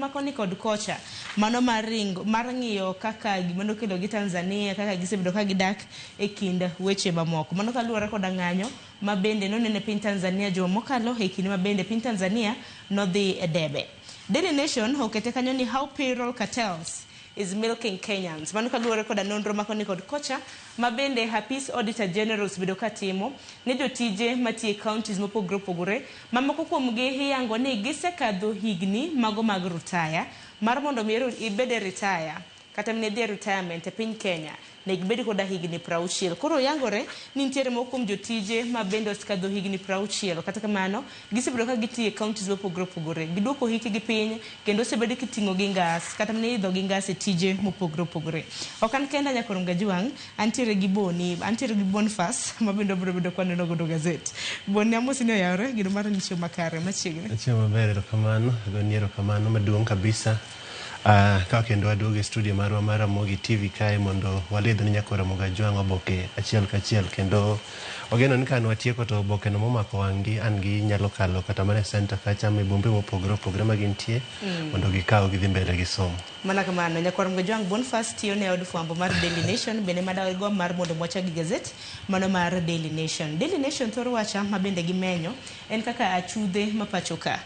ma koni kod kocha mano mar ringo mar ng'iyo kaka gima nokelo gi Tanzania kaka gisebedo ka gidak e kind weche mamoko. Mano kaluwore koda ng'anyo ma bende noneno e piny Tanzania juma mokalo e kinde ma bende piny Tanzania nodhi e debe. Daily Nation okete kanyo ni how payroll cartels is milking Kenyans. Mano kaluwore koda nonro ma koni kod kocha ma bende Apis Auditor General osebedo ka timo ne jotije matiyo e counties mopogore opogore ma moko kuomgi iyango ni gisekadho higni mago mag rutaya mar mondo mi ibed e retire kata mana idhi e retirement e piny Kenya nego ibed koda higni 60. Koro yangore ni nitiere moko kuom jotije ma bende osekadho higni 60. Kata kamano, gisebedo ka gitiyo e counties mopogore opogore. Giduoko hikgi piny kendo osebed kiting'o gi ngas kata mana idho gi ngas e tije mopogore opogore. Ok an kenda nyakor Mgajwang', antiere gi Boni, antiere gi Boniface ma bende wabiro bedo kwaneno godo gazet. Boni amosi ni oyawore, gino mar ni chiemo makare machiegni. Chiemo maber, erokamano. Agoni erokamano maduong' kabisa. Ka kendo waduogo e studio marwa mar Ramogi TV kae mondo walidh ni nyakor Ramogi Ajwang' oboke achiel kachiel kendo wageno ni ka an watieko to oboke no momako wang'gi an gi nyalo kalo kata mana e center kacha e bombe mopogore opogore ma gintie mondo gikaw gidhi mbele gi somo. Mana kamano, nyakwar Mgajwang' Boniface tiyo ne od fwambo mar Daily Nation bende madago mar mondo mwachak gi gazet mano mar Daily Nation. Daily Nation thoro wacha ma bende gimenyo en kaka achudhe ma pacho ka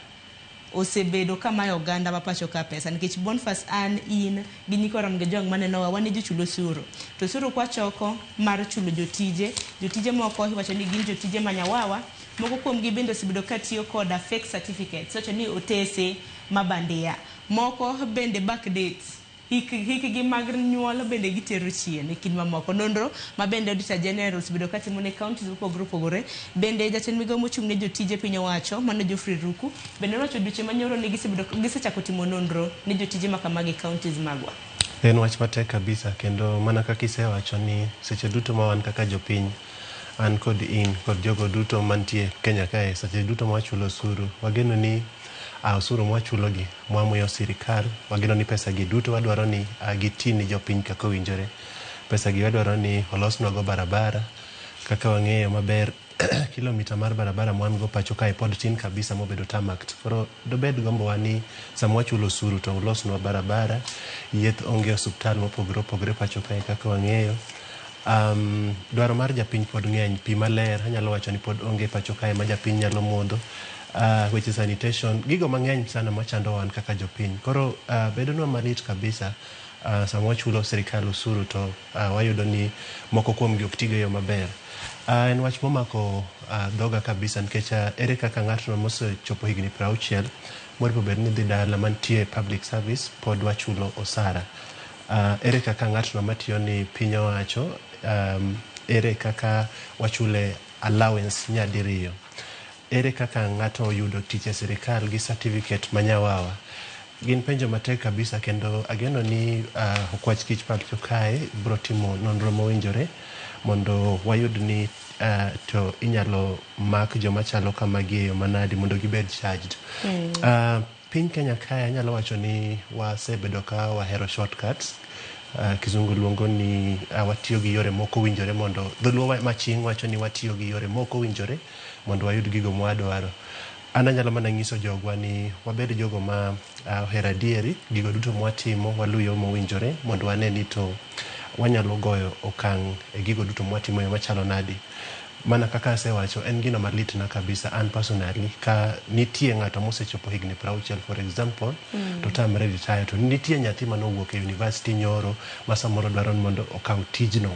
osebedo ka mayo oganda ma pacho ka pesa nikech Boniface an in gi nyikwa Ramogi Ajwang' manenowa wan e jochul osuru to osuru kwachoko mar chulo jotije jotije moko iwacho ni gin jotije manyawawa moko kuomgi bende osebedo ka tiyo koda fake certificates iwacho ni otese ma bandia moko bende backdate hikgi mag nyuol bende gitero chien e kind mamoko. Nonro ma bende Auditor General osebedo ka timo ne counties mopogore opogore bende jatend migao mochung' ne jotije piny owacho mano Geoffrey Ruku bende nowacho dweche manyoro ni gisebedo gisechako timo nonro ne jotije makamagi e counties magwa. En wach matek kabisa kendo mana kaka isewacho ni seche duto ma wan kaka jopiny an kod in kod jogo duto mantie Kenya kae seche duto ma wachulo osuru wageno ni osuru mwachulo gi mwamiyo sirikal wageno ni pesa gi duto wadwaro ni giti ni jopiny kaka owinjore. Pesa gi wadwaro ni olosnwago barabara kaka wang'eyo maber kilomita mar barabara mwan go pacho kae pod tin kabisa mobedo tarmacked. Koro dobed gombowa ni sama wachulo osuru to ulosnwa barabara, yeth onge osuptal mopogore opogore pacho kae kaka wang'eyo. Dwaro mar japiny pod ng'eny, pi maler anyalo wacho ni pod onge pacho kae ma japiny nyalo modho. Weche sanitation, gigo mang'eny sana machando wan kaka jopiny. Koro bedonwa malit kabisa sama wachulo sirikal osuru to wayudo ni moko kuomgi ok tigo e yo maber. En wach momako dhoga kabisa nikech ere kaka ng'atno mosechopo higni 60 moripo bed ni dhi dala mantie public service pod wachulo osara. Ere kaka ng'atno matiyo ni piny owacho ere kaka wachule allowance nyadiriyo. Ere kaka ng'ato oyudo tich e sirikal gi certificate manyawawa. Gin penjo matek kabisa kendo ageno ni okwach kich pacho kae bro timo nonro mowinjore mondo wayud ni to inyalo mak joma chalo kamagi e yo manadi mondo gibed charged. Piny Kenya kae anyalo wacho ni wasebedo ka wahero shortcuts. Kizungu luongo ni watiyo gi yore mok owinjore mondo dholuo maching wacho ni watiyo gi yore mok owinjore mondo wayud gigo mwadwaro. An anyalo mana nyiso jogwa ni wabed jogo ma ohero adieri, gigo duto mwatimo waluw yo mowinjore mondo wane ni to wanyalo goyo okang' e gigo duto mwatimo e yo machalo nadi. Mana kaka asewacho en gino malitna kabisa an personally ka nitie ng'ato mosechopo higni 60 for example to tamre retire to nitie nyathi manowuok e university nyoro ma samoro dwaro ni mondo okaw tijno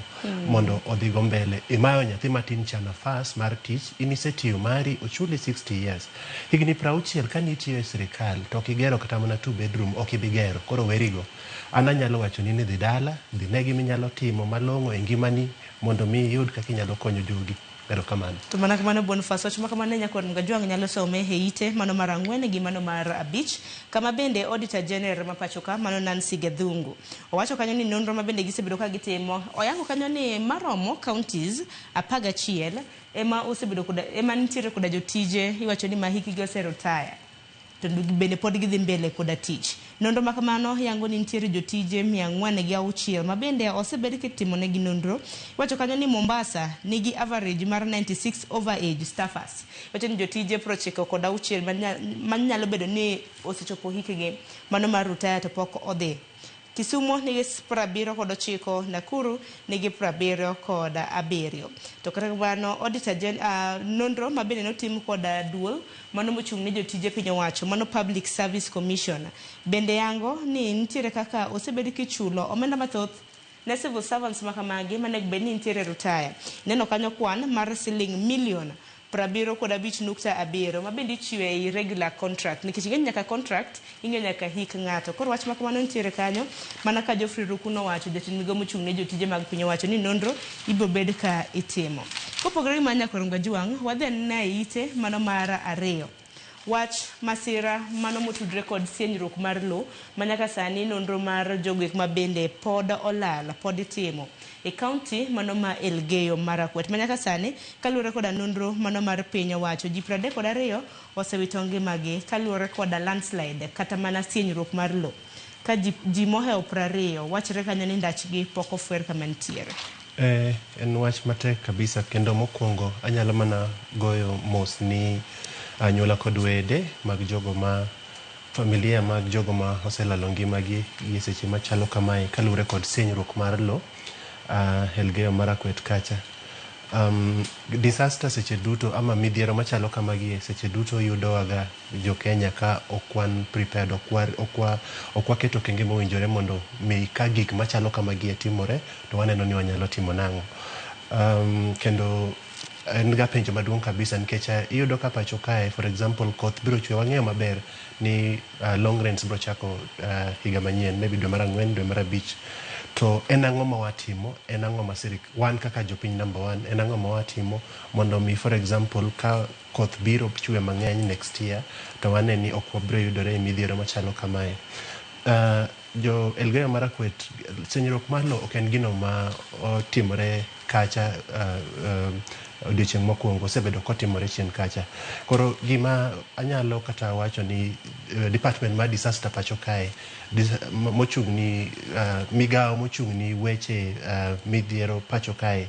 mondo odhi go mbele. Imayo nyathi matin cha nafas mar tich, in isetiyo mari ochuli 60 years. Higni 60 ka nitiyo e sirikal to ok igero kata mana 2 bedroom ok ibi gero koro werigo. An anyalo wachoni ni dhi dala, dhi ne gima inyalo timo malong'o e ngimani mondo mi iyud kaka inyalo konyo jogi. Erokamano. To mana kamano Boniface wach ma kamano nyakwar Mgajwang' nyalo some e ite mano mar 4 gi mano mar 5 kama bende Auditor General ma pacho ka mano Nancy Gathungu owacho kanyo ni nonro ma bende gisebedo ka gitimo oyango kanyo ni maromo counties 11 ema osebedo koda ema nitiere koda jotije iwacho ni ma hikgi oseretire to bende pod gidhi mbele koda tich. Nonro ma kamano yango ni nitiere jotije 406 ma bende osebed kitimonegi nonro. Iwacho kanyo ni Mombasa nigi average mar 96 overage staffers. Iwacho ni jotije 96 manyalo bedo ni osechopo hikgi mano mar rutaya to pok odhi. Kisumo nigi 79, Nakuru nigi 77. To kata kamano Auditor nonro ma bende notim koda duol mano mochung' ne jotije piny owacho mano Public Service Commission bende yango ni nitiere kaka osebed kichulo omenda mathoth ne civil servants makamagi manego bed ni nitiere rutaya. Neno kanyo kwan mar siling milion 75.7 ma bende ichiwo ei regular contract nikech ing'e ni nyaka contract ing'e nyaka hik ng'ato. Koro wach ma kamano nitiere kanyo mana ka Geoffrey Ruku nowacho jatend migao mochung' ne jotije mag piny owacho ni nonro ibiro bed ka itimo. Kopogore gi mano Nyakorongo Ajwang', wadhi anena e ite mano mar ariyo. Wach masira mano motudre kod sienyruok mar lowo ma nyaka sani nonro mar jogo ma bende pod olal pod itimo e kaunti mano ma Elgeyo Marakwet ma nyaka sani kaluwore koda nonro mano mar piny owacho ji 32 osewito ngimagi kaluwore koda landslide kata mana sienyruok mar lowo ka ji mohewo 20 wachre kanyo ni ndachgi pok ofwer kama nitiere. En wach matek kabisa kendo mokwongo anyalo mana goyo mos ni anyuola kod wede mag jogo ma familia mag jogo ma oselalo ngimagi gi seche machalo kamae kaluwore kod sienyruok mar lowo Elgeyo Marakwet kacha. Disaster seche duto ama midhiero machalo kamagi seche duto yudowaga jo Kenya ka ok wan prepared, ok waketo okenge mowinjore mondo mi ka gik machalo kamagi timore to waneno ni wanyalo timo nang'o. Kendo en ga penjo maduong' kabisa nikech iyudo ka pacho kae for example koth biro chwe wang'eyo maber ni long rains biro chako higa manyien maybe dwe mar ang'wen dwe mar abich to en ang'o ma watimo en ang'o ma wan kaka jopiny number one en ang'o ma watimo mondo mi for example ka koth biro chwe mang'eny next year to wane ni ok wabiro yudore e midhiero machalo kamae. Jo Elgeyo Marakwet sienyruok mar lowo ok en gino ma otimore kacha odiochieng' mokwongo osebedo kotimore chien kacha. Koro gima anyalo kata wacho ni department mar disaster pacho kae mochung' ni migao mochung' ni weche midhiero pacho kae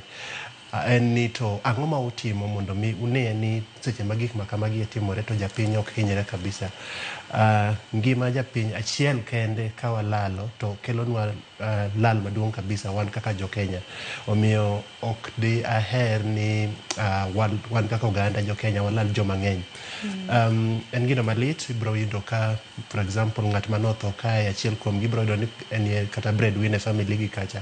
en ni to ang'o ma utimo mondo mi une ni seche ma gik ma kamagi timore to japiny ok hinyre kabisa. Ngima japiny achiel kende ka walalo to kelonwa lal maduong' kabisa wan kaka jo Kenya. Omiyo ok di aher ni wan kaka oganda jo Kenya walal joma ng'eny. En gino malit ibiro yudo ka for example ng'at manotho kae achiel kuom gi ibiro yudo ni en kata breadwinner e family gi kacha.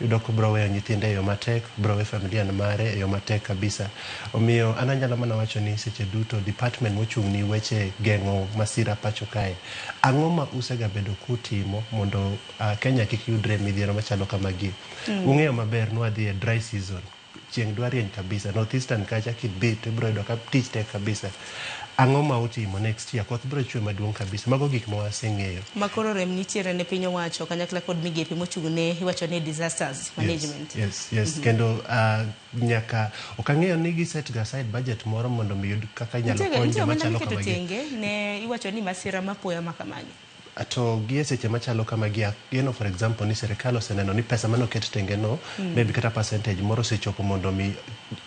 Iyudo ka obiro weyo nyithinde e yo matek, obiro weyo familia mare e yo matek kabisa. Omiyo an anyalo mana wacho ni seche duto department mochung' ni weche geng'o masira pacho kae, ang'o ma usegabedo kutimo mondo Kenya kik yudre e midhiero machalo kamagi? Ung'eyo maber ni wadhi e dry season. Chieng' dwa rieny kabisa. North Eastern kacha kidhi to ibiro yudo ka tich tek kabisa. Ang'o ma utimo next year? Koth biro chwe maduong' kabisa. Mago gik ma waseng'eyo. Ma koro rem nitiere ne piny owacho kanyakla kod migepe mochung' ne iwacho ni disasters management. Yes. Kendo nyaka ok ang'eyo ni giset ga aside budget moro mondo mi yud kaka inyalo kony joma chalo kamagi. Tenge ne iwacho ni masira mapoya ma kamagi. To gi e seche machalo kamagi ageno for example ni sirikal oseneno ni pesa manoket tenge no maybe kata percentage moro osechopo mondo mi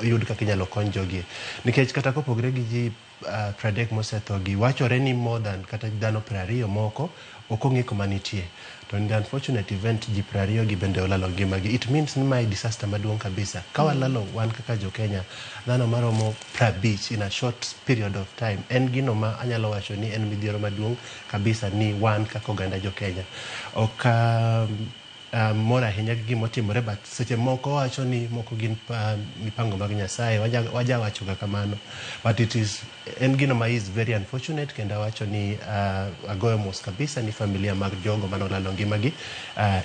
yud kaka inyalo kony jogi. Nikech kata kopogre gi ji 30 mosetho gi wachore ni more than kata dhano 20 moko ok ong'e kuma nitie. To in the unfortunate event ji 20 gi bende olalo ngimagi. It means ni mae disaster maduong' kabisa. Ka walalo wan kaka jo Kenya dhano maromo 50 in a short period of time en gino ma anyalo wacho ni en midhiero maduong' kabisa ni wan kaka oganda jo Kenya. Ok mor ahinya gi gimotimore but seche moko wacho ni moko gin mipango mag Nyasaye waja wacho ga kamano but it is en gino ma is very unfortunate kendo awacho ni agoyo mos kabisa ni familia mag jogo manolalo ngimagi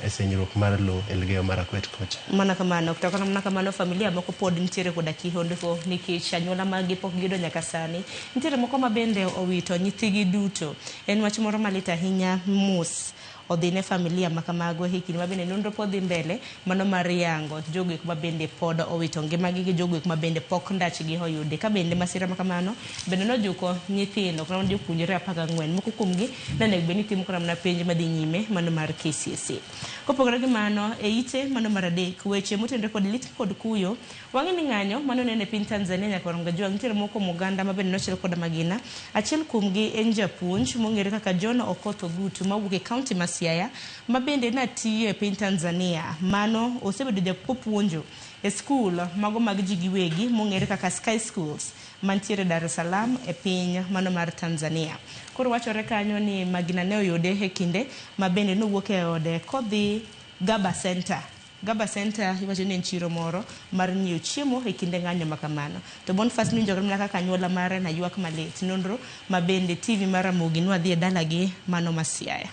e senyruok mar lowo Elgeyo Marakwet kocha. Mana kamano, kata mana kamano familia moko pod nitiere koda kihondko nikech anyuola maggi pok giyudo nyaka sani. Nitiere moko ma bende owito nyithigi duto. En wach moro malit ahinya mos. odhi ne familia ma kamago e kinde ma bende nonro pod dhi mbele mano mar yango jogo eko ma bende pod owito ngimagi gi jogo eko ma bende pok ndachgi oyudi. Ka bende masira ma kamano bende nojuko nyithindo kata mana jopuonjre 14 moko kuomgi ne onego bed ni timo kata mana penj madhi nyime mano mar KCSE. Kopogore gi mano, e ite mano mar adek, weche motenore kod lit kod kuyo, wang'e ni ng'anyo mane oneno e piny Tanzania nyaka Orongo Jwang' nitiere moko kuom oganda ma bende nochiel koda magina. Achiel kuomgi en japuonj mong'ere kaka John Okoth Ogutu mawuok e kaunti ma Siaya ma bende natiyo e piny Tanzania. Mano osebedo japuonjo e skul mago mag ji giwegi mong'ere kaka Sky Schools mantiere Dar es Salaam e piny mano mar Tanzania. Koro wachore kanyo ni magina ne oyude e kinde ma bende nowuok e ode kodhi Gaba Center. Gaba Center iwacho ni en chiro moro mar nyiewo chiemo e kinde ng'anyo ma kamano. To Boniface winjore mana kaka anyuola mare na ywak malit. Nonro ma bende TV mar Ramogi nwadhi e dalagi mano ma Siaya.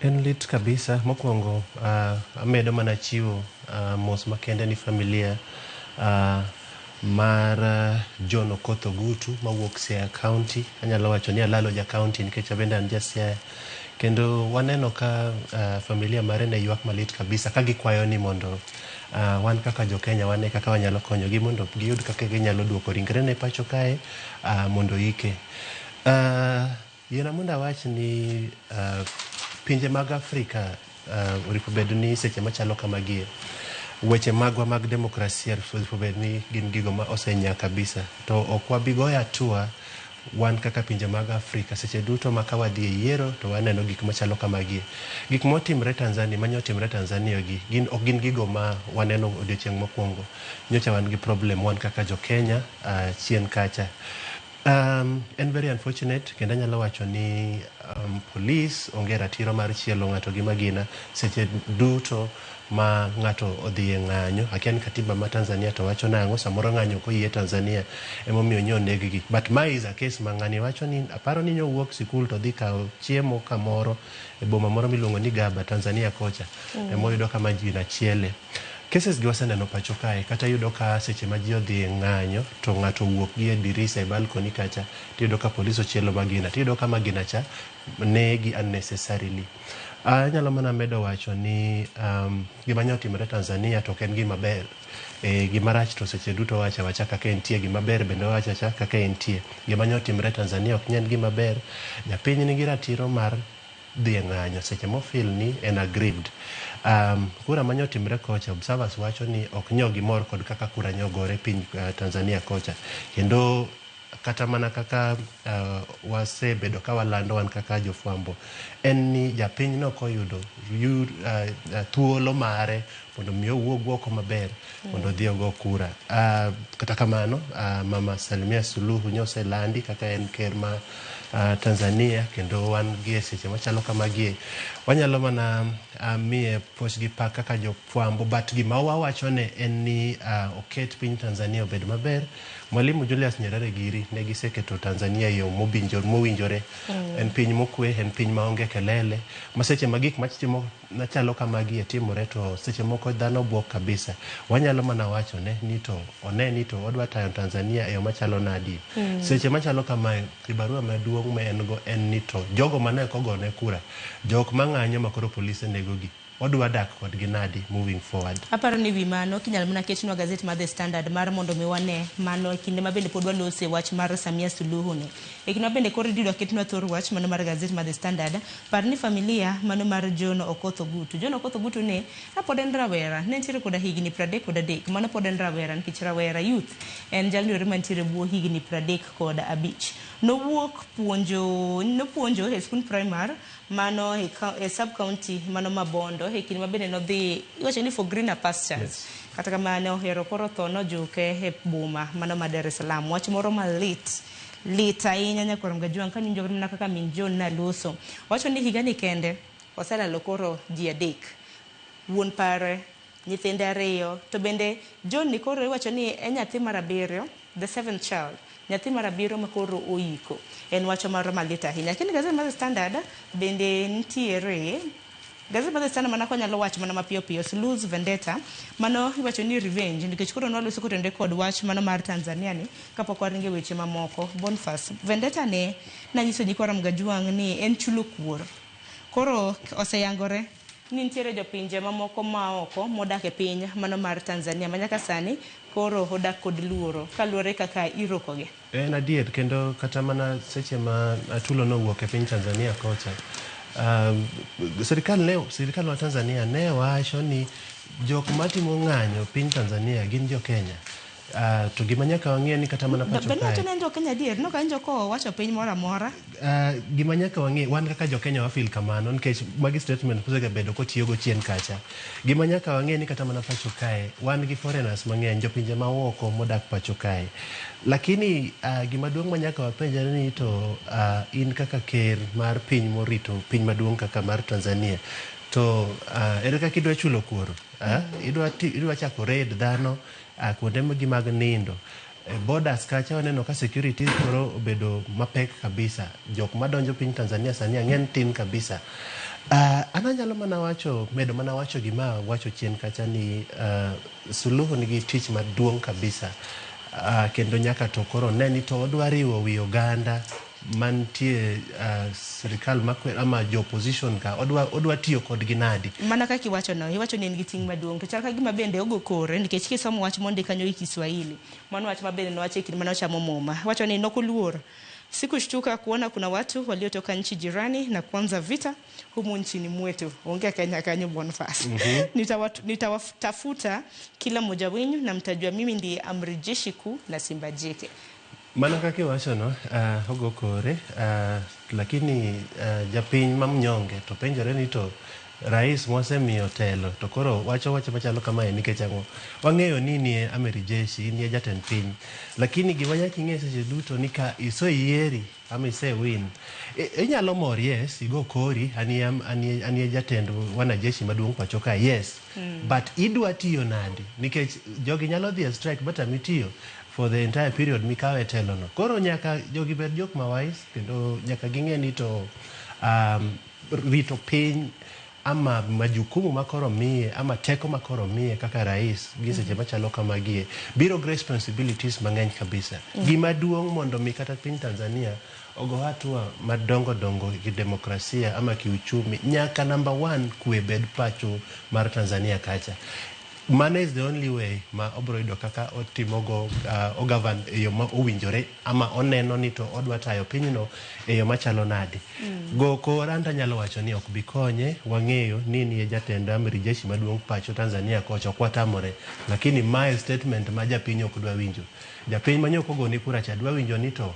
En lit kabisa. Mokwongo amedo mana chiwo mos makende ni familia mar John Okoth Ogutu mawuok Siaya County. Anyalo wacho ni alalo ja county nikech abende an ja Siaya. Kendo waneno ka familia mare ne ywak malit kabisa ka gikwayo ni mondo wan kaka jo Kenya wane kaka wanyalo konyogi mondo giyud kaka ginyalo duoko ringrene pacho kae mondo ike. Yiena mondo awach ni pinje mag Afrika oripo bed ni seche machalo kamagie weche magwa mag demokrasia oripo bed ni gin gigo ma osenyaa kabisa to ok wabi goyo hatua wan kaka pinje mag Afrika seche duto ma ka wadhi e yiero to waneno gik machalo kamagie. Gik motimre Tanzania manyotimre Tanzania gi gin ok gin gigo ma waneno odiochieng' mokwongo. Nyocha wan gi problem wan kaka jo Kenya chien kacha. En very unfortunate kendo anyalo wacho ni police onge ratiro mar chielo ng'ato gi magina seche duto ma ng'ato odhi e ng'anyo. Akia ni katiba ma Tanzania to wacho nang'o, samoro ng'anyo ok oyie Tanzania emomiyo nyo oneg gi. But ma is a case ma ng'ani wacho ni aparo ni nyowuok sikul to odhi kawo chiemo kamoro e boma moro miluongo ni Gaba, Tanzania kocha. Emoyudo ka magina chiele. Cases gi waseneno pacho kae kata iyudo ka seche ma ji odhi e ng'anyo to ng'ato owuok gi e dirisa e balcony kacha tiyudo ka polis ochielo magina tiyudo ka magina cha negi unnecessarily. Anyalo mana medo wacho ni gima nyo otimore Tanzania to ok en gima ber. Gima rach to seche duto wacho awacha kaka entie, gima ber bende wawacho awacha kaka entie. Gima nyo otimore Tanzania ok en gima ber. Japiny nigi ratiro mar dhi e ng'anyo seche mofeel ni en aggrieved. Kura manyo otimre kocha, observers wacho ni ok nyo gimor kod kaka kura nyo ogore piny Tanzania kocha. Kendo kata mana kaka wasebedo ka walando wan kaka jofwambo en ni japiny no koyudo thuolo mare mondo mi owuog oko maber mondo odhi ogo kura. Kata kamano Mama Samia Suluhu nyoselandi kaka en ker ma Tanzania kendo wan gi e seche machalo kamagie wanyalo mana miye puoch gi pak kaka jofwambo but gima wawachone en ni oket piny Tanzania obed maber. Mwalimu Julius Nyerere giri ne giseketo Tanzania e yo mowinjore. En piny mokwe, en piny maonge kelele ma seche ma gik machalo kamagi timore to seche moko dhano buok kabisa. Wanyalo mana wachone ni to one ni to odwa tayo Tanzania e yo machalo nadi. Seche machalo kamae, kibarua maduong' ma en go en ni to jogo mane ok ogone kura, jok mang'anyo ma koro polise negogi, odwa dak kodgi nadi moving forward. Aparo ni wi mano kinyalo mana ketnwa gazet mar The Standard mar mondo mi wane mano e kinde ma bende pod walose wach mar Samia Suluhu ni. E kinde ma bende koro idwa ketnwa thor wach mano mar gazet mar The Standard, par ni familia mano mar John Okoth Ogutu. John Okoth Ogutu ni na pod en rawera, ne entiere koda higni 33, mano pod en rawera nikech rawera youth en jalno ero mantiere bwo higni 35. Nowuok puonjo, nopuonjo e skund primar mano e sub county mano ma Bondo e kinde ma bende nodhi iwacho ni for greener pastures. Yes. Kata kamano hero koro tho nojuke e boma mano ma Dar es Salaam. Wach moro malit lit ahinya nyakwar Mgajwang' kaniwinjo mana kaka min John naloso. Wacho ni higani kende oselalo koro ji adek. Wuon pare, nyithinde ariyo, to bende John ni koro iwacho ni en nyathi mar abiriyo, the seventh child, nyathi mar abiriyo ma koro oiko. En wach moro malit ahinya. Lakini gazet mar The Standard bende nitiere gazet mar The Standard mana kwanyalo wacho mana mapiyo piyo Suluhu's vendetta mano iwacho ni revenge nikech koro nwaloso kotenore kod wach mano mar Tanzania ni kapok waringe weche mamoko. Boniface, vendetta ne nanyiso nyikwa Ramogi Ajwang' ni en chulo kuor. Koro oseyangore ni nitiere jopinje mamoko maoko modak e piny mano mar Tanzania ma nyaka sani koro odak kod luoro kaluwore kaka irokogi. En adier kendo kata mana seche ma Atulo nowuok e piny Tanzania kocha, sirikal ma Tanzania ne wacho ni jok matimo ng'anyo piny Tanzania gin jo Kenya. To gima nyaka wang'e ni kata mana pacho kae. Bende ne en jo Kenya adier? Nok awinjo kowacho piny moro amora. Gima nyaka wang'e, wan kaka jo Kenya wafeel kamano nikech magi statement mosegabedo kotiyogo chien kacha. Gima nyaka wang'e ni kata mana pacho kae, wan gi foreigners mang'eny, jopinje maoko modak pacho kae. Lakini gima duong' ma nyaka wapenjre ni to in kaka ker mar piny morito piny maduong' kaka mar Tanzania, to ere kaka idwa chulo kuoro? Idwa chako raid dhano kuonde gi mag nindo. Borders kacha waneno ka security koro obedo mapek kabisa. Jok madonjo piny Tanzania sani ang'en tin kabisa. An anyalo mana wacho, medo mana wacho gima wacho chien kacha ni Suluhu nigi tich maduong' kabisa. Kendo nyaka to koro ne ni to odwa riwo wi oganda mantie sirikal makwer ama jo opposition ka odwa tiyo kodgi nadi. Mana kaka iwacho no, iwacho ni en gi ting' maduong' to chal ka gima bende ogo kore nikech kisomo wach mondik kanyo gi Kiswahili, mano wach ma bende nowacho e kinde mane ochamo muma. Wacho ni nokoluor sikushtuka kuona kuna watu waliotoka nchi jirani na kuanza vita humu nchini mwetu. Onge Kenya kanyo Boniface. Nitawatafuta kila mmoja wenu na mtajua mimi ndiye amri jeshi kuu na simba jike. Mana kaka iwacho no, ogo kore, lakini japiny ma mnyonge to penjore ni to rais mwasemiyo telo to koro wacho wach machalo kamae nikech ang'o? Wang'eyo ni inie amiri jeshi, inie jatend piny, lakini gima nyaka ing'e seche duto ni ka iseyieri ama ise win, inyalo mor, yes, igo kori, anie jatend wanajeshi maduong' pacho ka, yes, but idwa tiyo nadi? Nikech jogi nyalo dhi e strike but amitiyo for the entire period mikawe telo no. Koro nyaka jogi bed jok ma wise kendo nyaka ging'e ni to rito piny ama majukumu makoro miye ama teko makoro miye kaka rais gi seche machalo kamagie biro gi responsibilities mang'eny kabisa. Gima duong' mondo mi kata piny Tanzania ogo hatua madongo dongo gi demokrasia ama kiuchumi, nyaka number one kwe bed pacho mar Tanzania kacha. Mano is the only way ma obro yudo kaka otimogo ogovern e yo ma owinjore ama oneno ni to odwa tayo pinyno e yo machalo nade. Go kor an tanyalo wacho ni ok bi konye, wang'eyo ni nie jatend amri jeshi maduong' pacho Tanzania kocha ok watamore, lakini mae statement ma japiny ok dwa winjo. Japiny ma nyok ogoni kura cha dwa winjo ni to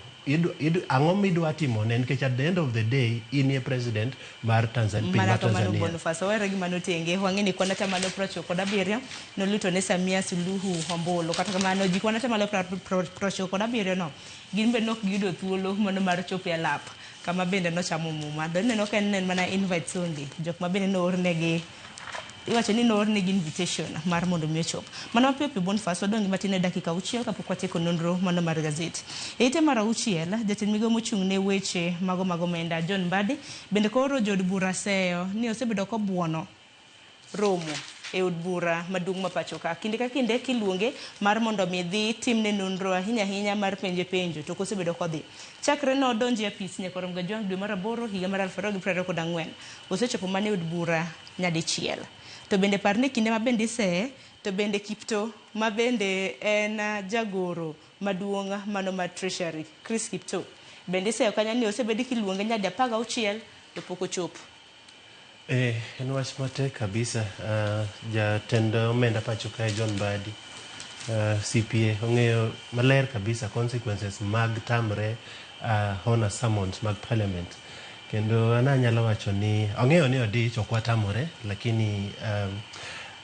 ang'o midwa timone nikech at the end of the day inie president mar Tanzania, piny Mana mar kamano Tanzania. Boniface, owere gi mano tenge, wang'e ni kwan atamalo 97 noluto ne Samia Suluhu ombulu. Kata kamano ji kwan atamalo 97 no gin bende nok giyudo thuolo mano mar chopo e alap kama bende nochamo muma. To ineno ka en mana invites only, jok ma bende noornegi, iwacho ni noornegi invitation mar mondo mi ochop. Mano mapiyo piyo Boniface, wadong' gi matin e dakika 6 kapok watieko nonro mano mar gazet. E ite mar 6, jatend migawo mochung' ne weche mago mag omenda John Mbadi bende koro jood bura seyo ni osebedo kobuono romo e od bura maduong' ma pacho ka. Kinde ka kinde kiluonge mar mondo mi dhi timne nonro ahinya ahinya mar penje penjo to kosebedo kodhi. Chakre nodonji e apis Nyakwar Mgajwang' dwe mar 8 higa mar 2024, osechopo mana e od bura nyadichiel. To bende par ni kinde ma bende iseye, to bende Kipto ma bende en jagoro maduong' mano mar Treasury, Chris Kipto, bende iseyo kanyo ni osebedi kiluonge nyadi 16 to pok ochopo. En wach matek kabisa. Jatend omenda pacho kae John Mbadi, CPA, ong'eyo maler kabisa consequences mag tamre honor summons mag parliament. Kendo an anyalo wacho ni ong'eyo ni odich ok watamore, lakini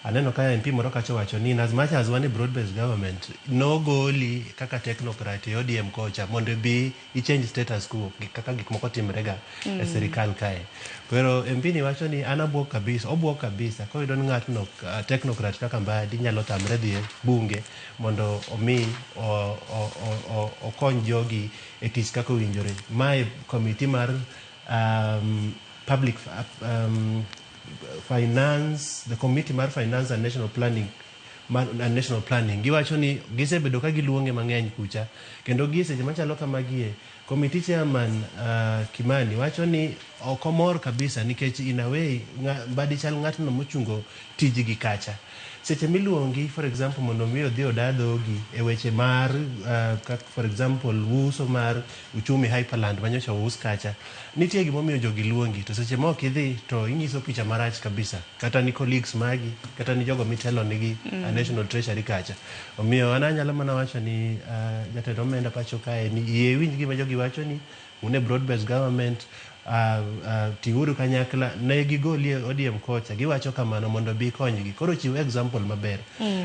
aneno ka MP moro kacha owacho ni in as much as wan e broad based government, nogoli kaka technocrat e ODM kocha mondo ibi i change status quo kaka gik moko timre ga e sirikal kae. Koro MP ni wacho ni an abuok kabisa, obuok kabisa koyudo ni ng'atno technocrat kaka Mbadi nyalo tamre dhi e bunge mondo omi okony jogi e tich kaka owinjore. Mae committee mar public finance, the committee mar finance and national planning and national planning giwacho ni gisebedo ka giluonge mang'eny kucha kendo gi seche machalo kamagie Committee chairman Kimani wacho ni ok omor kabisa nikech in a way mbadi chal ng'atno mochungo tijgi kacha. Seche miluongi, for example, mondo mi odhi oda dhogi e weche mar for example uso mar uchumi Hyperland manyocha ous kacha, nitie gimomiyo jogi luongi, to seche ma ok idhi to inyiso picha marach kabisa kata ni colleagues magi kata ni jogo mitelo nigi National Treasury kacha. Omiyo an anyalo mana wacho ni jatend omenda pacho kae ni yie iwinj gima jogi wacho ni un e broad based government, tiuru kanyakla ne gigolie ODM kocha giwacho kamano mondo bi konygi. Koro chiw example maber.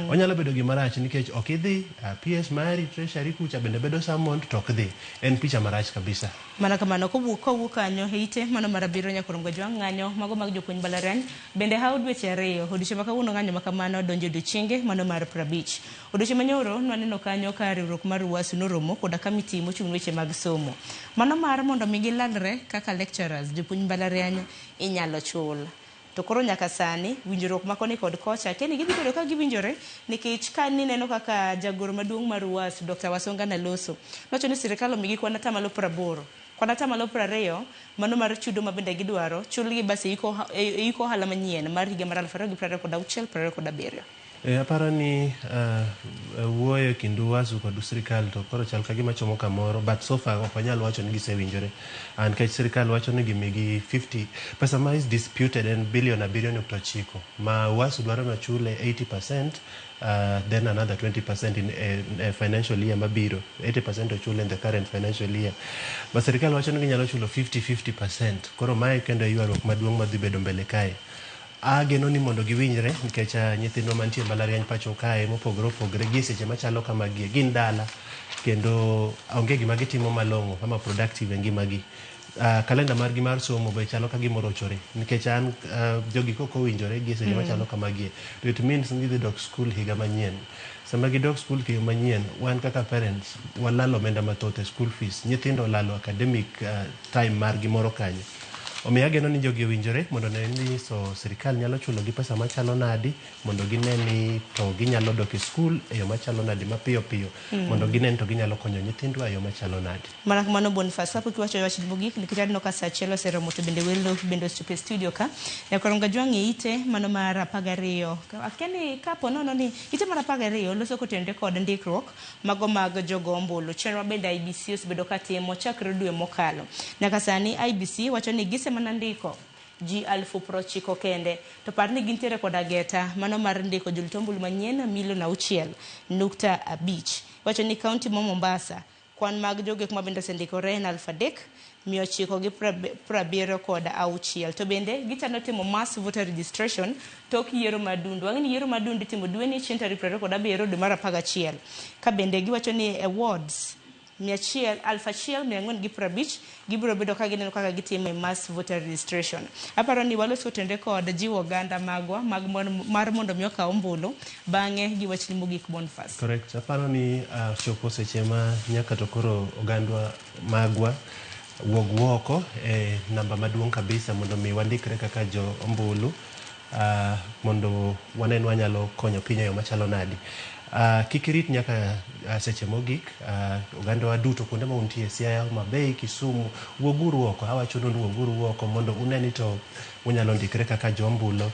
Onyalo bedo gima rach nikech ok idhi, PS mari Treasury kucha bende bedo summoned to ok dhi. En picha marach kabisa. Mana kamano kowuok kanyo e ite mano mar 7 nyaka Rongo Jwang' ng'anyo mago mag jopuonj mbalariany bende hawo dweche 2 odiochieng' ma kawuono ng'anyo ma kamano donjo odiochienge mano mar 50. Odiochieng' manyoro nwaneno kanyo ka riwruok mar UASU noromo koda kamiti mochung' weche mag somo. Mano mar mondo mi gilalre kaka lecturers jopuonj mbalariany inyalo chul. To koro nyaka sani winjruok ma koni kod kocha akia ni gidhi bedo ka giwinjore nikech ka nineno kaka jagoro maduong' mar UASU Dr. Wasonga Naloso nowacho ni sirikal omigi kwan atamalo 80 kwan atamalo 20 mano mar chudo ma bende gidwaro chulgi bas e iko ohala manyien mar higa mar 2026 27. Aparo ni wuoyo e kind UASU kod sirikal to koro chal ka gima chomo kamoro, but so far ok wanyal wacho ni gisewinjore. Nikech sirikal wacho ni gimigi 50 pesa ma is disputed en billion 7.9 ma UASU dwaro ni ochule 80%, then another 20% in financial year mabiro. 80% ochule in the current financial year. But sirikal wacho ni ginyalo chulo 50-50%. Koro mae kendo e ywaruok maduong' madhi bedo mbele kae. Ageno ni mondo giwinjre nikech nyithindwa mantie mbalariany pacho kae mopogore opogore gi seche machalo kamagi gin dala kendo onge gima gitimo malong'o ama productive e ngimagi. Kalenda margi mar somo be chalo ka gima orochore nikech an jogi kok owinjore gi seche machalo kamagie to it means ni gidhi dok school higa manyien. Sama gidok school higa manyien, wan kaka parents walalo omenda mathoth e school fees, nyithindo olalo academic time margi moro kanyo. Omiyo ageno ni jogi owinjore mondo ne ni so sirikal nyalo chulo gi pesa machalo nadi mondo gine ni to ginyalo dok e school e yo machalo nadi mapiyo piyo mondo gine ni to ginyalo konyo nyithindwa e yo machalo nadi. Mana kamano Boniface, kapok iwacho wach mogik nikech aneno ka saa achiel oseromo to bende welo bende osechopo e studio ka. Nyakoronga Jwang' e ite mano mar 12. Akia ni kapo nono ni ite mar 12 loso kotenore kod ndikruok mago mag jogo ombulu. Chenro bende IEBC osebedo katimo chakre dwe mokalo. Nyaka sani IEBC wacho ni gisemana ndiko ji 90,000 kende. To par ni gintiere koda geta mano mar ndiko jolut ombulu manyien milion 6.5. Wacho ni kaunti ma Mombasa kwan mag jogo ma bende osendikore en 3,976. To bende gichano timo mass voter registration tok yiero mar dundo. Wang'e ni yiero mar dundo itimo dweni chieng' tarik 27 dwe mar 11. Ka bende giwacho ni e wards 1,450 gibiro bedo ka gineno kaka gitimo e mass voter registration. Aparo ni waloso kotenore kod jiwo oganda magwa mag mar mondo mi okaw ombulu bang'e gi wachni mogik Boniface. Correct. Aparo ni chopo seche ma nyaka to koro ogandwa magwa wuog oko e namba maduong' kabisa mondo mi wandikre kaka jo ombulu mondo wanen wanyalo konyo piny e yo machalo nadi. Kik irit nyaka seche mogik, ogandawa duto kuonde ma untie, Siaya, Homa Bay, Kisumu, wuoguru oko. Awacho ni wuoguru oko mondo une ni to unyalo ndikre kaka jo ombulu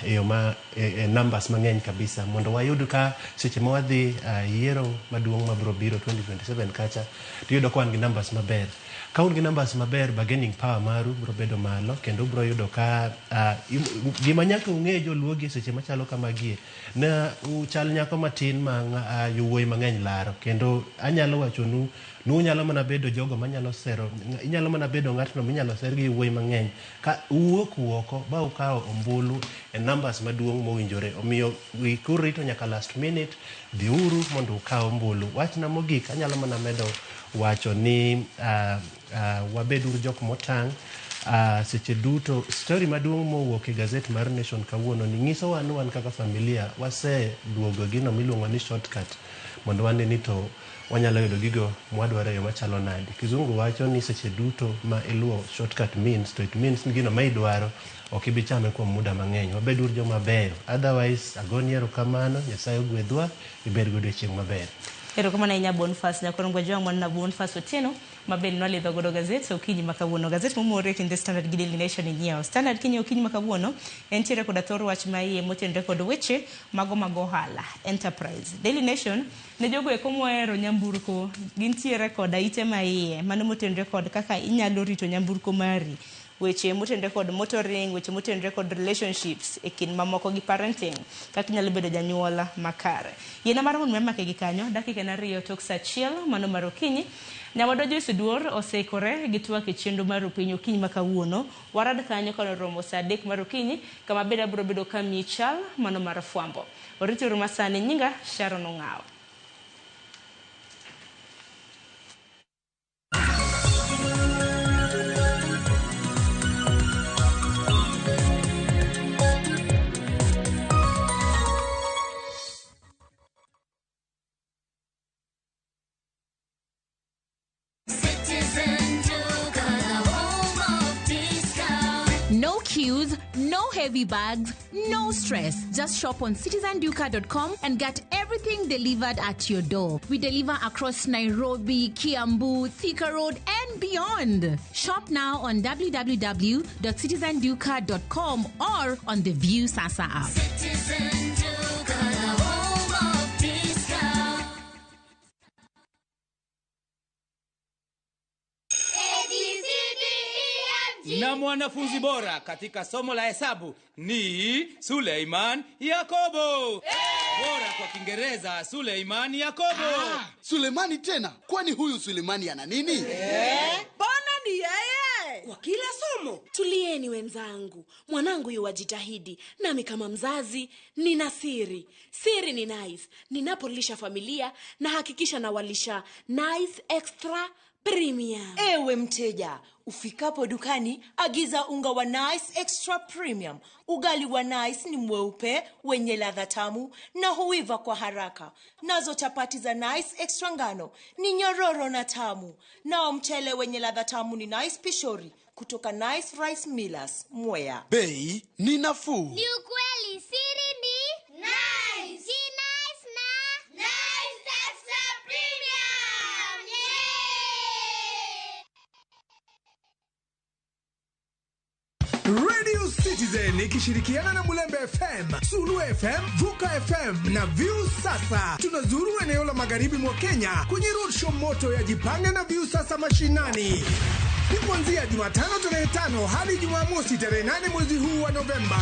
e yo ma e numbers mang'eny kabisa mondo wayud ka seche ma wadhi yiero maduong' mabiro biro 2027 kacha tiyudo ka wan gi numbers maber. Ka un gi numbers maber, bargaining power maru biro bedo malo kendo ubiro yudo ka gima nyaka ung'e joluo gi seche machalo kamagie na uchal nyako matin ma yowuoyi mang'eny laro kendo anyalo wachonu ni unyalo mana bedo jogo manyalo sero, inyalo mana bedo ng'atno minyalo ser gi yowuoyi mang'eny ka uwuok oko ba ukawo ombulu e numbers maduong' mowinjore. Omiyo kurito nyaka last minute, dhiuru mondo ukaw ombulu. Wachna mogik anyalo mana medo wacho ni wabeduru jok motang' seche duto. Story maduong' mowuok e gazet mar Nation kawuono ni nyisowa ni wan kaka familia waseduogo gino miluongo ni shortcut mondo wane ni to wanyalo yudo gigo mwadwaro e yo machalo nadi. Kizungu wacho ni seche duto ma iluwo shortcut means to it means ni gino ma idwaro ok ibi chame kuom muda mang'eny. Wabeduru joma beyo. Otherwise, agoni erokamano, Nyasaye ogwedhwa, ibed godiochieng' maber. Erokamano ahinya Boniface Nyakorongo Jwang' mwana Boniface Otieno mabende nwalidho godo gazet okinyi ma kawuono. Gazet momore kind The Standard gi Daily Nation inyiewo. Standard kinyiewo okinyi ma kawuono entiere koda thor wach ma iye motenore kod weche mago mag ohala enterprise. Daily Nation ne jogo eko mohero nyamburko gintiere koda ite ma iye mano motenore kod kaka inyalo rito nyamburko mari. Weche motenore kod motoring, weche motenore kod relationships e kind mamoko gi parenting, kaka inyalo bedo janyuol makare. Yiena mar mondo mi amake gi kanyo, dakika en 2 tok saa 1 mano mar okinyi. Nyawadwa Joyce Oduor oseikore gi twak e chenro mar opiny okinyi ma kawuono. Warad kanyo kane oromo saa 3 mar okinyi, kama bende abiro bedo ka miyi chal mano mar fwambo. Oriti uru masani, nyinga Sharon Ong'awo. No queues, no heavy bags, no stress. Just shop on citizenduka.com and get everything delivered at your door. We deliver across Nairobi, Kiambu, Thika Road, and beyond. Shop now on www.citizenduka.com or on the View Sasa app. Citizen Duka, the home of discount. A, B, C, D, E, F, G. Na mwanafunzi bora katika somo la hesabu ni Suleiman Yakobo. Bora kwa Kiingereza Suleiman Yakobo. Sulemani tena? Kwani huyu Sulemani ana nini? Mbona ni yeye? Kwa kila somo. Tulieni wenzangu, mwanangu yuwajitahidi, nami kama mzazi nina siri. Siri ni Nice. Ninapolisha familia na hakikisha nawalisha Nice Extra Premium. Ewe mteja, ufikapo dukani agiza unga wa Nice Extra Premium. Ugali wa Nice ni mweupe wenye ladha tamu na huiva kwa haraka. Nazo chapati za Nice Extra ngano ni nyororo na tamu. Nao mchele wenye ladha tamu ni Nice Pishori kutoka Nice Rice Millers, Mwea. Bei ni nafuu. Ni ukweli, siri ni Nice. Si Nice na Nice Extra Premium. Yeah! Radio Citizen ikishirikiana na Mulembe FM, Sulu FM, Vuka FM na View Sasa. Tunazuru eneo la magharibi mwa Kenya kwenye roadshow moto ya Jipange na View Sasa mashinani. Ni kuanzia Jumatano tarehe 5 hadi Jumamosi tarehe 8 mwezi huu wa Novemba.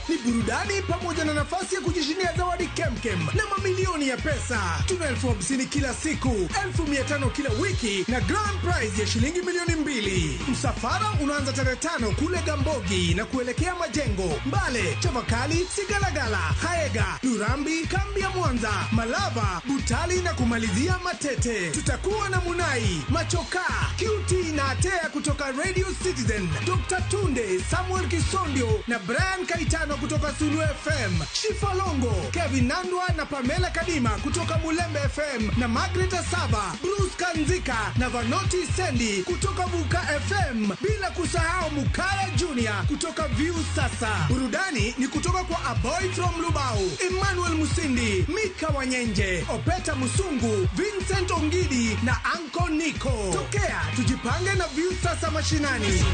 Ni burudani pamoja na nafasi ya kujishindia zawadi kemkem na mamilioni ya pesa. Tuna 50,000 kila siku, 500,000 kila wiki na grand prize ya shilingi 2,000,000. Msafara unaanza tarehe 5 kule Gambogi na kuelekea Majengo, Mbale, Chavakali, Sigalagala, Haega, Lurambi, kambi ya Mwanza, Malava, Butali na kumalizia Matete. Tutakuwa na Munai, Machoka, QT na Atea kutoka Radio Citizen, Dr. Tunde, Samuel Kisondio na Brian Kaitano kutoka Sulu FM, Shifa Longo, Kevin Nandwa na Pamela Kadima kutoka Mulembe FM na Margaret Asaba, Bruce Kanzika na Vanoti Sendi kutoka Vuka FM, bila kusahau Mukaya Junior kutoka View Sasa. Burudani ni kutoka kwa A Boy from Lubao, Emmanuel Musindi, Mika Wanyenje, Opeta Musungu, Vincent Ongidi na Anko Nico. Tokea tujipange na View Sasa mashinani.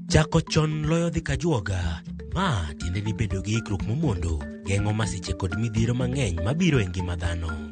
Chako chon loyo dhi kajuoga. Ma tiende ni bedo gi ikruok momondo geng'o masiche kod midhiero mang'eny mabiro e ngima dhano.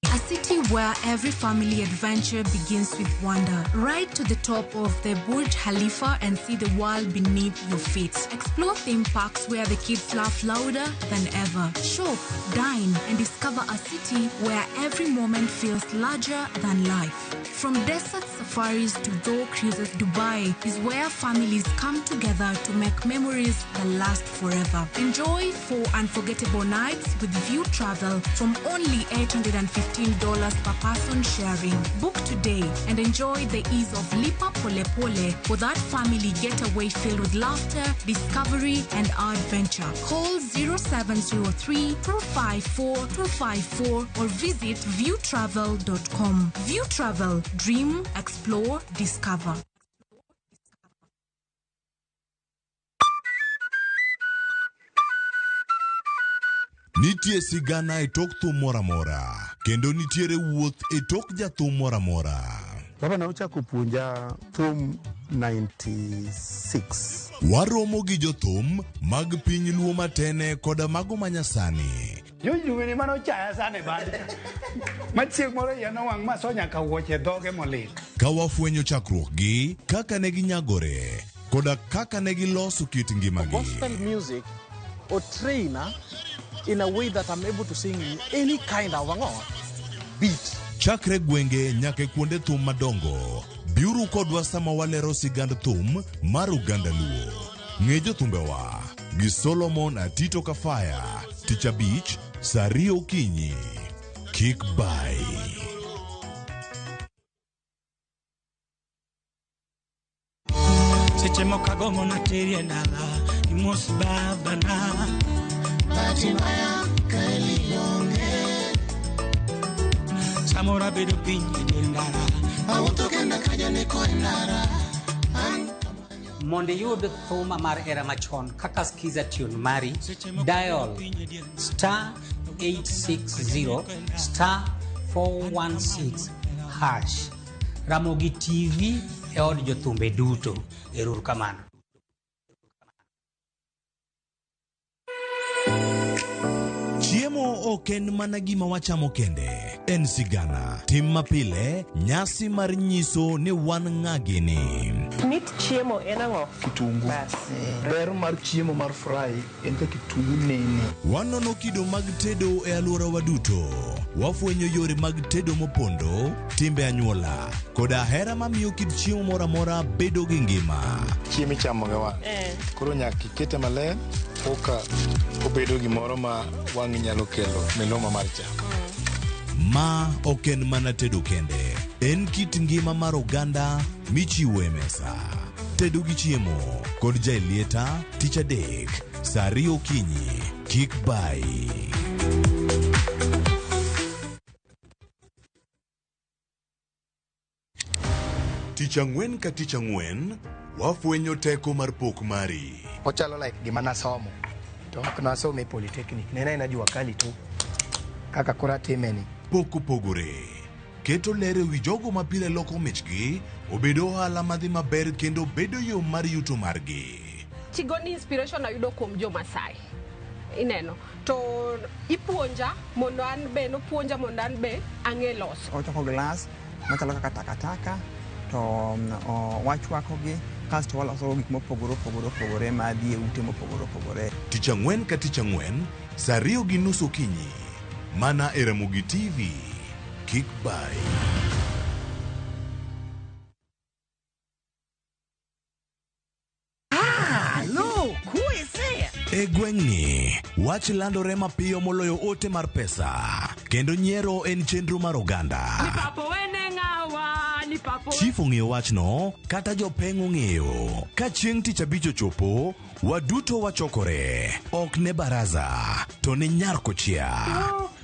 A city where every family adventure begins with wonder. Ride to the top of the Burj Khalifa and see the world beneath your feet. Explore theme parks where the kids laugh louder than ever. Shop, dine, and discover a city where every moment feels larger than life. From desert safaris to dhow cruises, Dubai is where families come together to make memories that last forever. Enjoy 4 unforgettable nights with View Travel from only $815 per person. person sharing. Book today and enjoy the ease of Lipa Pole Pole for that family getaway filled with laughter, discovery, and adventure. Call 0703 454 254 or visit viewtravel.com. View Travel, dream, explore, discover. Nitie sigana e tok thum moro amora, kendo nitiere wuoth e tok jathum moro amora. Baba nochako puonja thum 96. Waromo gi jothum mag piny Luo matene koda mago manyasani. Jojuwini manochaya sana e bad. Ma chieng' moro iya nowang' maso nyaka wuoche e dhoge molil. Ka wafwenyo chakruokgi, kaka ne ginyagore, koda kaka ne giloso kit ngimagi. Gospel music or trainer in a way that I'm able to sing in any kind of beat. Chakre gwenge nyaka e kuonde thum madongo, biuru kodwa sama walero sigand thum mar oganda Luo. Ng'e jothumbewa gi Solomon Atito Kafaya, tich abich, saa ariyo okinyi. Kik bai. Seche moko agombo nateri e dala imos babana. Bahati mbaya kaeli onge. Samoro abedo piny e dier ndara. Awuotho kenda ka janeko e ndara. Mondo iyud thuma mar era machon kaka skiza tune mari, dial star 860 star 416 hash. Ramogi TV e od jothumbe duto. Ero kamano. Chiemo ok en mana gima wachamo kende, en sigana, tim mapile, nyasi mar nyiso ni wan ng'a gini. Mit chiemo en ang'o? Kitungu. Ber mar chiemo mar fry en ka kitungu nene. Wanono kido mag tedo e alworawa duto. Wafwenyo yore mag tedo mopondo, timbe anyuola, koda hera mamiyo kit chiemo moro amora bedo gi ngima. Chiemo ichamo gi wang'. Koro nyaka ikete maler koka obedo gimoro ma wang'i nyalo kelo miloma mar chamo. Ma ok en mana tedo kende, en kit ngima mar oganda michiwo e mesa. Tedo gi chiemo kod Jaelieta tich adek saa ariyo okinyi. Kik bai. Tich ang'wen ka tich ang'wen, wafwenyo teko mar pok mari. Ochalo like gima nasomo to ok nasome e polytechnic ne en aena jua kali to kaka koro atime ni. Pok opogore. Keto ler e wi jogo ma pile loko michgi obedo ohala madhi maber kendo bedo yo mar yuto margi. Tigoni inspiration ayudo kuom jo Masai. Ineno. To ipuonja mondo an be nopuonja mondo an be ang'e loso. Ochoko glass machalo kaka takataka to wachwakogi kasto waloso gik mopogore opogore opogore madhi e ute mopogore opogore. Tich ang'wen ka tich ang'wen, saa ariyo gi nus okinyi. Mana e Ramogi TV. Kik bai. E gweng'ni, wach landore mapiyo moloyo ote mar pesa, kendo nyiero en chenro mar oganda. Chief ong'eyo wachno, kata jopeng' ong'eyo. Ka chieng' tich abich ochopo, waduto wachokore. Ok ne baraza, to ne nyar kochia.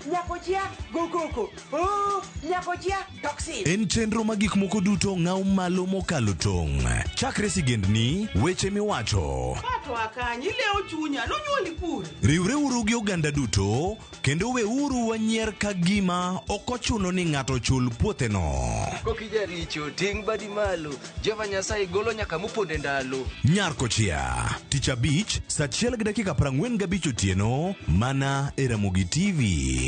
Nyakojia go koko. Oh, nyakojia toxin. En chenro ma gik moko duto ng'aw malo mokalo tong'. Chakre sigendni, weche miwacho. Pato akanyi leo chunya nonyuoli pur. Riwreuru gi oganda duto, kendo weuru wanyier ka gima ok ochuno ni ng'ato chul puotheno. Kokijaricho ting' badi malo Jehova Nyasaye golo nyaka moponde ndalo. Nyar kochia, tich abich, saa achiel gi dakika 45 otieno, mana e Ramogi TV.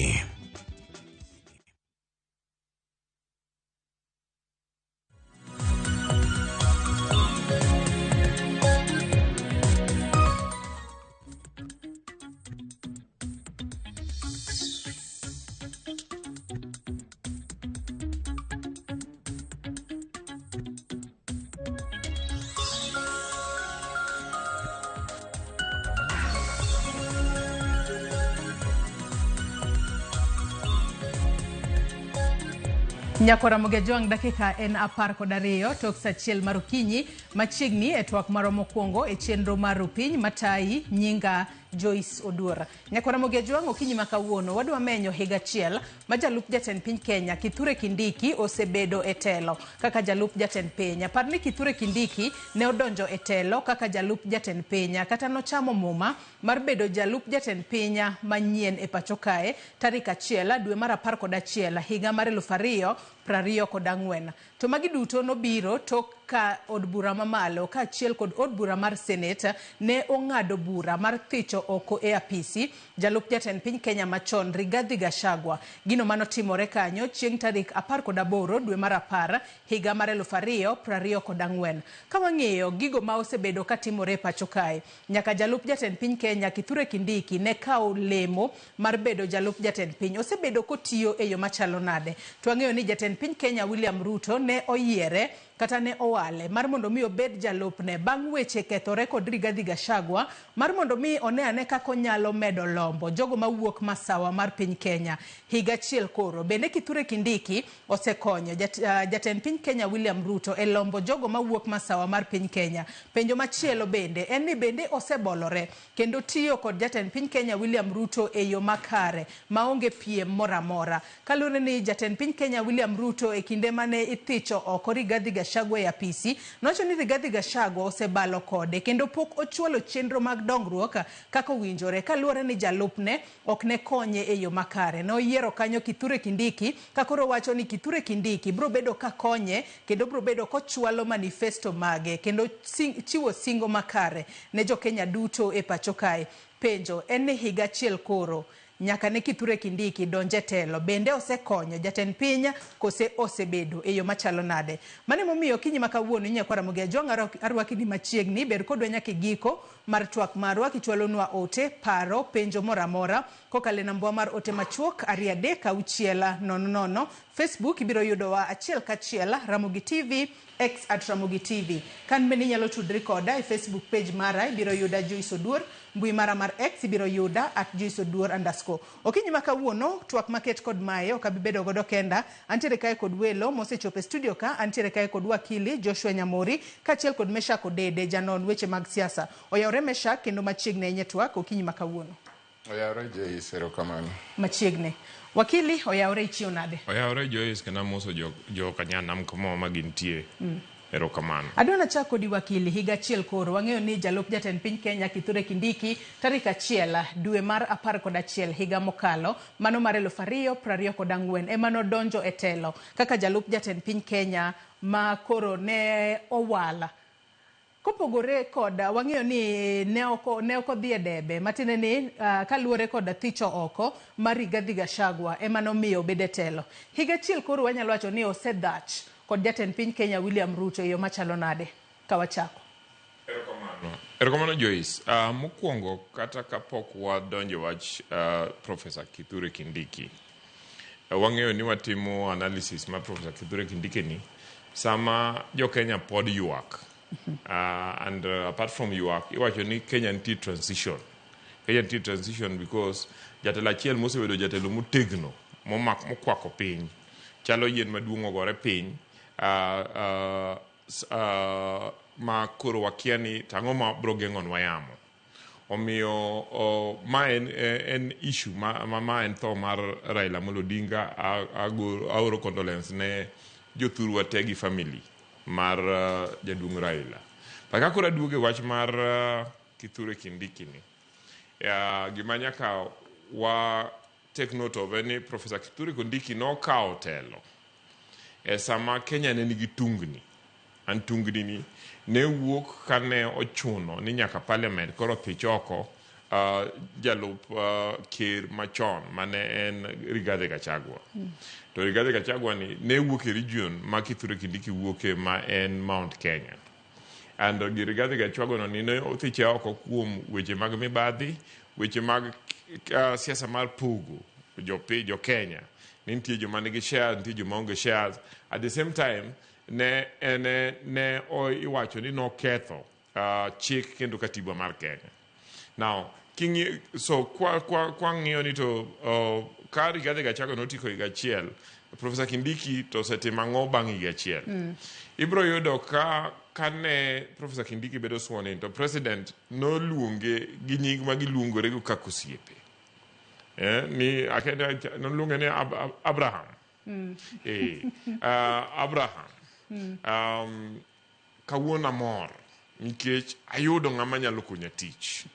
Nyakora Mogejwang' dakika en 12 tok sa 1 mar okinyi machiegni e twak marwa mokwongo e chenro mar Rupiny matayi nyinga Joyce Oduor. Nyakora Mogejwang' okinyi ma kawuono wadwa menyo higa achiel ma jalup jatend piny Kenya Kithure Kindiki osebedo e telo kaka jalup jatend piny. Par ni Kithure Kindiki ne odonjo e telo kaka jalup jatend piny kata nochamo muma mar bedo jalup jatend piny manyien e pacho kae tarik 1 dwe mar 11 higa mar 2024. To magi duto nobiro tok ka od bura mamalo kaachiel kod od bura mar Senate ne ong'ado bura mar thicho oko e apisi jalup jatend piny Kenya machon Rigathi Gachagua. Gino manotimore kanyo chieng' tarik 18 dwe mar 10 higa mar 2024. Ka wang'iyo gigo ma osebedo katimore e pacho kae, nyaka jalup jatend piny Kenya Kithure Kindiki ne kawo lemo mar bedo jalup jatend piny. Osebedo kotiyo e yo machalo nade? To wang'eyo ni jatend piny Kenya William Ruto ne oyiere kata ne owale mar mondo mi obed jalupne bang' weche kethore kod Rigathi Gachagua mar mondo mi one ane kaka onyalo medo lombo jogo mawuok masawa mar piny Kenya. Higa achiel koro bende Kithure Kindiki osekonyo jatend piny Kenya William Ruto e lombo jogo mawuok masawa mar piny Kenya. Penjo machielo bende en ni bende osebolore kendo tiyo kod jatend piny Kenya William Ruto e yo makare maonge piem moro amora. Kaluwore ni jatend piny Kenya William Ruto e kinde mane ithicho oko Rigathi Gachagua e apisi, nowacho ni Rigathi Gachagua osebalo kode kendo pok ochwalo chenro mag dongruok kaka owinjore kaluwore ni jalupne ok ne konye e yo makare. Ne oyiero kanyo Kithure Kindiki ka koro wacho ni Kithure Kindiki biro bedo ka konye kendo biro bedo kochwalo manifesto mage kendo chiwo singo makare ne jo Kenya duto e pacho kae. Penjo en ni higa achiel koro nyaka ne Kithure Kindiki donje telo, bende osekonyo jatend piny kose osebedo e yo machalo nade? Mano emomiyo okinyi ma kawuono nyakwara Ramogi Ajwang' arwaki ni machiegni, ber kodwa nyaka e giko mar twak marwa kichwalonwa ote, paro, penjo moro amora kokalo e nambwa mar ote machuok 2 3 6 0 0. Facebook ibiro yudowa achiel kachiel Ramogi TV, X at Ramogi TV. Kan bende inyalo tudri koda e Facebook page mara, ibiro yuda Joyce Oduor, mbui mara mar X ibiro yuda at Joyce Oduor underscore. Okinyi ma kawuono, twak maket kod mae ok abi bedo godo kenda. Antiere kae kod welo mosechopo e studio ka, antiere kae kod wakili Joshua Nyamori kaachiel kod Meshak Odede, janon weche mag siasa. Oyawore Meshak kendo machiegni ahinya e twak okinyi ma kawuono. Oyawore Joyce, erokamano. Machiegni. Wakili, oyawore ichiew nade? Oyawore Joyce kendo amoso jo kanyanam kamoro ma gintie. Erokamano. Adwa nachak kodi wakili, higa achiel koro wang'eyo ni jalup jatend piny Kenya Kithure Kindiki tarik 1 dwe mar 11 higa mokalo mano mar 2024 ema nodonjo e telo kaka jalup jatend piny Kenya ma koro ne owal. Kopogore kod wang'eyo ni ne ok odhi e debe matiende ni kaluwore kod thicho oko mar Rigathi Gachagua ema nomiyo obed e telo. Higa achiel koro wanyalo wacho ni osedhach kod jatend piny Kenya William Ruto e yo machalo nade ka wachako? Erokamano Joyce. Mokwongo kata kapok wadonjo wach Professor Kithure Kindiki, wang'eyo ni watimo analysis mar Professor Kithure Kindiki ni sama jo Kenya pod ywak. And apart from ywak, iwacho ni Kenya nitie transition. Kenya nitie transition because jatelo achiel mosebedo jatelo motegno mokwako piny chalo yien maduong' ogore piny ma koro wakia ni tang'o ma biro geng'onwa yamo. Omiyo ma en issue ma en tho mar Raila Amolo Odinga. Aoro condolence ne jothurwa te gi family mar jaduong' Raila. Ka koro aduogo e wach mar Kithure Kindiki ni, gima nyaka wa take note of en ni Professor Kithure Kindiki nokawo telo e sama Kenya ne nigi tungni. An tungni ni ne wuok kane ochuno ni nyaka parliament koro thich oko jalup ker machon mane en Rigathi Gachagua. To Rigathi Gachagua ni ne wuok e region ma Kithure Kindiki wuoke ma en Mount Kenya. And Rigathi Gachagua no ni ne othiche oko kuom weche mag mibadhi, weche mag siasa mar pogo jo Kenya. Ni nitie joma nigi shares, nitie joma onge shares. At the same time, ne iwacho ni noketho chik kendo katiba mar Kenya. Now, so kwa ng'iyo ni to ka Rigathi Gachagua notiko higa achiel, Professor Kindiki to osetimo ang'o bang' higa achiel. Ibro yudo ka kane Professor Kindiki bedo sworn in to president noluonge gi nying ma giluongorego kaka osiepe. Ni akenda noluonge ni Abraham. Abraham. Kawuono amor nikech ayudo ng'ama nyalo konya tich.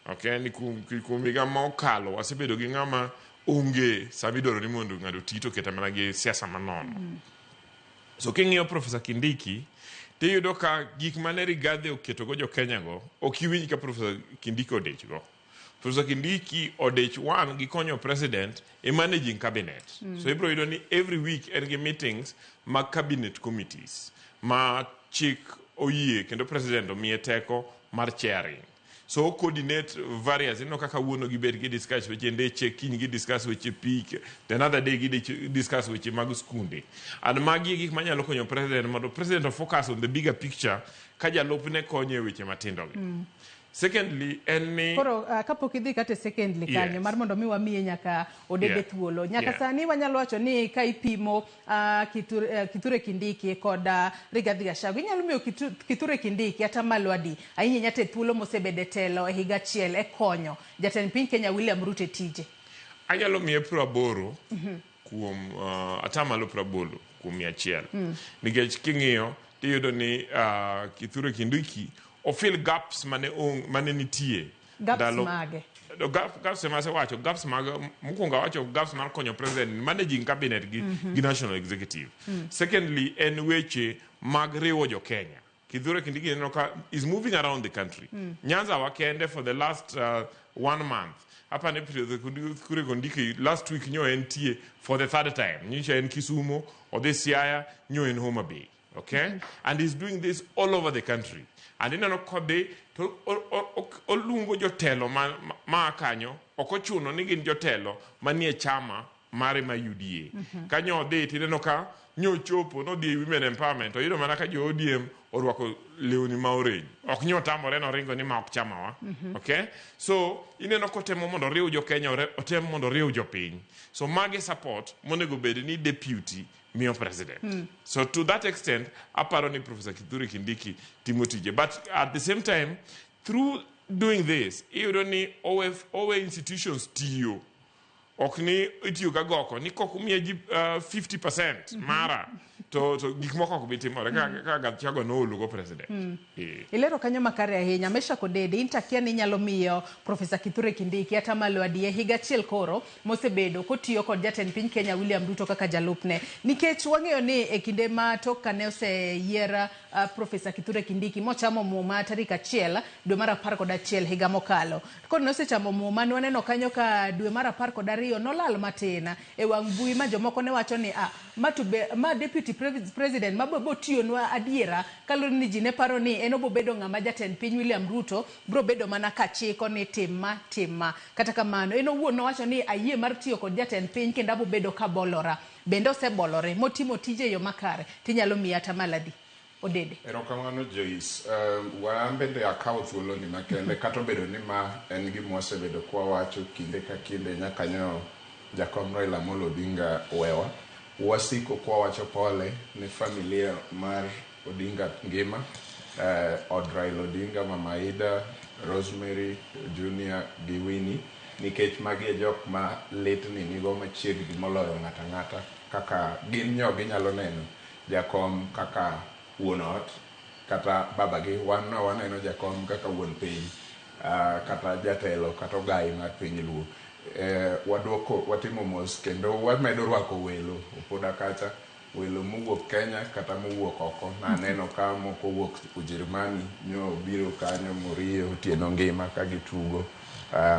Okay, ni kuom higa ma okalo wasebedo gi ng'ama onge sama idwaro ni mondo ng'ato oti to keta mana gi siasa manono. So king'iyo Professor Kindiki tiyudo ka gik mane Rigathi oketogo jo Kenya go ok iwinj ka Professor Kindiki odich go. Professor Kindiki odich one gi konyo president e managing cabinet. So ibro yudo ni every week en gi meetings mag cabinet committees ma chik oyie kendo president omiye teko mar chairing. So o coordinate various, ineno kaka wuono gibet gi discuss weche ndeche, kiny gi discuss weche pi, the another day gi discuss weche mag skunde. And magi e gik manyalo konyo president mondo president o focus on the bigger picture ka jalupne konye e weche matindo gi. Secondly, en ni Koro kapok idhi kata e secondly kanyo mar mondo mi wamiye nyaka Odede thuolo. Nyaka sani wanyalo wacho ni ka ipimo Kithure Kindiki kod Rigathi Gachagua, inyalo miyo Kithure Kindiki atamalo adi? Ahinya ahinya to e thuolo mosebede telo e higa achiel e konyo jatend piny Kenya William Ruto e tije. Anyalo miye 80 kuom 80%. Nikech king'iyo tiyudo ni Kithure Kindiki ofill gaps mane nitie. Gaps mage? Gaps ema asewacho, gaps mag mokwongo awacho gaps mar konyo president managing cabinet gi, gi national executive. Secondly, en weche mag riwo jo Kenya. Kithure Kindiki neno ka is moving around the country. Nyanza wa kende for the last one month. Hapa ni Kithure Kindiki last week nyo entie for the third time. Nyocha en Kisumu, odhi Siaya, nyo en Homa Bay. Okay? And he's doing this all over the country. And ineno kodhi to oluongo jotelo ma kanyo, ok ochuno ni gin jotelo manie chama mare ma UDA. Kanyo odhi tineno ka nyochopo nodhi e women empowerment oyudo mana ka jo ODM orwako lewni ma orange. Ok nyotamore noringo ni ma ok chamawa. Okay? So ineno kotemo mondo oriw jo Kenya, otem mondo oriw jopiny. So magi support monego bed ni deputy miyo president. So to that extent, aparo ni Professor Kithure Kindiki timo tije. But at the same time, through doing this, iyudo ni owe institutions tiyo. Ok ni itiyo ga goko, ni kok umiya ji 50% mara, to gik moko ok bi timore ka Gachagua noolo go president. Ilero kanyo makare ahinya. Meshack Odede, in takia ni inyalo miyo Professor Kithure Kindiki atamalo adi e higa achiel koro mosebedo kotiyo kod jatend piny Kenya William Ruto kaka jalupne. Nikech wang'eyo ni e kinde ma tok kane oseyier Professor Kithure Kindiki mochamo muma tarik 1 dwe mar 11 higa mokalo. Koro nosechamo muma ne waneno kanyo ka dwe mar 12 nolal matin e wang' mbui ma jomoko ne wacho ni ma to be, ma deputy president ma bo tiyonwa adiera kaluwore ni ji ne paro ni en obo bedo ng'ama jatend piny William Ruto bro bedo mana ka chiko ni tim ma tim ma. Kata kamano en owuon nowacho ni ayie mar tiyo kod jatend piny kendo abo bedo kabolora. Bende osebolore motimo tije e yo makare tinyalo miye atamalo adi? Odede. Erokamano Joyce. Wan bende akawo thuoloni makende kata obedo ni ma en gima wasebedo kwawacho kinde ka kinde nyaka nyo jakom Raila Amolo Odinga wewa. Wasiko kwawacho pole ne familia mar Odinga ngima, od Raila Odinga, Mama Ida, Rosemary Junior gi Winnie, nikech magi e jok ma litni nigo machiegni moloyo ng'ato ang'ata kaka gin nyo ginyalo neno jakom kaka wuon ot kata babagi. Wan no waneno jakom kaka wuon piny, kata jatelo kata ogai mar piny Luo. Waduoko watimo mos kendo wamedo rwako welo opoda kacha, welo mowuok Kenya kata mowuok oko. Naneno ka moko owuok Ujerumani nyo obiro kanyo moriyo otieno ngima ka gitugo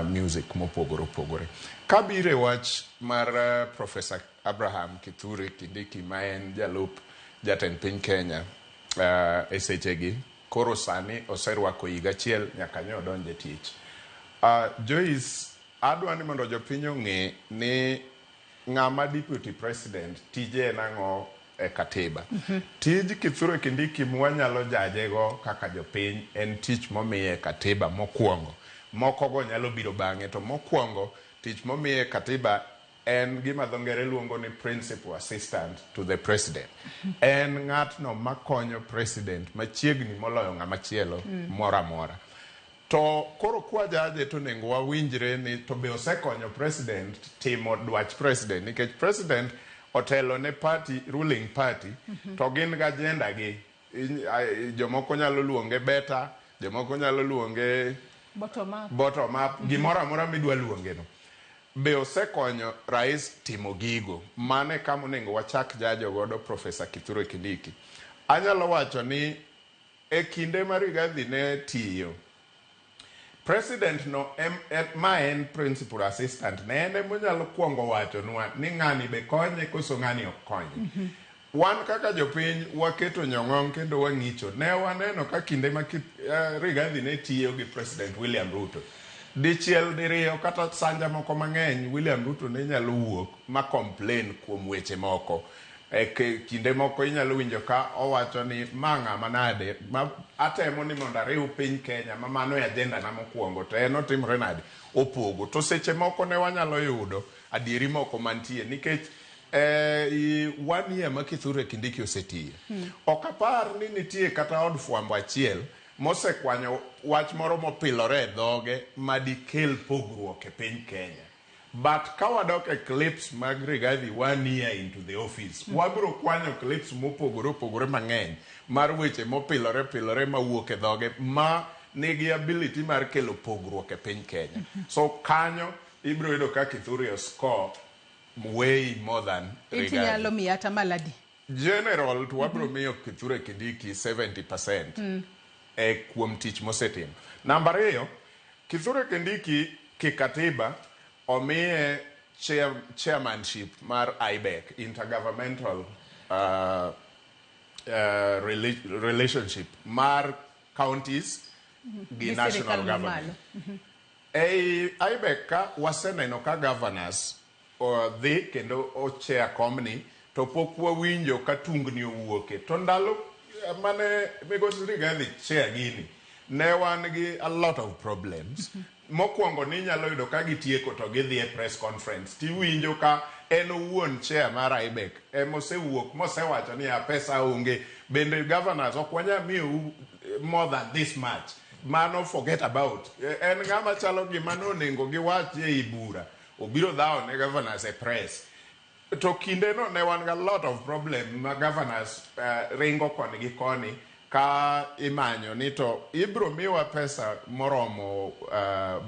music mopogore opogore. Kabiro e wach mar Professor Abraham Kithure Kindiki ma en jalup jatend piny Kenya e sechegi, koro sani oserwako higa achiel nyaka nyo odonj e tich. Joyce, adwa ni mondo jopiny ong'e ni ng'ama deputy president tije en ang'o e katiba. Tij Kithure Kindiki mwanyalo jaje go kaka jopiny en tich momiye e katiba mokwongo. Moko go nyalo biro bang'e to mokwongo tich momiye e katiba en gima dho ngere luongo ni principal assistant to the president. En ng'atno makonyo president machiegni moloyo ng'ama chielo moro amora. To koro kwa jaje to onego wawinjre ni to be osekonyo president timo dwach president nikech president otelo ne party, ruling party, to gin gi agenda gi. Jomoko nyalo luonge better, jomoko nyalo luonge bottom up, bottom up, gimoro amora midwa luonge no. Be osekonyo rais timo gigo? Mano e kama onego wachak jajo godo Professor Kithure Kindiki. Anyalo wacho ni e kinde ma Rigathi ne tiyo, president no em, em, ma en principal assistant ne en emonyalo kwongo wachonwa ni ng'ani be konye koso ng'ani ok konye. Wan kaka jopiny waketo nyong'ong kendo wang'icho. Ne waneno ka kinde ma Rigathi ne tiyo gi President William Ruto, dichiel diriyo kata sanja moko mang'eny William Ruto ne nyalo wuok ma complain kuom weche moko. E kinde moko inyalo winjo ka owacho ni ma ng'ama nade ma atemo ni mondo ariw piny Kenya ma mano e agenda na mokwongo to en otimore nade opogo. To seche moko ne wanyalo yudo adieri moko mantie nikech one year ma Kithure Kindiki osetiyo. Ok apar ni nitie kata od fwambo achiel mosekwanyo wach moro mopilore e dhoge madikel pogruok e piny Kenya. But ka wadok e clips mag Rigathi one year into the office, wabiro kwanyo clips mopogore opogore mang'eny mar weche mopilore pilore mawuok e dhoge ma nigi ability mar kelo pogruok e piny Kenya. So kanyo ibiro yudo ka Kithure score way more than Inti Rigathi. nyalo miya atamalo adi? General to wabiro miyo Kithure Kindiki 70% e kuom tich mosetimo. Namba ariyo, Kithure Kindiki kikatiba omiye chairmanship mar IBEC, Intergovernmental Relationship mar counties gi Gi national sirikal government. mamalo. Ei IBEC ka waseneno ka governors dhi kendo ochair komni to pok wawinjo ka tungni owuoke. To ndalo mane migosi Rigathi chair gini, ne wan gi a lot of problems. Mokwongo ni inyalo yudo ka gitieko to gidhi e press conference tiwinjo ka en owuon chair mar IBEC emosewuok mosewacho ni a pesa onge bende governors ok wanyal miyou more than this much mano forget about. En ng'ama chalo gima nonego giwach ei bura obiro dhawo ne governors e press to kindeno ne wan ga lot of problem ma governors ringo koni gi koni ka imanyo ni to ibro miwa pesa moromo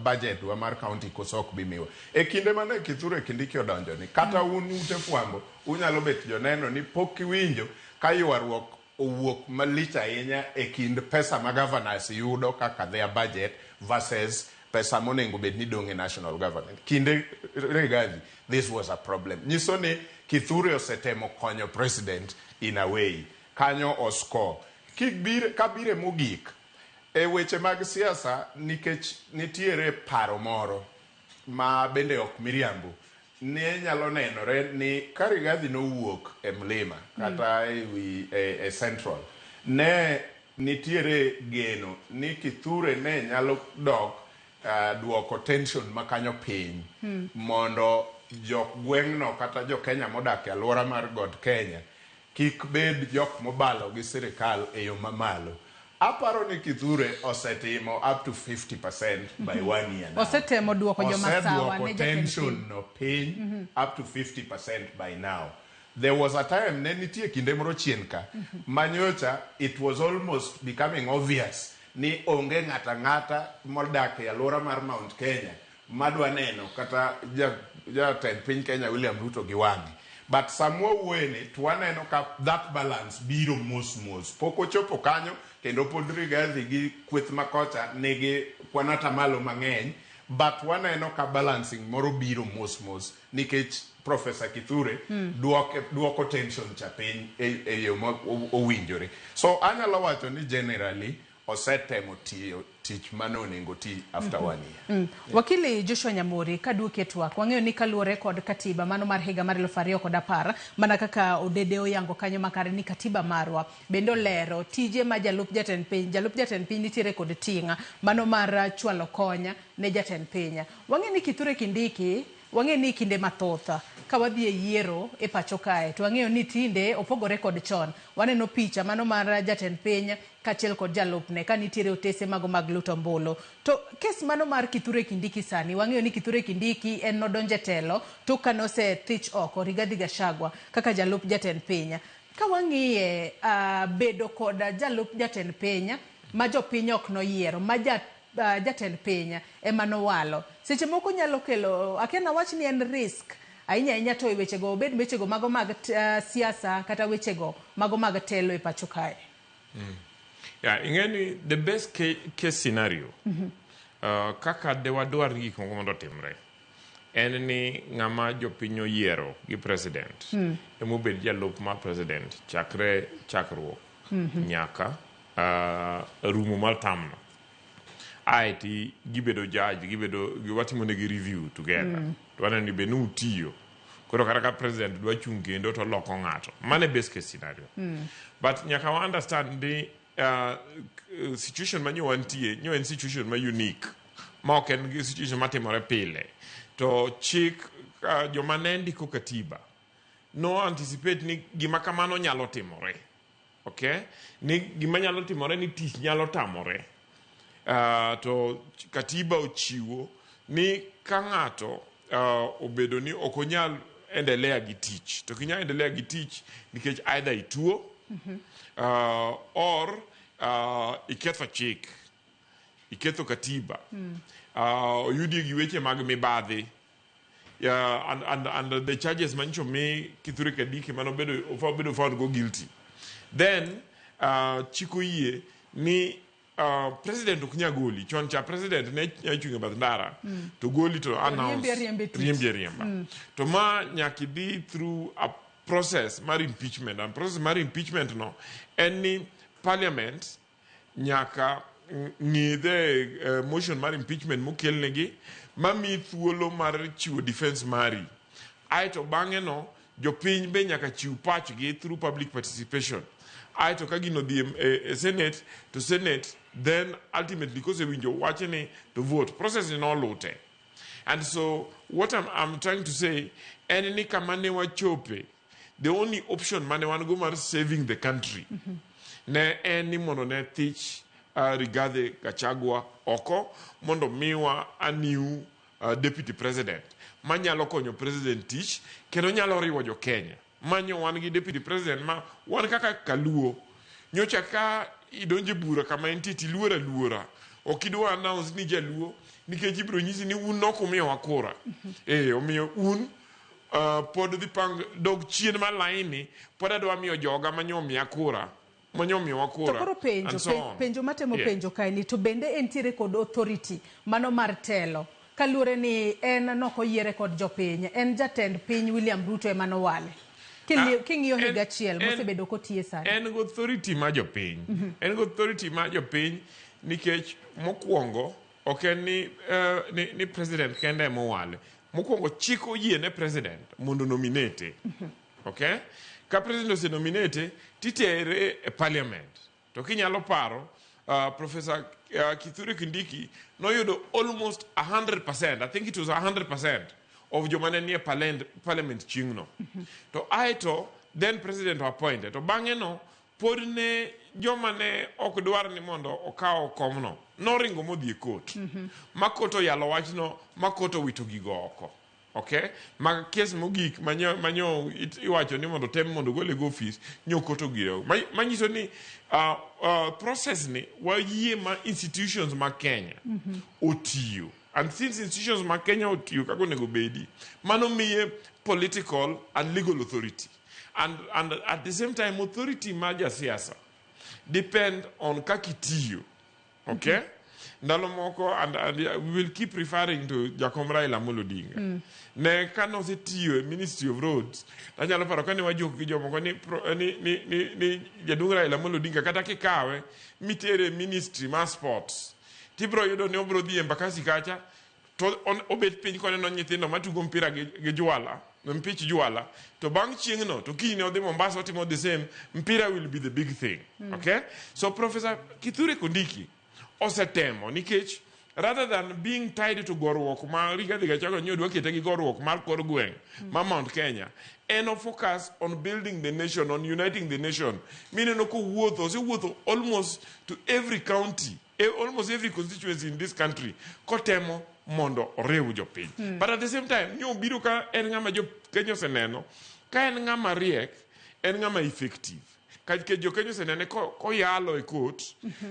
budget wa mar county koso ok bi miwa. E kinde mane Kithure Kindiki odonjo ni kata un ute fwambo unyalo bet joneno ni pok iwinjo ka ywaruok owuok malich ahinya e kind pesa ma governors yudo kaka their budget versus pesa monego bed ni dong' e national government. Kinde Rigathi, this was a problem. Nyiso ni Kithure osetemo konyo president in a way. Kanyo oscore. Kibire, kabire mogik, e weche mag siasa nikech nitiere paro moro ma bende ok miriambo ne nyalo nenore ni ka Rigathi nowuok e mlima kata e wi e central ne nitiere geno ni Kithure ne nyalo dok duoko tension makanyo piny mondo jok gweng'no kata jo Kenya modak e alwora mar God Kenya kik bed jok mobalo gi sirikal e yo mamalo. Aparo ni Kithure osetimo up to 50% by one year now. Osetemo duoko jomasawa Oseduoko ne jatend tension piny. no piny up to 50% by now. There was a time ne nitie kinde moro chien ka manyocha it was almost becoming obvious ni onge ng'ata ng'ata modak e alwora mar Mount Kenya madwa neno kata jatend piny Kenya William Ruto gi wang'e. But samwa wuoyeni to waneno ka that balance biro mos mos. Pok ochopo kanyo kendo pod Rigathi gi kweth makocha nigi kwan atamalo mang'eny but waneno ka balancing moro biro mos mos nikech Professor Kithure duoko tension cha piny e yo ma owinjore. So anyalo wacho ni generally osetemo tiyo tich mane onego ti after one year. Wakili Joshua Nyamori, kaduoki e twak, wang'eyo ni kaluwore kod katiba mano mar higa mar 2010, mana kaka Odede oyango kanyo makare ni katiba marwa bende olero tije ma jalup jatend piny, jalup jatend piny nitiere kod ting' mano mar chwalo kony ne jatend piny. Wang'eyo ni Kithure Kindiki Wang'e ni kinde mathoth ka wadhi e yiero e pacho kae to wang'eyo ni tinde opogore kod chon. Waneno picha mano mar jatend piny kaachiel kod jalupne ka nitiere otese mago mag luto ombulu. To kes mano mar Kithure Kindiki sani, wang'eyo ni Kithure Kindiki en nodonjo e telo tok kane osethich oko Rigathi Gachagua kaka jalup jatend piny. Ka wang'iye uh, bedo kod jalup jatend piny ma jopiny ok noyiero, ma ja, uh, jatend piny ema nowalo, seche moko nyalo kelo, akia nawach ni en risk ahinya ahinya to e wechego, obed wechego mago mag uh, siasa kata wechego mago mag telo e pacho kae. Yeah, ing'e ni the best case scenario kaka de wadwar ni gik moko mondo otimre en ni ng'ama jopiny oyiero gi president emobed jalup mar president chakre chakruok nyaka rumo mar term no. Ae ti gibedo judge, gibedo watimo negi review together. To waneno ni be nutiyo. Koro kata ka president dwa chung' kendo to oloko ng'ato. Mano e best case scenario. But nyaka wa understand ni situation ma nyo wantie nyo en situation ma unique ma ok en gi situation matimore pile. To chik joma ne ndiko katiba no anticipate ni gima kamano nyalo timore. Okay? Ni gima nyalo timore ni tich nyalo tamore. To katiba ochiwo ni ka ng'ato obedo ni ok onyal endelea gi tich to ok inyal endelea gi tich nikech either ituo or iketho chik, iketho katiba, oyudi gi weche mag mibadhi. Yeah, and the charges manyicho mi Kithure Kindiki manobedo obedo found go guilty, then chik oyie ni president ok nyal goli. Chon cha president ne nyalo chung' e bath ndara to goli to announce. Riembi ariemba e tich. Riembi ariemba. To ma nyaka idhi through a process mar impeachment, and process mar impeachment no en ni parliament nyaka ng'i the motion mar impeachment mokelnegi mamiyi thuolo mar chiwo defense mari. Aeto bang'e no jopiny be nyaka chiw pachgi through public participation. Aeto ka gino dhi e senate to senate then ultimately kosewinjo wachni to vote. Process ni nolute. And so what I'm trying to say en ni kama ne wachope, the only option mane wan go mar saving the country ne en ni mondo ne thich Rigathi Gachagua oko mondo miwa a new deputy president manyalo konyo president tich kendo nyalo riwo jo Kenya. Manyo wan gi deputy president ma wan kaka Kaluo nyocha ka idonje bura kama entie tiluor aluora, ok idwa announce ni jaluo nikech ibiro nyisi ni un nok umiyowa kura. Omiyo un pod dhi pang dog chien mar laini, pod adwa miyo joga manyo miya kura, manyo miyowa kura. To koro penjo, and so on. Penjo matemo penjo kae ni to bende entiere kod authority mano mar telo kaluwore ni en nokoyiere kod jopiny, en jatend piny William Ruto ema nowale. King'iyo higa achiel mosebedo kotiye sani. En go authority ma jopiny. En go authority ma jopiny nikech mokwongo ok en ni president kende ema owale. Mokwongo chik oyie ne president mondo nominate. Okay? Ka president ose nominate titere e parliament. To kinyalo paro Professor Kithure Kindiki noyudo almost 100%, I think it was 100% of joma ne nie parliament chieng'no. To aeto then president appointed. To bang'e no pod ne joma ne ok dwar ni mondo okaw komno noringo modhi e court. Ma court oyalo wachno, ma court owito gigo oko. Okay? Ma kes mogik manyo iwacho ni mondo tem mondo gole go ofis nyo court ogiro. Manyiso ni process ni wayie ma institutions ma Kenya otiyo. And since institutions ma Kenya otiyo kaka onego bedi, mano miye political and legal authority. And at the same time, authority ma jasiasa depend on kaka itiyo. Okay? Ndalo moko, and we will keep referring to Jakom Raila Amolo Odinga. Ne kane osetiyo e Ministry of Roads, anyalo paro kane wajok gi jomoko ni jaduong' Raila Amolo Odinga kata kikawe mitere e Ministry mar Sports, tibiro yudo ni obiro dhi e Embakasi kacha to obet piny koneno nyithindo matugo mpira gi jwala, mpich jwala, to bang' chieng'no to kinyne odhi Mombasa otimo the same, mpira will be the big thing. Okay? So Professor Kithure Kindiki osetemo nikech Rather than being tied to goruok ma Rigathi Gachagua nyo dwa kete gi goruok mar kor gweng' ma Mount Kenya, en o focus on building the nation, on uniting the nation. Mineno kowuotho, osewuotho almost to every county, almost every constituency in this country, kotemo mondo oriw jopiny. But at the same time, nyo obiro ka en ng'ama jo Kenya oseneno, ka en ng'ama riek, en ng'ama effective. Nikech jo Kenya osenene koyalo e court,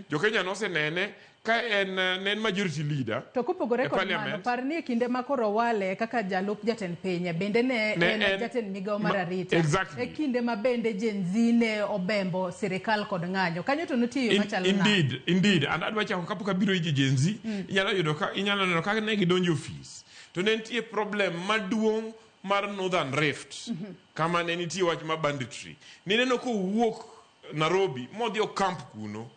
jo Kenya nosenene ka en ne en majority leader To kopogore e kod mano, parliament. par ni e kinde ma koro owale kaka jalup jatend piny, bende ne Ne en en jatend migawo mar arita. Exactly. E kinde ma bende Gen Z ne obembo sirikal kod ng'anyo. Kanyo to nitie yo machalo nade? Indeed, indeed. And adwa chako kapok abiro ije Gen Z, inyalo neno ka ne gidonjo ofis. To ne nitie problem maduong' mar Northern Rift, kama ne nitie wach mar banditry. Nineno kowuok Nairobi modhi okamp kuno.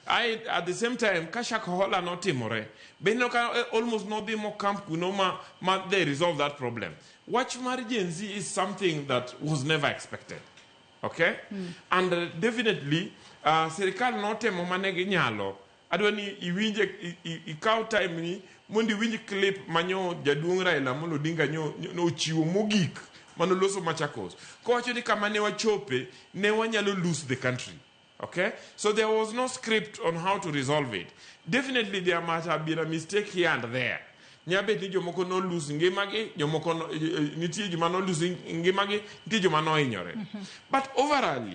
At the same time, ka Shakahola notimore, be ineno ka almost nodhi mokamp kuno ma they resolve that problem. Wach mar Gen Z is something that was never expected. Okay? And definitely, sirikal notemo mane ginyalo. Adwa ni iwinje, ikaw time ni mondo iwinj clip manyo jaduong' Raila Amolo Odinga nyo ochiwo mogik manoloso Machakos. Kowacho ni kama ne wachope, ne wanyalo lose the country. Okay? So there was no script on how to resolve it. Definitely there might have been a mistake here and there. Nyabet ni jomoko no lose ngimagi, jomoko no, nitie joma no lose ngimagi, nitie joma nohinyore. But overall,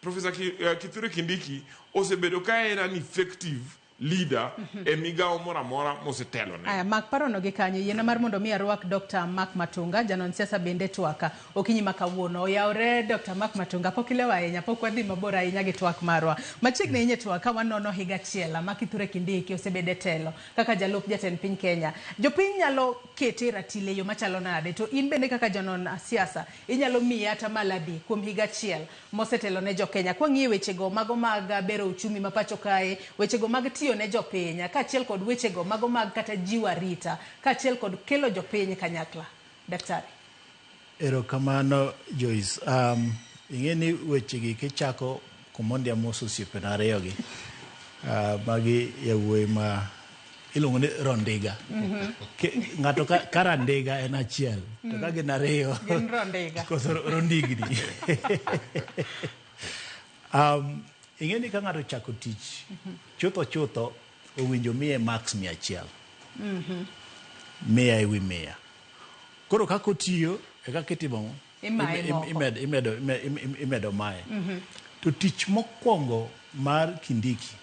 Professor Kithure Kindiki osebedo ka en an effective leader e migawo moro amora mosetelone. Aya, mak parono gi kanyo. Yiena mar mondo mi arwak Dr. Mark Matunga, janon siasa bende twaka okinyi ma kawuono. Oyawre Dr. Mark Matunga, pok ilewo ahinya, pok wadhi mabor ahinya gi twak marwa. Machiegni ahinya e twak ka wanono higa achiel ma Kithure Kindiki osebedo e telo kaka jalup jatend piny Kenya. Jopiny nyalo kete e ratil e yo machalo nade? To in bende kaka janon siasa, inyalo miye atamalo adi kuom higa achiel mosetelo ne jo-Kenya? Kwang'iyo wechego mago mag bero uchumi ma pacho kae, wechego mag tiyo ne jopiny, kaachiel kod wechego mago mag kata jiwo arita, kaachiel kod kelo jopiny kanyakla. Daktari. Erokamano Joyce. Ing'e ni wechegi kichako kumondi amos osiepena ariyogi. Magi yawuoyi ma iluongo ni Rondiga. Ng'ato ka Randiga en achiel, to ka gin ariyo, Gin Rondiga. Koso Rondigni. Ing'e ni ka ng'ato ochako tich, chutho chutho owinjo miye marks 100. 100 e wi 100. Koro kaka otiyo, e kaka itimo ang'o? Imaye moko. Imedo maye. To tich mokwongo mar Kindiki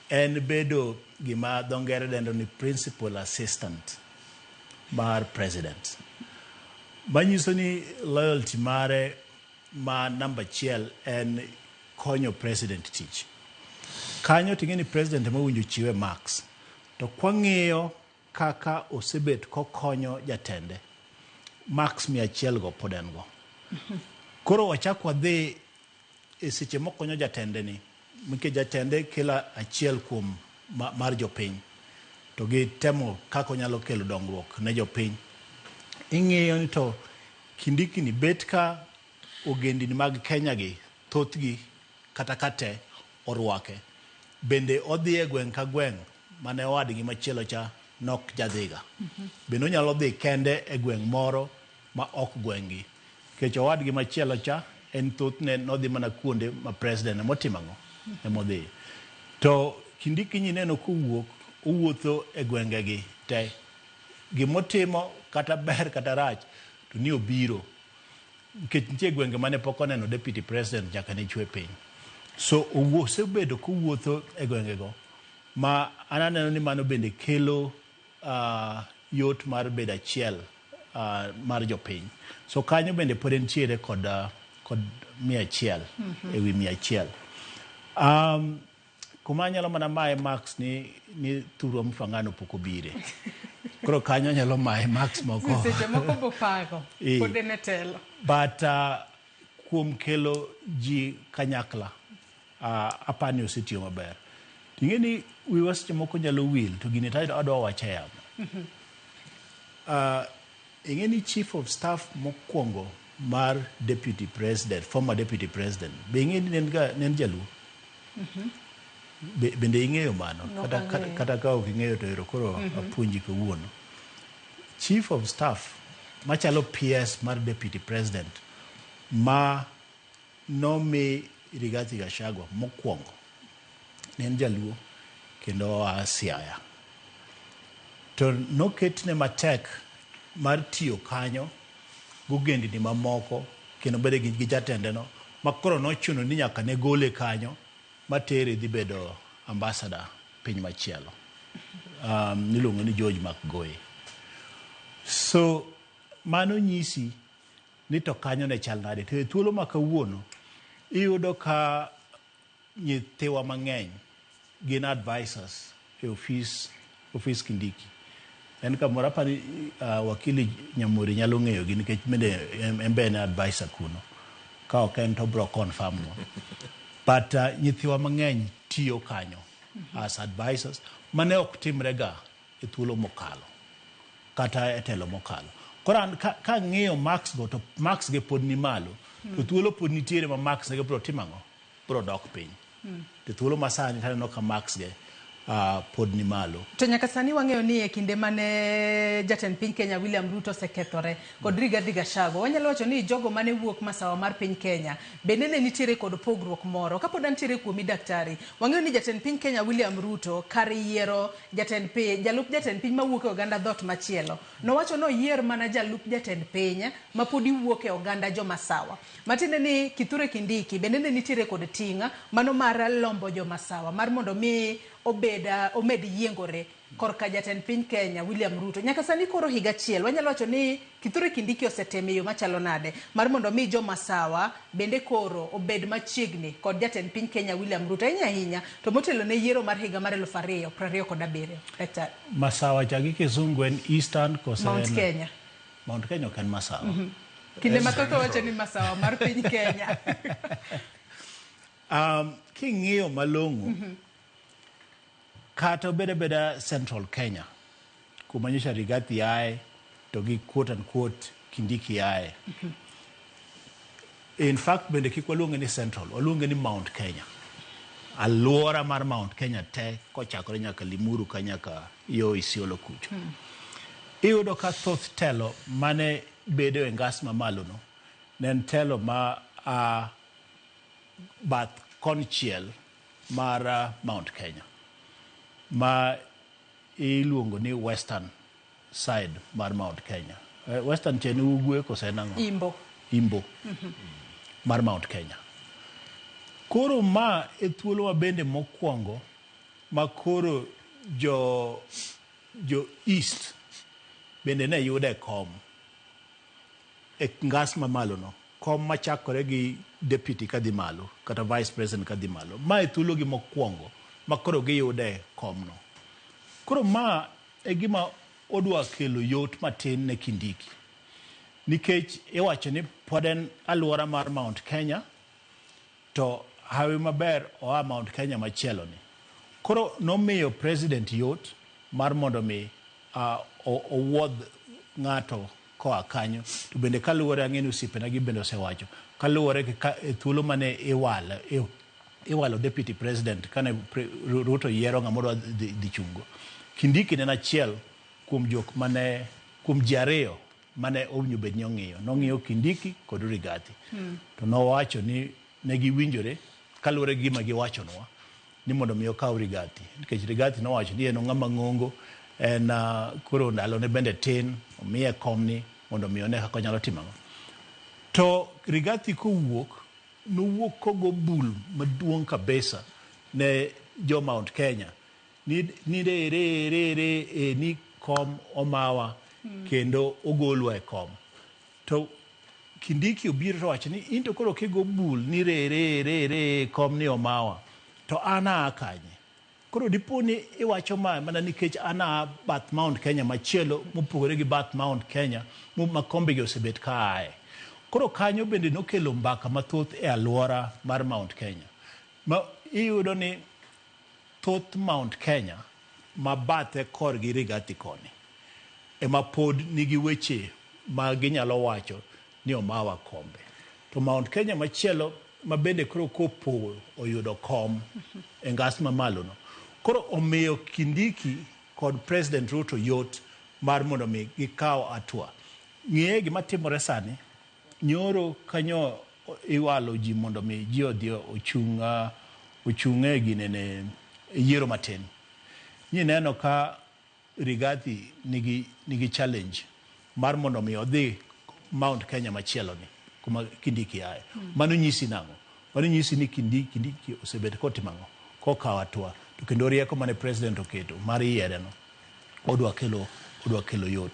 en bedo gima dho ngere dendo ni principal assistant mar president. Manyiso ni loyalty mare ma namba achiel en konyo president tich. Kanyo ting'e ni president ema owinjo chiwe marks. To kwang'iyo kaka osebet kokonyo jatende, marks 100 go pod en go. Koro wachak wadhi e seche mokonyo jatende ni, nikech jatende kelo achiel kuom mar jopiny, to gitemo kaka onyalo kelo dongruok ne jopiny. Ing'iyo ni to Kindiki ni bet ka ogendini mag Kenya gi thothgi kata ka te orwake. Bende odhi e gweng' ka gweng' mane owadgi machielo cha nok jadhiga. Bende onyalo dhi kende e gweng' moro ma ok gweng'gi. Nikech owadgi machielo cha en thothne nodhi mana kuonde ma president emotimo ang'o? Emodhi. To Kindiki nyineno kowuok, owuotho e gwengegi te. Gimotimo kata ber kata rach to ni obiro. Nikech nitie gwenge mane pok oneno deputy president nyaka ne chwe piny. So osebedo kowuotho e gwengego ma an aneno ni mano bende kelo yot mar bedo achiel mar jopiny. So kanyo bende pod entiere kod 100 ewi 100. Kuma anyalo mana maye marks ni Thurwa Mfangano pok obire. Koro kanyo anyalo maye marks moko. Seche moko bopago, pod en e telo. But kuom kelo ji kanyakla, apani osetiyo maber. Ing'e ni wiwa seche moko nyalo wil to gini to adwa wacho e yamo. Ing'e ni chief of staff mokwongo mar deputy president, former deputy president, be ing'e ni ne en Jaluo? Bende ing'eyo mano? Nok Kata, kata, ang'eyo. kata ka ok ing'eyo to ero koro apuonji kawuono. Chief of Staff machalo PS mar Deputy President ma nomi Rigathi Gachagua mokwongo ne en jaluo kendo oa Siaya. To noketne matek mar tiyo kanyo gogendni mamoko kendo bedo gi jatendeno ma koro nochuno ni nyaka ne gole kanyo matere dhi bedo ambassador piny machielo niluongo ni George McGoey. So mano nyisi ni to kanyo ne chal nade. To e thuolo ma kawuono iyudo ka nyithiwa mang'eny gin advisors e ofis Kindiki. En kamoro apani wakili Nyamori nyalo ng'eyo gi nikech bende en be en advisor kuno. Ka ok en to bro confirm nwa. But nyithiwa mang'eny tiyo kanyo as advisors mane ok timre ga e thuolo mokalo kata e telo mokalo. Koro an ka ang'iyo marks go to marks ge pod ni malo to thuolo pod nitiere ma marks ge bro timo ang'o? Bro dok piny. To thuolo masani taneno ka marks ge pod ni malo. To nyaka sani wang'eyo ni e kinde mane jatend piny Kenya William Ruto osekethore kod Rigathi Gachagua, wanyalo wacho ni jogo mane wuok masawa mar piny Kenya bende ne nitiere kod pogruok moro. Kapod antiere kuomi daktari, wang'eyo ni jatend piny Kenya William Ruto kar yiero jatend piny, jalup jatend piny mawuok e oganda dhoot machielo, nowacho ni oyier mana jalup jatend piny mapodi wuok e oganda jomasawa. Matiende ni Kithure Kindiki bende ne nitiere kod ting' mano mar lombo jomasawa mar mondo mi obed omed yiengore korka jatend piny Kenya William Ruto. Nyaka sani koro higa achiel wanyalo wacho ni Kithure Kindiki osetemo e yo machalo nade mar mondo mi jomasawa bende koro obed machiegni kod jatend piny Kenya William Ruto ahinya ahinya to motelo ne yiero mar higa mar 2027. Daktari. Masawa cha gi kizungu en Eastern kose Mount Kenya. Mount Kenya ok en masawa. Kinde mathoth owacho ni masawa mar piny Kenya. King'iyo malong'o kata obed abeda Central Kenya kuma nyocha Rigathi ae to gi quote unquote Kindiki ae. In fact bende kik waluonge ni Central, waluonge ni Mount Kenya. Alwora mar Mount Kenya te kochakore nyaka Limuru ka nyaka yo Isiolo kucho. Iyudo ka thoth telo mane bedo e ngas mamalo no ne en telo ma a bath konchiel mar Mount Kenya ma iluongo ni Western side mar Mount Kenya. Western cha en ugwe kose en ang'o? Imbo. Imbo mar Mount Kenya. Koro ma e thuolo ma bende mokwongo ma koro jo East bende ne yude kom e ngas mamalo no, kom machakore gi deputy kadhi malo kata vice president kadhi malo. Ma e thuolo gi mokwongo ma koro giyude kom no. Koro ma e gima odwa kelo yot matin ne Kindiki. Nikech iwacho ni pod en alwora mar Mount Kenya to hawi maber oa Mount Kenya machielo ni. Koro nomiyo president yot mar mondo mi owuodh ng'ato koa kanyo. To bende kaluwore ang'e ni osiepena gi bende osewacho kaluwore gi e thuolo mane iwalo deputy president kane Ruto yiero ng'ama odwa dhi chungo. Kindiki ne en achiel kuom jok mane kuom ji ariyo mane owinjo bed ni ong'iyo. Nong'iyo Kindiki kod Rigathi. To nowacho ni ne giwinjore kaluwore gi gima giwachonwa ni mondo mi okaw Rigathi. Nikech Rigathi nowacho ni en ng'ama ng'ongo, en koro ndalone bende tin, omiye komni mondo mi one kaka onyalo timo ang'o. To Rigathi kowuok, nowuok kogo bul maduong' kabisa ne jo Mount Kenya ni re re re re e ni kom omawa kendo ogolwa e kom. To Kindiki obiro to wacho ni in to koro kigo bul ni re re re re kom ni omawa to an aa kanye? Koro dipo ni iwacho ma mana nikech an aa bath Mount Kenya machielo mopogore gi bath Mount Kenya ma kombegi osebet ka ae. Koro kanyo bende nokelo mbaka mathoth e alwora mar Mount Kenya. Ma iyudo ni thoth Mount Kenya ma bathe korgi Rigathi koni ema pod nigi weche ma ginyalo wacho ni omawa kombe. To Mount Kenya machielo ma bende koro kopo oyudo kom e ngas mamalo no. Koro omiyo Kindiki kod President Ruto yot mar mondo mi gikaw hatua. Ng'iye gima timore sani, nyoro kanyo iwalo ji mondo mi ji odhi ochung' ochung' e ginene e yiero matin. Nyineno ka Rigathi nigi challenge mar mondo mi odhi Mount Kenya machielo ni kuma Kindiki aye. Mano nyisi nang'o? Mano nyisi ni Kindiki osebet kotimo ang'o? Kokawo hatua. To kendo rieko mane president oketo mar yiere no odwa kelo yot.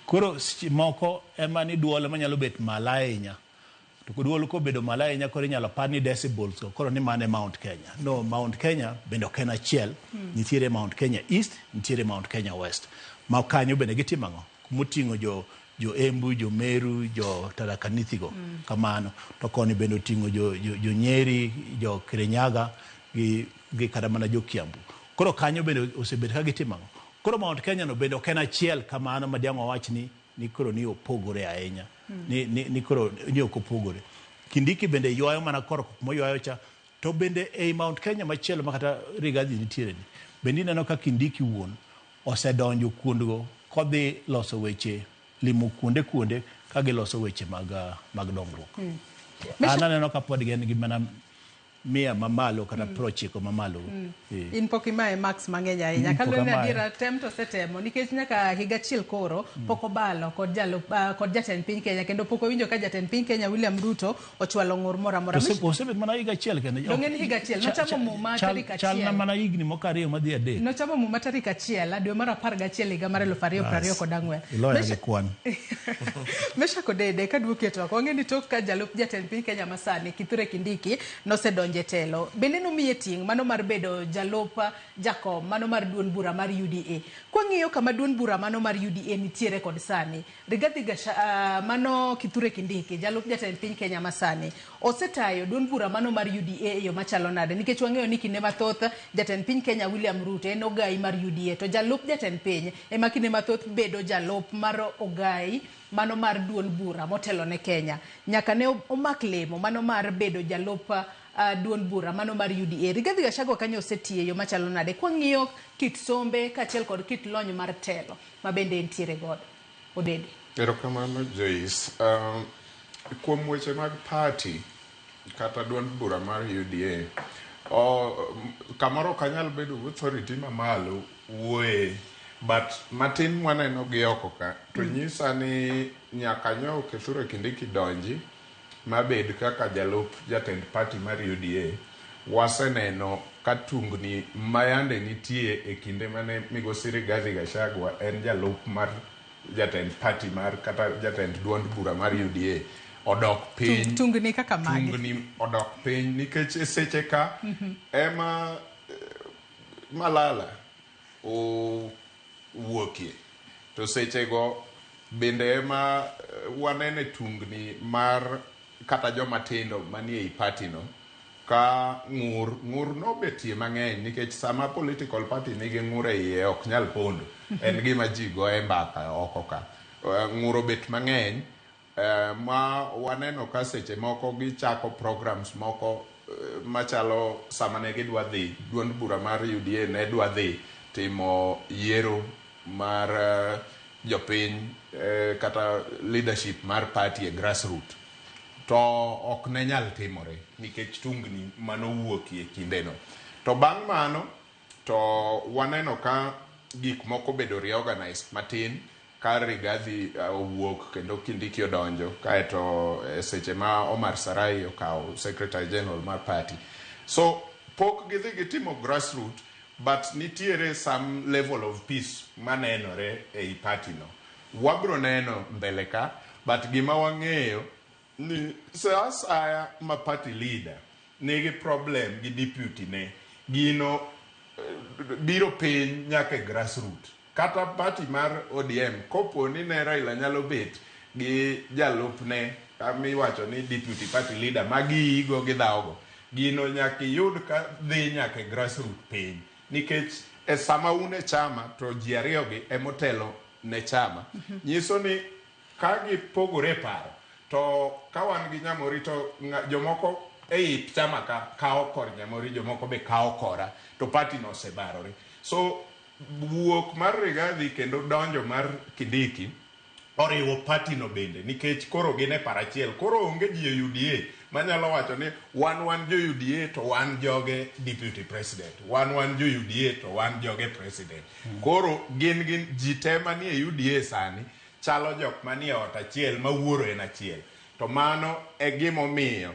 Koro seche moko ema ni duol ema nyalo bet malo ahinya. To duol kobedo malo ahinya koro inyalo par ni decibels go koro ni mano e Mount Kenya. No, Mount Kenya bende ok en achiel. Nitiere Mount Kenya East, nitiere Mount Kenya West. Ma kanyo bende gitimo ang'o? Kumoting'o jo Embu, jo Meru, jo Tharaka Nithi go. Kamano. To koni bende oting'o jo Nyeri, jo Kirinyaga gi kata mana jo Kiambu. Koro kanyo bende osebet ka gitimo ang'o? Koro Mount Kenya no bende ok en achiel kamano ma diang' wawach ni koro ni opogore ahinya. Ni koro ni ok opogore. Kindiki bende ywayo mana korka moywayo cha, to bende ei Mount Kenya machielo ma kata Rigathi nitiere ni, bende ineno ka Kindiki wuon osedonjo kuondgo kodhi loso weche, limo kuonde ka giloso weche mag dongruok. An aneno ka pod gin gi mana 100 mamalo kata 90 mamalo. In pok imaye marks mang'eny ahinya. Kaluwore ni adiera tem to osetemo nikech nyaka higa achiel koro pok obalo kod jatend piny Kenya kendo pok owinjo ka jatend piny Kenya William Ruto ochwalo ng'ur moro amora. Osebet mana higa achiel kende. Donge en higa achiel? Nochamo muma tarik achiel. Chalna mana higni moko 2 madhi 3. Nochamo muma tarik 1 dwe mar 11 higa mar 2024. Iloya gi kwan. Meshack Odede kaduoki e twak wang'e ni tok ka jalup jatend piny Kenya masani Kithure Kindiki nosedonjo e telo. Bende nomiye ting' mano mar bedo jalup jakom mano mar duond bura mar UDA. Kwang'iyo kama duond bura mano mar UDA nitiere kod sani, Rigathi mano Kithure Kindiki jalup jatend piny Kenya masani osetayo duond bura mano mar UDA e yo machalo nade? Nikech wang'eyo ni kinde mathoth jatend piny Kenya William Ruto en ogai mar UDA to jalup jatend piny ema kinde mathoth bedo jalup mar ogai mano mar duond bura motelo ne Kenya. Nyaka ne omak lemo mano mar bedo jalup duond bura mano mar UDA. Rigathi Gachagua kanyo osetiyo e yo machalo nade? Kwang'iyo kit sombe kaachiel kod kit lony mar telo ma bende entiere godo. Odede. Erokamano Joyce. Kuom weche mag party kata duond bura mar UDA, kamoro ok anyal bedo gi authority mamalo wuoye, but matin mwaneno gi oko ka to nyisa ni nyaka nyo Kithure Kindiki donji mabed kaka jalup jatend party mar UDA. Waseneno ka tungni mayande nitie e kinde mane migosi Rigathi Gachagua en jalup mar jatend party mar kata jatend duond bura mar UDA odok piny. Tungni kaka mage? Tungni odok piny nikech e seche ka ema Malala owuokie, to sechego bende ema wanene tungni mar kata joma tindo manie ei party no ka ng'ur nobetie mang'eny nikech sama political party nigi ng'ur e iye ok nyal pondo. En gima ji goye mbaka oko ka. Ng'ur obet mang'eny ma waneno ka seche moko gichako programs moko machalo sama ne gidwa dhi duond bura mar UDA ne dwa dhi timo yiero mar jopiny kata leadership mar party e grassroot, to ok ne nyal timore nikech tungni manowuokie kindeno. To bang' mano to waneno ka gik moko bedo reorganized matin ka Rigathi owuok kendo Kindiki odonjo, kaeto seche ma Omar Sarai okawo Secretary General mar party. So pok gidhi gitimo grassroot, but nitiere some level of peace manenore ei party no. Wabro neno mbele ka, but gima wang'eyo ni sa asaya ma party leader nigi problem gi deputy ne, gino biro piny nyaka e grassroot. Kata party mar ODM kopo ni ne Raila nyalo bet gi jalupne miwacho ni deputy party leader ma giigo gi dhawogo, gino nyaka iyud ka dhi nyaka e grassroot piny, nikech e sama un e chama to ji ariyo gi emotelo ne chama. Nyiso ni ka gipogore e paro to ka wan gi Nyamori to jomoko ei chama ka kawo kor Nyamori, jomoko be kawo kora, to party no osebarore. So wuok mar Rigathi kendo donjo mar Kindiki oriwo party no bende nikech koro gin e par achiel. Koro onge ji e UDA manyalo wacho ni wan wan jo UDA to wan joge deputy president, wan wan jo UDA to wan joge president. Koro gin gin ji te manie UDA sani chalo jok manie ot achiel ma wuoro en achiel. To mano e gimomiyo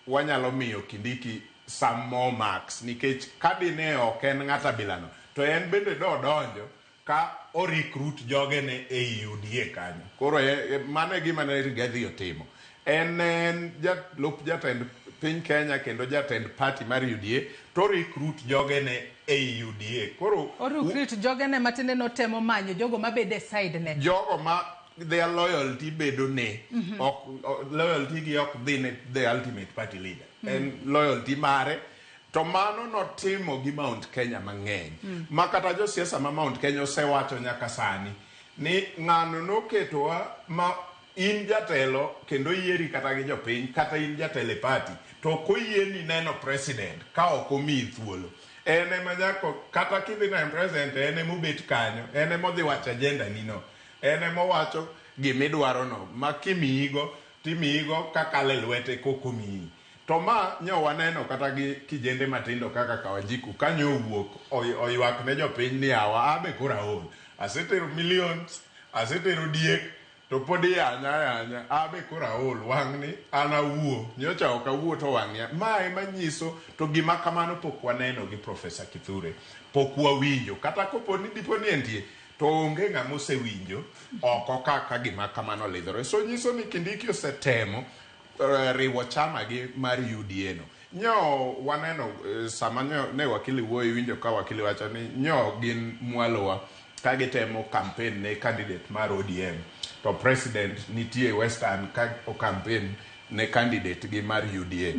wanyalo miyo Kindiki some more marks nikech ka dine ok en ng'at abilano to en bende dodonjo ka o recruit jogene ei UDA kanyo. Koro e, e, mano e gima ne Rigathi otimo. En en jalup jatend piny Kenya kendo jatend party mar UDA to recruit jogene ei UDA. Koro O recruit jogene matiende notemo manyo jogo mabedo e side ne. jogo ma their loyalty bedo ne ok loyalty gi ok dhi ne the ultimate party leader. En loyalty mare to mano notimo gi Mount Kenya mang'eny. Ma kata josiasa ma Mount Kenya osewacho nyaka sani ni ng'ano noketowa ma in jatelo kendo yieri kata gi jopiny kata in jatelo e party to ok oyieni neno president ka ok omiyi thuolo. En ema nyaka kata kidhi neno president en ema obet kanyo, en ema odhi wacho agenda ni no. En ema owacho gimidwaro no ma kimiyigo timiyigo kakalo e lwete kokomiyi. To ma nyo waneno kata gi kijende matindo kaka Kawanjiku kanyo owuok oywak ne jopiny ni awa abe koro aol. Asetero millions, asetero diek, to pod iyanya ayanya abe koro aol wang'ni an awuo nyocha ok awuo to wang'ni ma ema nyiso to gima kamano pok waneno gi Professor Kithure pok wawinjo kata kopo ni dipo ni entie to onge ng'ama osewinjo oko kaka gima kamano olidhore so nyiso ni Kindiki osetemo riwo chama gi mar UDA no. Nyo waneno sama nyo ne wakili wuoyo iwinjo ka wakili wacho ni nyo gin mwalowa ka gitemo campaign ne candidate mar ODM to president nitie Western ka o campaign ne candidate gi mar UDA.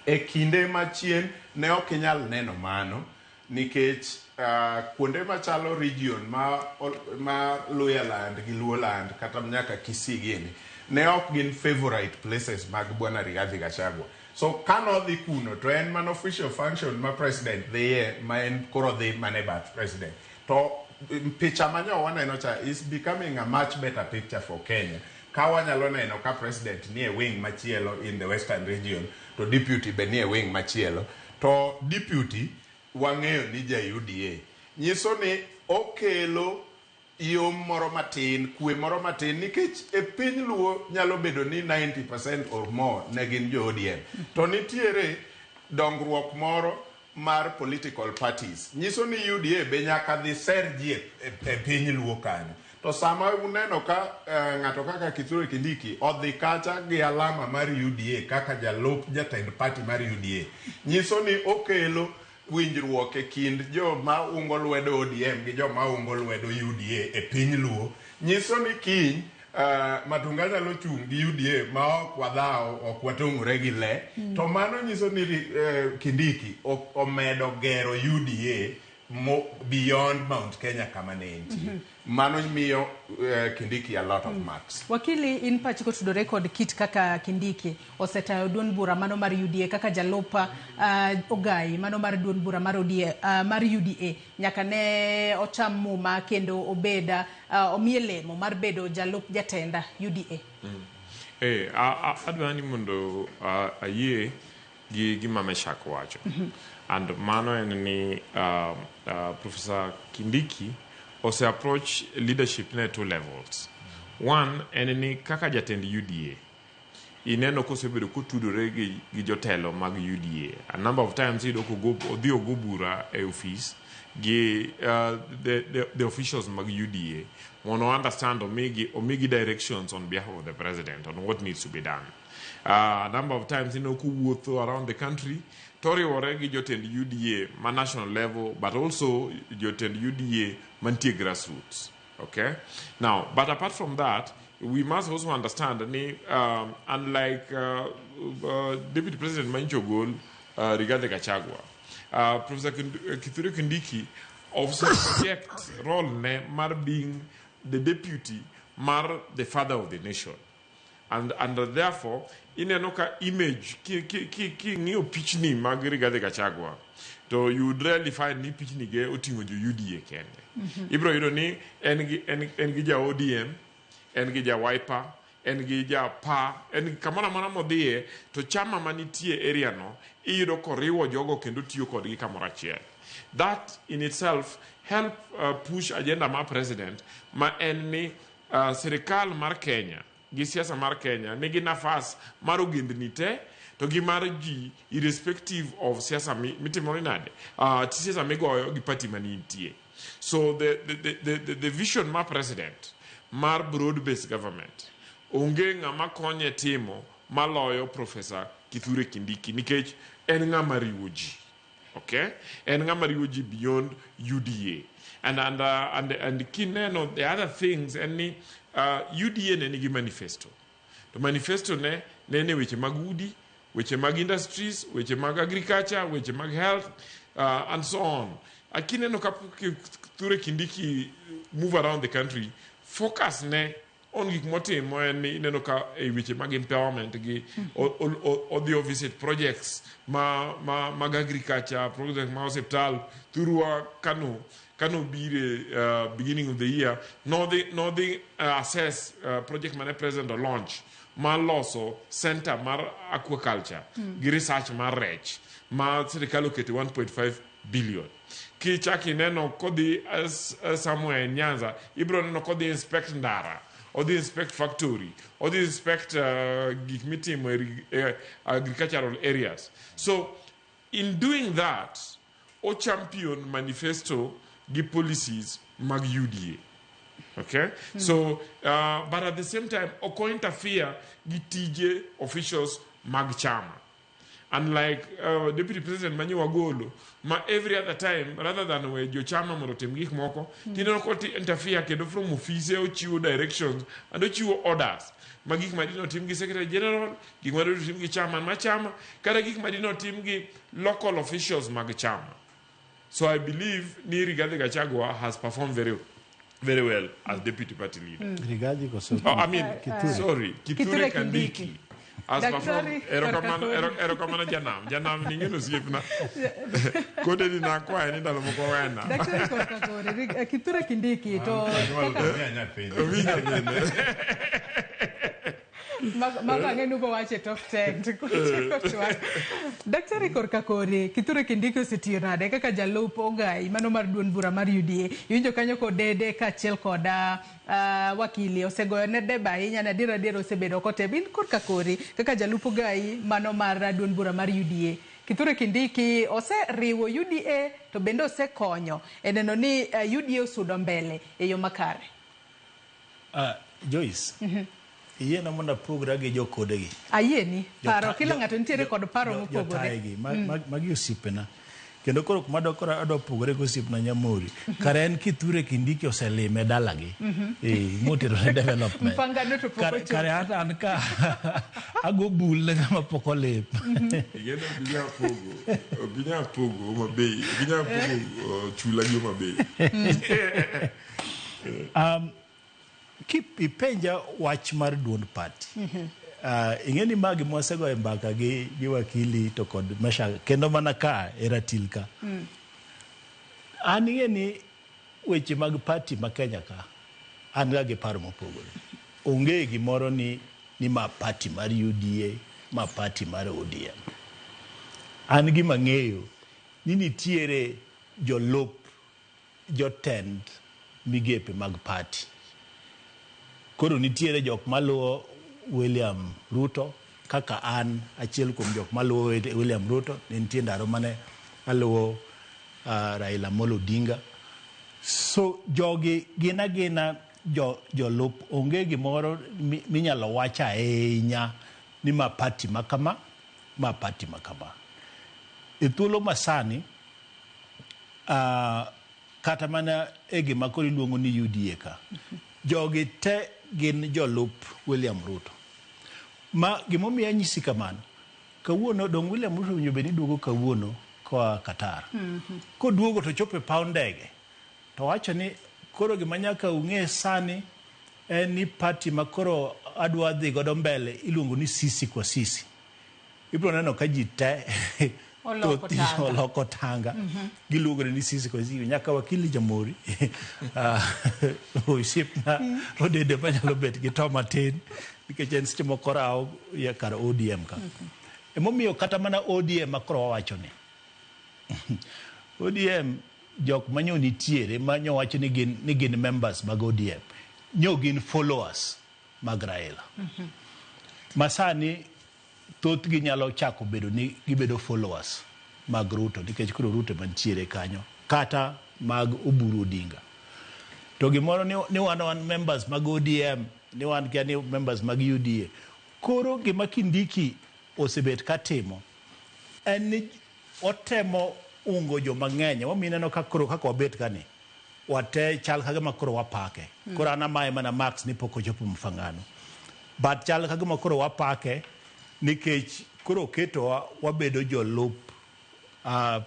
E kinde machien ne ok inyal neno mano nikech kuonde machalo region ma, ma Luhyaland gi Luoland kata nyaka Kisii gini ne ok gin favorite places mag Bwana Rigathi Gachagua. So kanodhi kuno to en mana official function ma president dhiye ma en koro dhi mana e bath president. To picha ma nyo waneno cha is becoming a much better picture for Kenya. Ka wanyalo neno ka president nie wing machielo in the western region to deputy be nie wing machielo to deputy wang'eyo ni ja UDA nyiso ni okelo yom moro matin kwe moro matin nikech e piny luo nyalo bedo ni 90% or more ne gin jo ODM to nitiere dongruok moro mar political parties nyiso ni UDA be nyaka dhi ser ji e piny luo kanyo to sama uneno ka ng'ato kaka Kithure Kindiki odhi kacha gi alama mar UDA kaka jalup jatend party mar UDA nyiso ni okelo winjruok e kind joma ungo lwedo ODM gi joma ungo lwedo UDA e piny luo nyiso ni kiny Matunga nyalo chung' gi UDA ma ok wadhawo ok watong'ore gi le to mano nyiso ni Kindiki omedo gero UDA beyond Mount Kenya kama ne entie mano miyo Kindiki a lot of marks. Wakili, in pachi kotudore kod kit kaka Kindiki osetayo duond bura mano mar UDA kaka jalup Ogai mano mar duond bura mar ODA, mar UDA nyaka ne ocham muma kendo obed omiye lemo mar bedo jalup jatenda UDA. Adwa ni mondo ayie gi gima Meshak wacho. And mano en ni Professor Kindiki ose approach leadership ne two levels. One en ni kaka jatend UDA ineno kosebedo kotudore gi jotelo mag UDA. A number of times iyudo kogo odhi ogo bura e office gi the officials mag UDA mondo understand omigi directions on behalf of the president on what needs to be done. A number of times ineno kowuotho around the country toriwore gi jotend UDA ma national level but also jotend UDA mantie grassroots. Okay? Now, but apart from that, we must also understand ni unlike Deputy President manyocha ogol Rigathi Gachagua, Professor Kithure Kindiki also project role ne mar being the deputy mar the father of the nation. And therefore, ineno ka image king'iyo pichni mag Rigathi Gachagua to you would rarely find ni pichni ge oting'o jo UDA kende. Ibiro yudo ni en gi ja ODM, en gi ja Wiper, en gi ja PA, en gi kamoro amora modhiye to chama manitie area no iyudo koriwo jogo kendo tiyo kodgi kamoro achiel. That in itself help push agenda mar president ma en ni sirikal mar Kenya gi siasa mar Kenya nigi nafas mar ogendni te to gi mar ji irrespective of siasa mitimore nade, siasa migoyo gi party manitie. So the vision mar president mar broad based government onge ng'ama konye timo maloyo Professor Kithure Kindiki nikech en ng'ama riwo ji. Okay? En ng'ama riwo ji beyond UDA. And kineno the other things en ni UDA ne nigi manifesto. To manifesto ne ne weche mag udi, weche mag industries, weche mag agriculture, weche mag health, and so on. Akineno ka Kithure Kindiki move around the country, focus ne on gik motimo en ni ineno ka e weche mag empowerment gi odhi visit projects ma mag agriculture, projects ma osiptal thurwa kano bire beginning of the year nodhi assess project mane president o launch mar loso center mar aquaculture gi research mar rech ma sirikal oketo 1.5 billion. Kichak ineno kodhi somewhere in Nyanza, ibiro neno kodhi inspect ndara, odhi inspect factory, odhi inspect gik mitimo e agricultural areas. So in doing that, o champion manifesto gi policies mag UDA. Okay? So, but at the same time, ok interfere gi tije officials mag chama. Unlike Deputy President Manyi Wagolo, ma every other time, rather than we jochama mondo otim gik moko, tineno ko interfere kendo from office ochiwo directions and ochiwo orders. Ma gik ma dino tim gi Secretary General, gik ma dino tim gi chairman ma chama, kata gik ma dino tim gi local officials mag chama. So I believe ni Rigathi Gachagua has performed very, very well as deputy party leader. Rigathi koso? Oh, I mean, Kithure. Sorry, Kithure Kithure Kindiki. Kindiki. As Daktari performed, erokamano janam, janam ni ng'eno osiepna. Kode ni nakwaye ni ndalo moko wena. Daktari korka kore, Kithure Kindiki to Owinjo bende. Mago ang'e ni ubo wache top 10 to kotieko twak. Daktari korka kore, Kithure Kindiki osetiyo nade kaka jalup ogai mano mar duond bura mar UDA. Iwinjo kanyo kodede kaachiel kod wakili osegoyo ne debe ahinya na adier adier osebedo kotem. In korka kori kaka jalup ogai mano mar duond bura mar UDA. Kithure Kindiki oseriwo UDA to bende osekonyo e neno ni UDA osudo mbele e yo makare. Joyce, iyiena mondo apogra gi jokodegi. Ayieni paro kila ng'ato nitiere kod paro mopogore. Jotayegi, magi osiepena. Kendo koro kuma koro adwa pogore gi osiepna Nyamori. Kare en Kithure Kindiki oselime dalagi. Motero ne development. Mpangano to pok ochopo. Kare hata an ka ago bul ne ng'ama pok olim. Igeno ok ginyal pogo Homa Bay, ok ginyal pogo chula gi Homa Bay. Ipenja wach mar duond party. Ing'e ni magi mwasegoye mbaka gi wakili to kod Mesha kendo mana ka e ratil ka. An ing'e ni weche mag party ma Kenya ka an ga gi paro mopogore. Onge gimoro ni ma party mar UDA, ma party mar ODM. An gima ng'eyo ni nitiere jolup jotend migepe mag party. Koro nitiere jok maluwo William Ruto kaka an achiel kuom jok maluwo William Ruto, ne nitie ndalo mane aluwo Raila Amolo Odinga. So jogi gin agina jolup, onge gimoro minyalo wach ahinya ni ma party ma kama, ma party ma kama. E thuolo masani, kata mana e gima koro iluongo ni UDA ka, jogi te gin jolup William Ruto. Ma gimomiyo anyisi kamano, kawuono dong William Ruto owinjo bed ni duogo kawuono koa Qatar. Koduogo to chopo e paw ndege, to wacho ni koro gima nyaka ung'e sani En ni party ma koro adwa dhi godo mbele iluongo ni sisi kwa sisi. Ibiro neno ka ji te Oloko tanga. Oloko tanga. Giluongore ni sisi kwa sisi. Nyaka wakili Jamhuri osiepna odede manyalo bet gi to matin nikech en seche moko rawo ya kar ODM ka. Emomiyo kata mana ODM ma koro wawacho ni ODM jok manyo nitiere manyo wacho ni gin members mag ODM nyo gin followers mag Raila. Masani thothgi nyalo chako bedo ni gibedo followers mag Ruto nikech koro Ruto mantiere kanyo kata mag Oburu Odinga. To gimoro ni wan members mag ODM, ni wan kia ni members mag UDA. Koro gima Kindiki osebet katimo en ni otemo ungo joma ng'eny. Emomiyo ineno ka koro kaka wabet kani wate chal kagima koro wapake. Koro an amaye mana Max ni pok ochopo Mfangano. But chal kagima koro wapake nikech koro oketowa wabedo jolup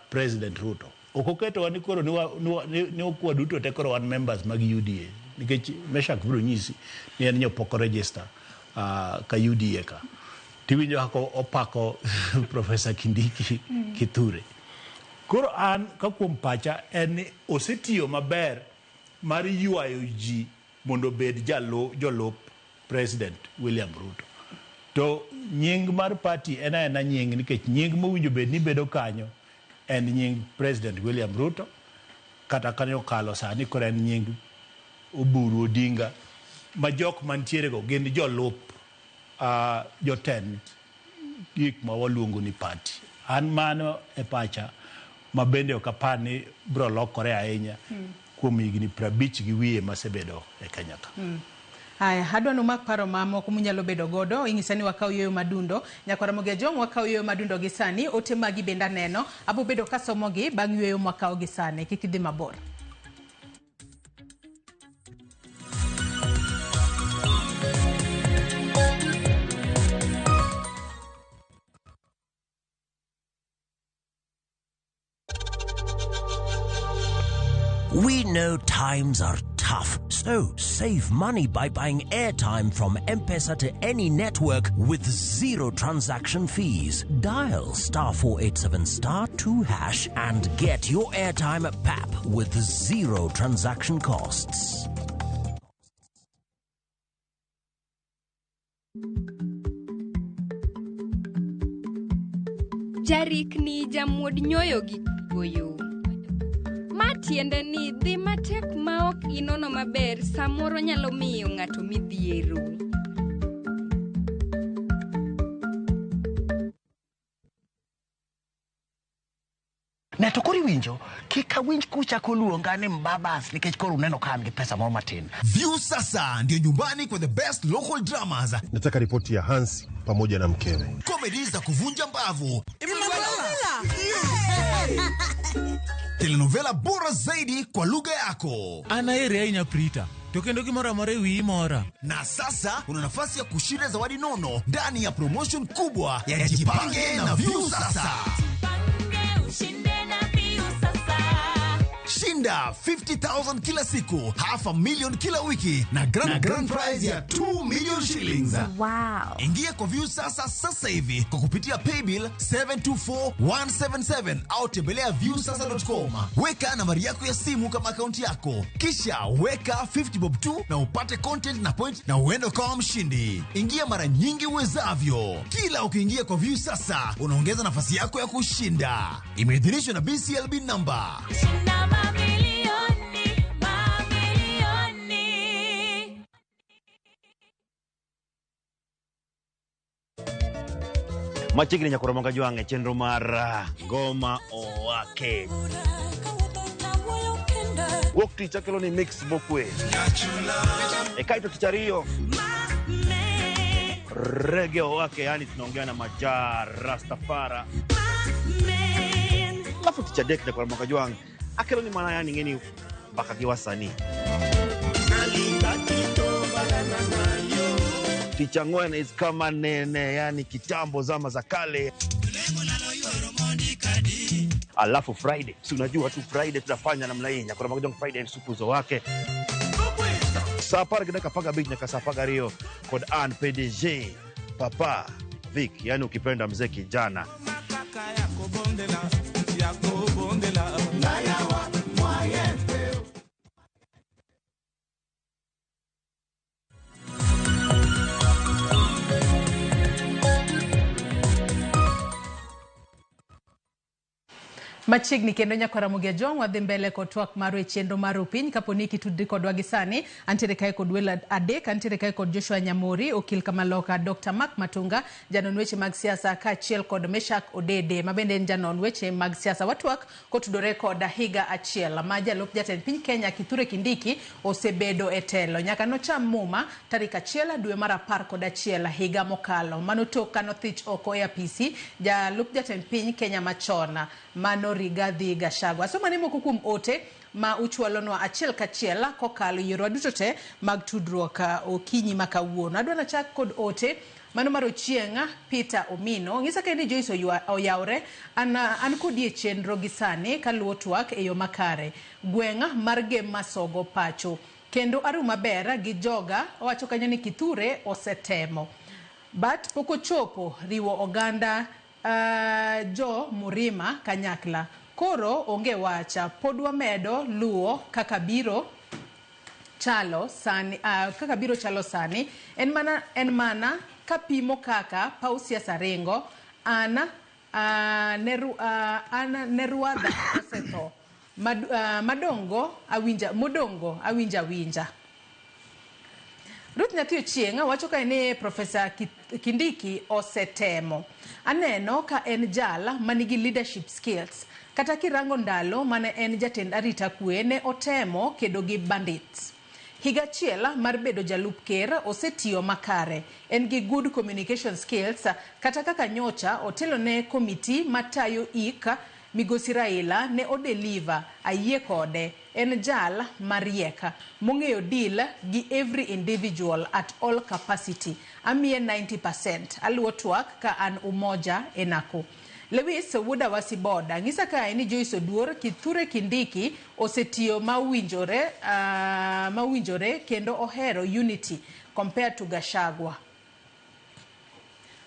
President Ruto. Ok oketowa ni koro ni waduto te koro wan members mag UDA. Nikech Meshak biro nyisi ni en pok register ka UDA ka. Tiwinjo kaka opako Professor Kindiki Kithure. Koro an ka kuom pacha en ni osetiyo maber mar ywayo ji mondo obed jolup President William Ruto. To nying mar party en aena nying nikech nying mowinjo bed ni bedo kanyo en nying President William Ruto, kata kanyo okalo sani koro en nying Oburu Odinga ma jok mantiere go gin jolup jotend gik ma waluongo ni party. An mano e pacha ma bende ok apar ni biro lokore ahinya kuom higni 50 gi wiye masebedo e Kenya ka. Haya, adwa numak paro mamoko munyalo bedo godo. Ing'isa ni wakaw yueyo madundo. Nyakwara Ramogi Ajwang' wakaw yueyo madundo gi sani. Ote magi bende aneno. Abo bedo kasomogi bang' yueyo mwakaw gi sani. Kik idhi mabor. We know times are tough, so save money by buying airtime from M-Pesa to any network with zero transaction fees. Dial *487*2# and get your airtime at PAP with zero transaction costs. Jarikni jamuod nyoyo gi goyo. Ma tiende ni dhi matek ma ok inono maber samoro nyalo miyo ng'ato midhiero. Ne to koro iwinjo, kik awinj kuchako luonga ni mbabas nikech koro uneno ka an gi pesa moro matin. View sasa ndio nyumbani kwa the best local dramas. Nataka ripoti ya Hans pamoja na mkewe. Comedy za kuvunja mbavu. Telenovela bora zaidi kwa lugha yako. Anaere ahinya Prita. To kendo gimoro amora e wiyi mora. Na sasa una nafasi ya kushinda zawadi nono ndani ya promotion kubwa ya Jipange na View Sasa. Shinda 50,000 kila siku, 500,000 kila wiki na grand prize ya 2 million shillings. Wow. Ingia kwa View Sasa sasa hivi kwa kupitia paybill 724177 au tembelea viewsasa.com. Weka nambari yako ya simu kama akaunti yako. Kisha weka 50 bob 2 na upate content na point na uende kama mshindi. Ingia mara nyingi uwezavyo. Kila ukiingia kwa View Sasa unaongeza nafasi yako ya kushinda. Imeidhinishwa na BCLB number. Shinda mamilioni, mamilioni. Machiegni nyakoro Ramogi Ajwang' e chenro mar Ngoma Owake. Wuok tich akelo ni mix mokwe. E kaito tich ariyo Reggae Owake, yani tunaongea na Majar Rastafara. Alafu tich adek nyakoro Ramogi Ajwang' akelo ni mana yani ng'eni mbaka gi wasanii. Tich ang'wen is kama nene, yani kitambo zama za kale. Alafu Friday, si unajua tu Friday tunafanya namna hii. Nyakoro Ramogi Ajwang' Friday ni supu zo wake. Saa 10:15 nyaka saa 12 kod an PDG Papa Vic, yani ukipenda mzee kijana. Machiegni kendo nyakwar Ramogi Ajwang' wadhi mbele kod twak marwa e chenro mar Rupiny. Kapo ni kitudri kodwa gi sani, antiere kae kod welo adek, antiere kae kod Joshua Nyamori, okil Kamaloka, Dr. Mark Matunga, janon weche mag siasa, kaachiel kod Meshak Odede, ma bende en janon weche mag siasa. Watwak kotudore kod higa achiel ma jalup jatend piny Kenya Kithure Kindiki osebedo e telo nyaka nocham muma tarik 1 dwe mar 11 higa mokalo. Mano tok kanothich oko e apisi jalup jatend piny Kenya machon mano Rigathi Gachagua. Asoma ne moko kuom ote ma uchwalonwa achiel kachiel kokalo yorwa duto te mag tudruok okinyi ma kawuono. Adwa nachak kod ote mano mar Ochieng' Peter Omino. Ng'isa kae ni Joyce oyawre an kodi e chenro gi sani kaluwo twak e yo makare. Gweng' mar Gem Masogo pacho. Kendo aru maber gi joga owacho kanyo ni Kithure osetemo. But pok ochopo riwo oganda jo Murima kanyakla. Koro onge wacha, pod wamedo luwo kaka biro chalo sani, kaka biro chalo sani en mana kapimo kaka paw siasa ringo ana Nerwadha osetho madongo awinja modongo awinja winja. Ruth Nyathi Ochieng' wacho kae ni Professor Kindiki osetemo. Aneno ka en jal manigi leadership skills. Kata kirango ndalo mane en jatend arita kwe ne otemo kedo gi bandits. Higa achiel mar bedo jalup ker osetiyo makare. En gi good communication skills. Kata kaka nyocha otelo ne komiti matayo ik Migosi Raila ne odeliver, ayie kode. En jal mariek mong'eyo deal gi every individual at all capacity. Amiye 90%. Aluwo twak ka an Umoja e Nakuru. Lewis Wuoda Wasiboda ng'isa kae ni Joyce Oduor Kithure Kindiki osetiyo mawinjore kendo ohero unity compared to Gachagua.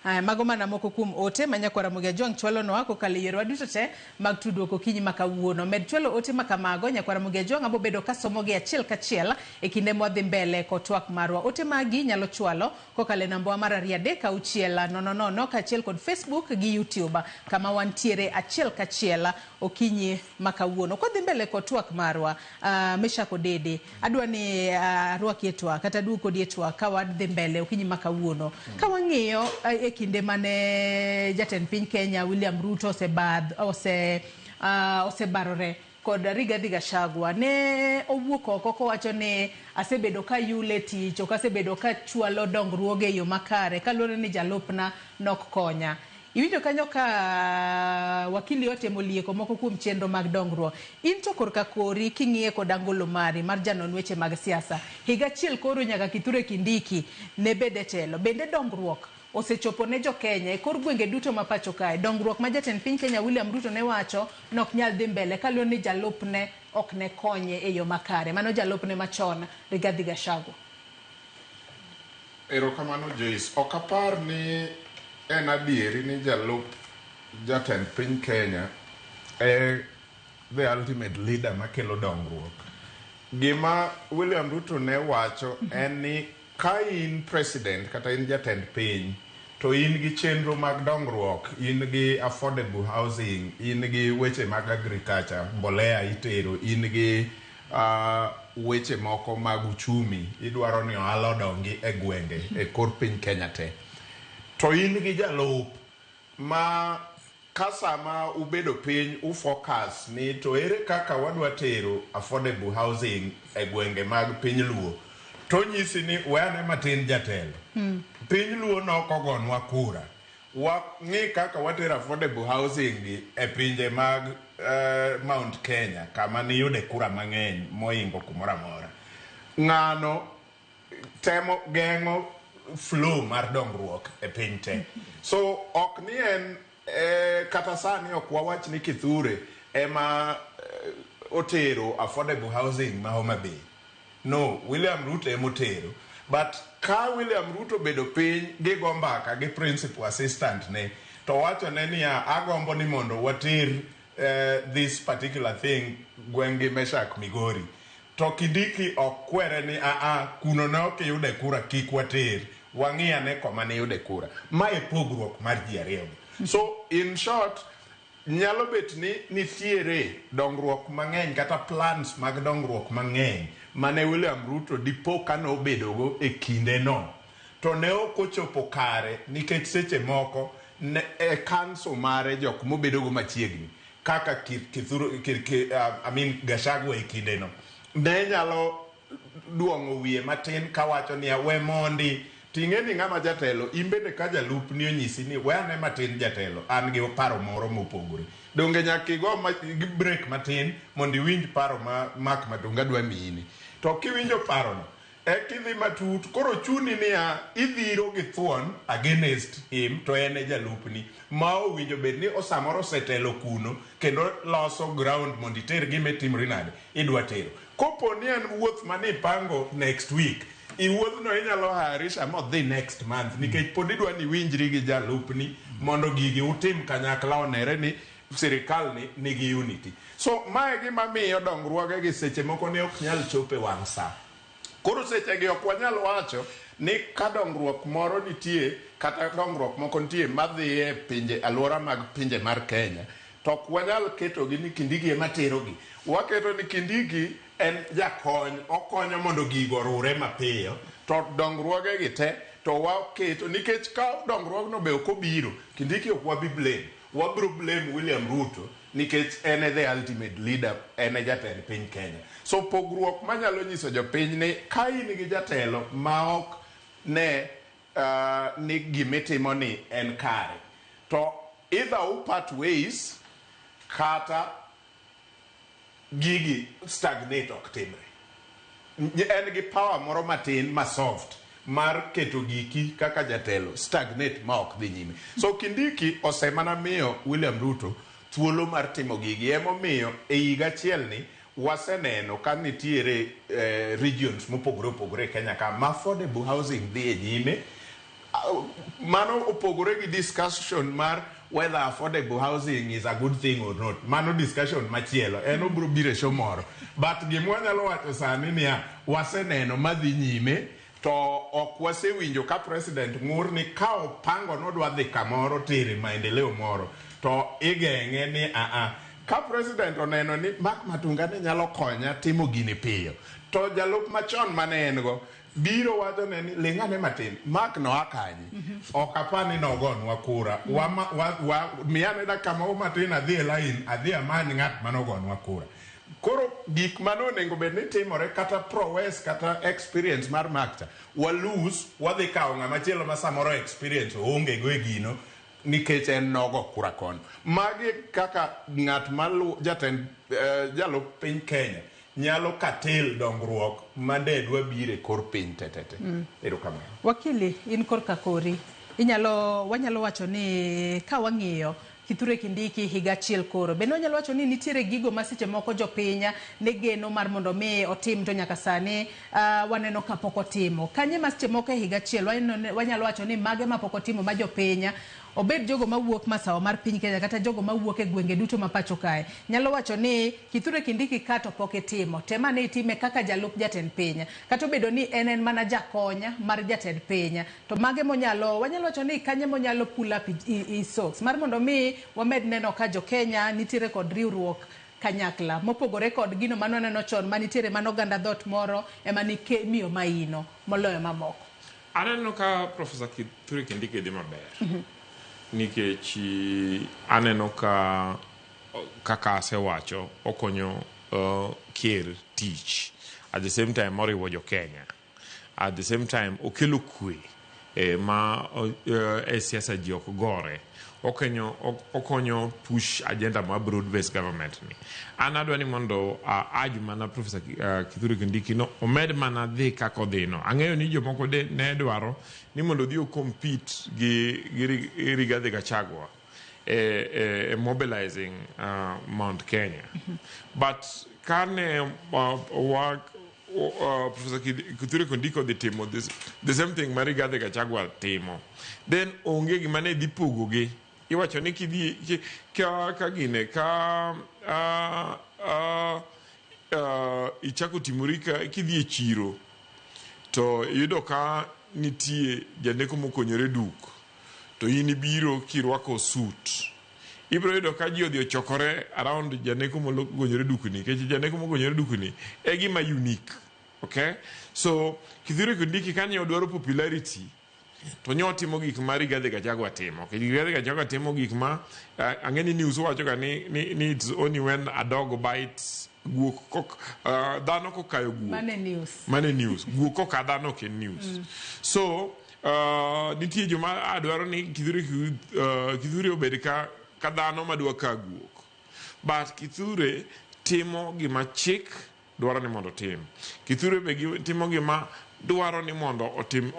Aya, mago mana moko kuom ote ma nyakwar Ramogi Ajwang' chwalonwa kokalo e yorwa duto te mag tudruok okinyi ma kawuono. Med chwalo ote ma kamago nyakwar Ramogi Ajwang' abo bedo kasomogi achiel kachiel e kinde mwadhi mbele kod twak marwa. Ote magi nyalo chwalo kokalo e namba mar 2 3 6 0 0 kaachiel kod Facebook gi YouTube kama wantiere achiel kachiel okinyi ma kawuono. Kwadhi mbele kod twak marwa, Meshak Odede, adwa ni arwaki e twak kata aduog kodi e twak ka wadhi mbele okinyi ma kawuono. Ka wang'iyo e kinde mane jatend piny Kenya William Ruto osebarore kod Rigathi Gachagua, ne owuok oko kowacho ni asebedo ka yule tich, ok asebedo ka chwalo dongruoge e yo makare kaluwore ni jalupna nok konya. Iwinjo kanyo ka wakili otemo lieko moko kuom chenro mag dongruok. In to korka kori king'iye kod angolo mari mar janon weche mag siasa, higa achiel koro nyaka Kithure Kindiki ne bed e telo. Bende dongruok osechopo ne jo Kenya e kor gwenge duto ma pacho kae? Dongruok ma jatend piny Kenya William Ruto ne wacho nok nyal dhi mbele kaluwore ni jalupne ok ne konye e yo makare. Mano jalupne machon Rigathi Gachagua. Erokamano Joyce. Ok apar ni en adieri ni jalup jatend piny Kenya e the ultimate leader makelo dongruok. Gima William Ruto ne wacho en ni ka in president kata in jatend piny to in gi chenro mag dongruok, in gi affordable housing, in gi weche mag agriculture, mbolea itero, in gi weche moko mag uchumi, idwaro ni ohala odongi e gwenge e kor piny Kenya te. To in gi jalup ma ka sama ubedo piny ufocus ni to ere kaka wadwa tero affordable housing e gwenge mag piny Luo, to nyisi ni weyane matin jatelo. Piny Luo nok ogonwa kura. Wang'i kaka watero affordable housing gi e pinje mag Mount Kenya kama niyude kura mang'eny moingo kumoro amora. Ng'ano temo geng'o flow mar dongruok e piny te. So ok ni en kata sani ok wawach ni Kithure ema otero affordable housing ma Homa Bay. No, William Ruto emotero. But ka William Ruto bedo piny gi go mbaka gi principal assistant ne, to wachone niya, agombo ni mondo water this particular thing gweng' gi Meshak Migori. To Kindiki ok kwere ni aa, kuno ne ok iyude kura kik water. Wang'i ane koma ne iyude kura. Ma e pogruok mar ji ariyogi. So in short, nyalo bet ni nitiere dongruok mang'eny kata plans mag dongruok mang'eny mane William Ruto dipo ka nobedogo e kindeno to ne ok ochopo kare nikech seche moko ne, e council mare jok mobedogo machiegni kaka Kithuru, I mean Gachagua e kindeno ne nyalo duong'o wiye matin kawacho niya we mondi ting'e ni ng'ama jatelo in bende ka jalupni onyisi ni we ane matin jatelo an gi paro moro mopogore donge nyaka igo gi break matin mondo iwinj paro ma Mark Matunga dwa miyini to kiwinjo parono ekidhi matut koro chuni niya idhiro gi thuon against him to en e jalupni ma owinjo bed ni samoro osetelo kuno kendo loso ground mondo iter gima itimri nade idwa tero kopo ni en wuoth mane ipango next week iwuodhno inyalo hayarisha modhi next month nikech pod idwa ni iwinjri gi jalupni mondo gigi utim kanyakla onere ni sirikal ni nigi unity so mae gima miyo dongruoge gi seche moko ne ok nyal chopo e wang' sa koro seche gi ok wanyal wacho ni ka dongruok moro nitie kata dongruok moko nitie madhi e pinje alwora mag pinje mar Kenya to ok wanyal ketogi ni Kindiki ema terogi waketo ni Kindiki en jakony okonyo mondo gigo orure mapiyo to dongruoge gi te to waketo nikech ka dongruogno be ok obiro Kindiki ok wabi blame wabiro blame William Ruto nikech en e the ultimate leader en e jatend piny Kenya so pogruok manyalo nyiso jopiny ni ka in gi jatelo ma ok ne ni gimitimo ni en kare to either u part ways kata gigi stagnate ok timre en gi power moro matin ma soft mar keto giki kaka jatelo stagnate ma ok dhi nyime so Kindiki osemana miyo William Ruto thuolo mar timo gigi emomiyo e higa achiel ni waseneno ka nitiere regions mopogore opogore e Kenya ka ma affordable housing dhi e nyime mano opogore gi discussion mar whether affordable housing is a good thing or not mano discussion machielo en obiro biro e show moro but gima wanyalo wacho sani niya waseneno madhi nyime to ok wasewinjo ka president ng'ur ni ka opango nodwa dhi kamoro tere maendeleo moro to igeng'e ni aa ka president oneno ni Mark Matunga ne nyalo konya timo gini piyo to jalup machon mane en go biro wacho ne ni ling'ane matin Mark noa kanye ok apar ni nogonwa kura wa miyane dakika moko matin adhi e line adhi amany ng'at manogonwa kura koro gik mane onego bed ni timore kata prowess kata experience mar Mark cha wa lose wadhi kawo ng'ama chielo ma samoro experience oonge go e gino nikech en nogo kura kono magi kaka ng'at malu jatend jalup piny Kenya nyalo katel dongruok made dwa biro e kor piny tetete erokamano. Wakili, in korka kori wanyalo wacho ni ka wang'iyo Kithure Kindiki higa achiel koro bende wanyalo wacho ni nitiere gigo ma seche moko jopiny ne geno mar mondo mi otim to nyaka sani waneno ka pok otimo kanye ma seche moko e higa achiel wanyalo wacho ni mage ma pok otimo ma jopiny obed jogo mawuok masawa mar piny Kenya kata jogo mawuok e gwenge duto ma pacho kae nyalo wacho ni Kithure Kindiki ka to pok itimo tema ne itime kaka jalup jatend piny kata obedo ni en mana jakonya mar jatend piny to mage monyalo wanyalo wacho ni kanye monyalo pull up his socks mar mondo mi wamed neno ka jo Kenya nitiere kod riwruok kanyakla mopogore kod gino mane waneno chon manitiere mano oganda dhot moro ema ni miyo maino moloyo mamoko. Aneno ka Professor Kithure Kindiki dhi maber nikech aneno ka kaka asewacho okonyo ker tich at the same time oriwo jo Kenya at the same time okelo kwe ma e siasa ji ok gore okonyo push agenda mar broad based government ni an adwa ni mondo aj mana Professor Kithure Kindiki no omed mana dhi kaka odhi no ang'eyo ni jomoko ne dwaro ni mondo odhi ocompete gi Rigathi Gachagua e mobilizing Mount Kenya but kane Professor Kithure Kindiki odhi timo the same thing ma Rigathi Gachagua timo, then onge gima ne dhi pogogi. Iwacho ni kidhi ka gine ka ichako timori ka kidhi e chiro to iyudo ka nitie janeko mokonyore duk to in ibiro kirwako suit, ibiro yudo ka ji odhi ochokore around janeko mogonyore dukni, nikech janeko mogonyore dukni e gima unique. Okay, so Kithure Kindiki kane odwaro popularity to nyo timo gik ma Rigathi Gachagua timo. Okay, Rigathi Gachagua timo gik ma ang'e ni news wacho ga ni it's only when a dog bites guok kok dhano kokayo guok. Mane news. Mane news. Guok koka dhano ok en news. So nitie joma adwaro ni Kithure obed ka dhano madwa ka guok. But Kithure timo gima chik dwaro ni mondo otim. Kithure be timo gima dwaro ni mondo otim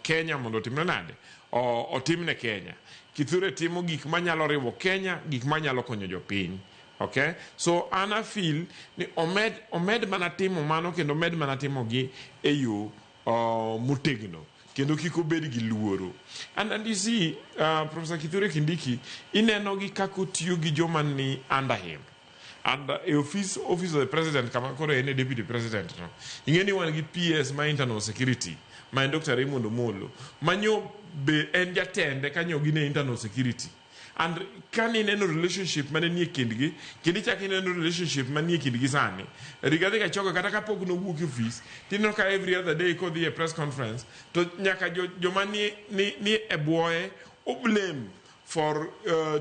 Kenya mondo otimne nade? Otimne Kenya. Kithure timo gik manyalo riwo Kenya, gik manyalo konyo jopiny. Okay? So an a feel ni omed mana timo mano kendo omed mana timo gi e yo motegno kendo kik obed gi luoro. And you see, Professor Kithure Kindiki ineno gi kaka otiyo gi joma ni under him. And e office of the president kama koro en e deputy president no. Ing'e ni wan gi PS ma internal security ma en Dr. Raymond Omolo manyo be en jatende kanyo gin e internal security. And kane ineno relationship mane nie kindgi kendo ichako ineno relationship manie kindgi sani, Rigathi Gachagua kata kapok nowuok e office tineno ka every other day kodhi e press conference to nyaka joma ni e bwoye oblame for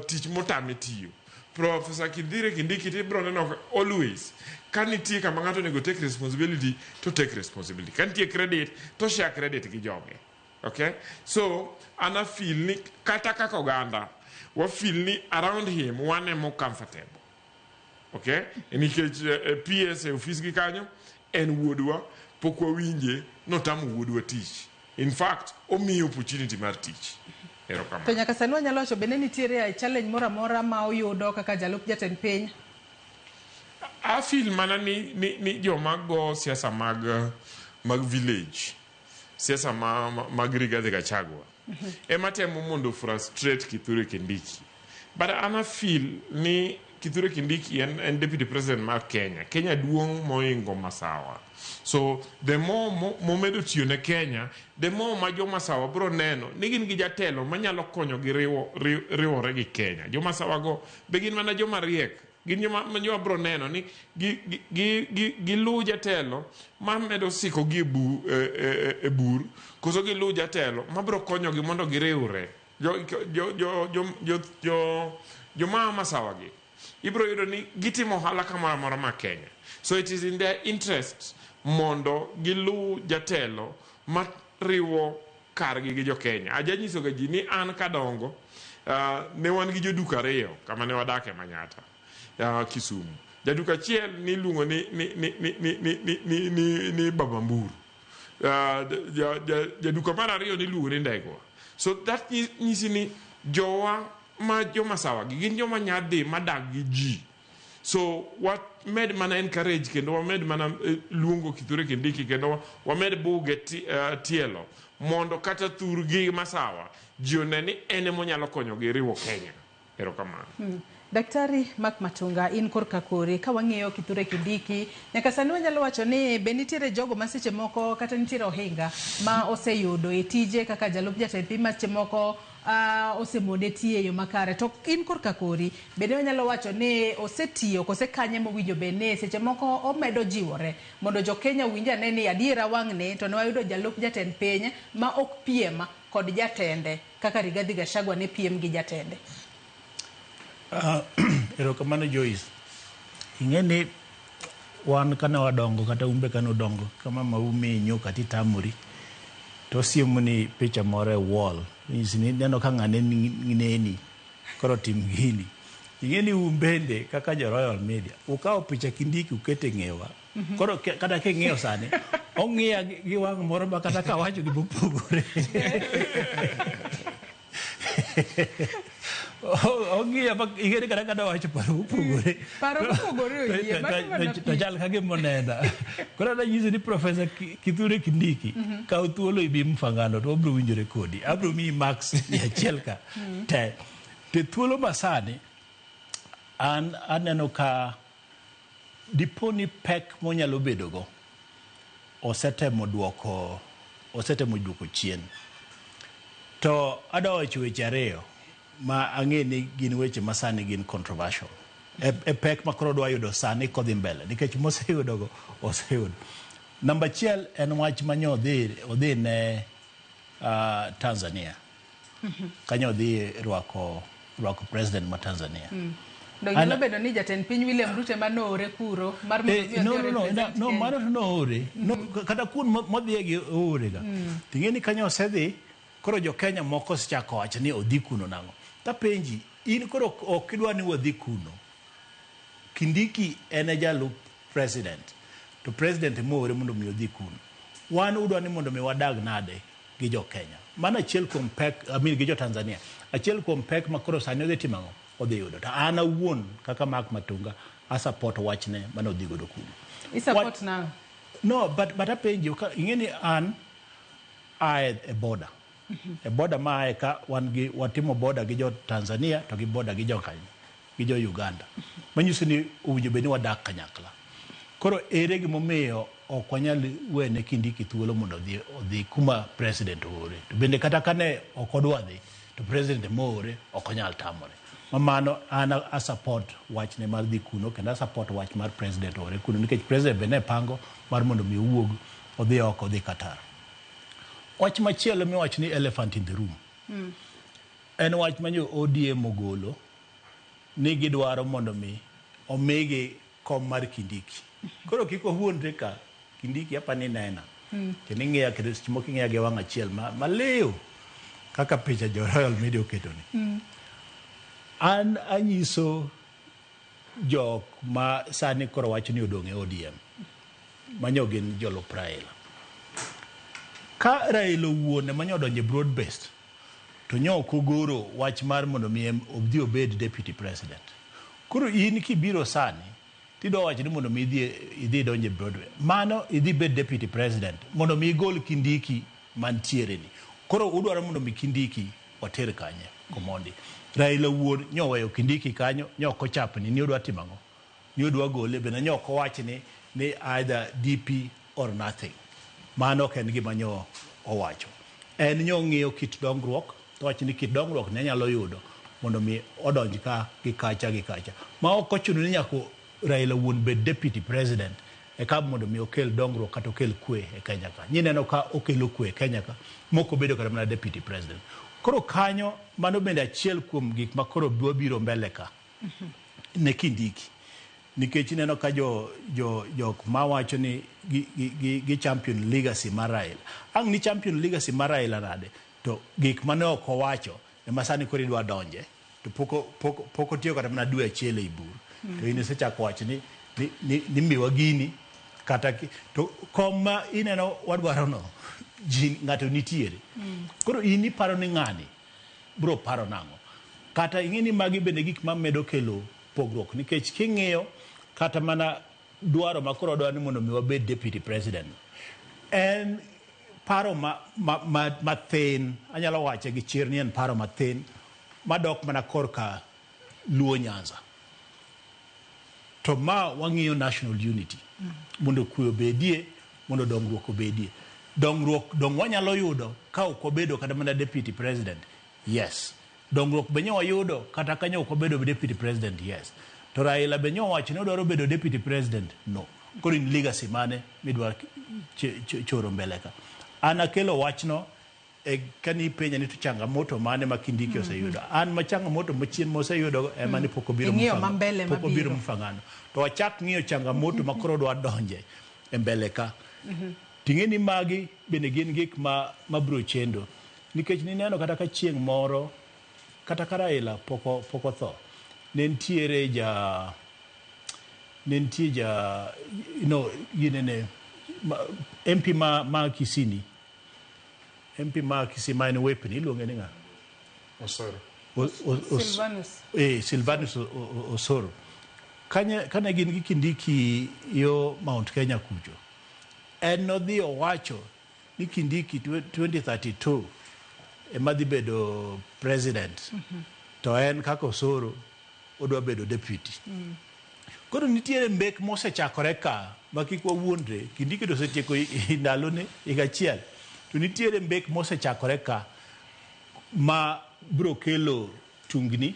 tich motame tiyo. Professor Kithure Kindiki tibiro neno always ka nitie kama ng'ato onego take responsibility to take responsibility, ka nitie credit to share credit gi joge. Okay, so an a feel ni kata kaka oganda wa feel ni around him wan emo comfortable. Okay, nikech PS e office gi kanyo en wuodwa, pok wawinje notamo wuodwa tich. In fact, omiyo opportunity mar tich. Erokamano. To nyaka sani wanyalo wacho bende nitiere challenge moro amora ma oyudo kaka jalup jatend piny? A feel mana ni joma go siasa mag village, siasa mag Rigathi Gachagua ema temo mondo frustrate Kithure Kindiki. But an a feel ni Kithure Kindiki en deputy president mar Kenya. Kenya duong' moingo Masawa. So the more momedo tiyo ne Kenya, the more ma jo Masawa bro neno ni gin gi jatelo manyalo konyo gi riwore gi Kenya. Jo Masawa go be gin mana joma riek. Gin joma bro neno ni giluw jatelo ma medo siko gi e bur, koso giluw jatelo ma bro konyogi mondo giriwre. Joma Masawa gi ibro yudo ni gitimo ohala kamoro amora ma Kenya. So it is in their interest mondo giluw jatelo ma riwo kargi gi jo Kenya. Aja nyiso ga ji ni an kadongo ne wan gi joduka ariyo kama ne wadake Manyatta, Kisumu. Jaduka achiel niluongo ni Baba Mburu. Jaduka mar ariyo niluongo ni Ndegwa. So that nyisi ni jowa ma jo Masawa gi gin joma nyadhi madak gi ji. So wamed mana encourage kendo wamed mana luongo Kithure Kindiki kendo wamed buge tielo mondo kata thurgi Masawa ji one ni en emonyalo konyogi riwo Kenya. Erokamano. Daktari Mark Matunga, in korka kori, ka wang'iyo Kithure Kindiki, nyaka sani wanyalo wacho ni be nitiere jogo ma seche moko kata nitiere ohinga ma oseyudo e tije kaka jalup jatend piny ma seche moko osemone tiyo e yo makare. To in korka kori, bende wanyalo wacho ni osetiyo kose kanye mowinjo bed ni seche moko omedo jiwore mondo jo Kenya owinj ane ni adiera wang'ni to ne wayudo jalup jatend piny ma ok piem kod jatende kaka Rigathi Gachagua ne piem gi jatende. Erokamano Joyce. Ing'e ni wan kane wadongo kata un be kane udongo kama mamau miyi nyuka titamori to osiemoni picha moro e wall nyisi ni ineno ka ng'ane neni koro tim gini. Ing'e ni un bende kaka jo Royal Media ukawo picha Kindiki uketo e ng'ewa. Koro kata king'iyo sani ong'iya gi wang' moro ma kata kawacho gimopogore. Ong'iya ma ing'eni kata ka nawacho paro mopogore. Paro mopogore oyie, mano mana To chal ka gima onena. Koro ananyisi ni Professor Kithure Kindiki, kaw thuolo ibi Mfangano to wabiro winjore kodi. Abiro miyi marks 100 ka. Te. To thuolo masani, an aneno ka dipo ni pek monyalo bedogo osetemo duoko osetemo duoko chien. To adwa wacho weche ariyo ma ang'e ni gin weche ma sani gin controversial. E pek ma koro odwa yudo sani kodhi mbele nikech moseyudogo oseyudo. Namba achiel en wach manyo odhi ne Tanzania. Kanyo odhi rwako president ma Tanzania. Dong nyalo bedo ni jatend piny William Ruto ema noore kuro mar mondo mi No, odhi no, no, o-represent no, Kenya. mano to noore. No, kata kuon modhiye gi oore ga. Ting'e ni kanyo osedhi, koro jo Kenya moko osechako wacho ni odhi kuno nang'o. Tapenji, in koro ok idwa ni wadhi kuno. Kindiki en e jalup president, to president ema oore mondo mi odhi kuno. Wan udwa ni mondo mi wadag nade gi jo Kenya? Mano achiel kuom pek, I mean gi jo Tanzania. Achiel kuom pek ma koro sani odhi timo ang'o? Odhi yudo. To an awuon kaka Mark Matunga, a support wachne mane odhi godo kuno. I support nang'o? No, but apenji, ing'e ni an ae e border. E border ma ae ka wan gi watimo border gi jo Tanzania to gi border gi jo kanye, gi jo Uganda. Manyiso ni owinjo bed ni wadak kanyakla. Koro ere gimomiyo ok wanyal wene Kindiki thuolo mondo odhi kuma president oore. To bende kata kane ok odwa dhi, to president ema oore, ok onyal tamore. Ma mano an a support wachne mar dhi kuno kendo a support wach mar president oore kuno nikech president be ne pango mar mondo mi owuog odhi oko odhi Qatar. Wach machielo miwacho ni elephant in the room. En wach ma jo ODM ogolo ni gidwaro mondo mi omigi kom mar Kindiki. Koro kik wawuondre ka Kindiki apa ni nena. Kendo ing'iya kendo seche moko ing'iya gi wang' achiel maliw kaka picha jo Royal Media oketo ni. An anyiso jok ma sani koro wacho ni odong' e ODM manyo gin jolup Raila. Ka Raila owuon ema nyo odonjo e broad based to nyo ok ogoro wach mar mondo mi odhi obed deputy president. Koro in kibiro sani tidwa wacho ni mondo mi idhi idonj e Broadway. Mano idhi bed deputy president mondo mi igol Kindiki mantiere ni. Koro udwaro mondo mi Kindiki water kanye Komondi. Raila wuon nyo oweyo Kindiki kanyo nyo ok ochapni ni odwa timo ang'o? Ni odwa gole bende nyo ok owach ni either DP or nothing. Mano ok en gima nyo owacho. En nyo ng'iyo kit dongruok, to wacho ni kit dongruok ne nyalo yudo mondo mi odonj ka gi kacha gi kacha. Ma ok ochuno ni nyaka Raila wuon bed deputy president eka mondo mi okel dongruok kata okel kwe e Kenya ka. Nyineno ka okelo kwe e Kenya ka mok obedo kata mana deputy president. Koro kanyo mano bende achiel kuom gik ma koro wabiro mbele ka ne Kindiki. Nikech ineno ka jok mawacho ni gi champion legacy mar Raila. Ang' ni champion legacy mar Raila nade? To gik mane ok owacho ema sani koro idwa donje. To pok otiyo kata mana dwe achiel ei bur. To in isechako wacho ni miwa gini kata to kom ma ineno wadwaro no, ji ng'ato nitiere. Koro in iparo ni ng'ani bro paro nang'o? Kata ing'e ni magi bende gik mamedo kelo pogruok nikech king'iyo kata mana dwaro ma koro wadwaro ni mondo mi wabed deputy president en paro mathin, anyalo wache gi chir ni en paro mathin madok mana korka Luo Nyanza. To ma wang'iyo national unity mondo kwe obedie, mondo dongruok obedie. Dongruok dong wanyalo yudo ka ok wabedo kata mana deputy president, yes. Dongruok be nyo wayudo kata ka nyo ok wabedo deputy president, yes. To Raila be nyo owacho ni odwaro bedo deputy president, no. Koro in legacy mane midwa choro mbele ka. An akelo wachno e kani ipenja ni to changamoto mane ma Kindiki oseyudo. An ma changamoto machien moseyudo ema ni pok obiro Ing'iyo Mfangano. ma mbele Pok obiro mabiro. Mfangano. To wachak ng'iyo changamoto ma koro odwa donje e mbele ka. Ting'e ni magi bende gin gik ma biro chendo. Nikech nineno kata ka chieng' moro, kata ka Raila pok otho, ne nitiere ja, ne nitie ja, no, ginene, ma, MP ma Kisini, MP ma Kisii ma en Wepni, iluonge ni ng'a? Osoro. Silvanus. Silvanus Osoro. Kane gin gi Kindiki yo Mount Kenya kucho, en nodhi owacho ni Kindiki 2032 ema dhi bedo president, to en kaka Osoro odwa bedo deputy. Koro nitiere mbek mosechakore ka ma kik wawuondre, Kindiki to osetieko ndalone higa achiel, to nitiere mbek mosechakore ka ma biro kelo tungni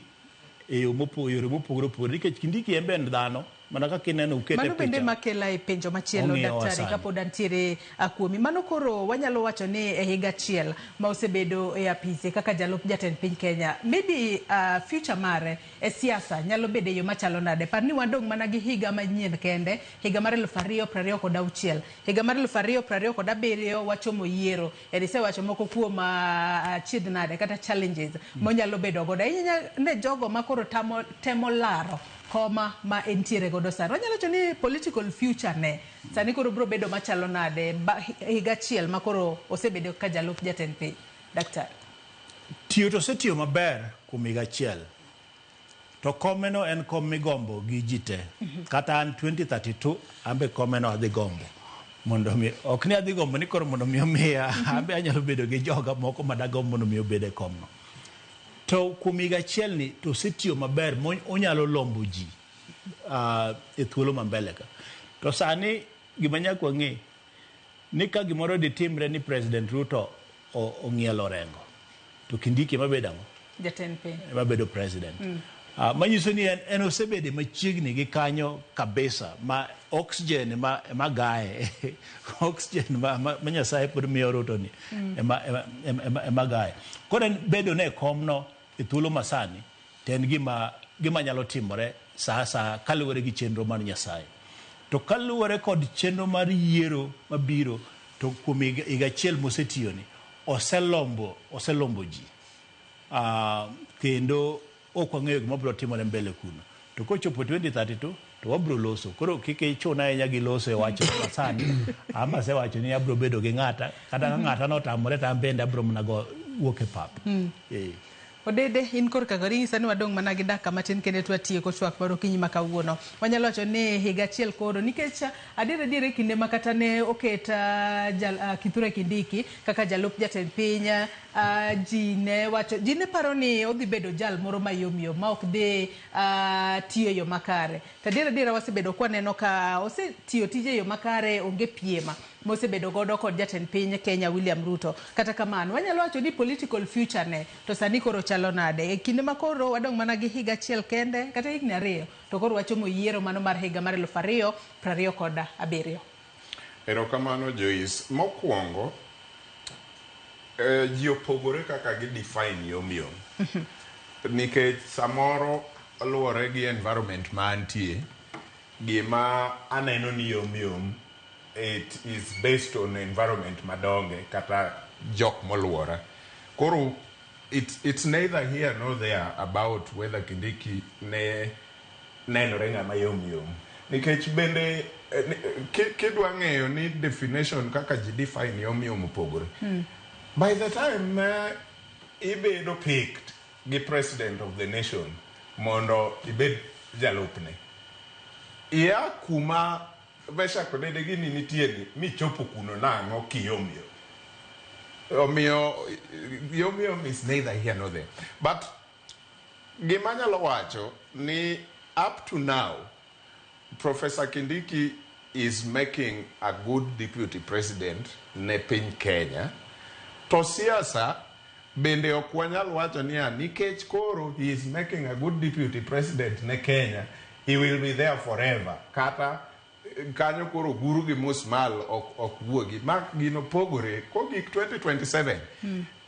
e yo yore mopogore opogore, nikech Kindiki en be en dhano mana kaka ineno ukete Mano bende picha. makela e penjo machielo. Ong'iyowa Daktari, sani. kapod antiere kuomi, mano koro wanyalo wacho ni e higa achiel ma osebedo e apise kaka jalup jatend piny Kenya, maybe future mare e siasa nyalo bedo e yo machalo nade? Par ni wadong' mana gi higa manyien kende, higa mar 2026, higa mar 2027 wachomo yiero. En isewacho moko kuom achiedh nade kata challenges monyalo bedo godo ahinya ne jogo ma koro temo laro koma ma entiere godo sani. Wanyalo wacho ni political future ne sani koro biro bedo machalo nade higa achiel ma koro osebedo ka jalup jatend piny, daktari? Tiyo to osetiyo maber kuom higa achiel, to komeno en kom migombo gi ji te. Kata an 2032 an be komeno adhi gombo mondo mi, ok ni adhi gombo ni koro mondo mi omiya, an be anyalo bedo gi joga moko madagombo mondo mi obed e komno. To kuom higa achiel ni to osetiyo maber, onyalo lombo ji e thuolo ma mbele ka. To sani gima nyaka wang'e ni ka gimoro ditimre ni President Ruto ong'ielo Orengo, to Kindiki ema bedo ang'o? Jatend piny. Ema bedo president. Manyiso ni en osebede machiegni gi kanyo kabisa, ma oxygen ema gaye, oxygen ma Nyasaye pod miyo Ruto ni ema gaye. Koro en bedo ne komno e thuolo masani to en gima nyalo timore sa asaya kaluwore gi chenro mar Nyasaye. To kaluwore kod chenro mar yiero mabiro, to kuom higa achiel mosetiyoni, oselombo ji. Kendo ok wang'eyo gima biro timore mbele kuno. To kochopo 2032 to wabiro loso. Koro kik ichuna ahinya gi loso e wach masani. Ama asewacho ni abiro bedo gi ng'ata, kata ka ng'ata notamore to an bende abiro mana go wuok e pap. Odede, in korka kori inyisa ni wadong' mana gi dakika matin kende to watieko twak mar okinyi ma kawuono. Wanyalo wacho ni higa achiel koro, nikech adier adier e kinde ma kata ne oket Kithure Kindiki kaka jalup jatend piny, ji ne wacho, ji ne paro ni odhi bedo jal moro mayom yom ma ok dhi tiyo e yo makare. To adier adier wasebedo kwaneno ka osetiyo tije e yo makare, onge piema mosebedo godo kod jatend piny Kenya William Ruto. Kata kamano, wanyalo wacho ni political future ne to sani koro chalo nade? E kinde ma koro wadong' mana gi higa achiel kende kata higni 2, to koro wachomo yiero mano mar higa mar 2027. Erokamano Joyce. Mokwongo, ji opogore kaka gi define yom yom. Nikech samoro luwore gi environment ma antie, gima aneno ni yom yom, it is based on environment madonge kata jok moluora. Koro it's neither here nor there about whether Kindiki ne nenore ng'ama yom yom. Nikech bende kidwa ng'eyo ni definition kaka ji define yom yom opogore. By the time ibedo picked gi president of the nation mondo ibed jalupne, ia kuma Meshack Odede gini nitie ni michopo kuno nang'o kiyom yom. Omiyo yom yom is neither here nor there. But gima anyalo wacho ni up to now, Professor Kindiki is making a good deputy president ne piny Kenya. To siasa bende ok wanyal wacho niya nikech koro he is making a good deputy president ne Kenya, he will be there forever. Kata kanyo koro guru gi musmal ok wuogi. Ma gino pogore kogik 2027.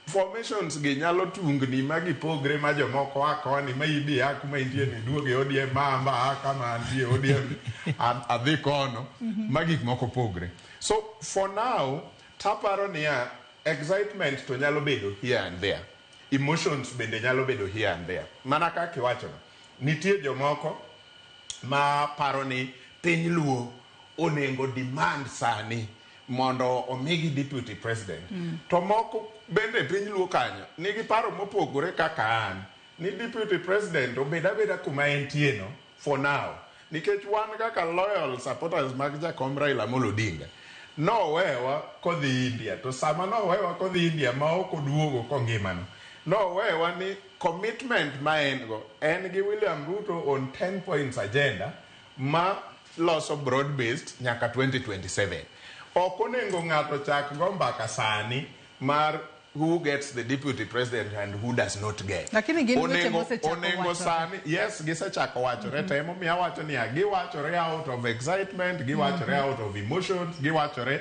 Formations gi nyalo tungni ma gipogre ma jomoko a koni ma ibi a kuma intie ni duogo e ODM ma amba a kama antie ODM adhi kono ma gik moko pogre. So for now taparo niya excitement to nyalo bedo here and there. Emotions bende nyalo bedo here and there. Mana kaka iwachono, nitie jomoko ma paro ni piny Luo onego demand sani mondo omigi deputy president. To moko bende piny Luo kanyo nigi paro mopogore kaka an. ni deputy president obed abeda kuma entie no for now, nikech wan kaka loyal supporters mag jakom Raila Amolo Odinga, nowewa kodhi India, to sama nowewa kodhi India ma ok oduogo kongimano, nowewa ni commitment ma en go en gi William Ruto on 10 points agenda ma loso broad based nyaka 2027. Ok onego ng'ato chak go mbaka sani mar who gets the deputy president and who does not get. Lakini gin weche Onego, mosechako onego wachore. sani, yes, gisechako wachore. To emomiyo awacho niya, giwachore out of excitement, giwachore out of emotions, giwachore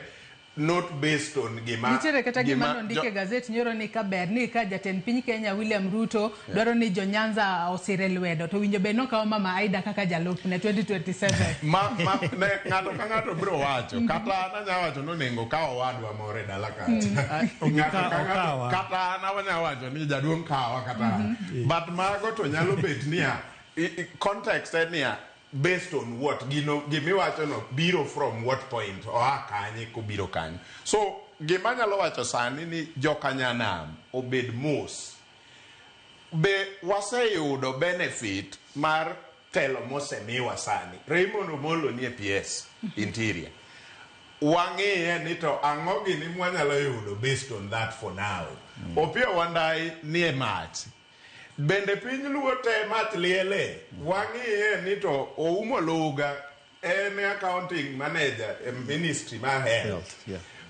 not based on gima Nitiere kata gima nondik e gazet nyoro ni ka ber ni ka jatend piny Kenya William Ruto dwaro ni jo Nyanza osire lwedo, to winjo bed nokawo Mama Aida kaka jalupne 2027. Ma ne, ng'ato ka ng'ato biro wacho, kata an anya wacho ni onego kaw owadwa moro e dala kacha. Ng'ato ka ng'ato, Okawa. kata an anya wacho ni jaduong' kawa kata an. But mago to nyalo bet niya, context en niya, based on what gino gimiwacho no biro from what point, oa kanye kobiro kanyo. So gima anyalo wacho sani ni jokanyanam obed mos. Be waseyudo benefit mar telo mosemiwa sani? Raymond Omolo nie PS Interior. Wang'iye ni to ang'o gini mwanyalo yudo based on that for now. Opiyo Wandayi nie mach. Bende piny Luo te mach liele. Wang'iye ni to Oumo Luga en accounting manager e ministry mar health.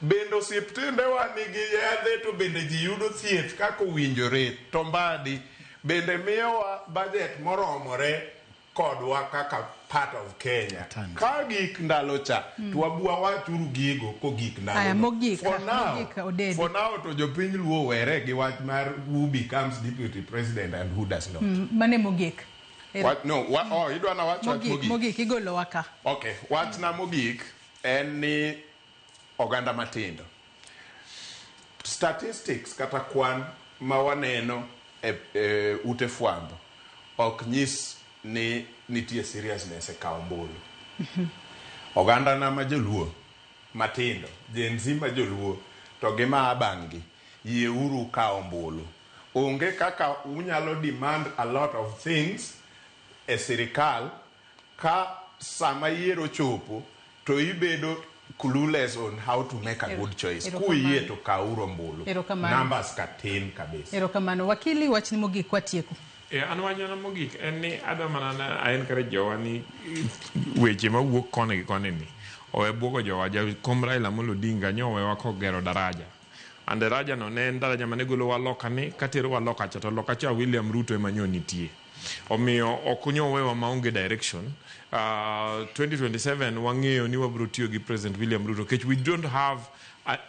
Bende osiptendewa nigi yedhe, to bende ji yudo thieth kaka owinjore? To Mbadi bende miyowa budget moromore kodwa kaka part of Kenya? Ka gik ndalo cha, to wabwa wachuru gigo kogik ndalo Aya, no. mogik, For now, mogik, Odede. for now to jopiny Luo were gi wach mar who becomes deputy president and who does not. Mane mogik. Wach, no, oh, idwa na wach wach Mogik, mogik. mogik igolowa ka. Okay, wachna mogik en ni oganda matindo. Statistics kata kwan ma waneno e ute fwambo ok nyis ni nitie seriousness e kawo ombulu. Oganda na ma joluo matindo, Gen Z ma joluo, to gi ma bang'gi, yieuru kawo ombulu. Onge kaka unyalo demand a lot of things e sirikal ka sama yiero chopo to ibedo clueless on how to make a good choice. Erokamano. Kuyie to kawuru ombulu. Erokamano. Numbers ka tin kabisa. Erokamano. Wakili, wachni mogik watieko. An wachna mogik en ni adwa mana na a encourage jowa ni weche mawuok koni gi koni ni owe buogo jowa. Jakom Raila Amolo Odinga nyowewa kogero daraja. And daraja no ne en daraja mane golowa loka ni katerowa loka cha, to loka cha William Ruto ema nyo nitie. Omiyo ok nyowewa maonge direction. 2027 wang'eyo ni wabiro tiyo gi President William Ruto nikech we don't have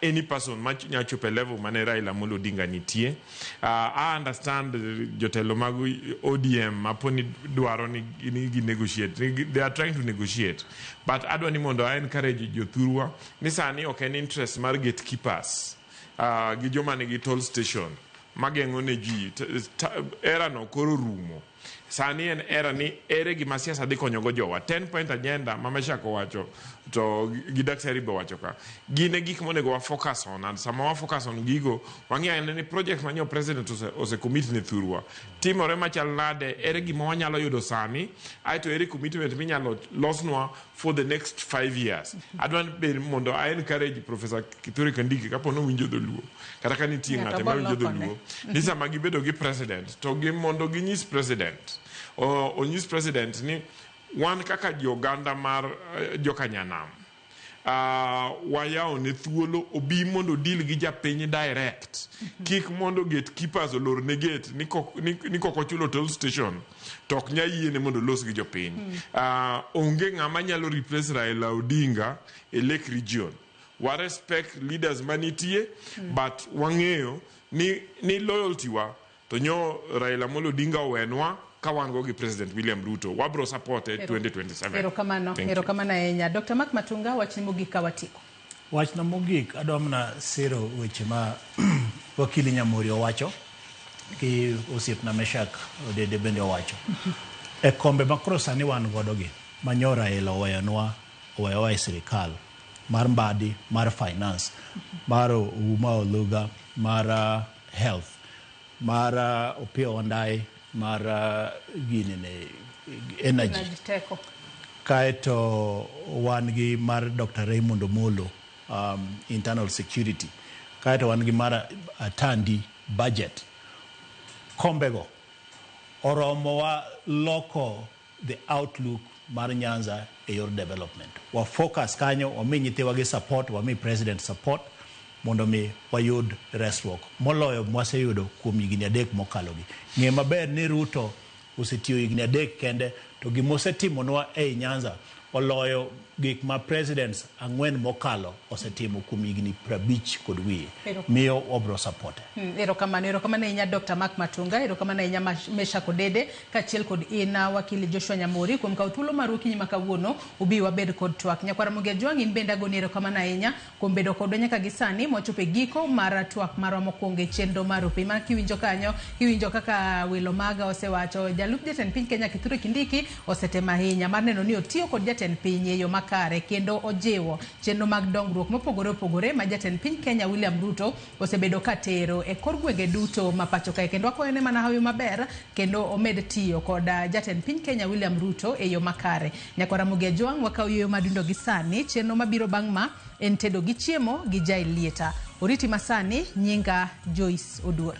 any person ma nya chopo e level mane Raila Amolo Odinga nitie. I understand jotelo mag ODM maponi dwaro ni gi negotiate. They are trying to negotiate. But adwa ni mondo I encourage jothurwa ni sani ok en interest mar gatekeepers gi joma nigi toll station mageng'o ne ji. Era no koro rumo. Sani en era ni ere gima siasa dhi konyogo jowa. 10 point agenda ma Meshak owacho to gi Daktari be owacho ka. Gin e gik monego wa focus on, and sama wa focus on gigo, wang'eyo ane ni project manyo president ose commit ne thurwa. Timore machal nade, ere gima wanyalo yudo sani, aeto ere commitment minyalo losnwa for the next 5 years. Adwa ni mondo I encourage Professor Kithure Kindiki kapo nowinjo dholuo, kata ka nitie Ng'ato ng'ate mawinjo bolokone. dholuo, ni sama gibedo gi president, to gi mondo ginyis president, onyis president ni wan kaka joganda mar jokanyanam, wayawo ne thuolo obi mondo deal gi japiny direct. Kik mondo gatekeepers olor ne gate ni kok ochulo toll station to ok nyal yiene mondo olos gi jopiny. Onge ng'ama nyalo replace Raila Odinga e Lake Region. Wa respect leaders manitie, but wang'eyo ni loyalty wa to nyo Raila Amolo Odinga owenwa ka wan go gi President William Ruto. Wabro support e 2027. Erokamano, Thank you. erokamano ahinya. Dr. Mark Matunga, wachni mogik ka watieko. Wachna mogik adwa mana siro weche ma wakili Nyamori owacho gi osiepna Meshak Odede bende owacho. E kombe ma koro sani wan godo gi, ma nyo Raila oweyowa e sirikal mar Mbadi, mar finance, mar Ouma Oluga, mar health, mar Opiyo Wandayi mar gini ne energy. Energy teko. Kaeto wan gi mar Dr. Raymond Omolo, internal security. Kaeto wan gi mar Atandi, budget. Kombego oromowa loko the outlook mar Nyanza e yor development. Wa focus kanyo, wami nyithiwa gi support, wami president support mondo mi wayud resruok moloyo mwaseyudo kuom higni 3 mokalogi. Ng'e maber ni Ruto osetiyo higni 3 kende, to gimosetimonwa ei Nyanza oloyo gik ma presidents 4 mokalo osetimo kuom higni 50 kod wiye. Miyo wabro support. Erokamano, erokamano ahinya Dr. Mark Matunga, erokamano ahinya Meshack Odede, kaachiel kod in wakili Joshua Nyamori kuom kawo thuolo maru okinyi ma kawuono ubi wabed kod twak. Nyakwar Ramogi Ajwang', in bende agoni erokamano ahinya kuom bedo kodwa nyaka gi sani mwachopo e giko mar twak marwa mokwongo e chenro mar Rupiny. Mana kiwinjo kanyo, kiwinjo kaka welo maga osewacho, jalup jatend piny Kenya Kithure Kindiki osetemo ahinya mar neno ni otiyo kod jatend piny e yo makare kendo ojiwo chenro mag dongruok mopogore opogore ma jatend piny Kenya William Ruto osebedo ka tero e kor gwenge duto ma pacho kae, kendo akwayo ne mana hawi maber kendo omed tiyo kod jatend piny Kenya William Ruto e yo makare. Nyakwar Ramogi Ajwang', wakawo yueyo madundo gi sani. Chenro mabiro bang' ma en tedo gi chiemo gi Jael Lieta. Oriti masani, nyinga Joyce Oduor.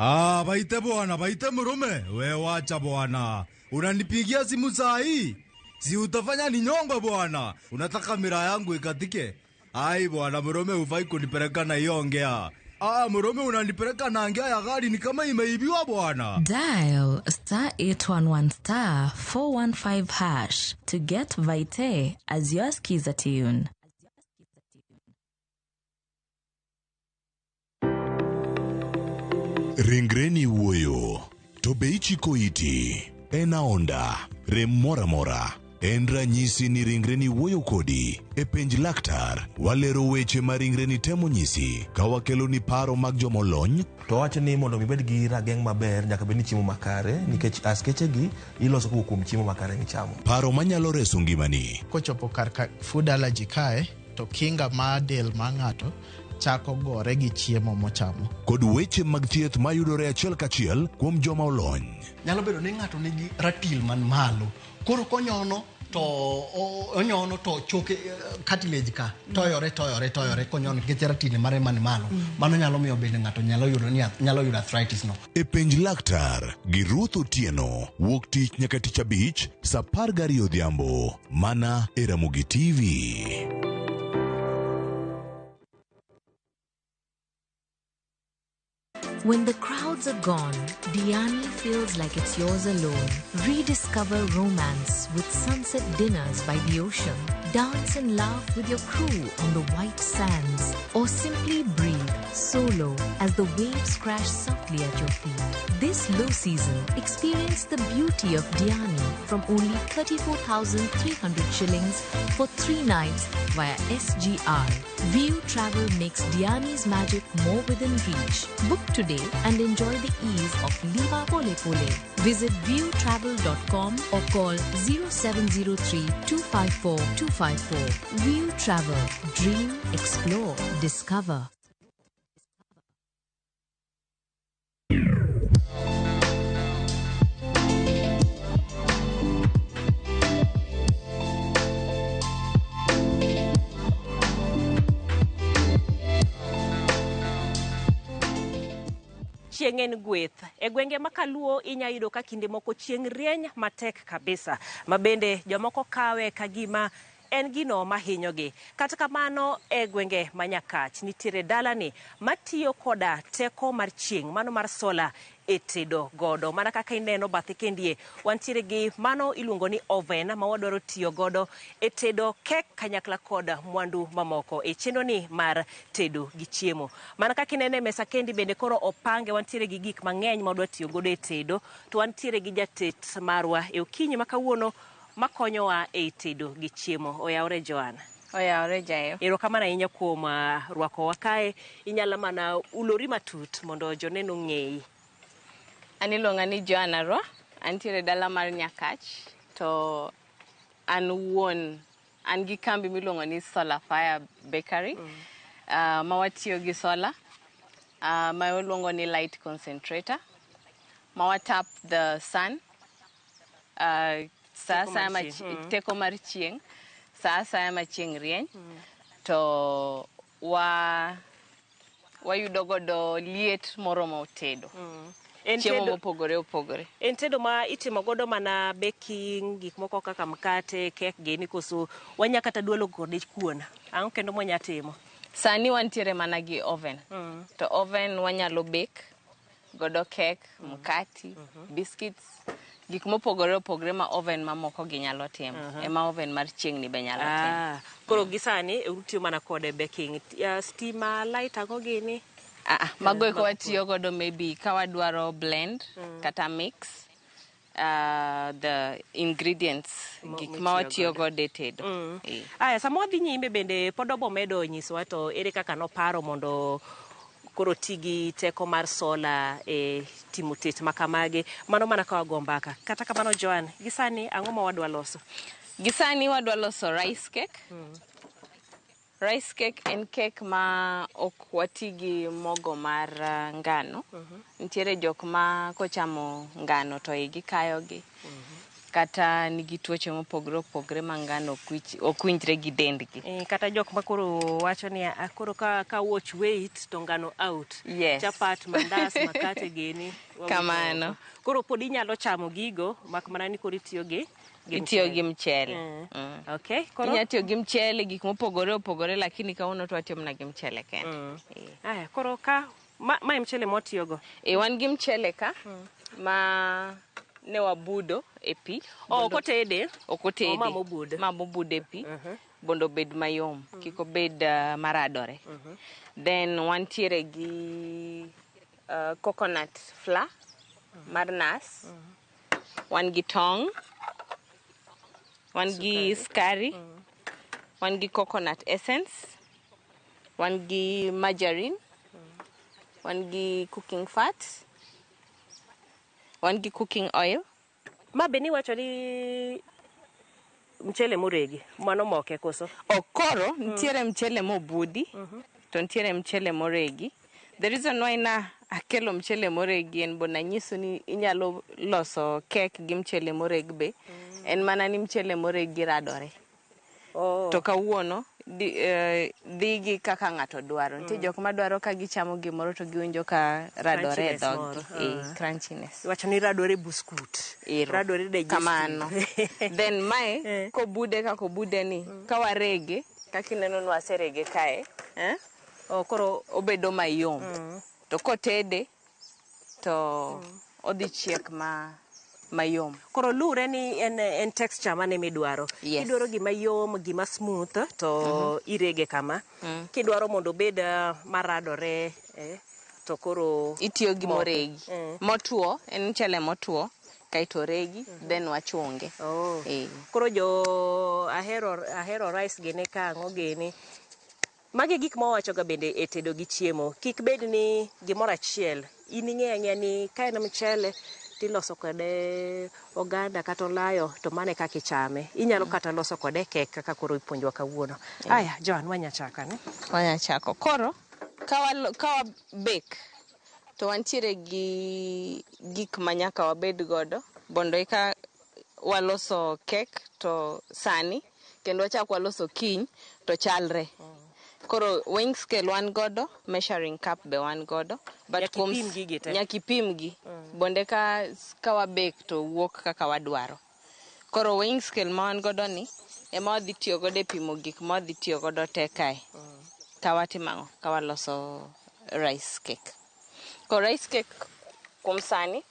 Ah, baite bwana, baite murume. We wacha bwana. Unanipigia simu saa hii? Si utafanya ninyongwe bwana. Unataka mira yangu ikatike? Ai bwana, murume hufai kunipeleka na hiyo ongea. Ah, murume unanipeleka na ngea ya gari ni kama imeibiwa bwana. Dial star 811 star 415 hash to get Vite as your skiza tune. Ringreni wuoyo, to be ichiko iti? En aonda, rem moro amora. En ranyisi ni ringreni wuoyo kodi. E penj laktar, walero weche ma ringreni temo nyisi ka wakeloni paro mag jomolony. To wacho ni mondo ibed gi rageng' maber nyaka bed ni chiemo makare nikech askeche gi iloso kowuok kuom chiemo makare michamo. Paro manyalo reso ngimani. Kochopo kar ka food allergy kae, to kinga mar del mar ng'ato chako gore gi chiemo mochamo. Kod weche mag thieth mayudore achiel kachiel kuom joma olony. Nyalo bedo ni ng'ato nigi ratil man malo, koro konyono to onyono to choke cartilage ka toyore toyore toyore konyono nikech ratil mare man malo. Mano nyalo miyo bende ng'ato nyalo yudo ni nyalo yudo arthritis no. E penj laktar gi Ruth Otieno wuok tich nyaka tich abich saa 12 odhiambo mana e Ramogi TV. When the crowds are gone, Diani feels like it's yours alone. Rediscover romance with sunset dinners by the ocean. Dance and laugh with your crew on the white sands. Or simply breathe solo as the waves crash softly at your feet. This low season, experience the beauty of Diani from only 34,300 shillings for 3 nights via SGR. View Travel makes Diani's magic more within reach. Book today and enjoy the ease of Liva Pole Pole. Visit viewtravel.com or call 0703 254 254. View Travel. Dream, explore, discover. Chieng' en gweth. E gwenge ma Kaluo inya yudo ka kinde moko chieng' rieny matek kabisa, ma bende jomoko kawe ka gima en gino mahinyogi. Kata kamano e gwenge ma Nyakach nitiere dalani matiyo koda teko mar chieng', mano mar sola e tedo godo. Mana kaka ineno bathe kendie, wantiere gi mano iluongo ni oven ma wadwaro tiyo godo e tedo kek kanyakla kod mwandu mamoko e chenro ni mar tedo gi chiemo. Mana kaka ineno e mesa kendi bende koro opange, wantiere gi gik mang'eny ma wadwa tiyo godo e tedo, to wantiere gi jatet marwa e okinyi ma kawuono makonyowa e tedo gi chiemo. Oyawore Joanna. Oyawore Jael. Erokamano ahinya kuom rwakowa kae. Inyalo mana ulori matut mondo joneno ong'eyi. An iluonga ni Joan Arwa, antiere dala mar Nyakach, to an wuon, an gi kambi miluongo ni Solar Fire Bakery, ma watiyo gi solar, ma waluongo ni light concentrator, ma wa tap the sun, sa Teko mar asaya ma chieng'. Teko mar chieng', sa asaya ma chieng' rieny, to wa wayudo godo liet moromo tedo. En Chiemo tedo- mopogore opogore. En tedo ma itimo godo mana baking, gik moko kaka mkate, kek gini koso wanya kata dwalo kode kuon. Ang'o kendo mwanya timo? Sani wantiere mana gi oven. To oven wanyalo bake godo cake, mkati, biscuits, gik mopogore opogore ma oven mamoko gi nyalo timo. Ema oven mar chieng' ni be nyalo timo. Ah, koro gi sani utiyo mana kode baking. Stima, light ang'o gini? Ah, mago eko Mag watiyo godo maybe ka wadwaro blend kata mix the ingredients, gik ma mitiyo watiyo godo. godo e tedo. Eh. Aya, sama wadhi nyime bende pod obo medo nyisowa to ere kaka noparo mondo koro ti gi teko mar sola e timo tet ma kamagi. Mano mana ka wago mbaka. Kata kamano Joan, gi sani ang'o ma wadwa loso? Gi sani wadwa loso rice cake. Rice cake en cake ma ok wati gi mogo mar ngano. Nitiere jok ma kochamo ngano to igi kayogi. Kata nigi tuoche mopogore opogore ma ngano ok winjre gi dendgi. Kata jok ma koro wacho ni "Ah, koro ka watch weight to ngano out." Yes. Chapat, mandas, makate gini. Wawito Kamano. oko. Koro pod inyalo chamo gigo mak mana ni koro itiyo gi Itiyo gi mchele. Okay, koro Inya tiyo gi mchele, gik mopogore opogore, lakini kawuono to watiyo mana gi mchele kende. Aya, koro ka ma e mchele mwatiyogo. E, wan gi mchele ka ma ne wabudo e pi. Oh, ok otede? Ok otede. Oh, ma mobud. Ma mobud e pi. Mondo obed mayom, kik obed maradore. Then wantiere gi coconut flour mar nas. Wan gi tong'. Wan gi sukari. Wan gi coconut essence. Wan gi margarine. Wan gi cooking fat. Wan gi cooking oil. Ma be niwacho ni mchele moregi, mano moke koso? Ok, koro nitiere mchele mobudi to nitiere mchele moregi. The reason why na akelo mchele moregi en bo nanyiso ni inyalo loso kek gi mchele moreg be. En mana ni mchele moregi radore. To kawuono dhi gi kaka ng'ato dwaro. Nitie jok madwaro ka gichamo gimoro to giwinjo ka radore e Crunchiness dhoggi. moro. Crunchiness. Iwacho ni radore buskut. Ero. Radore digestive. Kamano. Then mae kobude kaka obude ni ka warege kaka ineno ni waserege kae, eh? Oh, koro obedo mayom. To kotede to odhi chiek ma mayom. Koro luwre ni en texture mane midwaro. Yes. Kidwaro gima yom, gima smooth to irege kama. Kidwaro mondo obed maradore to koro itiyo gi moke. Moregi. Motuo, en mchele motuo, kaeto regi, then wachunge. Oh. Koro jo ahero rice gini ka ang'o gini. Magi gik mawacho ga bende e tedo gi chiemo. Kik bed ni gimoro achiel. In ing'eyo ang'eya ni ka en mchele tiloso kode oganda kata olayo to mano e kaka ichame. Inyalo kata loso kode kek kaka koro ipuonjwa kawuono. Aya, Joan, wanya chako ane. Wanya chako. Koro, ka wa bake, to wantiere gi gik ma nyaka wabed godo mondo eka waloso kek to sani kendo wachak waloso kiny to chalre. Koro weighing scale wan godo, measuring cup be wan godo, but Nyaka kuom ipim gigi te. nyaka ipim gi. Bonde ka wa bake to wuok kaka wadwaro. Koro weighing scale ma wan godo ni ema wadhi tiyo godo e pimo gik ma wadhi tiyo godo te kae. Ka watimo ang'o? Ka waloso rice cake. Koro rice cake kuom sani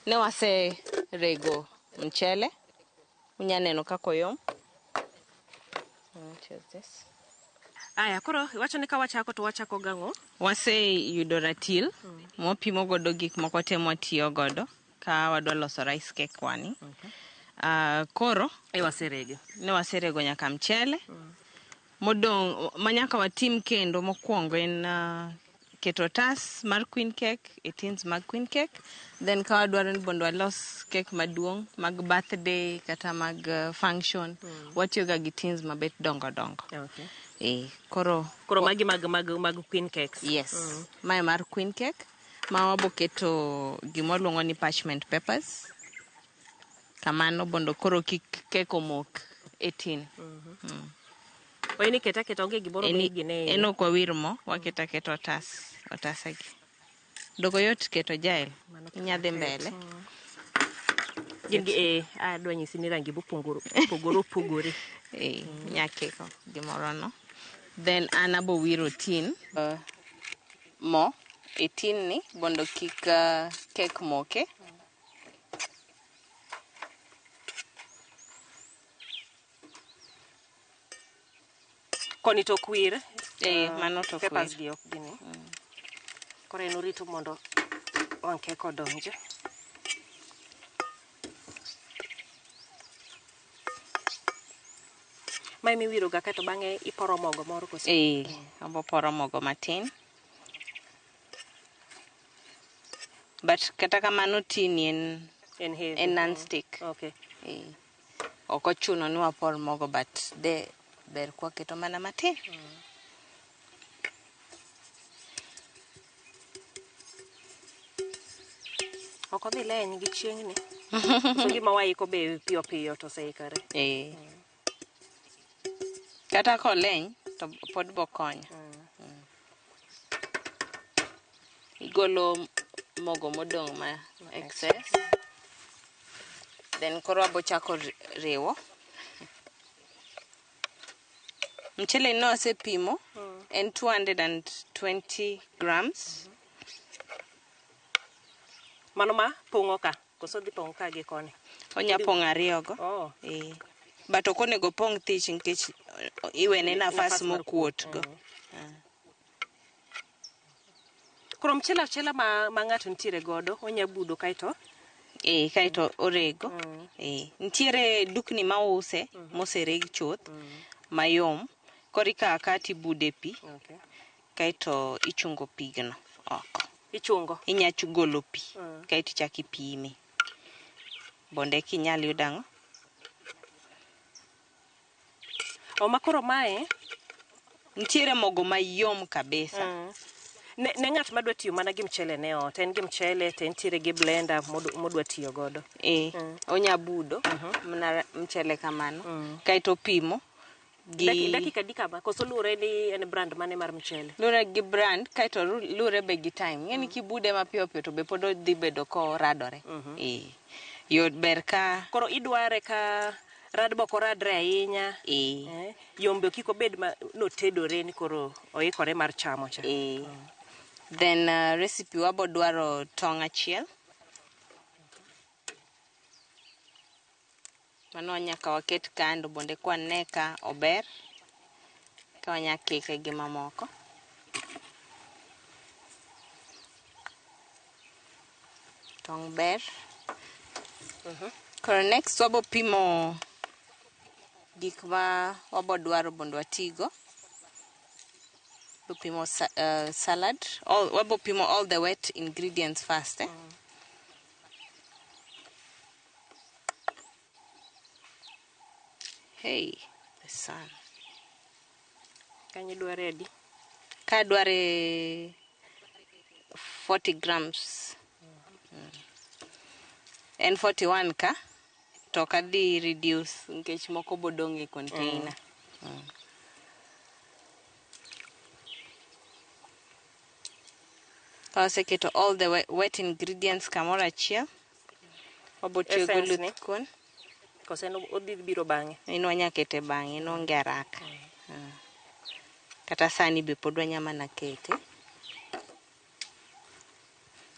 ne wase rego mchele. Unya neno kaka oyom. What is this? Aya, koro iwacho ni ka wachako to wachako gang'o? Waseyudo ratil mwapimo godo gik moko te mwatiyo godo ka wadwa loso rice cake wani. Koro E waserege. Ne waserego nyaka mchele. Modong' ma nyaka watim kendo mokwongo en Waseketo otas mar queen cake e tins mag queen cake. Then ka wadwaro ni mondo walos cake maduong' mag birthday kata mag function, watiyo ga gi tins mabet dongo dongo. Okay. Koro Koro magi mag queen cakes. Yes. Mae mar queen cake ma waboketo gima waluongo ni parchment papers. Kamano mondo koro kik cake omok e tin. Oini keta keta onge gimoro migine. En ok wawir mo, waketo aketa otas, otasegi. Dogo yot keto jael, inya dhi mbele. Gin gi adwa nyisi ni rangi bopogore opogore opogore. Inya kiko gimoro no. Then an abo wiro tin mo e tin ni mondo kik cake moke. Koni to kwir. Mano to kwir. Papers gi ok gini. Koro en orito mondo wang' kek odonji. Mae miwiro ga kaeto bang'e iporo mogo moro koso? Abo poro mogo matin. But kata kamano tin en heavy. En non-stick. Okay. Ok ochuno ni wapor mogo but de ber kwaketo mana matin. Ok odhi leny gi chieng'ni. So gima waiko be piyo piyo to oseikore. Kata koleny to pod bokonyo. Igolo mogo modong' ma excess. Then koro wabo chako riwo. Mchele no asepimo en 220 grams. Mano ma pong'o ka, koso dhi pong'o ka gi koni? Onya pong'o ariyo go. But ok onego pong' thich nikech iwene nafas mokuot go. Koro mchele achiela ma ng'ato nitiere godo, onya budo kaeto? Kaeto orego. Nitiere dukni mause, mosereg chuth, mayom. Koro ikawo akawa tibude pi, kaeto ichungo pigno oko. Ichungo? Inya golo pi, kaeto ichako ipime. Bonde kinyal yudo ang'o? Ma koro mae? Nitiere mogo mayom kabisa. Ne ng'at madwa tiyo mana gi mchele ne ot, en gi mchele to entiere gi blender modwa tiyo godo. Onya budo mana mchele kamano. Kaeto opimo gi Dakika adi kama? Koso luwore ni en brand mane mar mchele? Luwore gi brand, kaeto luwore be gi time. Ing'e ni kibude mapiyo piyo to be pod odhi bedo koradore. Yot ber ka Koro idware ka rad bok oradre ahinya. Yom be kik obed ma notedore ni koro oikore mar chamo cha. Then recipe wabo dwaro tong' achiel. Mano nyaka waket kando bonde kwane ka ober. Ka wanya kike gi mamoko. Tong' ber. Koro next wabo pimo gik ma wabo dwaro mondo watigo. Wabo pimo salad. Wabo pimo all the wet ingredients first. Hey, the sun. Kanyo dware adi? Ka dware 40 grams. En 41 ka. To ok adhi reduce nikech moko bodong' e container. Ka waseketo all the wet ingredients kamoro achiel, wabo tiyo gi oluth kuon. Koso en odhi biro bang'e? En wanya kete bang'e, en onge haraka. Kata sani be pod wanya mana kete.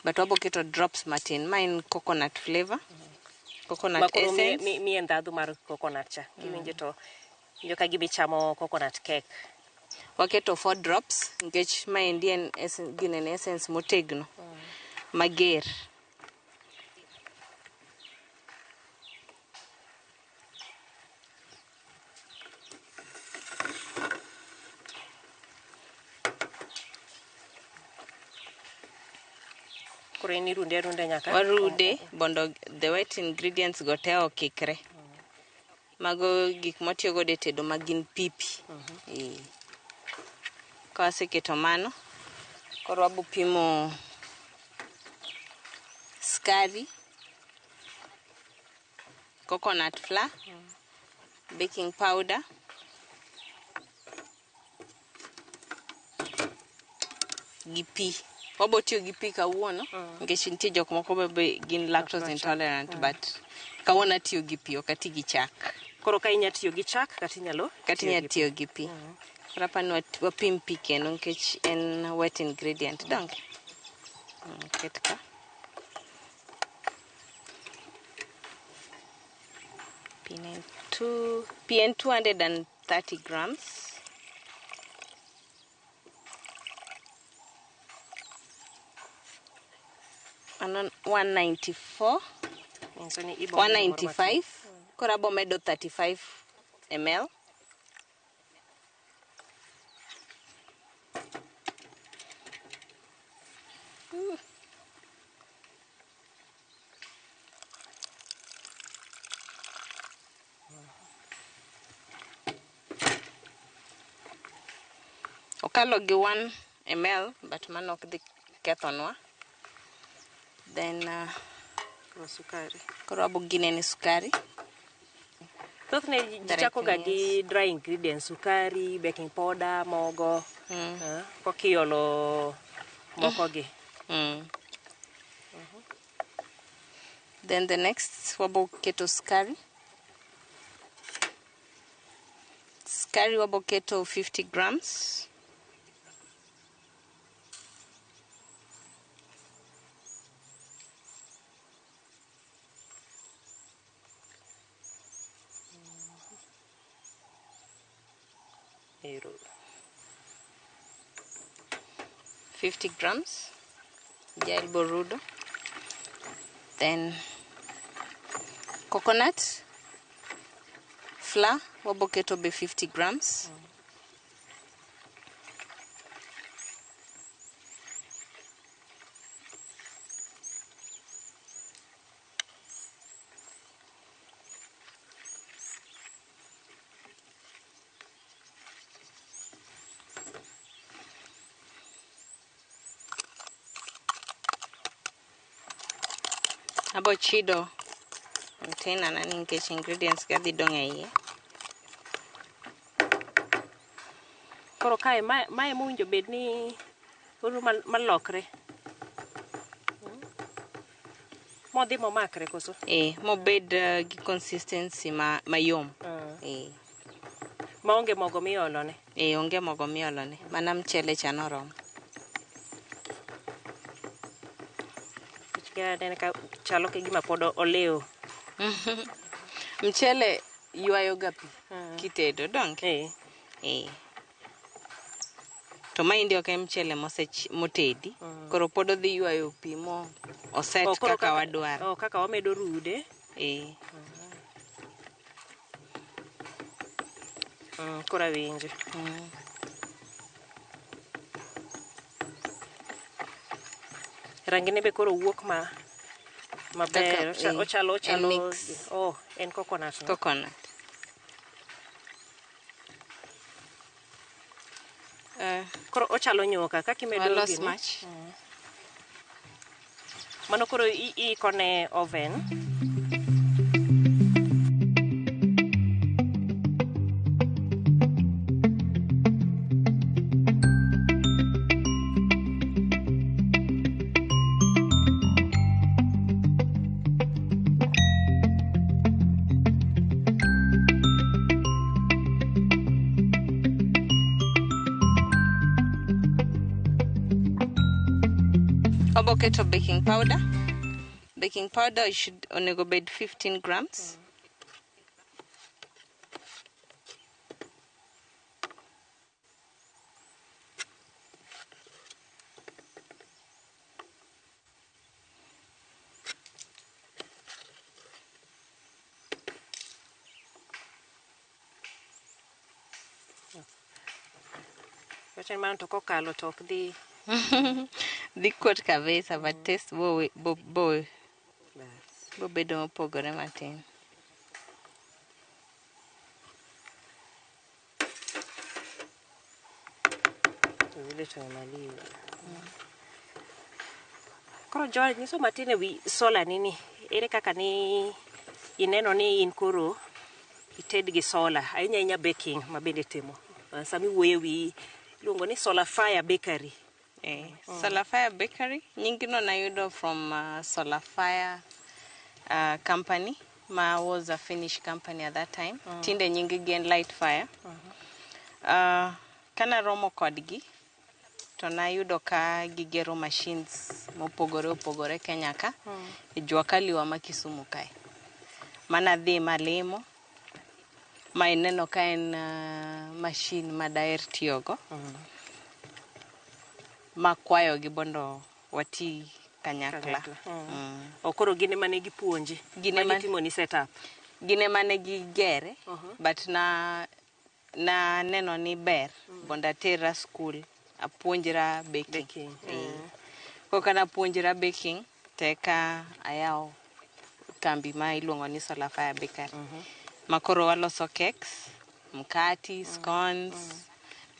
But wabo keto drops matin. Ma en coconut flavor. Coconut essence. Miye ndhadhu mar coconut cha. Kiwinjo to winjo ka gima ichamo coconut cake. Waketo 4 drops nikech maendi en gin essence motegno. Mager. Koro en irunde arunda nyaka. Warude mondo the wet ingredients go te okikre. Mago gik mwatiyo godo e tedo ma gin pipi. Eh. Ka waseketo mano, koro wabo pimo skari, coconut flour, baking powder, gi pi. Wabo tiyo gi pi kawuono nikech nitie jok moko be be gin lactose intolerant but kawuono atiyo gi pi ok ati gi chak. Koro ka inya tiyo gi chak kata inyalo Kata inya tiyo gi pi. Koro apani wapim pi kendo nikech en wet ingredient donge? Ket ka. Pi ne pi en 230 grams. Mano 194. Nyiso ni ibo medo moro matin. 195. Koro abo medo 35 ml. Okalo gi 1 ml but mano ok dhi kethonwa. Then Koro sukari. Koro abo ginene sukari. Thothne ji chako ga gi dry ingredients, sukari, baking powder, mogo, koka iolo moko gi. Then the next wabo keto sukari. Sukari wabo keto 50 grams. Ero. 50 grams. Jael borudo. Then coconut flour wabo keto be 50 grams. Abo chido container na nikech ingredients ga dhi dong' e iye. Koro kae mae mowinjo bed ni koro malokre. Modhi momakre koso? Mobed gi consistency mayom. Maonge mogo miolone? Onge mogo miolone. Mana mchele cha noromo. Aneno ka chalo ka gima pod olew. Mchele ywayo ga pi kitedo, donge? To maendi ok en mchele motedi. Koro pod odhi ywayo pi mo oset kaka wadwaro. Kaka wamedo rude. Koro awinjo. Rangine be koro wuok maber. Ochalo mix. Oh, en coconut. No? Coconut. Koro ochalo nyuka kaka imedo Walos gini. mach. Mano koro iikone oven. Oboketo baking powder. Baking powder should onego bed 15 grams. Wacha mano to kokalo to ok dhi. Dhi kuot kabisa but taste bo bedo mopogore matin. Vile tumemaliza. Koro Joel, nyiso matin ewi solar nini. Ere kaka ni ineno ni in koro ited gi solar, ahinya ahinya baking ma bende itimo. Sama iwuoyo ewi iluongo ni Solar Fire Bakery. Solar Fire Bakery, nyingno nayudo from Solar Fire company, ma was a Finnish company at that time. Tinde nying gi en Light Fire. Kanaromo kodgi, to nayudo ka gigero machines mopogore opogore Kenya ka, e jua kali wa ma Kisumu kae. Manadhi malimo, ma ineno ka en machine ma daher tiyogo. Makwayogi mondo wati kanyakla. O koro gin ema ne gipuonji? Gin ema Magitimoni setup? Gin ema ne gigere, but na neno ni ber mondo atera school apuonjra baking. Koka napuonjra baking, to eka ayawo kambi ma iluongo ni Solar Fire Bakery. Ma koro waloso cakes, mkati, scones,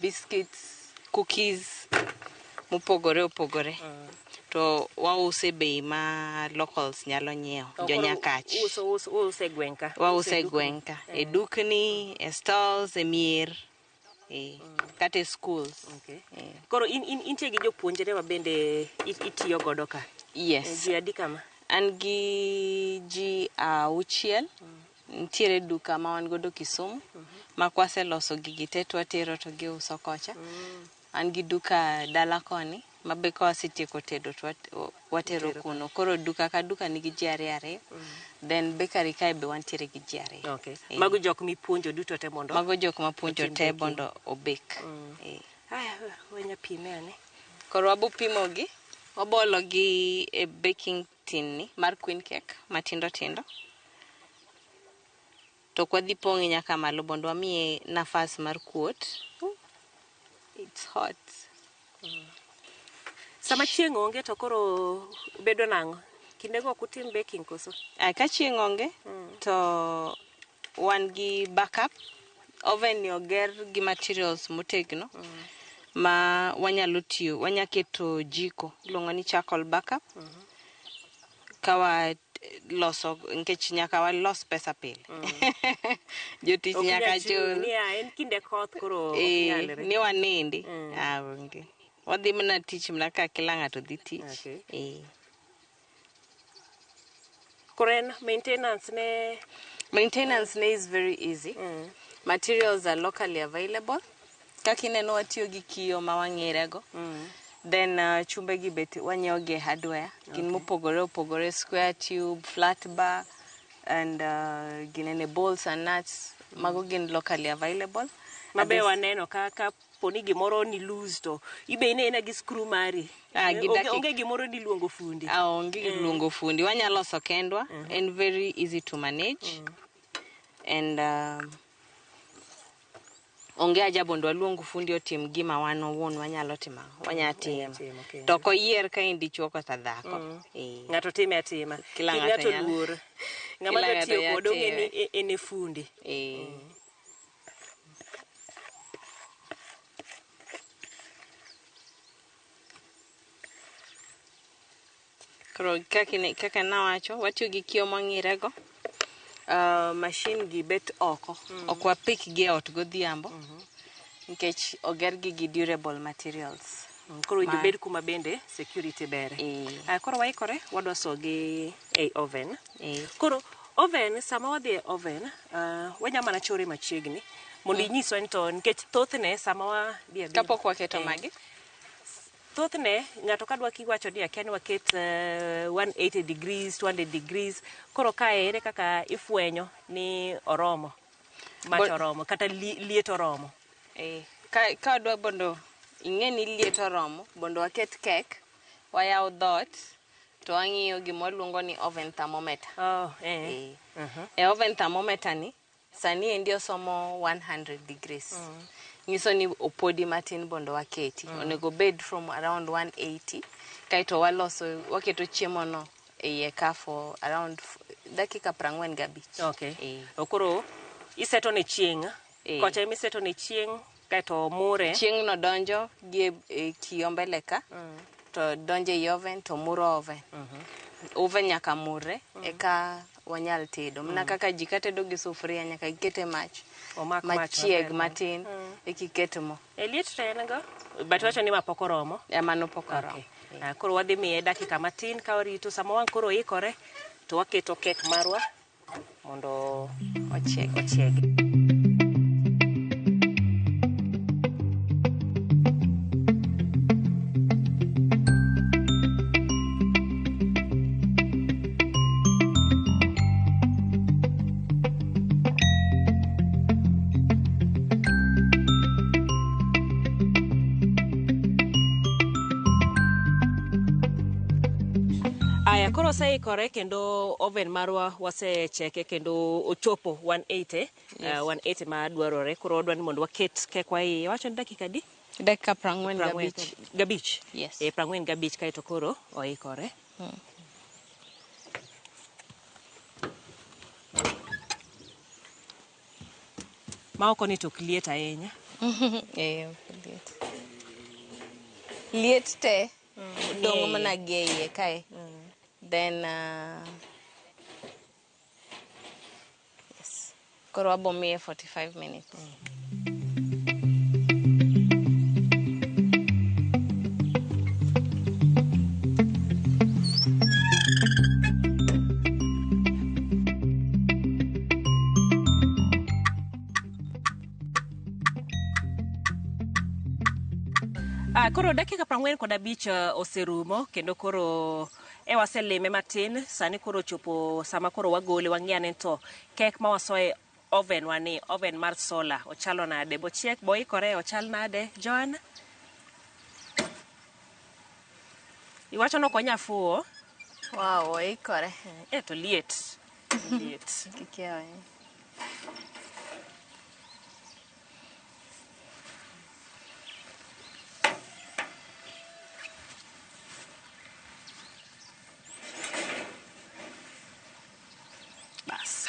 biscuits, cookies mopogore opogore. To wause bei ma locals nyalo nyiewo, jo Nyakach. Uso e gweng' ka? Wause e gweng' ka, e dukni, e stalls, e mier, kata e schools. Koro in intie gi jopuonjre ma bende itiyo godo ka? Yes. Ji adi kama? An gi ji 6. Nitiere duka ma wan godo Kisumu, ma kwaseloso gigi te to watero to giuso kocha. An gi duka dala koni, ma be kawasetieko tedo to watero kuno. Koro duka ka duka nigi ji 2 2. Then bakery kae be wantiere gi ji 2. Mago jok mipuonjo duto te mondo? Mago jok mapuonjo otim te baking. mondo obek. Aya, wenya pime ane. Koro wabo pimogi, wabolo gi e baking tin ni mar queen cake matindo tindo. To ok wadhi pong'e nyaka malo mondo wamiye nafas mar kuot. It's hot. Sama chieng' onge to koro bedo nang'o? Kindego ok utim baking koso? Ka chieng' onge, to wan gi backup. Oven ni oger gi materials motegno ma wanyalo tiyo, wanya keto jiko, iluongo ni charcoal backup. Ka wa loso, nikech nyaka walos pesa pile. Jotich Ok nyaka nyal chung' chul. niya, en kinde koth koro ok nyalre. Ni wanindi. Onge. Wadhi mana tich mana ka kila ng'ato dhi tich. Koro en maintenance ne? Maintenance ne is very easy. Materials are locally available. Kaka ineno watiyo gi kio ma wang'erego. Then chumbe gi bet wanyiewo gi e hardware. Gin mopogore opogore, square tube, flat bar, and ginene bolts and nuts. Mago gin locally available. Mabe waneno ka poni gimoro ni loose to ibe inena gi screw mari. Gi Onge gimoro ni luongo fundi. Onge luongo fundi. Wanyalo loso kendwa. En very easy to manage. And onge haja mondo waluong fundi otim gima wan owuon wanyalo timo. Wanyalo timo. To ok oyier ka in dichuo kata dhako. Ng'ato time atima. Kila Kik ng'ato ng'ato nyalo. luor. Ng'ama Kila dwa ng'ato tiyo nyalo kode ong'e ni time. en e fundi. Koro kaka nawacho, watiyo gi kio mong'irego. Machine gi bet oko. Ok wapik gi e ot godhiambo. Nikech oger gi gi durable materials. Koro winjo bed kuma bende security bere. Koro waikore, wadwa sogi ei oven. Koro oven, sama wadhi e oven, wanya mana chore machiegni mondo inyiswa ni to nikech thothne sama wadhi adhiya. Kapok waketo magi? Thothne ng'ato kadwa kiwacho ni akia ni waket 180 degrees, 200 degrees. Koro kae ere kaka ifwenyo ni oromo? Mach oromo kata liet oromo. Ka wadwa mondo ing'e ni liet oromo, mondo waket cake, wayaw dhoot to wang'iyo gima waluongo ni oven thermometer. E oven thermometer ni, sani endi osomo 100 degrees. Nyiso ni opodi matin mondo waketi. Onego bed from around 180 kaeto waloso waketo chiemo no e iye ka for around dakika 45. Okay. Koro iseto ne chieng'. Kocha ema iseto ne chieng' kaeto mure. Chieng' no donjo gi e kio mbele ka to donjo ei oven to muro oven. Oven nyaka murre eka wanyal tedo. Mana kaka ji katedo gi sufuria nyaka giket e mach. Omak mach Machieg maber. matin eka iket mo. E liet to en go? But wacho ni ma pok oromo. Mano pok oromo. Okay. Koro wadhi miye dakika matin ka warito sama wang' koro ikore to waketo kek marwa mondo ochieg. Ochiegi. Aya, koro oseikore kendo oven marwa wasecheke kendo ochopo 180. Yes. 180 ma dwarore. Koro wadwa ni mondo waket kekwa iye. Wacho ni dakika adi? Dakika 45. Gabich. Yes. E, 45 kaeto koro oikore. Ma oko ni to ok liet ahinya. Eh, ok liet. Liet te dong' mana gi e iye kae. Then yes. Koro wabo miye 45 minutes. Koro dakika 45 oserumo kendo koro e waselime matin sani koro ochopo sama koro wagole wang'i ane to kek ma wasoye oven wani oven mar solar ochalo nade bochiek boikore ochal nade Joan? Iwacho ni ok onya fuwo. Wow, oikore. E to liet. Liet. Kik iwe. Bas.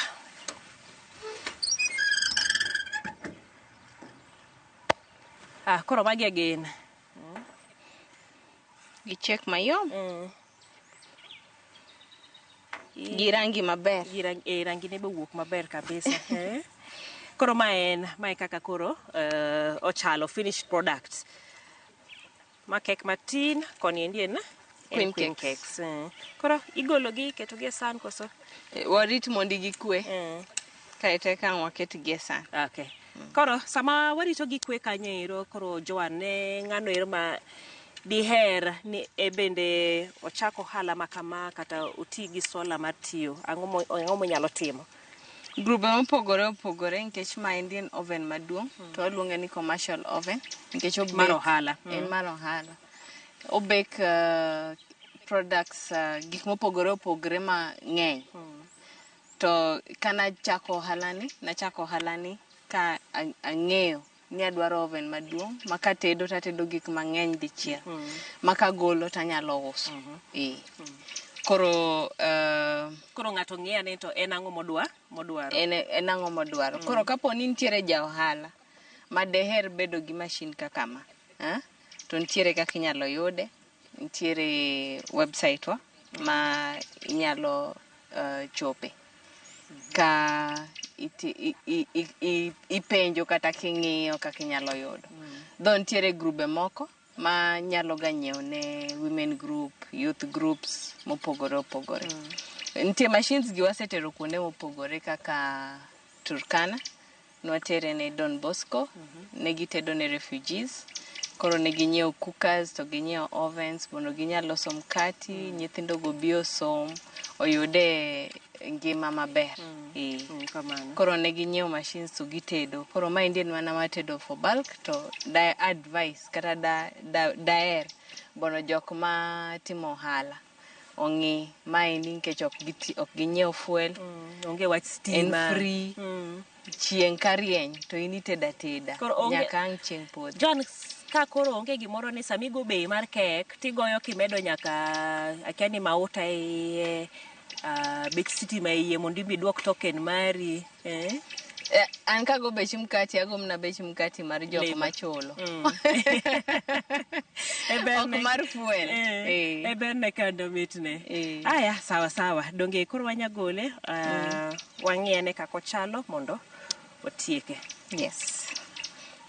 Koro magi e gin. Gichiek mayom. Gi rangi maber. Gi rangi ne be owuok maber kabisa. Koro ma en, mae kaka koro ochalo finished product. Ma kek matin, koni endi en Queen queen cakes. cakes. Koro igolo gi, iketo gi e san koso? Warit mondo gikwe. Kaeto eka ang' waket gi e san. Okay. Koro sama warito gikwe kanyo ero, koro Joan ne ng'ano ero ma diher ni e bende ochak ohala ma kama kata oti gi sola mar tiyo, ang'o monyalo timo? Grube mopogore opogore nikech ma endi en oven maduong' to waluonge ni commercial oven nikech obake, Mar ohala. En mar ohala. Obake products gik mopogore opogore mang'eny. To kanachako ohala ni, nachako ohala ni ka ang'eyo ni adwaro oven maduong' ma katedo tatedo gik mang'eny dichiel. Ma kagolo tanyalo uso. Koro Koro ng'ato ng'iyo ane to en ang'o modwaro. En ang'o modwaro. Koro kapo ni nitiere ja ohala ma deher bedo gi mashin kaka ma, to nitiere kaka inyalo yude, nitiere website wa ma inyalo chope ka ipenjo kata king'iyo kaka inyalo yudo. Dho nitiere grube moko ma nyalo ga nyiewo ne women group, youth groups mopogore opogore. Nitie machines gi wasetero kuonde mopogore kaka Turkana, nwatere ne Don Bosco, ne gitedo ne refugees. Koro ne ginyiewo cookers to ginyiewo ovens mondo ginyal loso mkati, nyithindo go bi osom, oyude ngima maber. Koro ne ginyiewo machines to gitedo. Koro maendi en mana mar tedo for bulk to da advice kata daher mondo jok ma timo ohala ong'i maendi nikech ok ginyiew fuel. Onge wach stima. En free. Chieng' ka rieny to in itedo ateda Koro onge- nyaka ang' chieng' podho. John, ka koro onge gimoro ni sama igo bei mar kek tigoyo kimedo nyaka akia ni mauta e iye, bech sitima e iye mondo imbi duok token mari. Eh? An kago bech mkati, ago mana bech mkati mar jok Labour. machulo. E berne. Ok mar fuel. E berne kendo mitne. Aya, sawa sawa. Donge koro wanyagole, wang'iane kaka ochalo mondo otieke. Yes.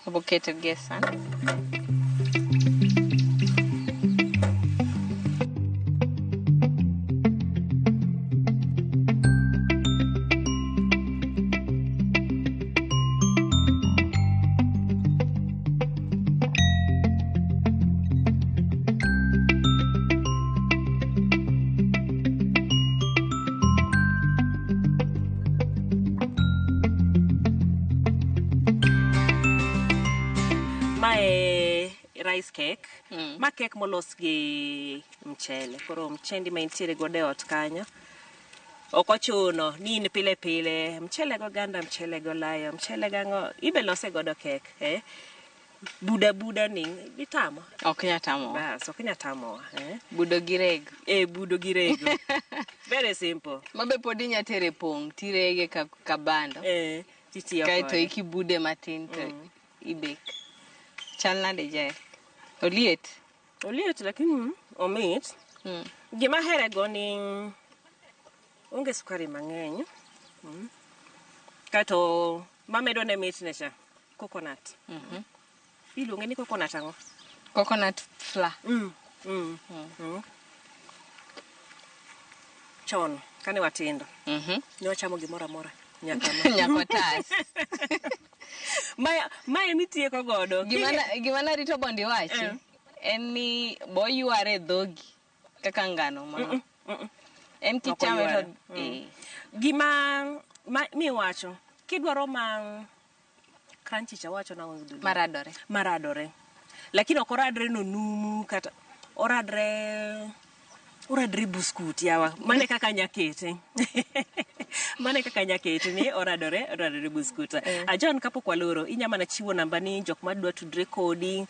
Oboketo gi e san. Mae rice cake. Ma cake molos gi mchele. Koro mchendi ma intiere godo e ot kanyo. Ok ochuno ni in pile pile mchele goganda, mchele golayo, mchele gang'o, ibe lose godo kek. Eh? Buda buda ni ditamo. Ok nyal tamowa. Bas, ok nyal tamowa. Eh? Budo gi rego. Eh, budo gi rego. Very simple. Mabe pod inya tere pong' tirege ka bando. Eh, titiyo Kaeto kode. ikibude matin to ibek. Chal nade Jael? Oliet? Oliet lakini omit. Gima ahere go ni onge sukari mang'eny. Kaeto mamedo ne mitne cha, coconut. Iluonge ni coconut ang'o? Coconut flour. Chon, kane watindo, ne wachamo gimoro amora. Nyaka ma. Nyaka otas. Mae mitieko godo. Gima narito mondo iwachi en ni boyware e dhogi kaka ngano ma. En kichame to Gima miwacho, kidwaro ma crunchy cha wacho nang'o gi dholuo? Maradore. Maradore. Lakini ok oradre no numu kata oradre buskut yawa. Mane kaka nyakete. Mane kaka nyakete ni oradore buskut. John, kapok waloro, inya mana chiwo namba ni jok madwa tudre kodi.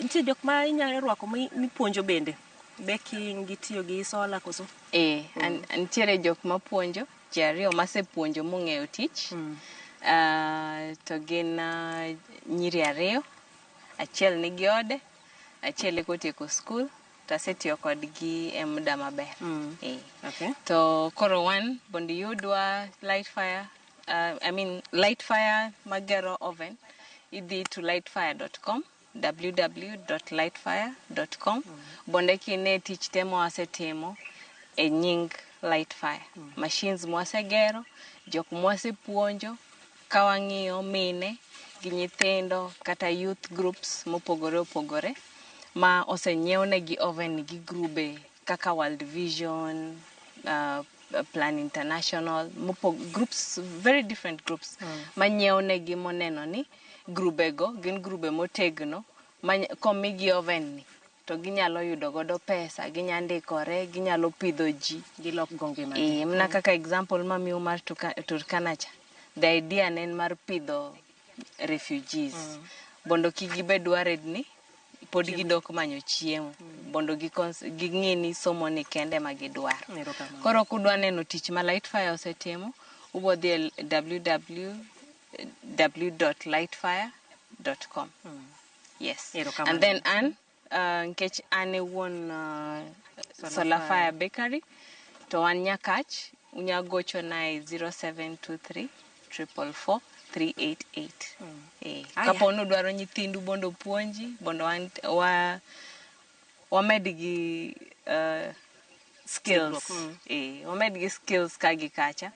Nitie jok ma inyalo rwako mipuonjo bende. Baking gi tiyo gi sola koso? Nitiere jok mapuonjo, ji ariyo masepuonjo mong'eyo tich. To gin nyiri ariyo, achiel nigi ode, achiel eka otieko skul, to asetiyo kodgi e muda maber. To koro wan mondo iyudwa Lightfire, Lightfire magero oven, idhi to lightfire.com, www.lightfire.com, bonde kine tich te mwasetimo e nying Lightfire. Machines mwasegero, jok mwasepuonjo, ka wang'iyo mine gi nyithindo kata youth groups mopogore opogore ma osenyiewnegi oven gi grube kaka World Vision, Plan International, groups, very different groups manyiewnegi moneno ni grubego gin grube motegno ma komigi oven ni to ginyalo yudo godo pesa, ginya ndikore, ginyalo pidho ji. Gilok go ngimagi. Mana kaka example mamiu mar Turkana cha. The idea ne en mar pidho refugees. Mondo kik gibed worried ni pod gidok manyo chiemo. Mondo ging'e ni somo ni kende ma gidwaro. Koro kudwa neno tich ma Lightfire osetimo, ubo dhi e www.lightfire.com. Yes. And then an, nikech an e wuon Solar Fire Bakery, to wan Nyakach, unya gochona e 0723 444 388. Kapo ni udwaro nyithindu mondo opuonji, mondo wamed gi skills. Wamed gi skills ka gi kacha,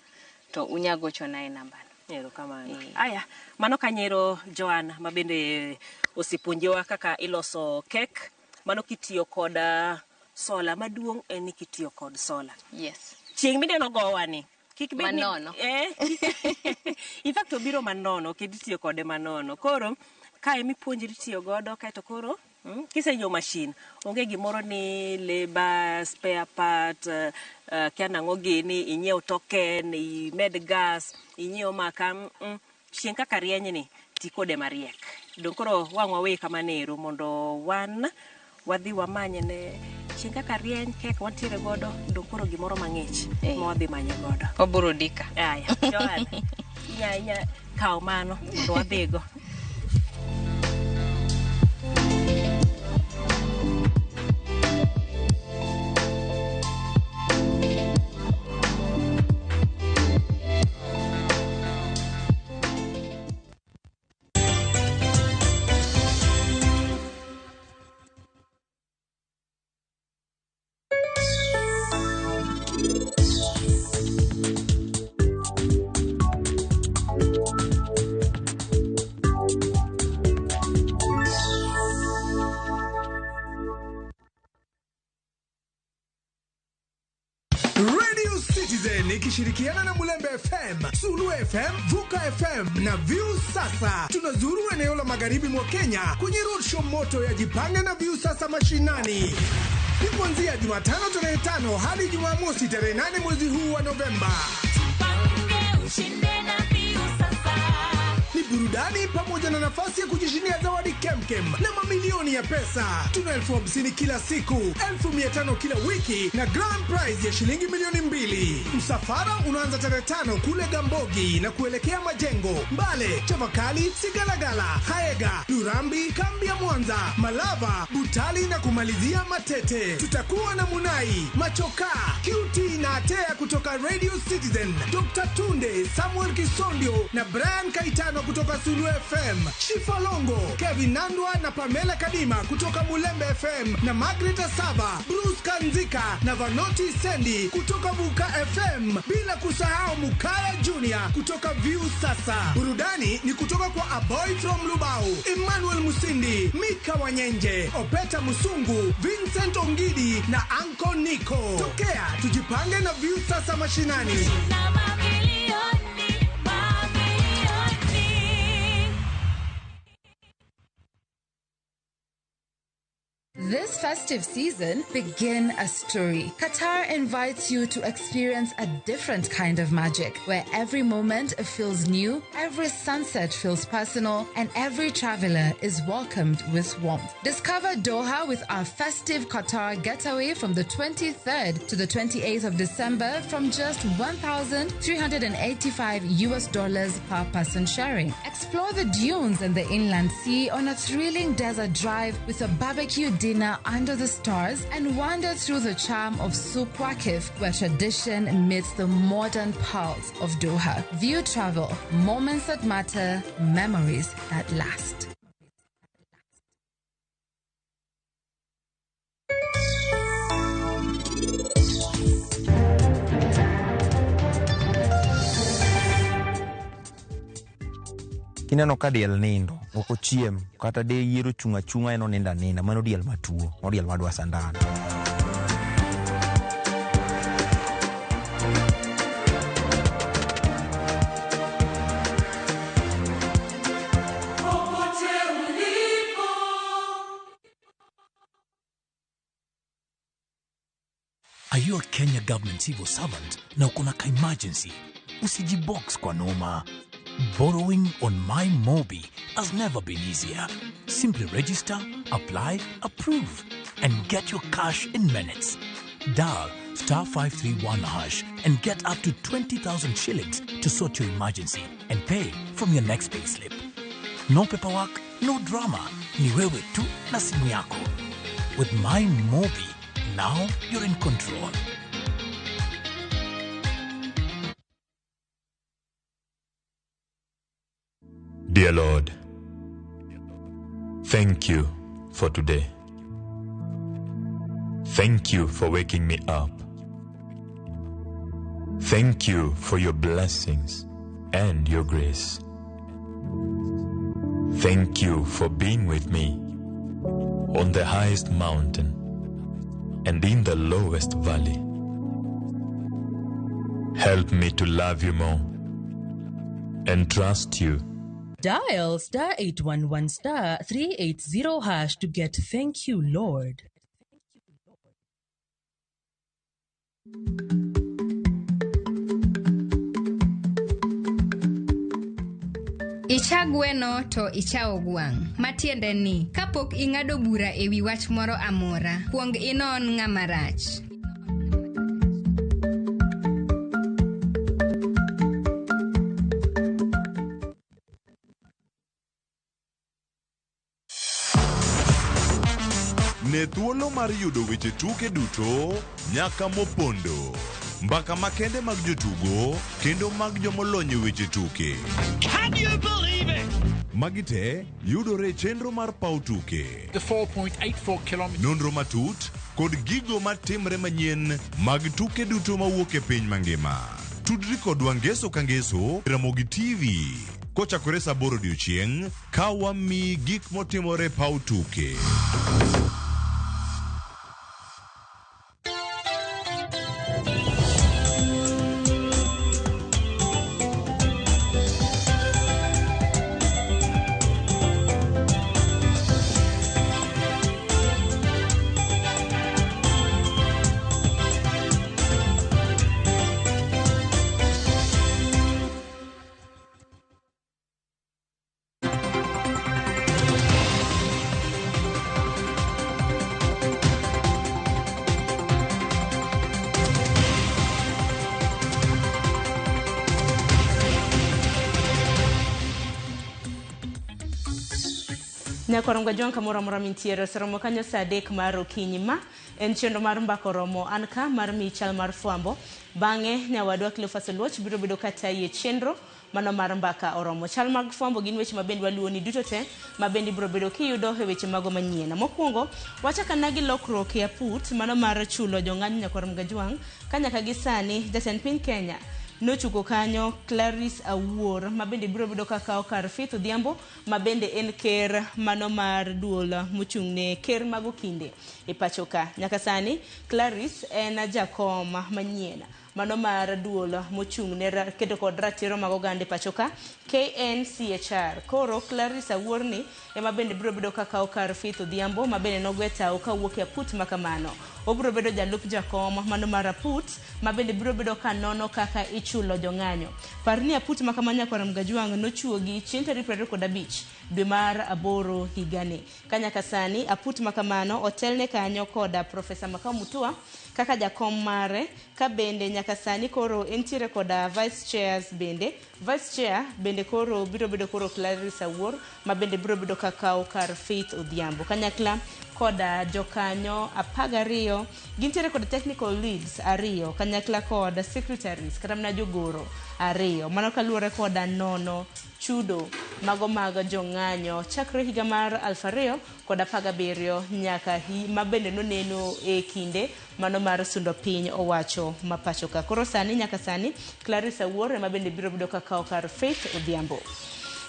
to unya gochona e nambano. Erokamano. Aya, mano kanyero Joan ma bende osepuonjowa kaka iloso kek, mano kitiyo kod sola maduong' en ni kitiyo kod sola. Yes. Chieng' mineno gowa ni kik bed ni Manono. In fact obiro manono, kendo itiyo kode manono. Koro kae mipuonjri tiyo godo kaeto koro Kisenyiewo mashin, onge gimoro ni labor, spare part, kia nang'o gini, inyiew token, imed gas, inyiew maka, Chieng' kaka rieny ni, ti kode mariek. Dong' koro wang' wawe kamano ero mondo wan wadhi wamany ne chieng' kaka rieny kek wantiere godo, dong' koro gimoro mang'ich ma wadhi manye godo. Waburudika. Aya, Joan, inya kawo mano mondo wadhigo. Radio Citizen ikishirikiana na Mulembe FM, Sulu FM, Vuka FM na View Sasa. Tunazuru eneo la magharibi mwa Kenya kwenye roadshow moto ya Jipange na View Sasa mashinani. Ni kuanzia Jumatano tarehe 5 hadi Jumamosi tarehe 8 mwezi huu wa Novemba. Ni burudani pamoja na nafasi ya kujishindia zawadi kemkem na mamilioni ya pesa. Tuna 50,000 kila siku, 500,000 kila wiki na grand prize ya shilingi 2,000,000. Msafara unaanza tarehe 5 kule Gambogi na kuelekea Majengo, Mbale, Chavakali, Sigalagala, Haega, Lurambi, Kambi ya Mwanza, Malava, Butali na kumalizia Matete. Tutakuwa na Munai, Machoka, QT na Atea kutoka Radio Citizen, Dr. Tunde, Samuel Kisondio na Brian Kaitano kutoka Sulu FM, Shifa Longo, Kevin Nandwa na Pamela Kadima kutoka Mulembe FM na Margaret Asaba, Bruce Kanzika na Vanoti Sendi kutoka Vuka FM, bila kusahau Mukaya Junior kutoka View Sasa. Burudani ni kutoka kwa A Boy from Lubao, Emmanuel Musindi, Mika Wanyenje, Opeta Musungu, Vincent Ongidi na Anko Nico. Tokea tujipange na View Sasa mashinani. This festive season, begin a story. Qatar invites you to experience a different kind of magic, where every moment feels new, every sunset feels personal, and every traveler is welcomed with warmth. Discover Doha with our festive Qatar getaway from the 23rd to the 28th of December from just $1,385 per person sharing. Explore the dunes and the inland sea on a thrilling desert drive with a barbecue dinner under the stars, and wander through the charm of Souk Waqif, where tradition meets the modern pulse of Doha. View Travel, moments that matter, memories that last. Ineno ka diel nindo, ok ochiem, kata de yiero chung' achung'a en onindo aninda, mano diel matuo, mano diel madwa sandan. Are you a Kenya government civil servant na uko na ka emergency? Usijibox kwa noma. Borrowing on MyMobi has never been easier. Simply register, apply, approve, and get your cash in minutes. Dial *531# and get up to 20,000 shillings to sort your emergency and pay from your next payslip. No paperwork, no drama. Ni wewe tu na simu yako. With MyMobi, now you're in control. Dear Lord, thank you for today. Thank you for waking me up. Thank you for your blessings and your grace. Thank you for being with me on the highest mountain and in the lowest valley. Help me to love you more and trust you Dial star 811 star 380 hash to get thank you, Lord. Icha gweno to icha ogwang'. Matiende ni, kapok ing'ado bura e wi wach moro amora, kuong inon ng'ama rach. Ne thuolo mar yudo weche tuke duto nyaka mopondo. Mbaka makende mag jotugo kendo mag jomolony e weche tuke. Can you believe it? Magi te yudore e chenro mar paw tuke. The 4.84 kilometers. Nonro matut kod gigo matimre manyien mag tuke duto mawuok e piny mangima. Tudri kodwa ngeso ka ngeso e Ramogi TV kochakore saa 8 odiochieng' ka wamiyi gik motimore e paw tuke. Nyakorongo Jwang' kamoro amora mintiere oseromo kanyo saa 3 mar okinyi. Ma en chenro mar mbaka oromo an ka mar miyi chal mar fwambo. Bang'e nyawadwa Cleophas Oluoch biro bedo katayi e chenro mano mar mbaka oromo. Chal mag fwambo gin weche mabende waluwoni duto te mabende ibiro bedo kiyudo e weche mago manyien. Mokwongo wachakana gi lokruok e aput mano mar chulo jong'anyo Nyakorongo Jwang' ka nyaka gi sani jatend piny Kenya nochuko kanyo Clarice Awuor mabende biro bedo kakawo kar Faith Odhiambo mabende en ker mano mar duol mochung'ne ker mag okinde e pacho ka. Nyaka sani Clarice en jakom manyien mano mar duol mochung'ne keto kod ratiro mag oganda e pacho ka KNCHR. Koro Clarice Awuor ni ema bende biro bedo kakawo kar Faith Odhiambo mabende nogwe tao kawuok e aput makamano. Obiro bedo jalup jakom mano mar aput mabende biro bedo ka nono kaka ichulo jong'anyo. Par ni aput makamano Nyakwar Mgajwang' nochuogi chieng' tarik 25 dwe mar 8 higani. Ka nyaka sani aput makamano otelne kanyo koda Profesa Makau Mutua kaka jakom mare, ka bende nyaka sani koro entiere koda vice chairs bende. Vice chair bende koro biro bedo koro Clarice Awuor ma bende biro bedo kakawo kar Faith Odhiambo. Kanyakla koda jokanyo 12 gintiere kod technical leads 2 kanyakla kod secretaries kata mana jogoro 2. Mano kaluwore koda nono chudo mago mag jong'anyo chakre higa mar 2017 nyaka mabende noneno e kinde mano mar sundo piny owacho ma pacho ka. Koro sani nyaka sani Clarice Awuor ema bende biro bedo kakawo kar Faith Odhiambo.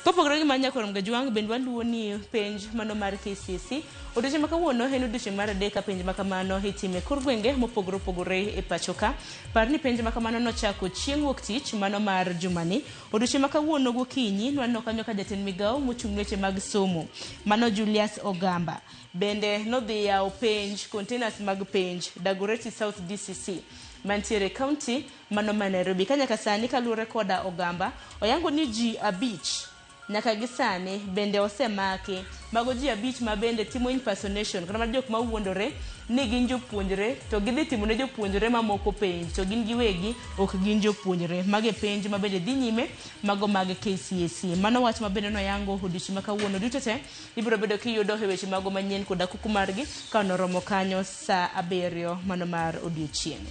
Kopogore gi mano Nyakwar Mgajwang' bende waluwo ni penj mano mar KCSE odiochieng' ma kawuono en odiochieng' mar 3 ka penj makamano itime kor gwenge mopogore opogore e pacho ka. Par ni penj makamano nochako chieng' wuok tich mano mar jumani. Odiochieng' ma kawuono gokinyi nwaneno kanyo ka jatend migawo mochung' weche mag somo mano Julius Ogamba bende nodhi yawo penj containers mag penj Dagoretti South DCC mantiere county mano ma Nairobi. Ka nyaka sani kaluwore koda Ogamba oyango ni ji 5 nyaka gi sani bende osemaki. Mago ji 5 ma bende timo impersonation kata mana jok mawuondore ni gin jopuonjre to gidhi timo ne jopuonjre mamoko penj to gin giwegi ok gin jopuonjre. Mago e penj ma bende dhi nyime mago mag KCSE. Mano wach ma bende noyango odiochieng' ma kawuono duto te ibiro bedo kiyudo e weche mago manyien koda kuku margi ka noromo kanyo saa 7 mano mar odiochieng'.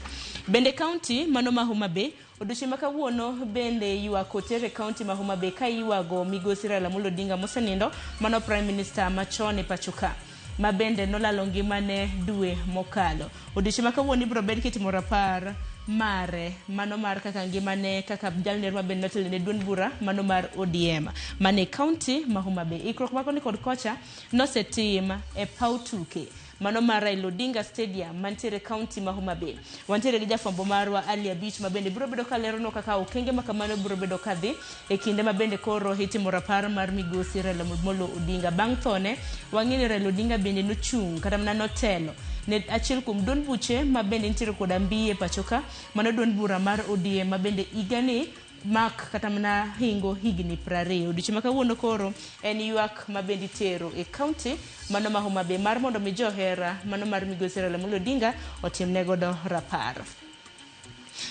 Bende county mano ma Homa Bay odiochieng' ma kawuono bende ywak oter e county ma Homa Bay ka iywago migosi Raila Amolo Odinga mosenindo mano Prime Minister machon e pacho ka ma bende nolalo ngimane dwe mokalo. Odiochieng' ma kawuono ibiro bed kitimo rapar mare mano mar kaka ngimane kaka jalner ma bende notelo ne duond bura mano mar ODM mane county ma Homa Bay. Ikruok makoni kod kocha nosetim e paw tuke mano mar Raila Odinga Stadium mantiere kaunti ma Homa Bay. Wantiere gi jafwambo marwa Ali Abich ma bende biro bedo ka leronwa kaka okenge ma kamano biro bedo ka dhi e kinde ma bende koro itimo rapar mar migosi Raila Amolo Odinga. Bang' thone, wang'e ni Raila Odinga bende nochung' kata mana notelo ne achiel kuom duond buche ma bende nitiere koda mbi e pacho ka, mano duond bura mar ODM ma bende higani mak kata mana hingo higni 20. Odiochieng' ma kawuono koro en ywak ma bende itero e kaunti mano ma Homa Bay mar mondo mi johera mano mar migosi Raila Amolo Odinga otimne godo rapar.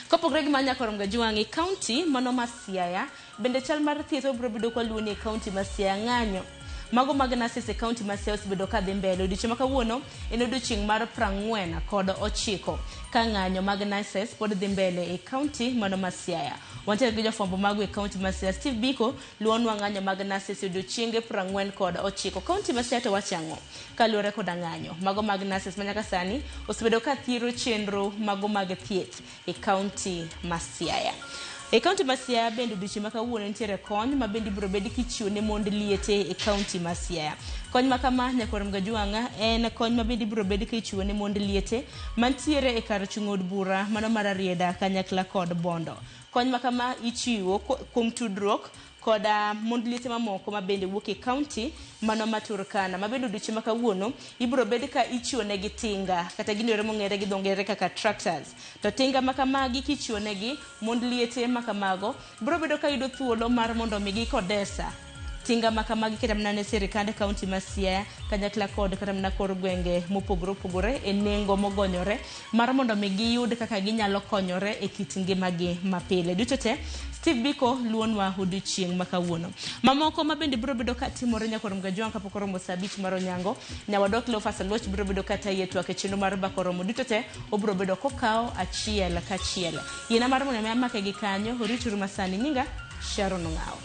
Kopogore gi mano nyaka rom Gajwang' e kaunti mano ma Siaya bende chal mar thieth wabiro bedo kwaluwo ni e kaunti ma Siaya ng'anyo mago mag nurses e kaunti ma Siaya osebedo ka dhi mbele. Odiochieng' ma kawuono en odiochieng' mar 49 ka ng'anyo mag nurses pod dhi mbele e kaunti mano ma Siaya. Wantiere gi jofwambo mago e kaunti ma Siaya. Steve Biko luwonwa ng'anyo mag nurses e odiochienge 49. Kaunti ma Siaya to wacho ang'o kaluwore koda ng'anyo mago mag nurses ma nyaka sani osebedo ka thiro chenro mago mag thieth e kaunti ma Siaya. E kaunti ma Siaya bende odiochieng' ma kawuono nitiere kony ma bende ibiro bed kichiwo ne mond liete e kaunti ma Siaya. Kony ma kama nyakwar Mgajwang'a en kony ma bende ibiro bed kichiwo ne mond liete mantiere e kar chung' od bura mano mar Rarieda kanyakla kod Bondo. Kony ma kama ichiwo kuom tudruok koda mond liete mamoko ma bende wuok e kaunti mano ma Turkana ma bende odiochieng' ma kawuono ibiro bed ka ichiwo negi tinga kata gino ero mong'ere gi dho ngere kaka tractors. To tinga ma kamagi kichiwo negi mond liete ma kamago biro bedo ka yudo thuolo mar mondo mi gikodesa tinga ma kamagi kata mana ne sirikand kaunti ma Siaya kanyakla kod kata mana kor gwenge mopogore opogore e nengo mogonyore mar mondo mi giyud kaka ginyalo konyore e kit ngimagi mapile. Duto te Steve Biko luonwa odiochieng' ma kawuono. Mamoko ma bende biro bedo ka timore nyakwar Mgajwang' kapok oromo saa 5 mar onyango, nyawadwa Cleophas Aluoch biro bedo ka tayi e twak e chenro mar Bako Romo. Duto te obiro bedo kokawo achiel kachiel. Yiena mar mondo mi amake gi kanyo, orituru masani. Nyinga Sharon Ong'awo.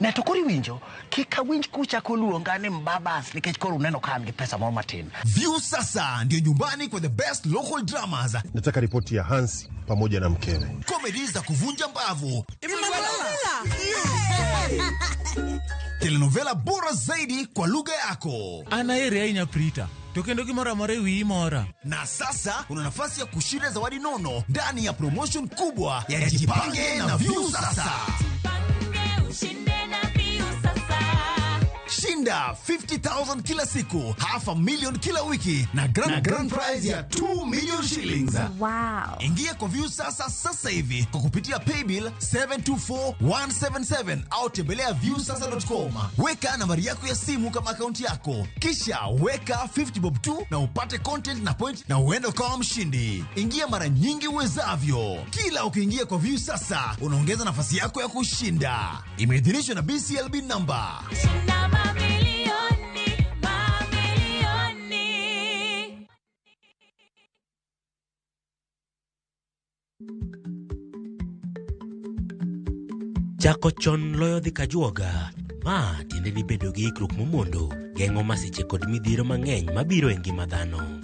Ne to koro iwinjo, kik awinj kuchako luonga ni mbabas nikech koro uneno ka an gi pesa moro matin. Viusasa ndio nyumbani kwa the best local dramas. Nataka ripoti ya Hansi pamoja na mkewe. Comedy za kuvunja mbavu. Telenovela bora zaidi kwa lugha yako. An aheri ahinya Prita, to kendo gimoro amora e wiyi mora. Na sasa una nafasi ya kushinda zawadi nono ndani ya promotion kubwa ya Jipange na Viusasa. Shinda 50,000 kila siku, 500,000 kila wiki na grand prize ya 2 million shillings. Wow. Ingia kwa Viusasa sasa hivi kwa kupitia paybill 724177 au tembelea viusasa.com. Weka nambari yako ya simu kama akaunti yako, kisha weka 50 bob tu na upate content na point na uende ukawa mshindi. Ingia mara nyingi uwezavyo. Kila ukiingia kwa Viusasa unaongeza nafasi yako ya kushinda. Imeidhinishwa na BCLB number. Mamilioni, mamilioni. Chako chon loyo dhi kajuoga. Ma tiende ni bedo gi ikruok momondo geng'o masiche kod midhiero mang'eny mabiro e ngima dhano.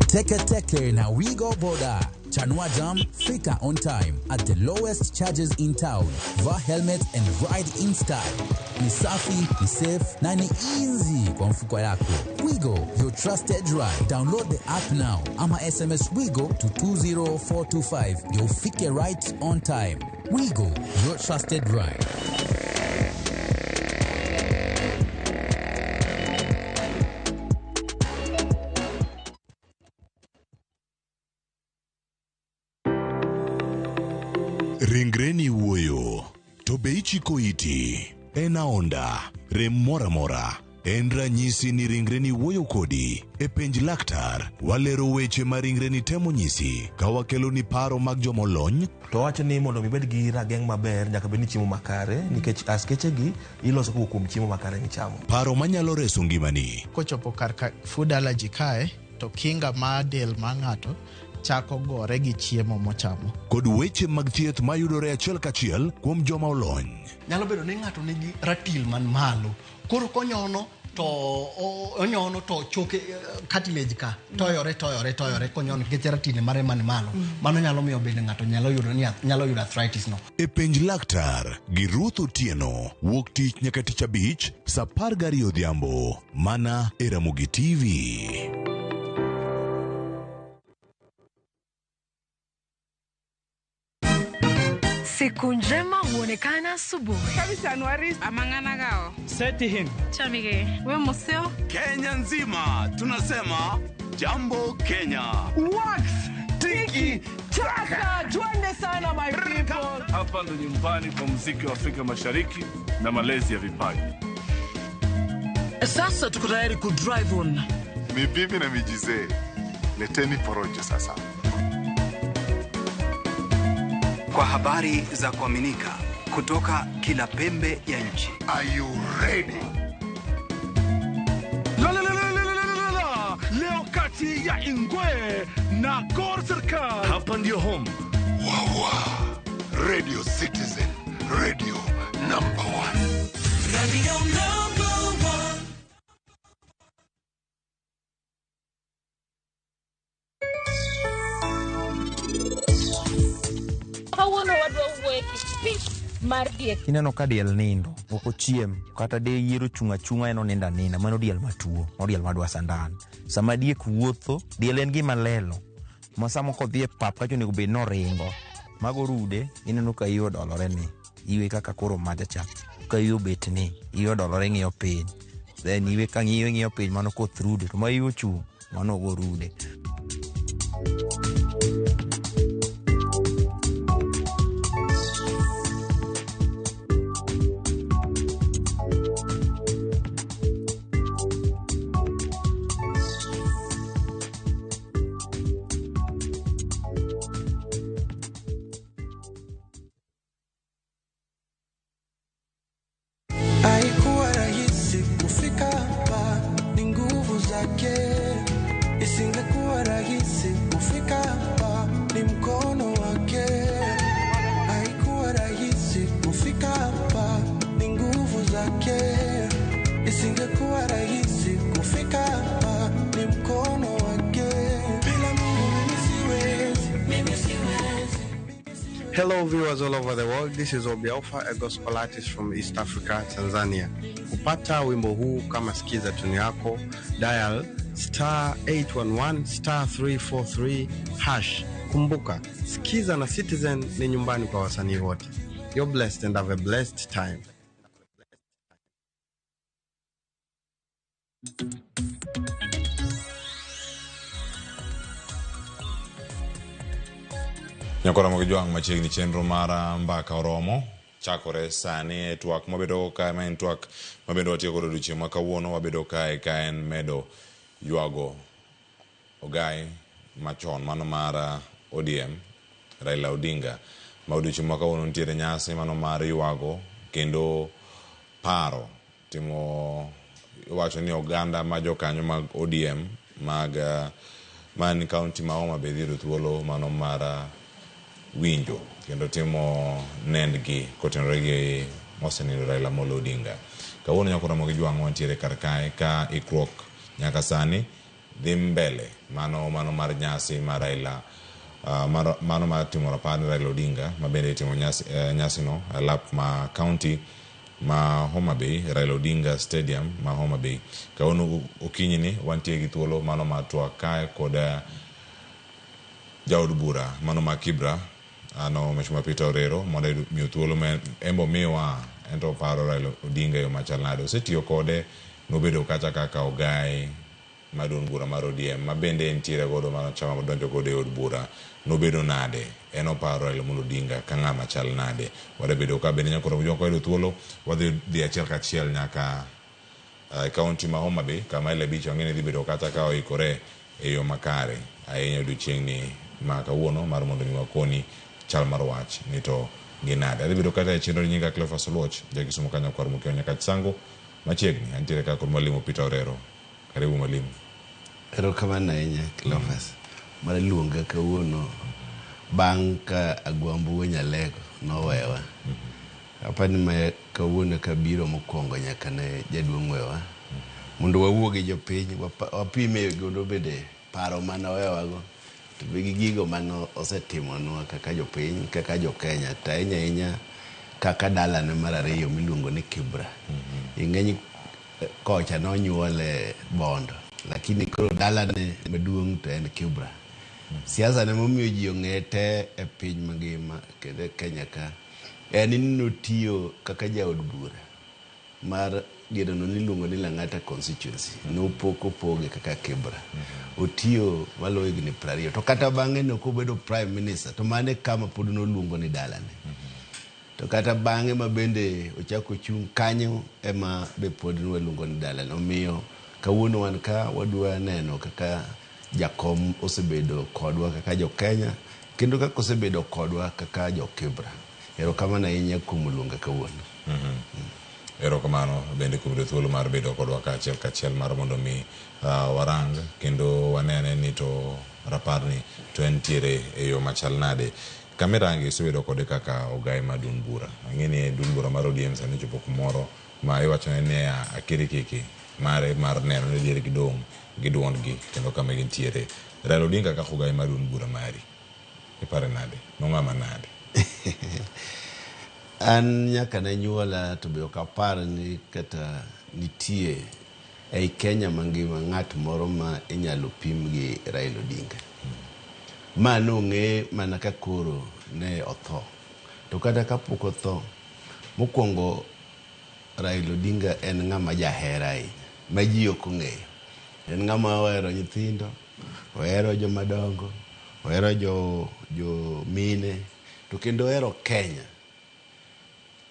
Teke Teke na Wigo Boda. Chanua Jam, fika on time at the lowest charges in town. Vaa helmet and ride in style. Ni safi, ni safe na ni easy kwa mfuko yako. Wigo, your trusted ride. Download the app now ama SMS Wigo to 20425 ndio ufike right on time. Wigo, your trusted ride. Ringreni wuoyo, to be ichiko iti? En aonda, rem moro amora. En ranyisi ni ringreni wuoyo kodi. E penj laktar, walero weche ma ringreni temo nyisi ka wakeloni paro mag jomolony. To wacho ni mondo ibed gi rageng' maber nyaka bed ni chiemo makare nikech askeche gi iloso kowuok kuom chiemo makare michamo. Paro manyalo reso ngimani. Kochopo kar ka food allergy kae, to kinga mar del mar ng'ato chako gore gi chiemo mochamo. Kod weche mag thieth mayudore achiel kachiel kuom joma olony. Nyalo bedo ni ng'ato nigi ratil man malo. Koro konyono To onyono to choke cartilage ka toyore toyore toyore konyono nikech ratil mare man malo. Mano nyalo miyo bende ng'ato nyalo yudo ni nyalo yudo arthritis no. E penj laktar gi Ruth Otieno wuok tich nyaka tich abich saa 12 odhiambo mana e Ramogi TV. Siku njema huonekana asubuhi. Amang'ana Setihin. Chamige. We museo. Kenya nzima tunasema jambo Kenya. Wax tiki taka, twende sana my people. Hapa ndo nyumbani kwa muziki wa Afrika Mashariki na malezi ya vipaji. Sasa tuko tayari ku drive on. Ni bibi na mijizee, leteni porojo sasa. Kwa habari za kuaminika kutoka kila pembe ya nchi. Are you ready? La la la la la la la la. Leo kati ya Ingwe na Gor Serikal. Hapa ndio home. Wawa. Radio Citizen, radio number 1. Radio number 1. Kawuono wadwa wuoyo e kit pith mar diek. Ineno ka diel nindo, ok ochiem, kata de yiero chung' achung'a en onindo aninda, mano diel matuo, mano diel madwa sandan. Sama diek wuotho, diel en gima lelo, ma sama kodhi e pap kacha onego bed noringo. Mago rude, ineno ka iwe odolore ni, iwe kaka koro macha cha, ka iwe obet ni, iwe odolore ng'iyo piny. Then iwe ka ng'iyo ng'iyo piny, mano koth rude, to ma iwe ochung', mano ogo rude. Haikuwa rahisi kufika hapa, ni nguvu zake. Isingekuwa rahisi kufika hapa, ni mkono wake. Haikuwa rahisi kufika hapa, ni nguvu zake. Isingekuwa rahisi kufika hapa, ni mkono wake. Bila Mungu mimi siwezi, mimi siwezi. Hello viewers all over the world, this is Obi Alpha, a gospel artist from East Africa, Tanzania. Kupata wimbo huu kama sikiza tuni yako, dial star 811 star 343 hash. Kumbuka, Sikiza na Citizen ni nyumbani kwa wasanii wote. You're blessed and have a blessed time. Nyakora Mogijwang' machiegni chenro mar mbaka oromo chakore sani e twak mabedo kae ma en twak mabende watiyo godo odiochieng' ma kawuono wabedo kae ka en medo ywago ogai machon mano mar ODM Raila Odinga ma odiochieng' ma kawuono nitiere nyasi mano mar ywago kendo paro timo iwacho ni oganda ma jokanyo mag ODM mag man kaunti ma Homa Bay dhi yudo thuolo mano mar winjo kendo timo nendgi kotenore gi mosenindo Raila Amolo Odinga. Kawuono nyakora Mogijwang' wantiere kar kae ka ikruok nyaka sani dhi mbele mano mar nyasi mar Raila mano mar timo rapar ni Raila Odinga ma bende itimo nyasino e lap ma kaunti ma Homa Bay, Raila Odinga Stadium ma Homa Bay. Kawuono okinyi ni wantie gi thuolo mano mar twak kae kod jaod bura mano ma Kibra ano Mheshimiwa Peter Orero mondo miyo thuolo embo miwa ento paro Raila Odinga e yo machal nade. Osetiyo kode nobedo kacha kaka ogai mar duond bura mar ODM ma bende entiere godo mano chama modonjo godo e od bura nobedo nade, en oparo Raila Amolo Odinga ka ng'ama chal nade. Wadebedo ka bende nyakoro mojwang' koyudo thuolo wadhi dhi achiel kachiel nyaka kaunti ma Homa Bay kama Ele Beach wang'e ni dhi bedo kata ka oikore e yo makare ahinya odiochieng'ni ma kawuono mar mondo mi wakoni chal mar wach ni to ginade. Adhi bedo kata e chenro nyinga Cleophas Oluoch, ja Kisumu kanyo kwar Mokeo Nyakach Sango machiegni antiere ka kod mwalimu Peter Orero. Karibu mwalimu. Erokamano ahinya Cleophas mar luonga kawuono bang' ka Agwambo wuo Nyalego nowewa. Apani ma kawuono kabiro mokwongo nyaka ne jaduong' wewa. Mondo wawuo gi jopiny, wapime godo bende paro mane owewago to be gi gigo mane osetimonwa kaka jopiny, kaka jo Kenya, to ahinya ahinya kaka dalane mar ariyo miluongo ni Kibra. Ing'eny kocha nonyuole Bondo, lakini koro dalane maduong' to en Kibra. Siasa ne momiyo ji ong'eye te e piny mangima kendo e Kenya ka en ni notiyo kaka jaod bura mar diere no niluongo ni Lang'ata constituency. Nopok opoge kaka Kibra. Otiyo maloyo higni 20. To kata bang'e ne ok obedo prime minister to mano e kama pod noluongo ni dalane. To kata bang'e ma bende ochako ochung' kanyo ema be pod nwaluongo ni dalane. Omiyo kawuono wan ka wadwa neno kaka jakom osebedo kodwa kaka jo Kenya kendo kaka osebedo kodwa kaka jo Kibra. Erokamano ahinya kuom luonga kawuono. Erokamano bende kuom yudo thuolo mar bedo kodwa kaachiel kachiel mar mondo mi warang kendo wanene ni to raparni to entiere e yo machal nade. Kama irange isebedo kode kaka ogaye mar duond bura. Ang'e ni duond bura mar ODM sani ochopo kumoro ma iwachone ni akirikiki mare mar neno ni diere gidong' gi duondgi kendo kama gintiere. Raila Odinga kaka ogaye mar duond bura mari, ipare nade? Nong'ama nade? An nyaka ne nyuola to be ok apar ni kata nitie ei Kenya mangima ng'at moro ma inyalo pim gi Raila Odinga. Ma nong'e mana ka koro ne otho. To kata kapok otho, mokwongo Raila Odinga en ng'ama jahera ahinya, ma ji ok ong'eyo. En ng'ama ohero nyithindo, ohero joma dongo, ohero jo mine, to kendo ohero Kenya.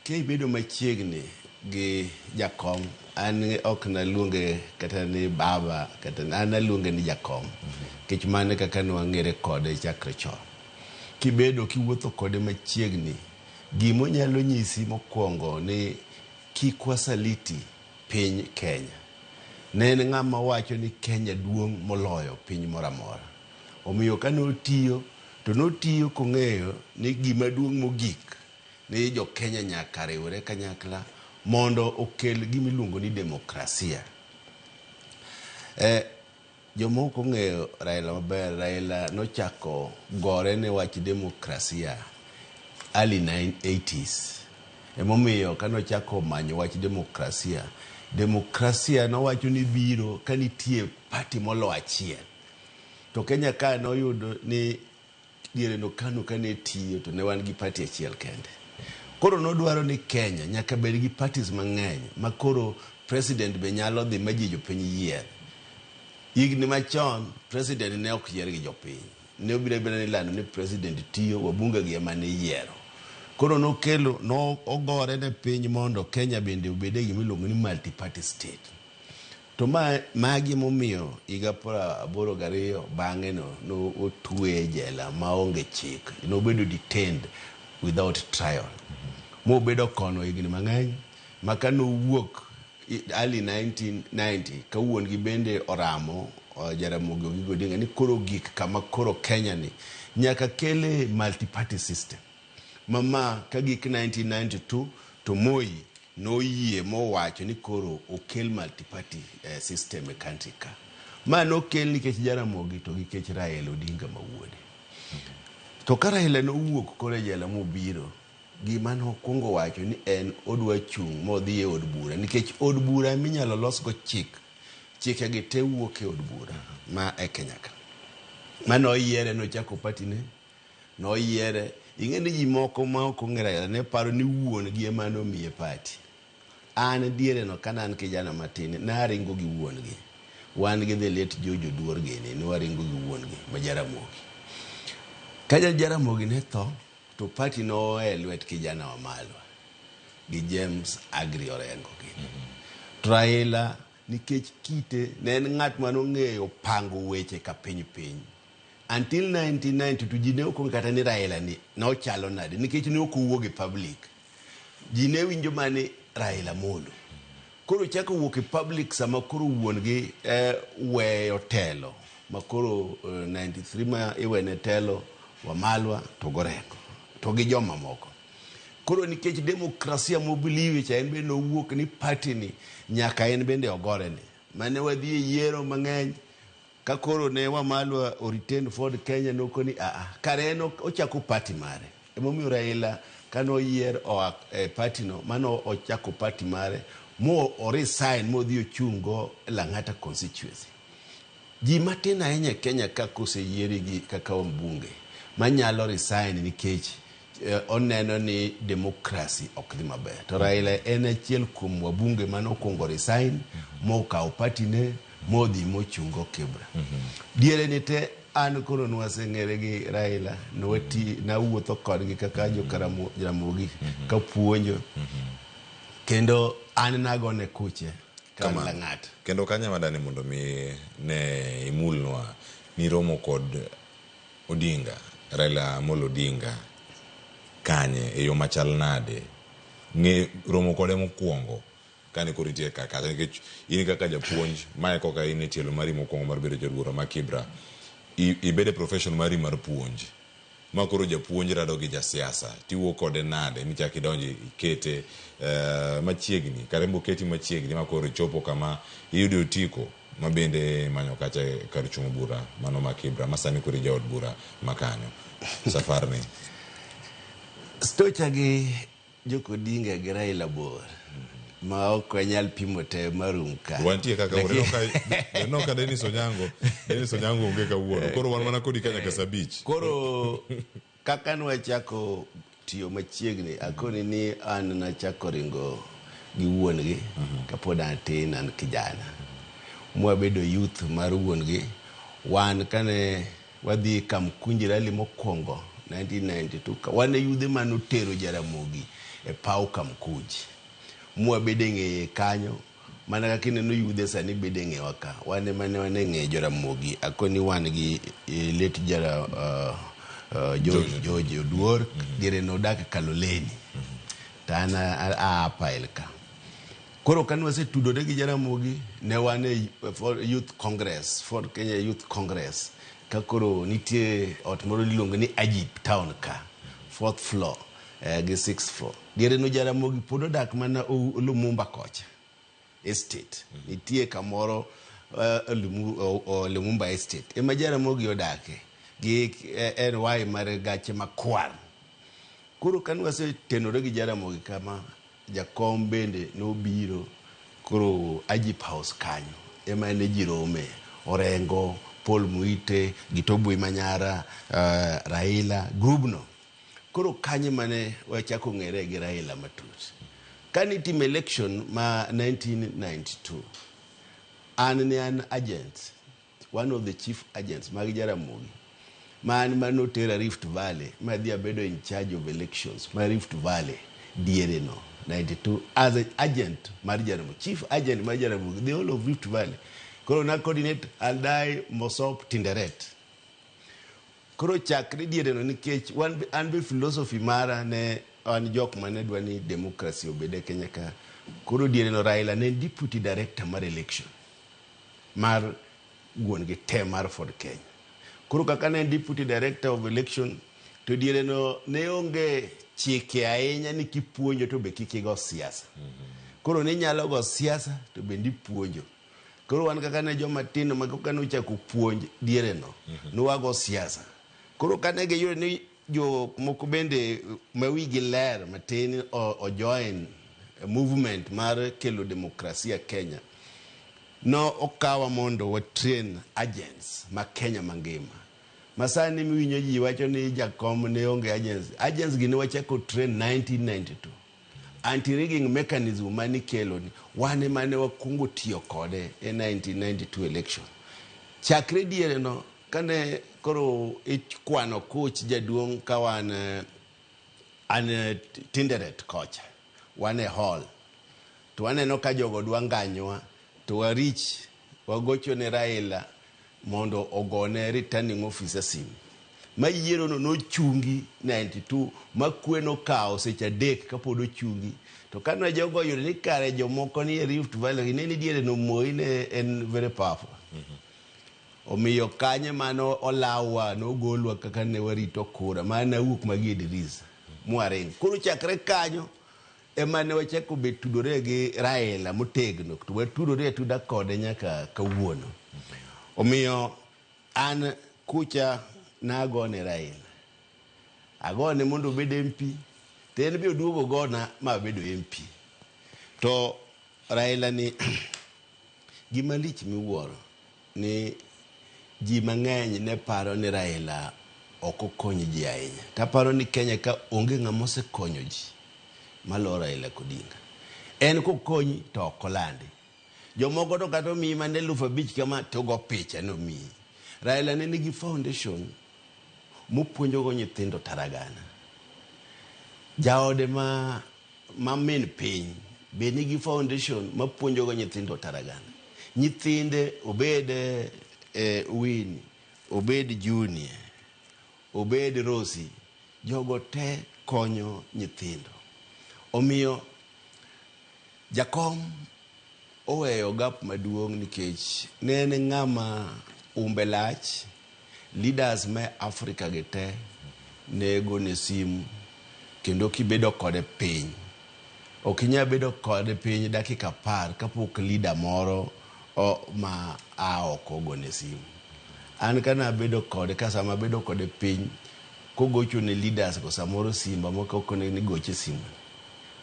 Ka ibedo machiegni gi jakom, an ok naluonge kata ni baba, kata an aluonge ni jakom. Nikech mano e kaka ne wang'ere kode chakre chon. Kibedo kiwuotho kode machiegni, gima onyalo nyisi mokwongo ni kik wasaliti piny Kenya. Ne en ng'ama wacho ni Kenya duong' moloyo piny moro amora. Omiyo kane otiyo, to notiyo kong'eyo ni gima duong' mogik ni jo Kenya nyaka riwre kanyakla mondo okel gima iluongo ni demokrasia. Joma ok ong'eyo Raila maber, Raila nochako gore ne wach demokrasia early 80s. Emomiyo kane ochako manyo wach demokrasia, demokrasia nowacho ni biro ka nitie party molo achiel. To Kenya ka noyudo ni diere no KANU kane tiyo to ne wan gi party achiel kende. Koro nodwaro ni Kenya nyaka bed gi parties mang'eny ma koro president be nyalo dhi ma ji jopiny yier. Higni machon president ne ok yier gi jopiny. Ne obiro abira ni lando ni president tiyo, wabunge gi ema ne yiero. Koro nokelo, no ogore ne piny mondo Kenya bende obed e gima iluongo ni multi party state. To ma magi emomiyo higa 82 bang'e no no otweye e jela maonge chik. Nobedo detained without trial. Mobedo kono higni mang'eny ma ka nowuok early 1990 ka wuon gi bende oramo Jaramogi Oginga Odinga ni koro gik kama koro Kenya ni nyaka kele multi party system. Ma ma ka gik 1992 to Moi noyie mowacho ni koro okel multi party system e country ka. Ma nokel nikech Jaramogi to nikech Raila Odinga ma wuode. To ka Raila nowuok koro e jela mobiro, gima nokwongo wacho ni en odwa chung' modhi e od bura nikech od bura eminyalo losgo chik. Chike gi te wuok e od bura ma e Kenya ka. Mane oyiere nochako party ne, noyiere. Ing'e ni ji moko ma ok ong'e Raila ne paro ni wuon gi ema nomiye party. An diere no kane an kijana matin, naringo gi wuon gi. Wan gi the late George Oduor gini, ne waringo gi wuon gi ma Jaramogi. Ka Jaramogi ne tho, to party nowe e lwet kijana wa Malwa gi James Agri Orengo gini. To Raila nikech kite ne en ng'at mane ong'eyo pango weche ka piny piny. Until 1990 to ji ne ok ong'e kata ni Raila ni nochalo nade nikech ne ok owuog e public. Ji ne winjo mana ni Raila Amolo. Koro ochako wuok e public sama koro wuon gi weyo telo ma koro 93 ma iwene telo Wamalwa to gorengo to gi joma moko. Koro nikech demokrasia mobelieve cha en bende owuok ni party ni nyaka en bende ogore ni. Mane wadhi e yiero mang'eny ka koro ne Wamalwa o retain Ford Kenya nokoni aa kare en ochako party mare. Emomiyo Raila kane oyier oa e party no mano ochako party mare mo o resign modhi ochung' go Lang'ata constituency. Ji matin ahinya e Kenya ka koseyieri gi kaka mbunge manyalo resign nikech oneno ni democracy ok dhi maber. To Raila en achiel kuom wabunge mane okwongo resign mokawo party ne modhi mochungo Kibra. Diere ni te an koro nwaseng'ere gi Raila, nwati nawuotho kodgi kaka joka Jaramogi kapuonjo kendo an nagone kuche ka Kamano. Lang'ata. Kendo kanya madani mondo mi ne imulnwa niromo kod Odinga, Raila Amolo Odinga kanye e yo machal nade? Ng'e romo kode mokwongo kane koro nitie kar kacha nikech in kaka japuonj mae koka in e tielo mari mokwongo mar bedo jaod bura ma Kibra ibedo e profession mari mar puonj ma koro japuonj rado gi jasiasa tiwuok kode nade michak idonjo ikete machiegni karembo oketi machiegni ma koro ichopo kama iyude otiko ma bende imanyo kacha e kar chung' bura mano ma Kibra ma sani koro ijaod bura ma kanyo safar ni Stocha gi Jok Odinga gi Raila bor ma ok wanyal pimo te marum ka. Wantie kaka uneno ka Dennis Onyango, Dennis Onyango onge kawuono. Koro wan mana kodi ka nyaka saa abich. Koro kaka nwachako tiyo machiegni, akoni ni an nachako ringo gi wuon gi kapod atin an kijana. Mwabedo youth mar wuon gi. Wan kane wadhi Kamkunji rally mokwongo 1992 ka wan e yudhe manotero Jaramogi e paw Kamkunji. Mwabedo e ng'eye kanyo mana kaka ineno yudhe sani bedo e ng'ewa ka. Wan ema ne wan e ng'e Jaramogi. Akoni wan gi late Jara George, George Oduor diere nodak Kaloleni. To an a Apael ka. Koro kane wasetudore gi Jaramogi, ne wan e Youth Congress, Ford Kenya Youth Congress. Ka koro nitie ot moro iluongo ni Ajip town ka, fourth floor gi sixth floor. Diere no Jaramogi pod odak mana Lumumba kocha estate. Nitie kamoro Lumumba estate. Ema Jaramogi odake gi NY mar gache makwar. Koro kane wasetenore gi Jaramogi kama, jakom bende nobiro koro Ajip House kanyo ema ne ji rome. Orengo, Paul Muite, Gitobui Manyara, Raila, grubno. Koro kanyo mane wachako ng'ere gi Raila matut. Kane itimo election ma 1992, an ne an agent, one of the chief agents mag Jaramogi. Ma an manotera Rift Valley, madhi abedo in charge of elections ma Rift Valley diere no 92 as an agent mar Jaramogi, chief agent mar Jaramogi, the whole of Rift Valley. Koro na coordinate Aldai, Mosop, Tinderet. Koro chakre diere no nikech wan an be philosophy mara ne an jok mane dwa ni democracy obed e Kenya ka. Koro diere no Raila ne en deputy director mar election mar wuon gi te mar Ford Kenya. Koro kaka ne en deputy director of election to diere no ne onge chike ahinya ni kipuonjo to be kik igo siasa. Koro ne inyalo go siasa to bende ipuonjo. Koro wan kaka ne joma tindo ma koka nochako puonj diere no, nwago siasa. Koro kane giyudo ni jok moko bende ma wigi ler matin o join movement mar kelo demokrasia Kenya, no okawa mondo wa train agents ma Kenya mangima. Masani miwinjo ji wacho ni jakom ne onge agents. Agents gi ne wachako train 1992. Anti-rigging mechanism mane ikelo ni wan ema ne wakwongo tiyo kode e 1992 election. Chakre diere no kane koro ikwano kuch jaduong' ka wan an Tinderet kocha, wan e hall. To waneno ka jogo dwa nganywa to warich wagocho ne Raila mondo ogone returning officer simu. Ma yiero no nochungi 92 ma kwe nokawo seche 3 kapod ochungi. To kane jogo oyudo ni kare jomoko ni e Rift Valley, ne ni diere no Moi ne en very powerful. Omiyo kanye mano olawa nogolwa kaka ne warito kura ma nawuok magi e dirisa mwaringo. Koro chakre kanyo Ema ne wachako bet tudore gi Raila motegno to watudore atuda kode nyaka kawuono. Omiyo an kucha nagone Raila. Agone mondo obed MP to en be oduogo gona ma abedo MP. To Raila ni gima lich miwuoro ni ji mang'eny ne paro ni Raila ok okony ji ahinya. To aparo ni Kenya ka onge ng'ama osekonyo ji malo Raila Odinga. En kokonyi to ok olandi. Jomoko to kata omiyi mana 5,000 kama to go picha ni omiyi. Raila ne nigi foundation mopuonjogo nyithindo taragana. Jaode ma ma min piny be nigi foundation mapuonjogo nyithindo taragana. Nyithinde obed Winnie, obed Junior, obed Rosie, jogo te konyo nyithindo. Omiyo jakom oweyo gap maduong' nikech ne en ng'ama umbe lach, leaders me Africa gi te ne gone simu kendo kibedo kode piny ok inyal bedo kode piny dakika 10 kapok leader moro ma a oko ogone simu. An kane abedo kode ka sama abedo kode piny kogocho ne leaders go samoro simba moko okone ni goche simu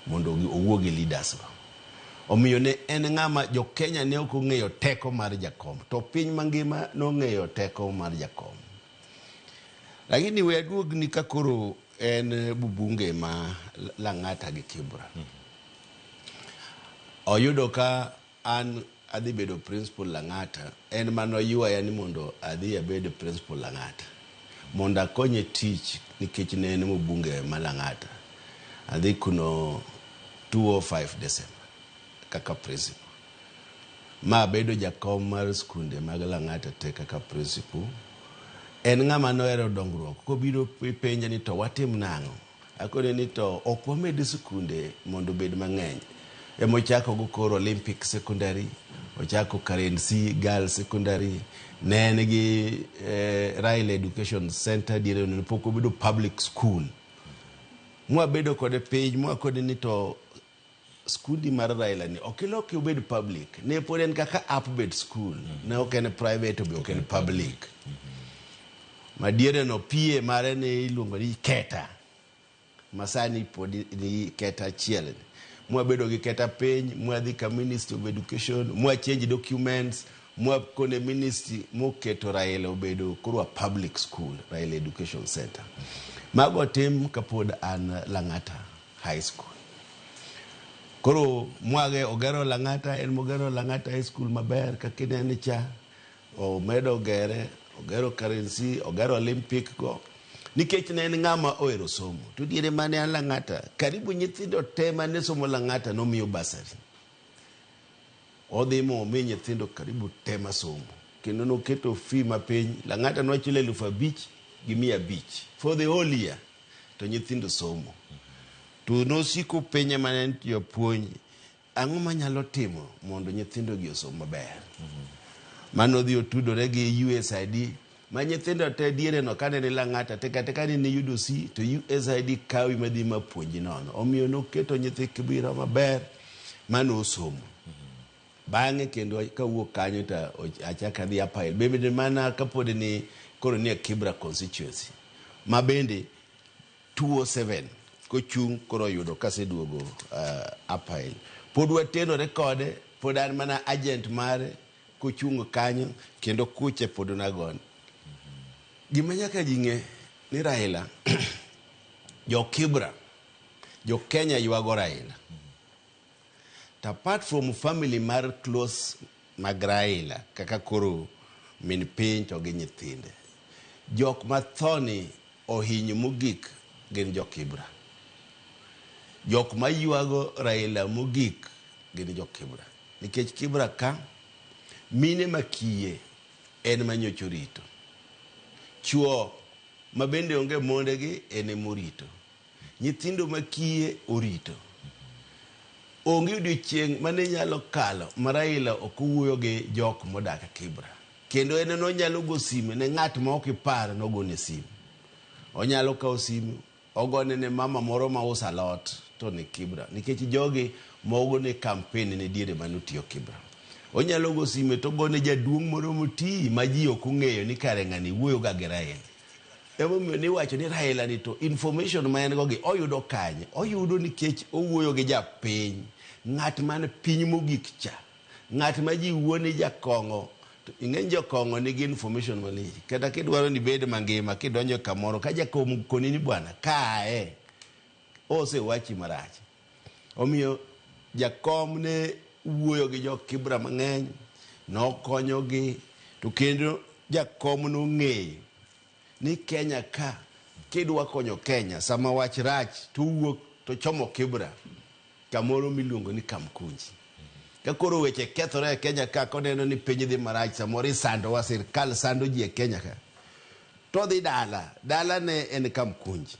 mondo owuo gi leaders go. Omiyo ne en ng'ama jo Kenya ne ok ong'eyo teko mar jakom to piny mangima nong'eyo teko mar jakom. Lakini we aduogni ka koro en bubunge ma Lang'ata gi Kibra. Oyudo ka an adhi bedo principal Lang'ata, en manoywaya ni mondo adhi abed principal Lang'ata. Mondo akonye tich nikech ne en mbunge ma Lang'ata. Adhi kuno 205 December kaka principal. Ma abedo jakom mar skunde mag Lang'ata te kaka principal. En ng'ama nohero dongruok. Kobiro penja ni to watim nang'o? Akone ni to ok wamed skunde mondo obed mang'eny. Emochako go koro Olympic Secondary, ochako Karensi Girls Secondary, ne en gi Raila Education Center diere no pok obedo public school. Mwabedo kode piny, mwakone ni to skundi mar Raila ni ok iloke obed public. Ne pod en kaka upbet school. Ne ok en private be ok en public. Madiere no PA mare ne iluongo ni Keta. Masani pod ni Keta achiel. Mwabedo gi Keta piny, mwadhi ka Ministry of Education, mwa change documents, mwa kone ministry moketo Raila obedo koro a public school, Raila Education Center. Mago tim kapod an Lang'ata High School. Koro mwage ogero Lang'ata, en mogero Lang'ata High School maber kaka inene cha, omedo gere, ogero Karensi, ogero Olympic go. Nikech ne en ng'ama ohero somo. To diere mane an Lang'ata, karibu nyithindo te mane somo Lang'ata nomiyo bursary. Odhi momi nyithindo karibu te masomo. Kendo noketo fee mapiny. Lang'ata nochulo 5,500 for the whole year. To nyithindo somo. To nosiko penja mane en japuonj, ang'o manyalo timo mondo nyithindo gi osom maber? Mano odhi otudore gi USAID ma nyithindo te diere no kane ni Lang'ata te kata kane ni yudo C to USAID kawi madhi ma puonji nono. Omiyo noketo nyithi Kibira maber mano osomo. Bang'e kendo kawuok kanyo to achako adhi Upper Hill. Bende mana kapod ni koro ni e Kibra constituency ma bende 207 kochung' koro oyudo kaseduogo Upper Hill. Pod watenore kode, pod an mana agent mare kochung' kanyo kendo kuche pod nagone. Gima nyaka ji ng'e ni Raila, jo Kibra, jo Kenya ywago Raila. To apart from family mar close mag Raila, kaka koro min piny to gi nyithinde, jok mathoni ohinyo mogik gin jo Kibra. Jok maywago Raila mogik gin jo Kibra. Nikech Kibra ka, mine makiye en manyocha orito. Chuo ma bende onge mondegi en emorito. Nyithindo makiye orito. Onge odiochieng' mane nyalo kalo ma Raila ok owuoyo gi jok modak Kibra. Kendo en nonyalo go simu ne ng'at ma ok ipar nogone simu. Onyalo kawo simu, ogone ne mama moro ma uso alot to ni Kibra. Nikech jogi mogo ne campaign ne diere mane otiyo Kibra. Onyalo go sime to gone jaduong' moro moti ma ji ok ong'eyo ni kare ng'ani wuoyo ga gi Raila. Emomiyo niwacho ni Raila ni to information ma en go gi oyudo kanye? Oyudo nikech owuoyo gi japiny. Ng'at man piny mogik cha. Ng'at ma ji wuo ni jakong'o. To ing'eny jokong'o nigi information malich. Kata kidwaro ni ibed mangima kidonjo kamoro ka jakong'o koni ni bwana kae osewachi marach. Omiyo jakom ne wuoyo gi jo Kibra mang'eny, nokonyogi, to kendo jakom nong'eyo ni Kenya ka kidwa konyo Kenya sama wach rach to wuok to chomo Kibra kamoro miluongo ni Kamkunji. Ka koro weche kethore e Kenya ka koneno ni piny dhi marach samoro isandowa sirkal sando ji e Kenya ka to dhi dala, dala ne en Kamkunji.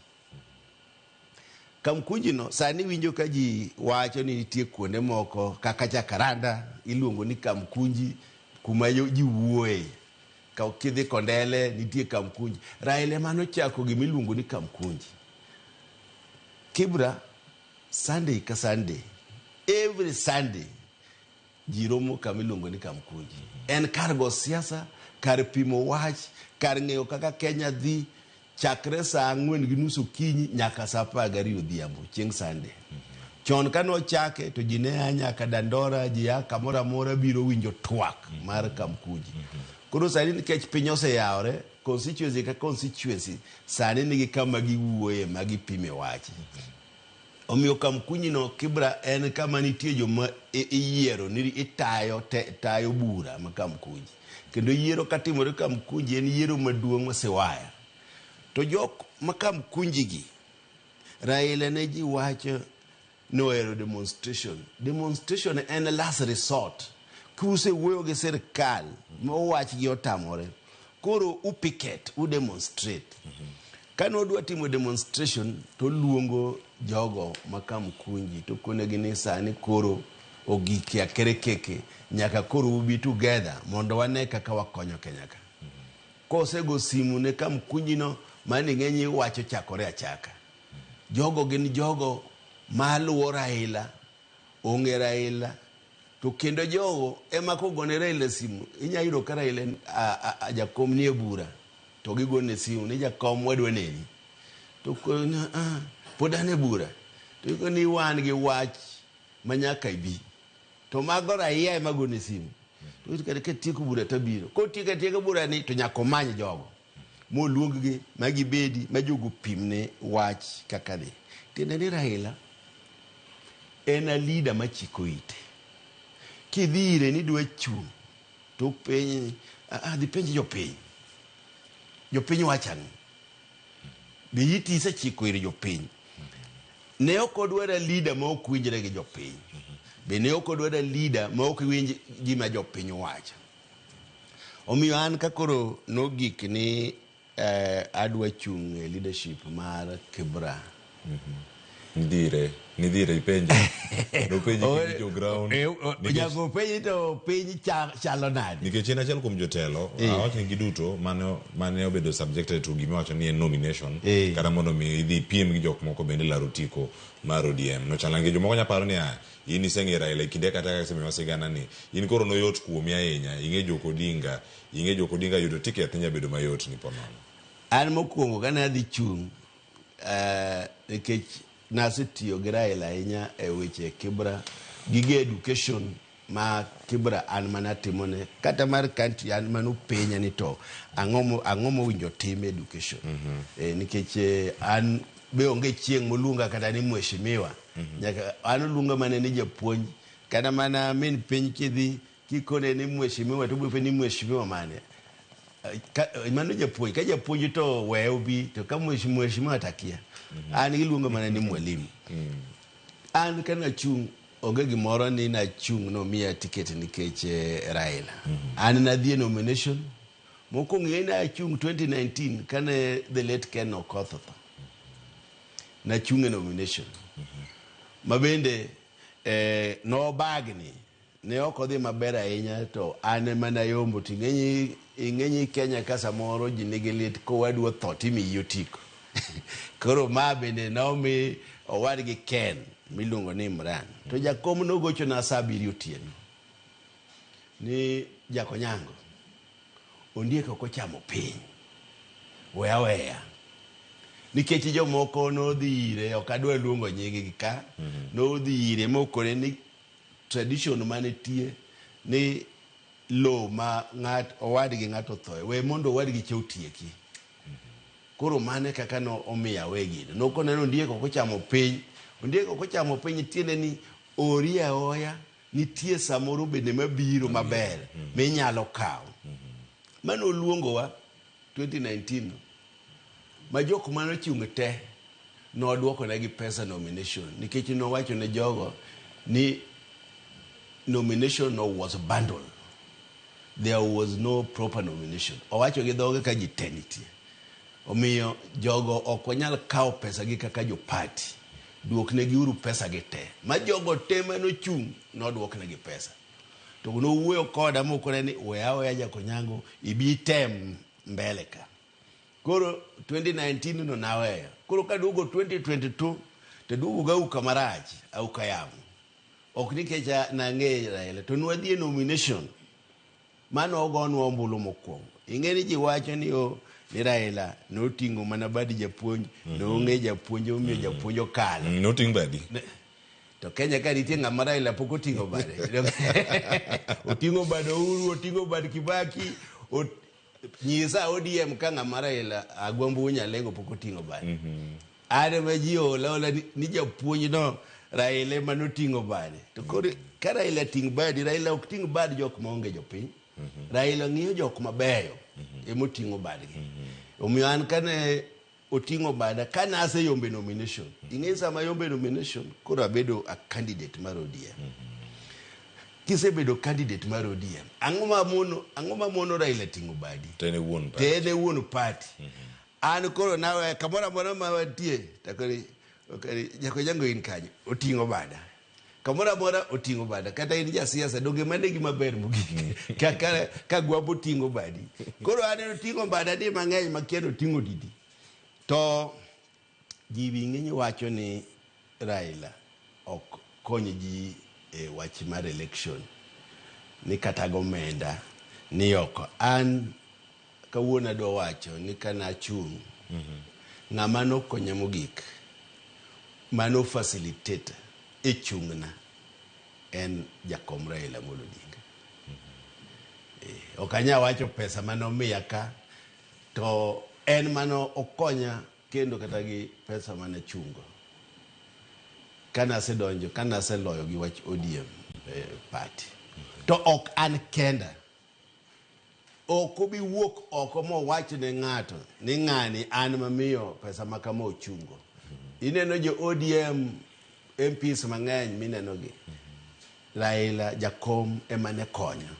Kamkunji no sani winjo ka ji wacho ni nitie kuonde moko kaka Jakaranda iluongo ni Kamkunji kuma ji wuoye. Ka kidhi Kondele nitie Kamkunji. Raila ema nochako gima iluongo ni Kamkunji. Kibra Sunday ka Sunday, every Sunday ji romo kama iluongo ni Kamkunji. En kar go siasa, kar pimo wach, kar ng'eyo kaka Kenya dhi chakre saa 4:30 okinyi nyaka saa 12 odhiambo chieng' Sunday. Chon kane ochake to ji ne a nyaka Dandora, ji a kamoro amora biro winjo twak mar Kamkunji. Koro sani nikech piny oseyawore, constituency ka constituency sani nigi kama giwuoye ma gipime wach. Omiyo Kamkunji no Kibra en kama nitie joma iyiero ni itayo tayo bura ma Kamkunji. Kendo yiero katimore Kamkunji en yiero maduong' ma Siwaya. To jok ma Kamkunji gi, Raila ne ji wacho nohero demonstration. Demonstration en last resort. Kusewuoyo gi sirkal ma wachgi otamore, koro u picket, u demonstrate. Kane odwa timo demonstration to oluongo jogo ma Kamkunji to konegi ni sani koro ogik e akerekeke nyaka koro ubi together mondo wane kaka wakonyo Kenya ka. Kosego simu ne Kamkunji no, mano ing'e ni wacho chakore achaka. Jogo gin jogo maluwo Raila, ong'e Raila, to kendo jogo ema kogone Raila simu, inya yudo ka Raila jakom nie bura, to gigone simu ni jakom wadwa neni. To koni, pod an e bura. To gikoni wan gi wach ma nyaka ibi. To mago raia ema gone simu. To kata katieko bura tabiro. Kotieko atieka bura ni to nyaka omany jogo. Moluong gi, ma gibedi, ma jogo pimne wach kaka dhi. Tiende ni Raila en a leader machiko ite. Kidhi ire ni idwa chung' to penji, dhi penj jopiny. Jopiny wacho ang'o? Be iti isechiko ir jopiny? Ne ok odwar a leader ma ok winjre gi jopiny. Be ne ok odwar a leader ma ok winj gima jopiny wacho. Omiyo an ka koro nogik ni adwa chung' e leadership mar Kibra. Nidhire ipenje. Nopenji kiwinjo ground. Nyaka openji to piny chalo nade? Nikech en achiel kuom jotelo, awach ni giduto mane obedo subjected to gima iwacho ni en nomination, kata mondo mi idhi ipiem gi jok moko bende laro otiko mar ODM. Nochalo nikech jomoko nyalo paro ni in iseng'eyo Raila e kinde kata kaka isemiyowa sigana ni, in koro noyot kuomi ahinya, ing'e Jok Odinga, ing'e Jok Odinga yudo ticket nyalo bedo mayot ni ponono. An mokwongo kane adhi chung', nikech nasetiyo gi Raila ahinya e weche Kibra, gige education ma Kibra an mana timone, kata mar country an mano penja ni to ang'o mowinjo tim education. Nikech an be onge chieng' moluonga kata ni mheshimiwa. Nyaka an oluonga mana ni japuonj, kata mana min piny kidhi kikone ni mheshimiwa to obiro ni mheshimiwa mane. Mano japuonj, ka japuonj to we obi, to ka mheshimiwa takia. An iluonga mana ni mwalimu. An kana chung' onge gimoro ni nachung' nomiya ticket nikech Raila. An nadhi e nomination. Mokwongo ing'e ni nachung' 2019 kane the late Ken Okoth otho. Nachung' e nomination. Ma bende nobagni. Ne ok odhi maber ahinya to an ema nayombo to ing'e ni Kenya ka samoro ji nigi lit kowadu otho timiyi otiko. Koro ma bende nomi owadgi Ken miluongo ni Imran. To jakom nogochona sa 7 otieno ni Jakonyango, ondiek ok ochamo piny, we aweya. Nikech jomoko nodhi ire, ok adwa luongo nying-gi ka, nodhi ire mokone ni tradition manitie ni lowo ma ng'at owadgi ng'ato othoe, we mondo owadgi cha otieki. Koro mano e kaka no omiyo awe gino. Nokone ni ondiek ok ochamo piny. Ondiek ok ochamo piny tiende ni ori aoya, nitie samoro bende mabiro maber minyalo kawo. Mano oluongowa 2019 ma jok manochung' te nodwokonegi pesa nomination nikech nowacho ne jogo ni nomination no was bundled. There was no proper nomination. Owacho gi dhoge ka ji te nitie. Omiyo jogo ok wanyal kawo pesa gi kaka jo party. Duoknegi uru pesa gi te. Ma jogo te manochung' nodwoknegi pesa. To nowuoyo koda mokone ni we aweya Jakonyango ibi item mbele ka. Koro 2019 no naweyo. Koro kaduogo 2022 to duogo gi auka marach, auka yamo. Ok nikech nang'e Raila, to nwadhi e nomination mane ogonwa ombulu mokwongo. Ing'e ni ji wacho ni o ni Raila noting'o mana bad japuonj, noong'e japuonj omiyo japuonj okalo. Noting' badi. To Kenya ka nitie ng'ama Raila pok oting'o bade. Oting'o bad Uhuru, oting'o bad Kibaki, nyisa ODM ka ng'ama Raila Agwambo Nyalego pok oting'o bade. An ema ji ola ola ni japuonj no Raila ema noting'o bade. To koro ka Raila ting' badi, Raila ok ting' bad jok maonge jopiny. Raila ng'iyo jok mabeyo ema oting'o badgi. Omiyo an kane oting'o bada, kane aseyombe nomination, ing'e sama ayombe nomination, koro abedo a candidate mar ODM. Kisebedo candidate mar ODM, ang'o ma mono Raila ting'o badi? To en e wuon party. To en e wuon party. An koro nawe kamoro amora ma wantie, to koro Jakonyango in kanyo, oting'o bada. Kamoro amora oting'o bada. Kata in jasiasa, donge mano e gima ber mogik. Ka Gwambo oting'o badi. Koro an oting'o bada di mang'eny makia ni oting'o didi. To ji ng'eny wacho ni Raila ok kony ji e wach mar election. Ni kata gomenda ni oko. An kawuono adwa wacho ni kane achung', ng'ama nokonya mogik, mano facilitator e chung'na en jakom Raila Amolo Odinga. Ok anyal wacho pesa mane omiya ka, to en mano okonya kendo kata gi pesa mane achungo. Kane asedonjo, kane aseloyo gi wach ODM party. To ok an kenda. Ok obi wuok oko mowach ne ng'ato ni ng'ani an mamiyo pesa ma kama ochungo. Ineno jo ODM MPs mang'eny mineno gi. Raila jakom ema ne konyo.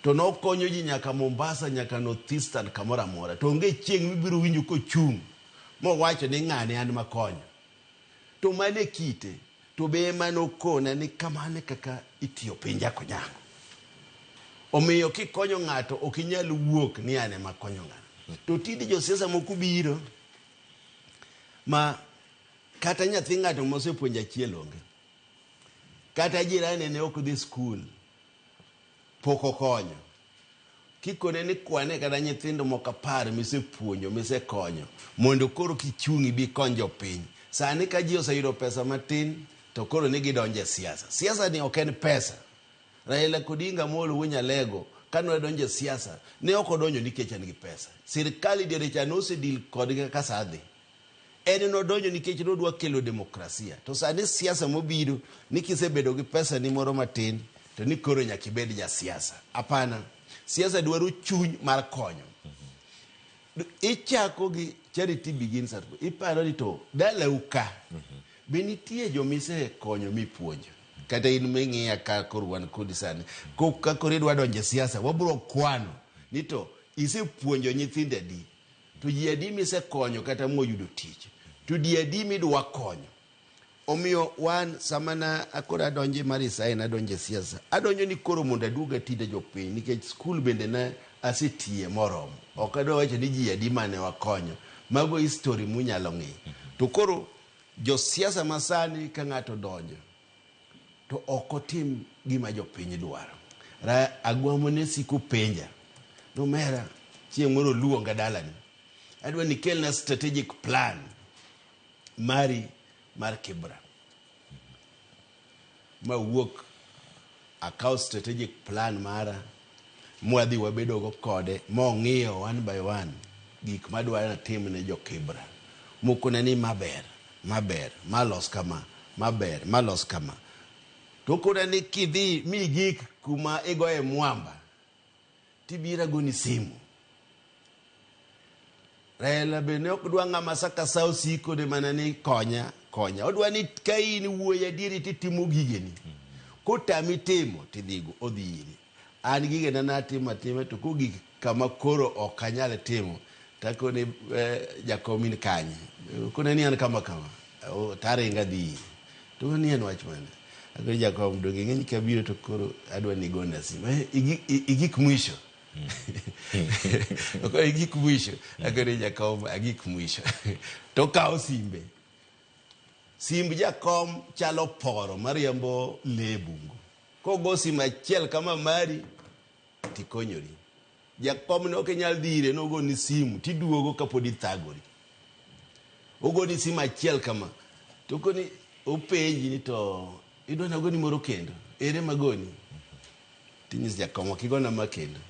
To nokonyo ji nyaka Mombasa, nyaka North Eastern, kamoro amora. To onge chieng' mibiro winjo kochung' mowacho ni ng'ani an makonyo. To mano e kite. To be ema nokona ni kamano e kaka itiyo piny Jakonyango. Omiyo kikonyo ng'ato ok inyal wuok ni an ema akonyo ng'ano. To tinde josiasa moko biro ma kata nyathi ng'ato mosepuonjo achiel onge. Kata jirani ne ok dhi skul pok okonyo. Kikone ni kwane kata nyithindo moko 10 misepuonjo, misekonyo, mondo koro kichung' ibi ikony jopiny. Sani ka ji oseyudo pesa matin, to koro ni gidonjo e siasa. Siasa ni ok en pesa. Raila Odinga Amolo Wuo Nyalego kane odonjo e siasa, ne ok odonjo nikech en gi pesa. Sirkal diere cha nosedil kodgi kaka sa dhi. En nodonjo nikech nodwa kelo demokrasia. To sani siasa mobiro ni kisebedo gi pesa ni moro matin, to ni koro nyaka ibed ja siasa. Hapana. Siasa dwaro chuny mar konyo. Ichako gi charity begins at home. Iparo ni to dalau ka, be nitie jomisekonyo mipuonjo? Kata in ming'iya ka koro wan kodi sani. Ka koro idwa donjo e siasa, wabiro kwano ni to isepuonjo nyithindo adi? To ji adi misekonyo kata moyudo tich? To ji adi midwa konyo? Omiyo wan sama na akoro adonje mar resign, adonje e siasa, adonjo ni koro mondo aduog ati ne jopiny, nikech skul bende ne asetiye moromo. Ok adwa wacho ni ji adi mane wakonyo. Mago history munyalo ng'iyo. To koro josiasa masani ka ng'ato donjo to ok otim gima jopiny dwaro. Agwambo ne siko penja. Nomera chieng' moro oluonga dalani. Adwa ni ikelna strategic plan mari mar Kibra. Mawuok akaw strategic plan mara mwadhi wabedogo kode mong'iyo one by one gik madwaro natim ne jo Kibra. Mokone ni maber, maber, malos kama, maber, malos kama. To okona ni kidhi migik kuma igoye mwamba, tibiro agoni simu. Raila be ne ok dwa ng'ama sa ka sa osiko ne mana ni konya, konya. Odwa ni ka in wuoyi adieri titimo gigeni. Kotami timo tidhigo odhi iri. An gigena natimo atima to kogik kama koro ok anyal timo takone jakom in kanye. Okone ni an kama kama. Taringo adhi ire. To ni en wach mane? Akone jakom donge ing'e ni kabiro to koro adwa ni igona simu. Igik mwisho. Okone igik mwisho. Akone jakom agik mwisho. To okawo simbe. Simb jakom chalo poro mariembo lee e bungu. Kogo simu achiel kama mari tikonyori. Jakom ne ok inyal dhi ire nogoni simu tiduogo kapod ithagori. Ogoni simu achiel kama to koni openji ni to idwa nagoni moro kendo ere magoni tinyis jakom ok igona ma kendo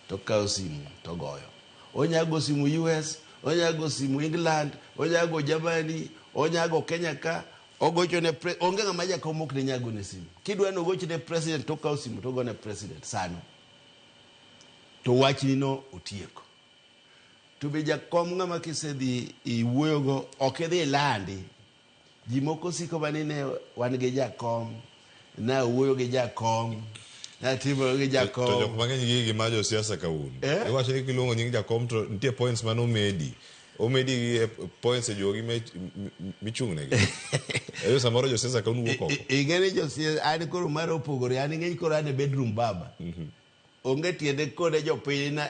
to okawo simu togoyo. Onya go simu US, onya go simu England, onya go Germany, onya go Kenya ka ogocho ne onge ng'ama jakom ok ne nyal gone simu. Kidwa ni ogoch ne president to okawo simu to ogone president sano. To wachni no otieko. To be jakom ng'ama kisedhi iwuoyogo ok idhi ilandi. Ji moko siko mana ni ne wan gi jakom, nawuoyo gi jakom, natimo gi jakom. To jok mang'eny gi gima josiasa ka un. Iwacho ni kiluongo nying jakom to nitie points mane omedi. Omedi gi points e jogi michung' negi. Eyo samoro josiasa ka un wuok oko. Ing'e ni josiasa an koro mara opogore, an ing'e ni koro an e bedroom baba. Onge tiende kone jopiny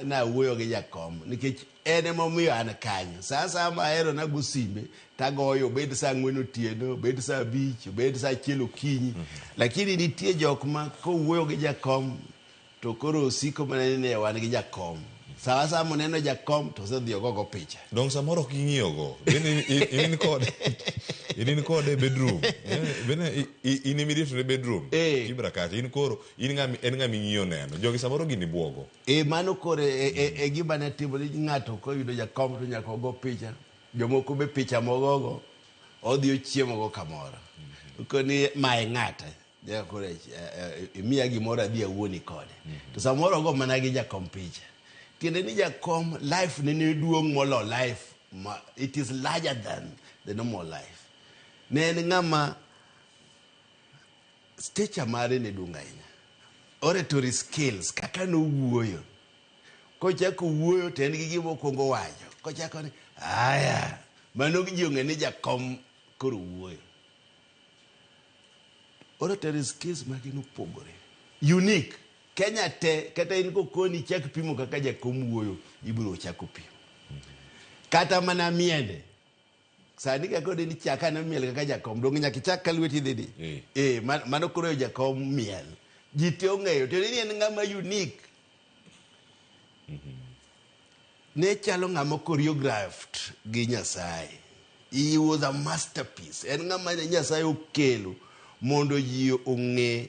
na wuoyo gi jakom nikech en emomiyo an kanyo. Sa asaya ma ahero nago simbe tagoyo obed sa 4 otieno, obed sa 5, obed sa 1 okinyi. Lakini nitie jok ma kowuoyo gi jakom to koro osiko mana ni ne wan gi jakom. Sa asaya moneno jakom to osedhi ogogo picha. Dong samoro ok ing'iyogo. Bende in kode. In kode e bedroom. Bende in immediately e bedroom. Kibra kacha in koro in ng'ama en ng'ama ing'iyo neno. Jogi samoro gini buogo. Mano koro e gima ne timore ng'ato koyudo jakom to nyaka ogo picha. Jomoko be picha mogogo odhi ochiemogo kamoro. Koni mae ng'ata. Ja koro imiya gimoro adhi awuoni kode. To samoro ogo mana gi jakom picha. Tiende ni jakom life ne ne duong' molo life ma, it is larger than the normal life. Ne en ng'ama stature mare ne duong' ahinya. Oratory skills kaka nowuoyo. Kochako wuoyo to en gi gima okwongo wacho. Kochako ni aya, mano ji ong'e ni jakom koro wuoyo. Oratory skills mage nopogore. Unique. Kenya te, kata in kokoni chak pimo kaka jakom wuoyo, ibiro chako pimo. Kata mana miende. Sani ka kodi ni chak ane miel kaka jakom, donge nyaka ichak ka lweti dhi di? Mano koro jakom miel. Ji te ong'eyo, to ni en ng'ama unique. Ne chalo ng'ama choreographed gi Nyasaye. He was a masterpiece. En ng'ama Nyasaye okelo mondo ji ong'e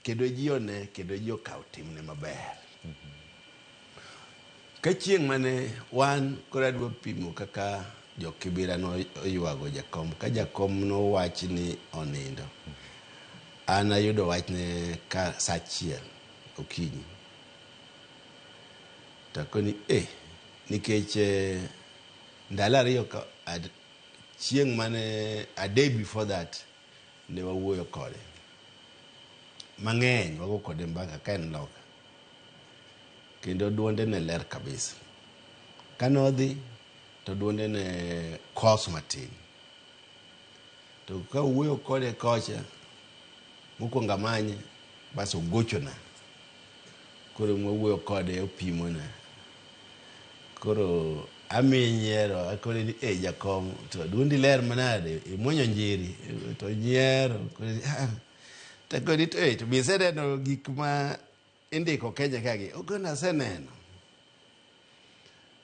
kendo ji one kendo ji okaw timne maber. Ka chieng' mane wan koro adwa pimo kaka jo Kibera noywago jakom, ka jakom nowach ni onindo, an ayudo wachne ka sa 1 okinyi. To akoni nikech ndalo 2 ka chieng' mane a day before that ne wawuoyo kode mang'eny, wago kode mbaka ka en loka kendo duonde ne ler kabisa. Kane odhi to duonde ne kos matin. To ka wuoyo kode kocha, mokwongo amanye, bas ogochona. Koro mwawuoyo kode opimona. Koro amiye nyiero akone ni eh jakom to duondi ler manade imuonyo njiri to nyiero kone ni ah takoni to eh to be iseneno gik ma indiko Kenya kagi okone aseneno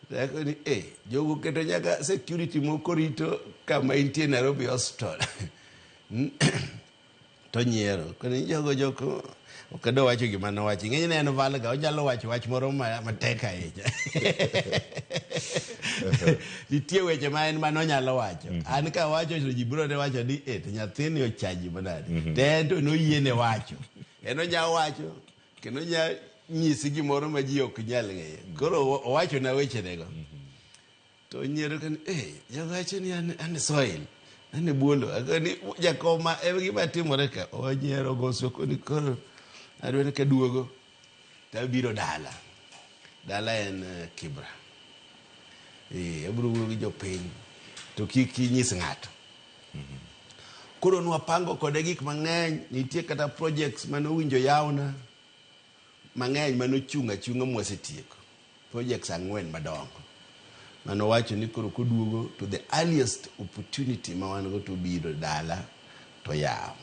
takoni eh jogo keto nyaka security moko rito kama intie Nairobi Hospital to nyiero koni jogo joko ok adwa wacho gima nowacho ing'eny en valga onyalo wacho wach moro matek ahinya nitie weche ma en mano onyalo wacho mm -hmm. an ka wacho to ji biro ne wacho ni e to nyathini ochaji manade mm -hmm. to en to noyiene wacho en onya wacho kendo onya nyisi gimoro ma ji ok nyal ng'eyo koro owachona wechenego mm -hmm. To nyiero kani, eh, jawacho ni an, an soil, an e buolo. Akoni jakoma e gima timore ka. Onyiero goso koni koro adwa ni kaduogo to abiro dala. Dala en eh, Kibra. Eh, abiro wuoyo gi jopiny to kik inyis ng'ato. Koro nwapango kode gik mang'eny, nitie kata projects mane owinjo yawna mang'eny mane ochung' achung'a mwasetieko. Projects ang'wen madongo mane owacho ni koro koduogo to the earliest opportunity ma wan go to biro dala to yawo.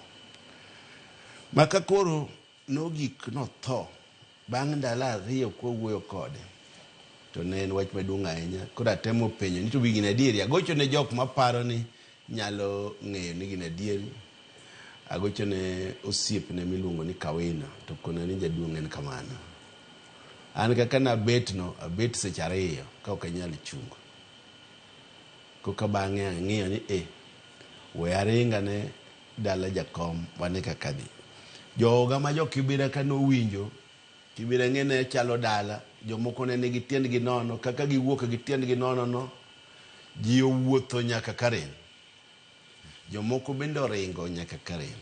Maka koro nogik notho bang' ndalo ariyo kwawuoyo kode to ne en wach maduong' ahinya. Koro atemo penjo ni to be gin adieri. Agocho ne jok maparo ni nyalo ng'eyo ni gin adieri. Agocho ne osiepne miluongo ni Kawina to kona ni jaduong' en kamano. An kaka nabet no, abet seche ariyo ka ok anyal chungo. Koka bang'e ang'iyo ni eh, we aring ane dala jakom wane kaka dhi. Joga ma jo Kibera ka nowinjo, Kibera ng'e ne chalo dala, jomoko ne nigi tiendgi nono, kaka giwuok gi tiendgi nono no, ji owuotho nyaka Karen. Jomoko bende oringo nyaka Karen.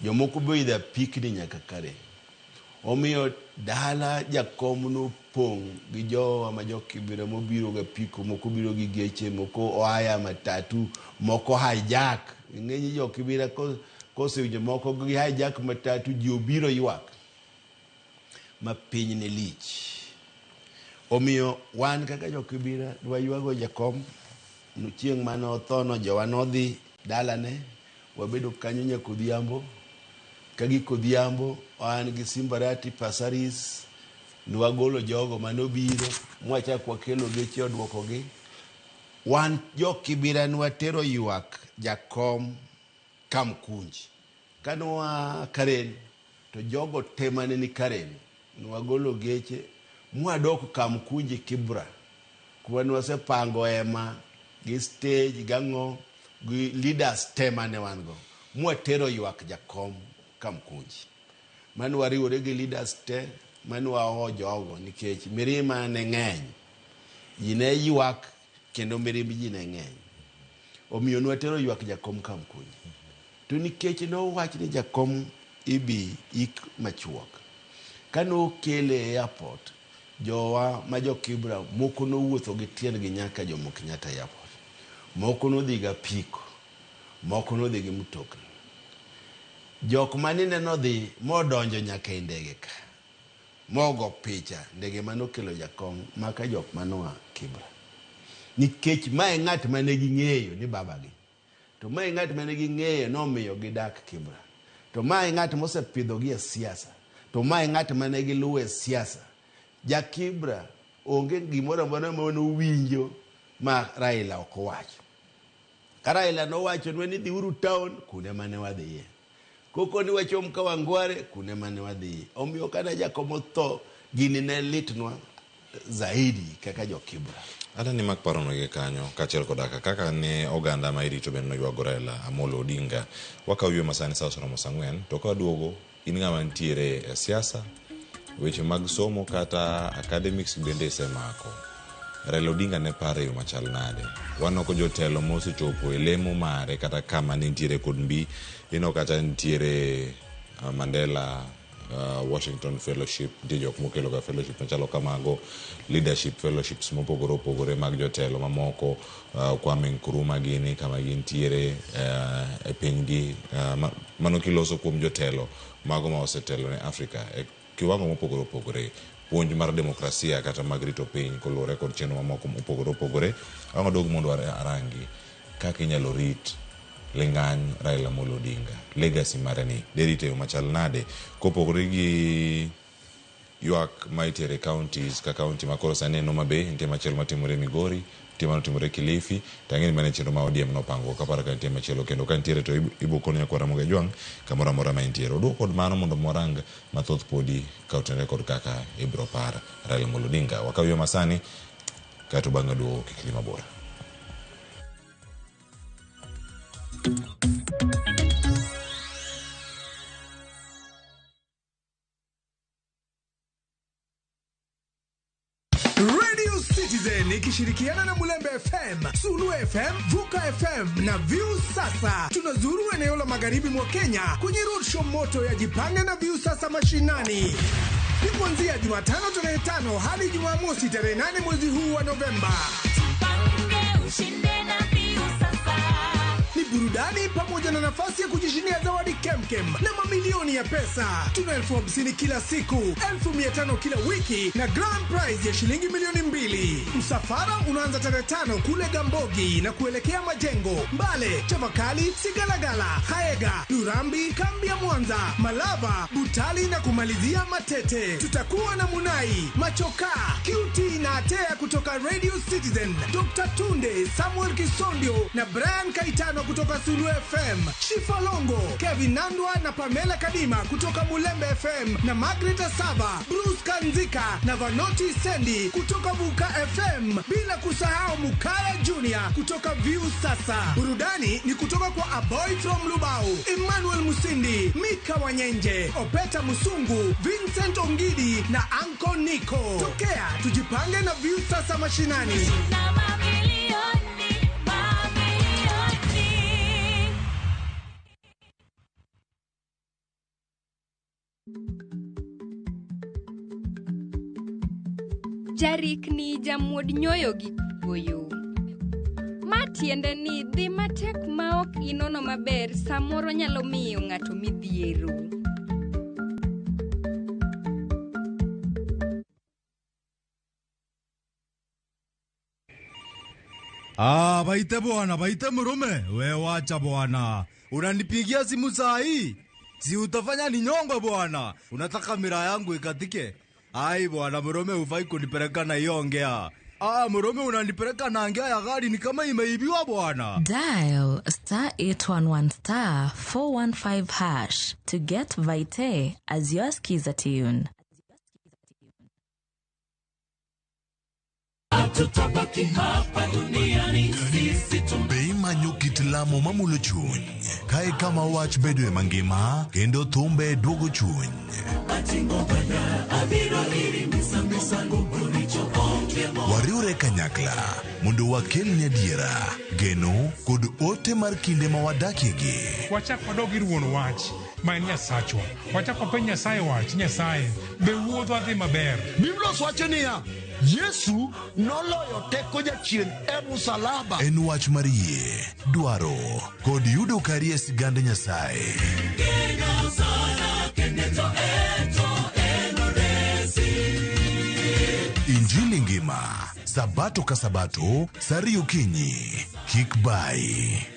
Jomoko be oidho apikni nyaka Karen. Omiyo dala jakom nopong' gi jowa ma jo Kibera mobiro gi apiko, moko obiro gi geche, moko oaya matatu, moko hijack. Ing'e jo Kibera kosewinjo moko gi hijack matatu, ji obiro ywak ma piny ne lich. Omiyo wan kaka jo Kibera dwaywago jakom chieng' mane othono jowa nodhi dalane wabedo kanyo nyaka odhiambo ka gik odhiambo an gi Simbarati Pasaris nwagolo jogo mane obiro mwachak wakelo geche oduokogi. Wan jo Kibera nwatero ywak jakom Kamkunji. Kane waa Karen to jogo te mane ni Karen nwagolo geche mwadok Kamkunji Kibra kuma nwasepango hema gi stage gang'o gi leaders te mane wan go mwatero ywak jakom Kamkunji. Mane wariwore gi leaders te mane waho jogo nikech mirima ne ng'eny. Ji ne ywak kendo mirimb ji ne ng'eny. Omiyo nwatero ywak jakom Kamkunji. To nikech nowach ni jakom ibi ik machuok, kane okele e airport, jowa ma jo Kibra moko nowuotho gi tiendgi nyaka Jomo Kenyatta Airport. Moko nodhi gi apiko, moko nodhi gi mtokni. Jok mane nodhi modonjo nyaka e ndege ka, mogo picha ndege mane okelo jakom maka jok manoa Kibra. Nikech mae ng'at mane ging'eyo ni babagi. To mae ng'at mane ging'eyo nomiyo gidak Kibra. To mae ng'at mosepidhogi e siasa. To mae ng'at mane giluwo e siasa. Ja Kibra onge gimoro amora ma nowinjo ma Raila ok owacho. Ka Raila nowachonwa ni dhiuru town, kune mane wadhiye. Koko ni wachom Kawangware, kune mane wadhiye. Omiyo kane Jakom otho, gini ne litnwa zaidi kaka jo Kibra. Ata ni mak parono gi kanyo kaachiel koda kaka ne oganda ma irito bende noywago Raila Amolo Odinga. Wakawo ywe masani sa oseromo sa ang'wen to ka waduogo in ng'ama nitiere e siasa, weche mag somo kata academics bende isemako. Raila Odinga ne paro e yo machal nade? Waneno ko jotelo mosechopo e lemo mare kata kama ne nitiere kod mbi, ineno kata nitiere Mandela Washington Fellowship, nitie jok mokelo ga fellowship machalo kamago, leadership fellowships mopogore opogore mag jotelo mamoko, Kwame Nkrumah gini kama gintiere e pinygi. Mano kiloso kuom jotelo mago ma osetelo ne Africa e kiwango mopogore opogore. Puonj mar demokrasia kata mag rito piny koluwore kod chenro mamoko mopogore opogore. Ang' wadog mondo arangi kaka inyalo rit ling'any Raila Amolo Odinga, legacy mare ni derite e yo machal nade kopogore gi ywak ma itere counties ka county ma koro sani en Homa Bay, nitie machielo matimore Migori, nitie manotimore Kilifi, to ang'e ni mano e chenro ma ODM nopango, ok apar ka nitie machielo kendo ka nitiere to ibo kono nyakwar Ramogi Ajwang' kamoro amora ma entiere. Oduok kod mano mondo warang mathoth podi ka otenore kod kaka ibro par Raila Amolo Odinga. Wakaw yo masani kaeto bang'e duogo kik dhi mabor. Radio Citizen ikishirikiana na Mulembe FM, Sulu FM, Vuka FM na View Sasa. Tunazuru eneo la magharibi mwa Kenya kwenye roadshow moto ya Jipange na View Sasa mashinani. Ni kuanzia Jumatano tarehe 5 hadi Jumamosi tarehe 8 mwezi huu wa Novemba. Ni burudani pamoja na nafasi ya kujishindia zawadi kemkem na mamilioni ya pesa. Tuna 50,000 kila siku, 500,000 kila wiki na grand prize ya shilingi 2,000,000. Msafara unaanza tarehe 5 kule Gambogi na kuelekea Majengo, Mbale, Chavakali, Sigalagala, Haega, Lurambi, Kambi ya Mwanza, Malava, Butali na kumalizia Matete. Tutakuwa na Munai, Machoka, QT na Atea kutoka Radio Citizen, Dr. Tunde, Samuel Kisondio na Brian Kaitano kutoka Sulu FM, Shifa Longo, Kevin Nandwa na Pamela Kadima kutoka Mulembe FM na Margaret Asaba, Bruce Kanzika na Vanoti Sendi kutoka Vuka FM, bila kusahau Mukaya Junior kutoka View Sasa. Burudani ni kutoka kwa A Boy from Lubao, Emmanuel Musindi, Mika Wanyenje, Opeta Musungu, Vincent Ongidi na Anko Nico. Tokea tujipange na View Sasa mashinani. Jarikni jamuod nyoyo gi goyo. Ma tiende ni dhi matek ma ok inono maber samoro nyalo miyo ng'ato midhiero. Ah, baite bwana, baite murume. We wacha bwana. Unanipigia simu saa hii? Si utafanya ninyongwe bwana. Unataka mira yangu ikatike? Ai bwana, murume hufai kunipeleka na hiyo ngea. Ah, murume unanipeleka na ngea ya gari ni kama imeibiwa bwana. Dial star 811 star 415 hash to get Vite as your skiza tune. Be imanyo kit lamo mamulo chuny kae kama wach bedoe mangima kendo thumbe duogo chuny. Wariwre kanyakla mondo wakelni adiera, geno kod ote mar kinde ma wadakiegi. Wachak wadog ir wuon wach ma en Nyasachwa. Wachak wapenj Nyasaye wach, Nyasaye be wuodhwa dhi maber. Biblos wacho niya, Yesu noloyo teko jachien e musalaba. En wach mar yie, dwaro kod yudo kari e sigand Nyasaye. Injili ngima, Sabato ka Sabato, saa 2 okinyi. Kik bai.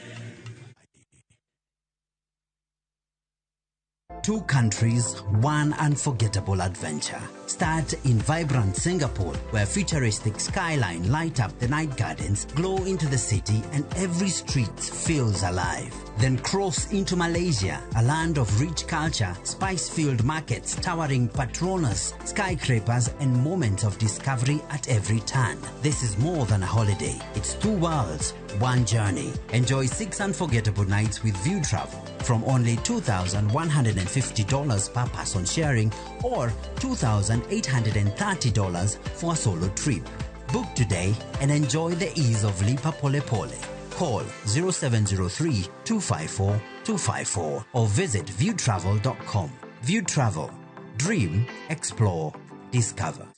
Two countries, one unforgettable adventure. Start in vibrant Singapore, where futuristic skyline light up the night gardens, glow into the city, and every street feels alive. Then cross into Malaysia, a land of rich culture, spice-filled markets, towering Petronas, skyscrapers, and moments of discovery at every turn. This is more than a holiday. It's two worlds, one journey. Enjoy 6 unforgettable nights with View Travel from only $2,150 per person sharing or $2,830 for a solo trip. Book today and enjoy the ease of Lipa Pole Pole. Call 0703 254 254 or visit viewtravel.com. View Travel. Dream, explore, discover.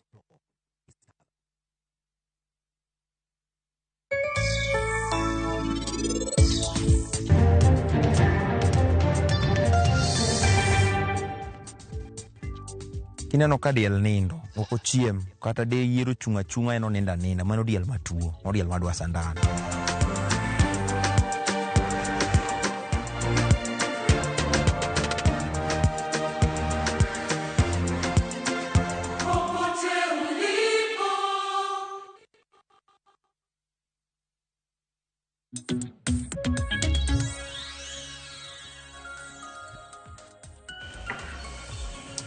Kineno ka diel nindo, ok ochiem, kata de yiero chung' achung'a en onindo aninda, mano diel matuo, mano diel madwa sandan. Popote ulipo.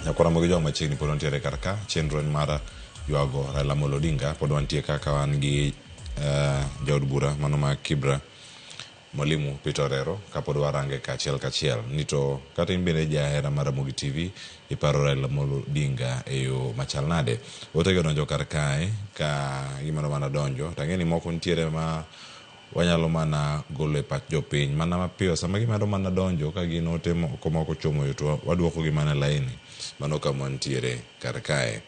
Nyakwara Ramogi Jwang' machiegni pod wantiere kar ka chenro en mar ywago Raila Amolo Odinga pod wantie kaka wan gi jaod bura mano ma Kibra Mwalimu Peter Orero kapod warange kachiel kachiel ni to kata in bende jahera mar Ramogi TV iparo Raila Amolo Odinga e yo machal nade otego donjo kar kae ka gimano mana donjo to ang'e ni moko nitiere ma wanyalo mana golo e pach jopiny mana mapiyo sama gimedo mana donjo ka gin ote moko ma ok ochomo yo to waduokogi mana e laini mano kama wantiere kar kae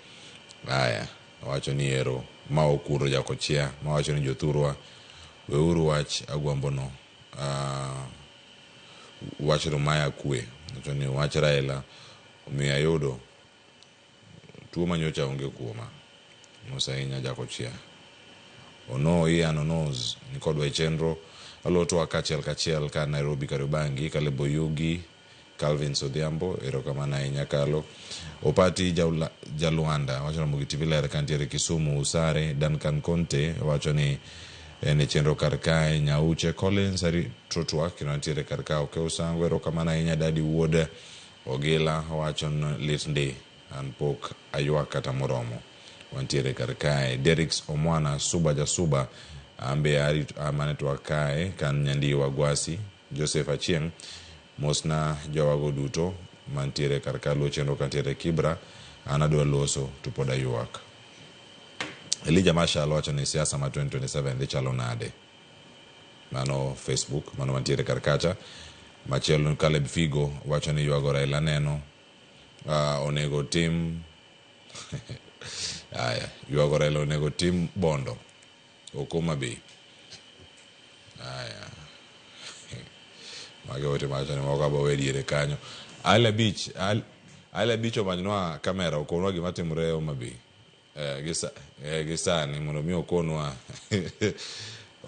aya wacho ni ero ma okuro jakochia mawacho ni jothurwa weuru wach agwambono wachno maya kwe wacho ni wach Raila omiyo ayudo tuo manyocha onge kuoma mos ahinya jakochia Ono Ian Onoz nikodwa e chenro alotowa kachiel kachiel ka Nairobi Kariobangi Caleb Oyugi Calvin Sodhiambo erokamano ahinya Kalo Opati Jalwanda wacho Ramogi TV ler kantiere Kisumu Usare Duncan Conte wacho ni en e chenro kar kae Nyauche Collins arito twak kendo ntiere kar ka Okew Sango erokamano ahinya Dadi Wuod Ogila wacho ni lit ndi an pok aywak kata moromo wantiere kar kae Derricks Omwana Suba Jasuba ambe amane twak kae kan Nyandiwa Gwasi Joseph Achieng' mosna jowago duto mantiere kar ka luo chenro kantiere Kibra an adwa loso to pod aywak Elijah Marshall wacho ni siasa ma 2027 dhi chalo nade mano Facebook mano mantiere kar kacha machielo Caleb Figo wacho ni ywago Raila neno onego tim aya ywago Raila onego tim Bondo ok Homa Bay aya mage ote mawacho ni moko abo we diere kanyo Ale Beach Ale Beach omanynwa kamera okonwa gima timore Homa Bay gi sani mondo mi okonwa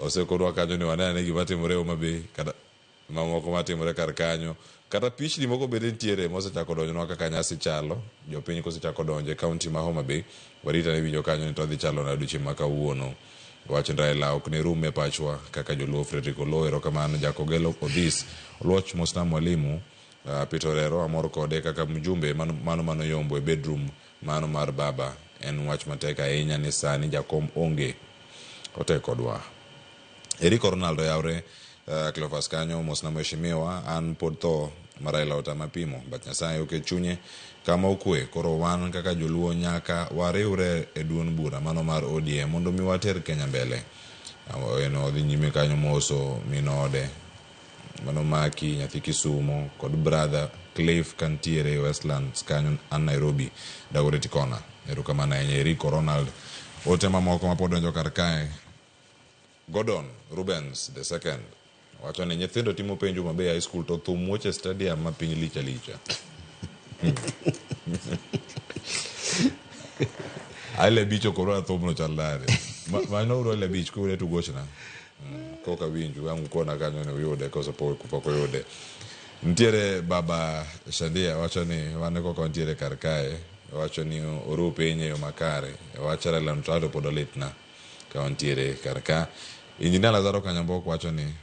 osekonwa kanyo ni wane ane gima timore Homa Bay kata mamoko matimore kar kanyo kata pichni moko bende nitiere mosechako donjonwa kaka nyasi chalo jopiny kosechako donjo e kaunti ma Homa Bay warita ne winjo kanyo ni to dhi chalo nade odiochieng' ma kawuono wach Raila ok ne rum e pachwa kaka joluo Frederick Oloo erokamano Jakogelo Odhis Oluoch mosna mwalimu Peter Orero amor kode kaka mjumbe mano mano yombo e bedroom mano mar baba en wach matek ahinya ni sani jakom onge otek kodwa Eriko Ronaldo yawre Cleophas kanyo mosna mheshimiwa an pod tho ma Raila otama pimo but Nyasaye oket chunye kama okwe koro wan kaka joluo nyaka wariwre e duond bura mano mar ODM mondo mi water Kenya mbele en odhi nyime kanyo moso min ode mano Maki nyathi Kisumo kod brother Cliff kantiere Westlands kanyo an Nairobi Dagoretti Corner erokamano ahinya Eriko Ronald ote mamoko mapod donjo kar kae Gordon Rubens the second wacho ni nyithindo timo penjo mabe high school to thum muoch e stadium ma piny lich alicha. Ale Beach okorwa thumno chal nade? Mano uru Ale Beach kure to gochna. Koka winju ang' ukona kanyo ni uyude koso pok uyude. Nitiere baba Shandia wacho ni wan kaka wantiere kar kae wacho ni oru piny e yo makare wach Raila Mtaro pod olitna ka wantiere kar ka. Engineer Lazaro Kanyambok wacho ni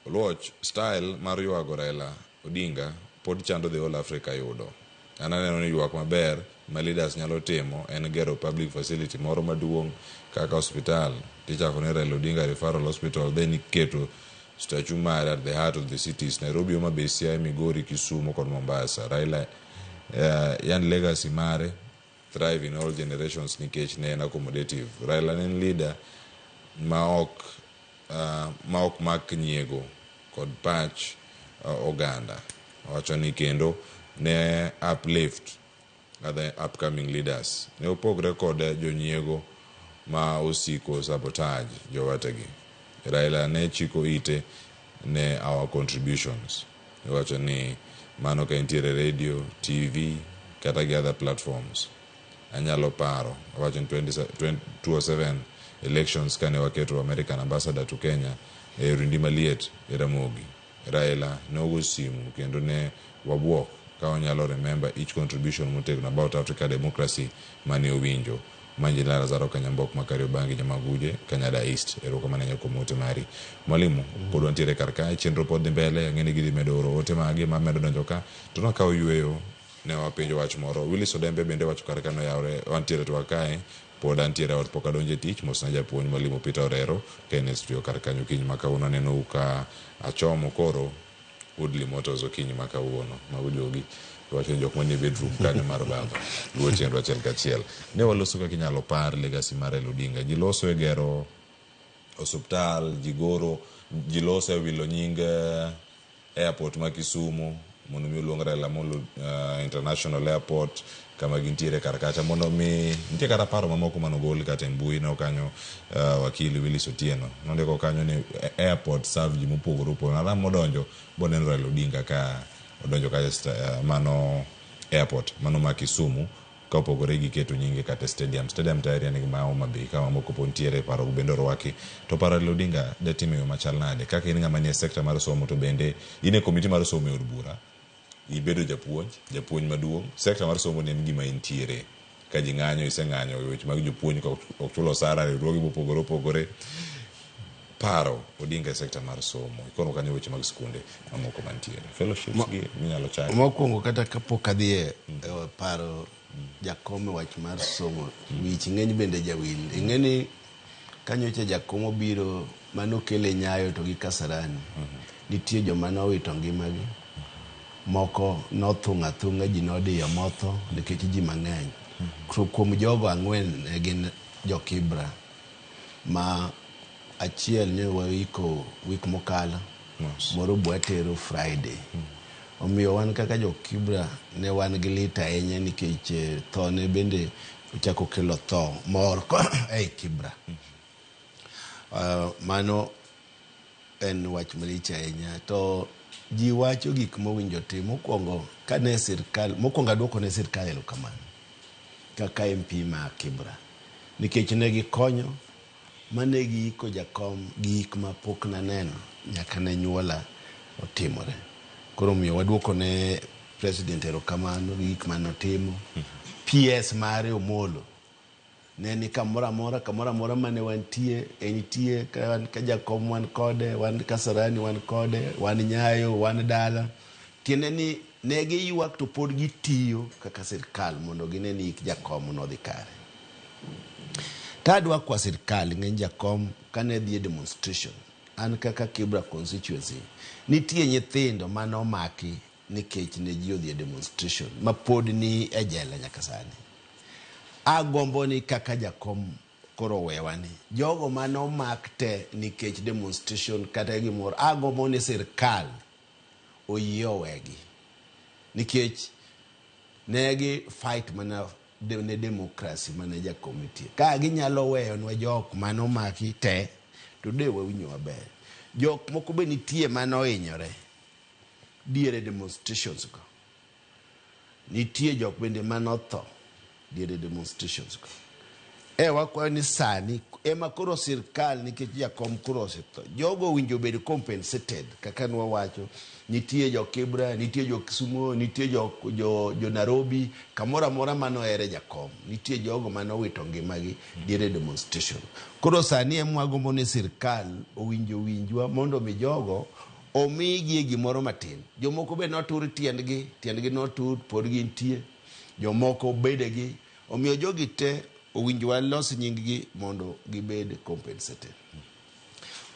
Oluoch style mar ywago Raila Odinga pod chando the whole Africa yudo. An aneno ni ywak maber ma leaders nyalo timo en gero public facility moro maduong' kaka hospital tichako ni Raila Odinga Referral Hospital then iketo statue mare at the heart of the cities Nairobi, Homa Bay, Siaya, Migori, Kisumu kod Mombasa. Raila yan legacy mare thrive in all generations nikech ne en accommodative. Raila ne en leader ma ok mak nyiego kod pach oganda. Owacho ni kendo ne uplift other upcoming leaders. Ne opogre kod jonyiego ma osiko sabotage jowetegi. Raila ne chiko ite ne our contributions. Owacho ni mano ka entiere radio, TV, kata gi other platforms. Anyalo paro awacho ni 2007 elections kane waketo American ambassador to Kenya e orindi maliet e Ramogi. Raila ne ogo simu kendo ne wabuok ka onyalo remember each contribution motegno about Africa democracy mane owinjo. Ma Engineer Lazaro Kanyambok ma Kariobangi Nyamaguje, Kanyada East. Erokamano ahinya kuom ote mari. Mwalimu, pod wantiere kar kae, chenro pod dhi mbele, ang'e ni gidhi medo oro ote magi ma medo donjo ka. To nakawo yueyo, ne wapenjo wach moro. Willis Odembe bende wacho kar ka noyawre, wantiere twak kae, pod antiere e ot pok adonjo e tich, mosna japuonj mwalimu Peter Orero, ka en e studio kar kanyo okinyi ma kawuono anenou ka achomo koro Woodley Motors okinyi ma kawuono. Mago jogi wacho ni jok manie bedroom kanyo mar baba luwo chenro achiel kachiel. Ne waloso kaka inyalo par legacy mar Raila Odinga. Ji loso e gero osuptal, ji goro, ji loso e wilo nying airport ma Kisumu mondo mi oluong Raila Amolo International Airport kama gintiere kar kacha mondo mi nitie kata paro mamoko manogol kata e mbui no kanyo wakili Willis Otieno nondiko kanyo ni airport serve ji mopogore opogore. Alam modonjo boneno Raila Odinga ka odonjo kacha mano airport mano ma Kisumu ka opogore gi keto nyinge kata stadium. Stadium tayari en ma Homa Bay ka mamoko pod nitiere paro bende orwaki. To paro Raila Odinga datimo e yo machal nade? Kaka in ng'ama nie sector mar somo to bende in e komiti mar somo e od bura, ibedo japuonj, japuonj maduong'. Sector mar somo ni en gima intiere. Ka ji ng'anyo, iseng'anyo e weche mag jopuonj ka ok chul osara, riwruoge mopogore opogore. Paro Odinga e sector mar somo. Ikono kanyo weche mag skunde mamoko mantiere. Fellowships gi minyalo chaki. Mokwongo kata kapok adhi e paro jakom e wach mar somo, wich ng'eny bende jawil. Ing'e ni kanyocha jakom obiro manokele Nyayo to gi Kasarani, nitie joma nowito ngimagi, moko nothung' athung'a ji nodiyo motho nikech ji mang'eny. To kuom jogo ang'wen ne gin jo Kibra ma achiel ne waiko wik mokalo, moro be watero Friday. Omiyo wan kaka jo Kibra ne wan gi lit ahinya nikech thone bende ochako kelo tho mor ei Kibra. Mano en wach malich ahinya. To ji wacho gik mowinjo tim. Mokwongo kane sirkal, mokwongo aduoko ne sirkal erokamano kaka MP ma Kibra nikech ne gikonyo mane giiko jakom gi ik ma pok naneno nyaka ne nyuola otimore. Koro omiyo waduoko ne president erokamano gi gik mane otimo. PS mare Omolo ne ni kamoro amora, kamoro amora mane wantie, entie, ka wan ka jakom wan kode, wan Kasarani wan kode, wan Nyayo, wan dala. Tiende ni ne giywak to pod gitiyo kaka sirkal mondo gine ni ik jakom nodhi kare. Tadwa kwa sirkal ng'eny jakom kane dhi e demonstration, an kaka Kibra constituency, nitie nyithindo mane omaki nikech ne ji odhi e demonstration ma pod ni e jela nyaka sani. Agombo ni kaka jakom koro owewa ni jogo mane omak te nikech demonstration kata gimoro, agombo ni sirkal oyie owegi nikech ne gi fight mana ne democracy mane jakom nitie. Ka ginyalo weyonwa jok mane omaki te to de wawinjo maber. Jok moko be nitie mane ohinyore diere demonstrations go. Nitie jok bende mane otho diere demonstrations go. E wakwayo ni sani ema koro sirkal nikech jakom koro osetho, jogo owinjo obed compensated kaka nwawacho. Nitie jo Kibra, nitie jo Kisumo, nitie jo Nairobi, kamoro amora mane ohere jakom, nitie jogo mane owito ngimagi diere demonstration. Koro sani ema wagombo ni sirkal owinjo winjwa mondo mi jogo omigie gimoro matin. Jomoko be notur tiendgi, tiendgi notur pod gintie, jomoko bedegi. Omiyo jogi te owinjo walos nying gi mondo gibed compensated.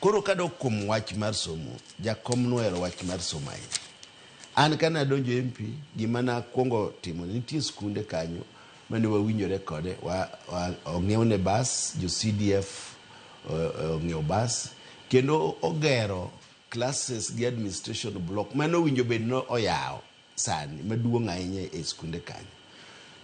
Koro kadok kuom wach mar somo, jakom nohero wach mar somo ahinya. An kane adonjo MP, gima nakwongo timo, nitie skunde kanyo mane wawinjore kode, ong'iewne bas, jo CDF ong'iewo bas, kendo ogero classes gi administration block mane owinjo bed ni oyawo sani maduong' ahinya e skunde kanyo.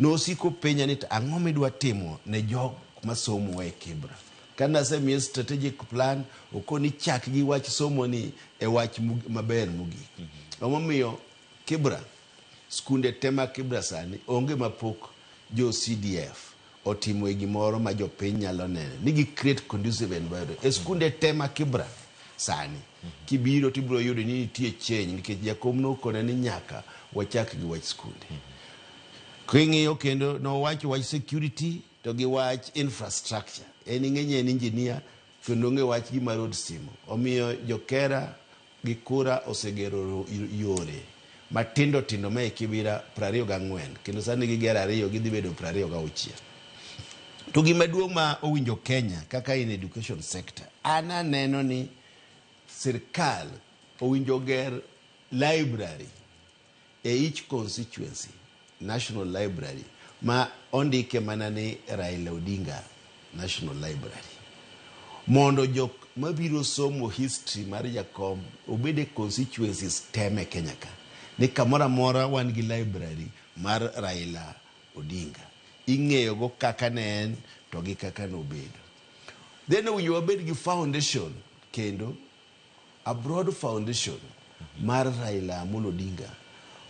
Nosiko penja ni to ang'o midwa timo ne jok masomo e Kibra. Kane asemiye strategic plan, okoni chak gi wach somo ni e wach maber mogik. Emomiyo Kibra, Skunde te ma Kibra sani onge mapok jo CDF otimoe gimoro ma jopiny nyalo neno ni gi create conducive environment. E skunde te ma Kibra sani kibiro tibiro yudo ni nitie change nikech jakom nokone ni nyaka wachak gi wach skunde. King'iyo kendo nowacho wach security to gi wach infrastructure. En ing'enye en engineer kendo ong'e wach gima road timo. Omiyo jokera gi kura osegero yore matindo tindo ma e Kibira 24 kendo sani gigero ariyo gidhi bedo 26. To gima duong' ma owinjo Kenya kaka in education sector, an aneno ni sirkal owinjo ger library e each constituency, national library ma ondike mana ni Raila Odinga National Library mondo jok mabiro somo history mar jakom obed e constituencies te me Kenya ka ni kamoro amora wan gi library mar Raila Odinga ing'eyo go kaka ne en to gi kaka nobedo. Then owinjo wabed gi foundation kendo a broad foundation mar Raila Amolo Odinga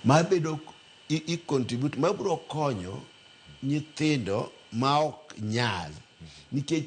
mabedo i contribute mabiro konyo nyithindo ma ok nyal nikech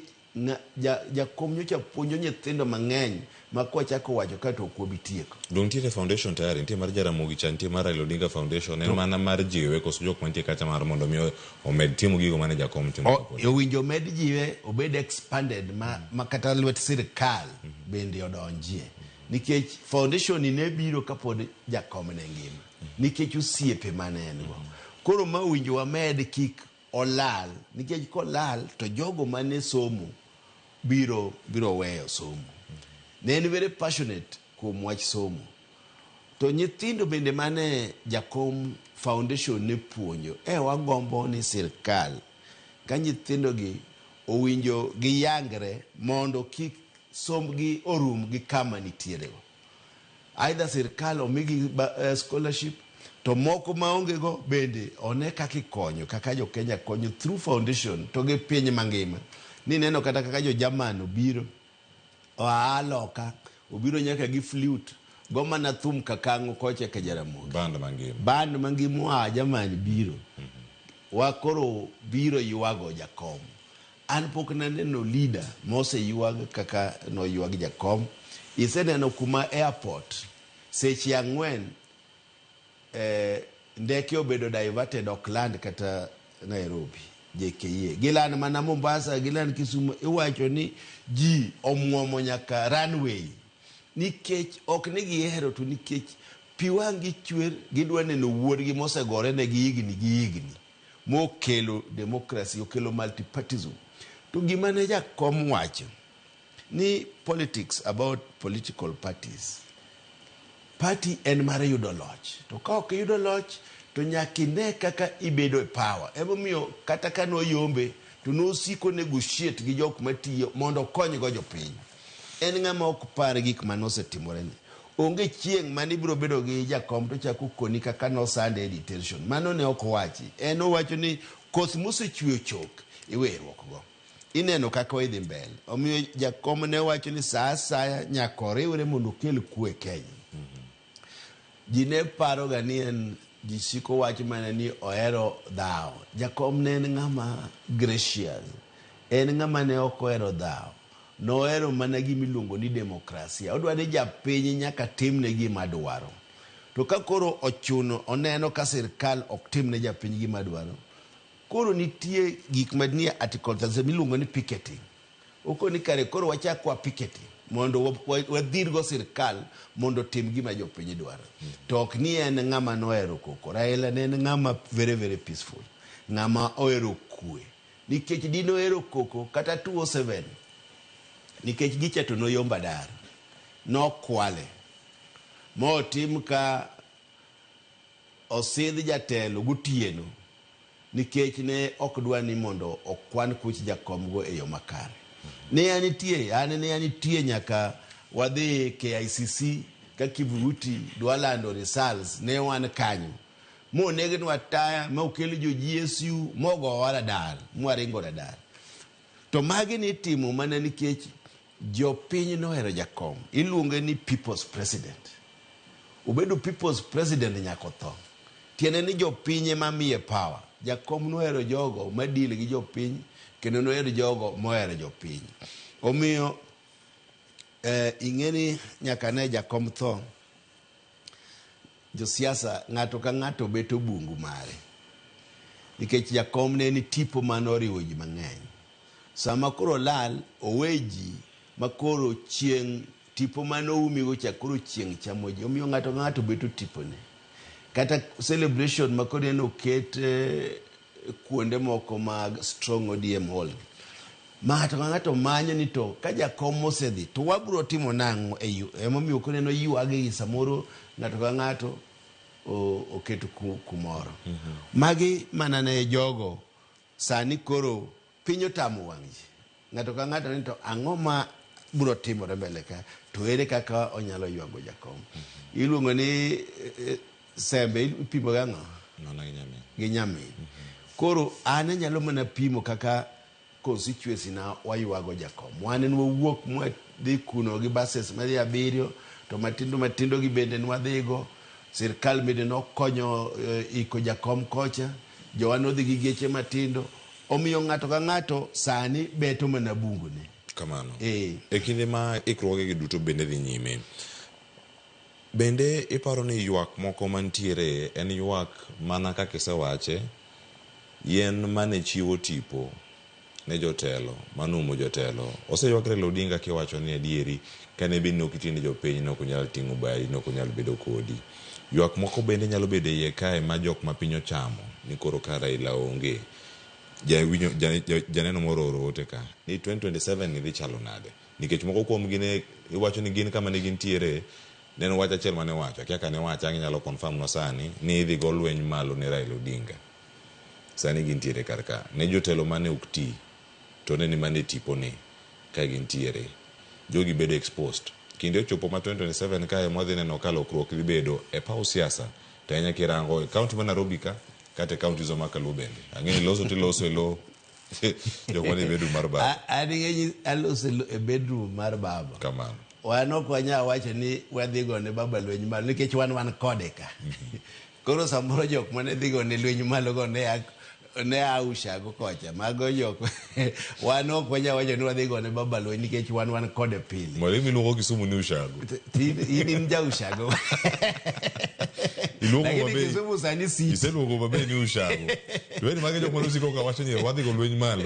jakom nyocha puonjo nyithindo mang'eny ma kwachako wacho ka to ok wabi tieko. Dong nitiere foundation tayari, nitie mar Jaramogi cha, nitie mar Raila Odinga Foundation, en mana mar jiwe koso jok mantie kacha mar mondo mi omed timo gigo mane jakom timo. Owinjo omed jiwe obed expanded ma kata lwet sirkal bende odonjie nikech foundation ni ne biro kapod jakom ne ngima nikech osiepe mane en go. Koro ma owinjo wamed kik olal nikech kolal to jogo mane somo biro weyo somo. Ne en very passionate kuom wach somo. To nyithindo bende mane jakom foundation ne puonjo, wagombo ni sirkal ka nyithindo gi owinjo giyangre mondo kik sombgi orum gi kama nitiere go. Either sirkal omigi scholarship to moko maonge go bende one kaka ikonyo kaka jo Kenya konyo through foundation to gi piny mangima. Ni neno kata kaka jo German obiro oa loka obiro nyaka gi flute go mana thum kakang'o kocha ka Jaramogi. Band mangima. Band mangima oa German biro. Wa koro biro ywago jakom. An pok naneno leader moseyuag kaka noywag jakom. Iseneno kuma airport seche 4 ndeke obedo diverted ok land kata Nairobi JKIA. Giland mana Mombasa, giland Kisumu. Iwacho ni ji omuomo nyaka runway nikech ok ni gihero to nikech pi wang' gi chwer gidwa neno wuodgi mosegore ne gi higni gi higni mokelo democracy, okelo multipartism. To gima ne jakom wacho ni politics about political parties. Party en mar yudo loch. To ka ok iyudo loch to nyaka ine kaka ibedo e power. Emomiyo kata ka noyombe to nosiko negotiate gi jok matiyo mondo okony go jopiny. En ng'ama ok par gik manosetimore ne. Onge chieng' mane ibiro bedo gi jakom to chako koni kaka nosande e detention. Mano ne ok owachi. En owacho ni koth mosechwe chok iweruok go. Ineno kaka oidhi mbele. Omiyo jakom ne wacho ni sa asaya nyaka oriwre mondo okel kwe Kenya. Ji ne paro ga ni en ji siko wacho mana ni ohero dhawo. Jakom ne en ng'ama gracious. En ng'ama ne ok ohero dhawo. Nohero mana gima iluongo ni demokrasia. Odwa ni japiny nyaka timne gima dwaro. To ka koro ochuno oneno ka sirkal ok timne japiny gima dwaro, koro nitie gik manie article 37 miluongo ni picketing. Okoni kare koro wachak wa picketing mondo wadhirgo sirkal mondo otim gima jopiny dwaro. To ok ni en ng'ama nohero koko. Raila ne en ng'ama very very peaceful. Ng'ama ohero kwe. Nikech dinohero koko kata 2007 nikech gicha to noyomba dar. Nokwale. Motim ka osidh jatelo gotieno nikech ne ok dwa ni mondo okwan kuch jakom go e yo makare. Ne anitie nyaka wadhi KICC ka Kivuti dwa lando results ne wan kanyo. Monegnwa taya ma okel jo GSU mogowa radar mwaringo radar. To magi nitimo mana nikech jopiny nohero jakom. Iluonge ni people's president. Obedo people's president nyaka otho. Tiende ni jopiny ema miye power. Jakom nohero jogo ma deal gi jopiny kendo nohero jogo mohero jopiny. Omiyo eh, ing'e ni nyaka ne jakom tho, josiasa ng'ato ka ng'ato beto bungu mare. Nikech jakom ne en tipo mane oriwo ji mang'eny. Sama koro olal, owe ji ma koro chieng' tipo mane oumigo cha koro chieng' chamo ji. Omiyo ng'ato ka ng'ato beto tipone. Kata celebration ma koro ineno oket eh, kuonde moko mag strong ODM hall. Ng'ato ka ng'ato manyo ni to ka jakom osedhi to wabro timo nang'o e yo. Emomiyo koro ineno ywagegi samoro ng'ato ka ng'ato oketo kumoro. Magi mana ne jogo sani koro piny otamo wang' ji. Ng'ato ka ng'ato ni to ang'o ma bro timore mbele ka to ere kaka onyalo ywago jakom. Iluongo ni eh, sembe ipimo gang'o? Mana gi nyamin. Gi nyamin. Koro an anyalo mana pimo kaka constituency na waywago jakom. Wan en wawuok mwadhi kuno gi buses madhi abiriyo to matindo matindo gi bende nwadhigo. Sirkal bende nokonyo eh, iko jakom kocha. Jowa nodhi gi geche matindo. Omiyo ng'ato ka ng'ato sani beto mana bungune. Kamano. Eh. E kinde ma ikruogegi duto bende dhi nyime, bende iparo ni ywak moko mantiere en ywak mana kaka isewache, yien mane chiwo tipo ne jotelo, manoumo jotelo. Oseywak Raila Odinga kiwacho ni adieri kane bed ni ok itiyo ne jopiny ne ok onyal ting'o badi, ne ok onyal bedo kodi. Ywak moko bende nyalo bedo e iye kae ma jok ma piny ochamo ni koro ka Raila onge. Jawinjo, ja, ja, janeno moro ooro ote ka ni 2027 ni dhi chalo nade? Nikech moko kuomgi ne iwacho ni gin kama ne gintiere ne en wach achiel mane iwacho, akia ka ne iwache ang' inyalo confirm nwa sani ni idhi go lweny malo ne Raila Odinga. Sani gintiere kar ka. Ne jotelo mane ok ti to ne ni mana e tiponi ka gintiere. Jogi bedo exposed. Kinde ochopo ma 2027 kae mwadhi neno ka lokruok dhi bedo e paw siasa to ahinya kirango e county ma Nairobi ka kata e counties wa ma kaluo bende. Ang'e ni loso tiloso e lo jok manie bedroom mar baba. An ing'e aloso e bedroom mar baba. Kamano. Wan ok wanyal wacho ni wadhi gone baba lweny malo nikech wan wan kode ka. Koro samoro jok mane dhi gone lweny malo go ne a ne a ushago kocha. Mago jok wan ok wanyal wacho ni wadhi gone baba lweny nikech wan wan kode pile. Mwalimu iluongo Kisumu ni ushago. In in ja ushago. Iluongo Lakini Mabei. Kisumu sani city. Iseluongo Mabei ni ushago. To en mage jok mane osiko ka wacho ni wadhi go lweny malo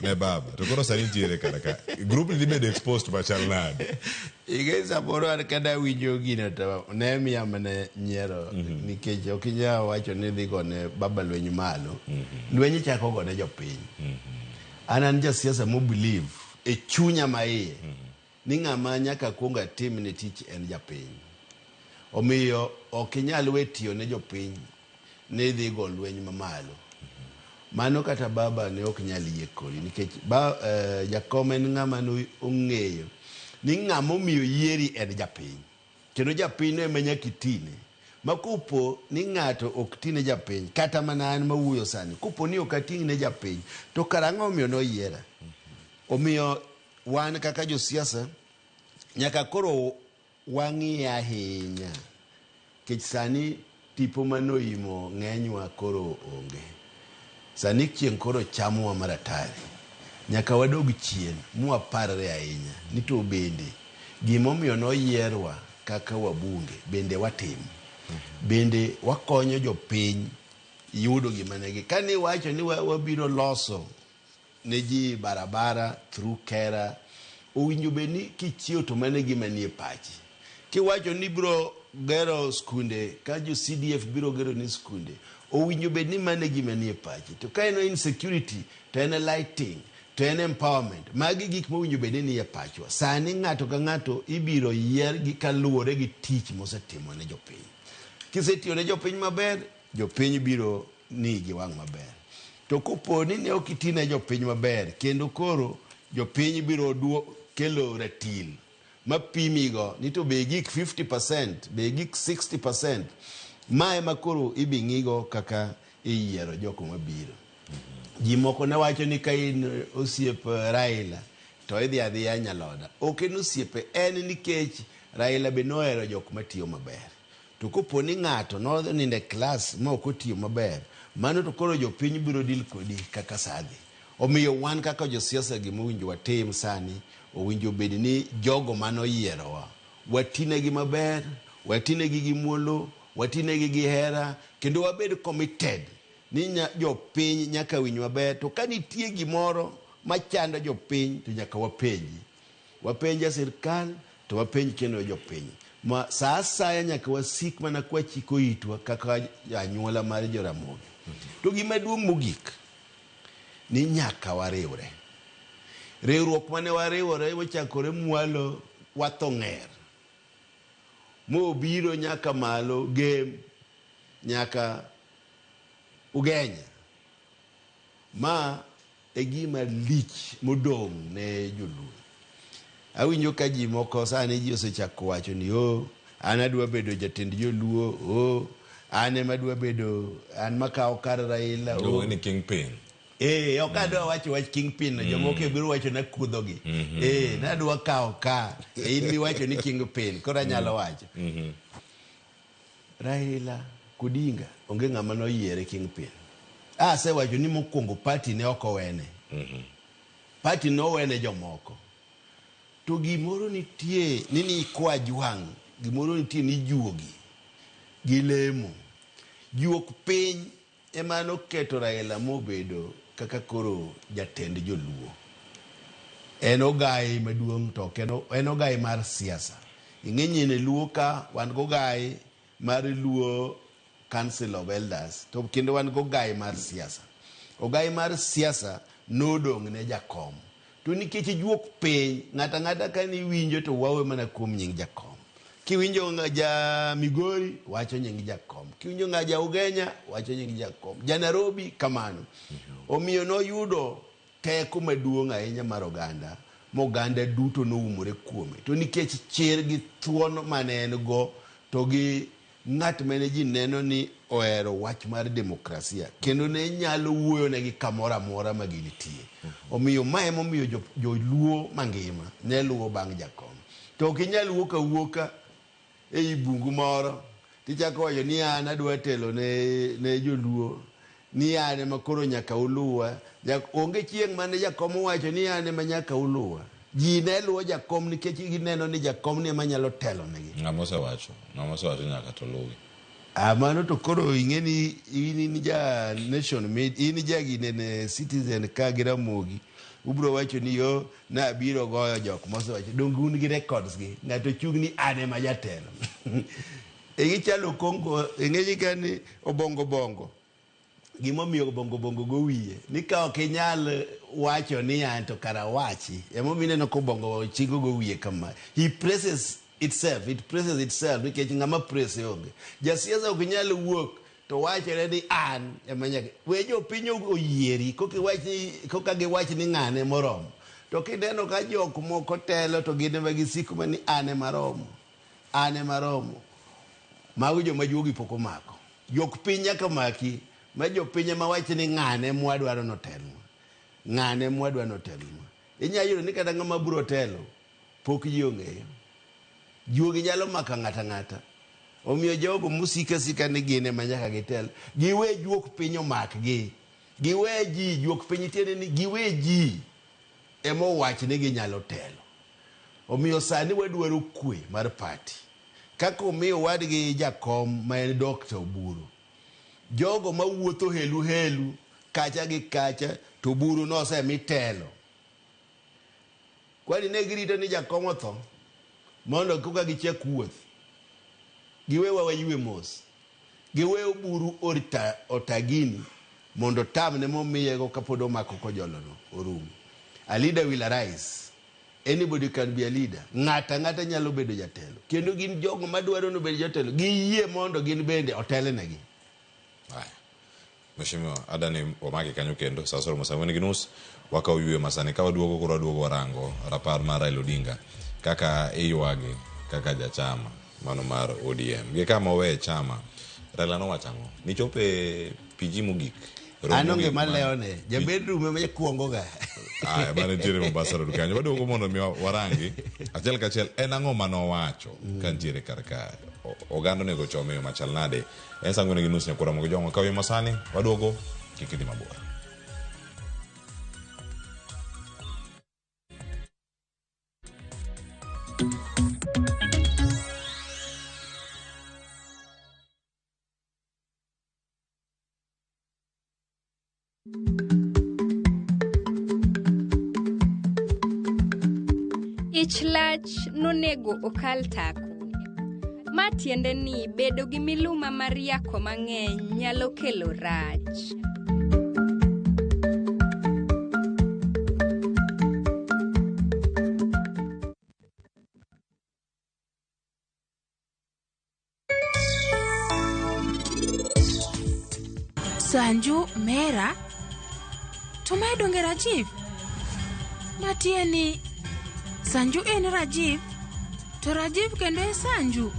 ne baba. To koro sani nitiere kar ka. Group ni dhi bedo exposed machal nade? Ing'e samoro an kada winjo gino to ne miya mana nyiero nikech ok inyal wacho ni idhi gone baba lweny malo. Lweny ichako gone jopiny. An an jasiasa mo believe e chunya maiye ni ng'ama nyaka kuong atimne tich en japiny. Omiyo ok inyal we tiyo ne jopiny ni idhi go lweny mamalo. Mano kata baba ne ok nyal yie kodi nikech ba, eh, jakom en ng'ama ne ong'eyo ni ng'ama omiyo yieri en japiny. Kendo japiny no ema nyaka itine. Ma kopo ni ng'ato ok tine japiny, kata mana an mawuoyo sani, kopo ni ok ating' ne japiny, to kara ang'o omiyo noyiera? Omiyo wan kaka josiasa nyaka koro wang'iye ahinya nikech sani tipo manoimo ng'enywa koro onge. Sani chieng' koro chamowa maratari. Nyaka wadog chien mwaparre ahinya ni to bende gimomiyo noyierwa kaka wabunge bende watimo. Bende wakonyo jopiny yudo gima negi. Kane iwacho ni wabiro loso ne ji barabara through KeRRA, owinjo bed ni kichiew to mano e gima nie pachi. Kiwacho ni ibiro gero skunde ka jo CDF biro gero ni skunde, owinjo bed ni mano e gima nie pachi. To ka en insecurity to en lighting to en empowerment, magi gik mowinjo bed ni nie pachwa. Sani ng'ato ka ng'ato ibiro yier gi kaluwore gi tich mosetimo ne jopiny. Kisetiyo ne jopiny maber, jopiny biro ni gi wang' maber. To kopo ni ne ok iti ne jopiny maber, kendo koro jopiny biro kelo ratil mapimigo ni to be igik 50%, be igik 60%, ma ema koro ibi ng'igo kaka iyiero jok mabiro. Ji moko ne wacho ni ka in osiep Raila to idhi adhiya Nyaloda. Ok en osiepe, en nikech Raila be nohero jok matiyo maber. To kopo ni ng'ato nonindo e klas ma ok otiyo maber, mano to koro jopiny biro deal kodi kaka saa dhi. Omiyo wan kaka josiasa gima owinjo watim sani, owinjo bed ni jogo mane oyierowa, watinegi maber, watinegi gi muolo, watinegi gi hera, kendo wabed committed ni jopiny nyaka winj maber. To ka nitie gimoro machando jopiny to nyaka wapenji. Wapenj ja sirkal to wapenj kendo jopiny. Ma saa asaya nyaka wasik mana kwachiko itwa kaka anyuola mar Joramogi. To gima duong' mogik ni nyaka wariwre. Riwruok mane wariwore mochakore mwalo watho ng'er mobiro nyaka malo Gem nyaka Ugenya. Ma e gima lich modong' ne joluo. Awinjo ka ji moko sani ji osechako wacho ni oh, an adwa bedo jatend joluo, oh, an ema adwa bedo, an makawo kar Raila. Oh. Iluonge ni kingpin. Eh, ok adwa wacho wach kingpin no, jomoko e biro wacho nakuodhogi. Eh, nadwa kawo ka, in miwacho ni kingpin, koro anyalo wacho. Raila Odinga onge ng'ama noyiere kingpin. Asewacho ni mokwongo party ne ok owene. Party nowene jomoko. To gimoro nitie ni nikwa jwang', gimoro nitie ni juogi gi lemo. Juok piny ema noketo Raila mobedo kaka koro jatend joluo. En ogai maduong' to ok en ogai mar siasa. Ing'e nyine Luo ka wan gogai mar Luo Council of Elders to kendo wan gogai mar siasa. Ogai mar siasa nodong' ne jakom. To nikech juok piny, ng'ato ang'ata ka niwinjo to wawe mana kuom nying jakom. Kiwinjo ng'a ja Migori, wacho nying jakom. Kiwinjo ng'a ja Ugenya, wacho nying jakom. Ja Nairobi, kamano. Omiyo noyudo teko maduong' ahinya mar oganda, moganda duto noumore kuome. To nikech chir gi thuon mane en go, to gi ng'at mane ji neno ni ohero wach mar demokrasia, kendo ne nyalo wuoyo negi kamoro amora ma gintie. Omiyo ma emomiyo joluo mangima ne luwo bang' jakom. To ok inyal wuok awuoka ei bungu moro tichako wacho ni an adwa telo ne joluo, ni an ema koro nyaka uluwa. Onge chieng' mane jakom owacho ni an ema nyaka uluwa. Ji ne luwo jakom nikech gineno ni jakom ni ema nyalo telo negi. Ng'ama osewacho, ng'ama osewacho nyaka to luwi. Ah, mano to koro ing'e ni in ja Nation Media, in ja ginene Citizen ka gi Ramogi. Ubro wacho ni yo nabiro goyo jok mosewacho. Donge un gi records gi. Ng'ato chung' ni an ema jatelo. Igichalo Kongo, ing'e ni ka ni obongo bongo. Gimomiyo bongo bongo go wiye ni ka ok inyal wacho ni an to kara wachi. Emomiyo ineno ka obongo chingo go wiye kama. He presses itself, it presses itself nikech ng'ama press onge. Jasiasa ok nyal wuok to wachore ni an ema nyaka. We jopiny oyieri koka giwach ni ng'ane moromo. To kineno ka jok moko telo to gin ema gisiko mana ni an ema romo. An ema romo. Mago joma juogi pok omako. Jok piny nyaka maki, ma jopiny ema wach ni ng'ane mwadwaro notelnwa. Ng'ane mwadwaro notelnwa. Inyalo yudo ni kata ng'ama biro telo pok ji ong'eyo. Juogi nyalo mako ng'ata ng'ata. Omiyo jogo mosiko asika ni gin ema nyaka gitel. Giwe juok piny omakgi. Giwe ji, juok piny tiende ni giwe ji ema owach ni ginyalo telo. Omiyo sani wadwaro kwe mar party. Kaka omiyo wadgi jakom ma en Dr. Oburu. Jogo mawuotho helu helu kacha gi kacha to Oburu nosemi telo. Kwani ne girito ni jakom otho mondo koka gichak wuoth. Giwewa waywe mos. Giwe Oburu otagini mondo tamne momiyego kapod omako kojolono orum. A leader will arise. Anybody can be a leader. Ng'ata ng'ata nyalo bedo jatelo. Kendo gin jogo madwaro ni obed jotelo. Giyie mondo gin bende otelnegi. Haya. Mheshimiwa, adani wamaki kanyo kendo saa soro saa ang'wen gi nus wakawo yweyo masani ka waduogo koro waduogo warango rapar mar Raila Odinga kaka iywage kaka jachama mano mar ODM gi kama oweye chama Raila nowacho ang'o nichope PG mogik romo An onge mogik mar- malewone. Jabed rume ma kuongo ga. Aya, mane nitiere Mombasa Road kanyo. Waduogo mondo mi warangi achiel kachiel en ang'o manowacho ka nitiere kar kae. Oganda onego chome e yo machal nade? En saa 4:30 nyakwara mogo jong'o kawe masani waduogo kik idhi mabor. Ich lach nonego okal tako. Ma tiende ni bedo gi miluma mar yako mang'eny nyalo kelo rach. Sanju Mera to mae donge Rajiv? Matieni Sanju en Rajiv to Rajiv kendo e Sanju.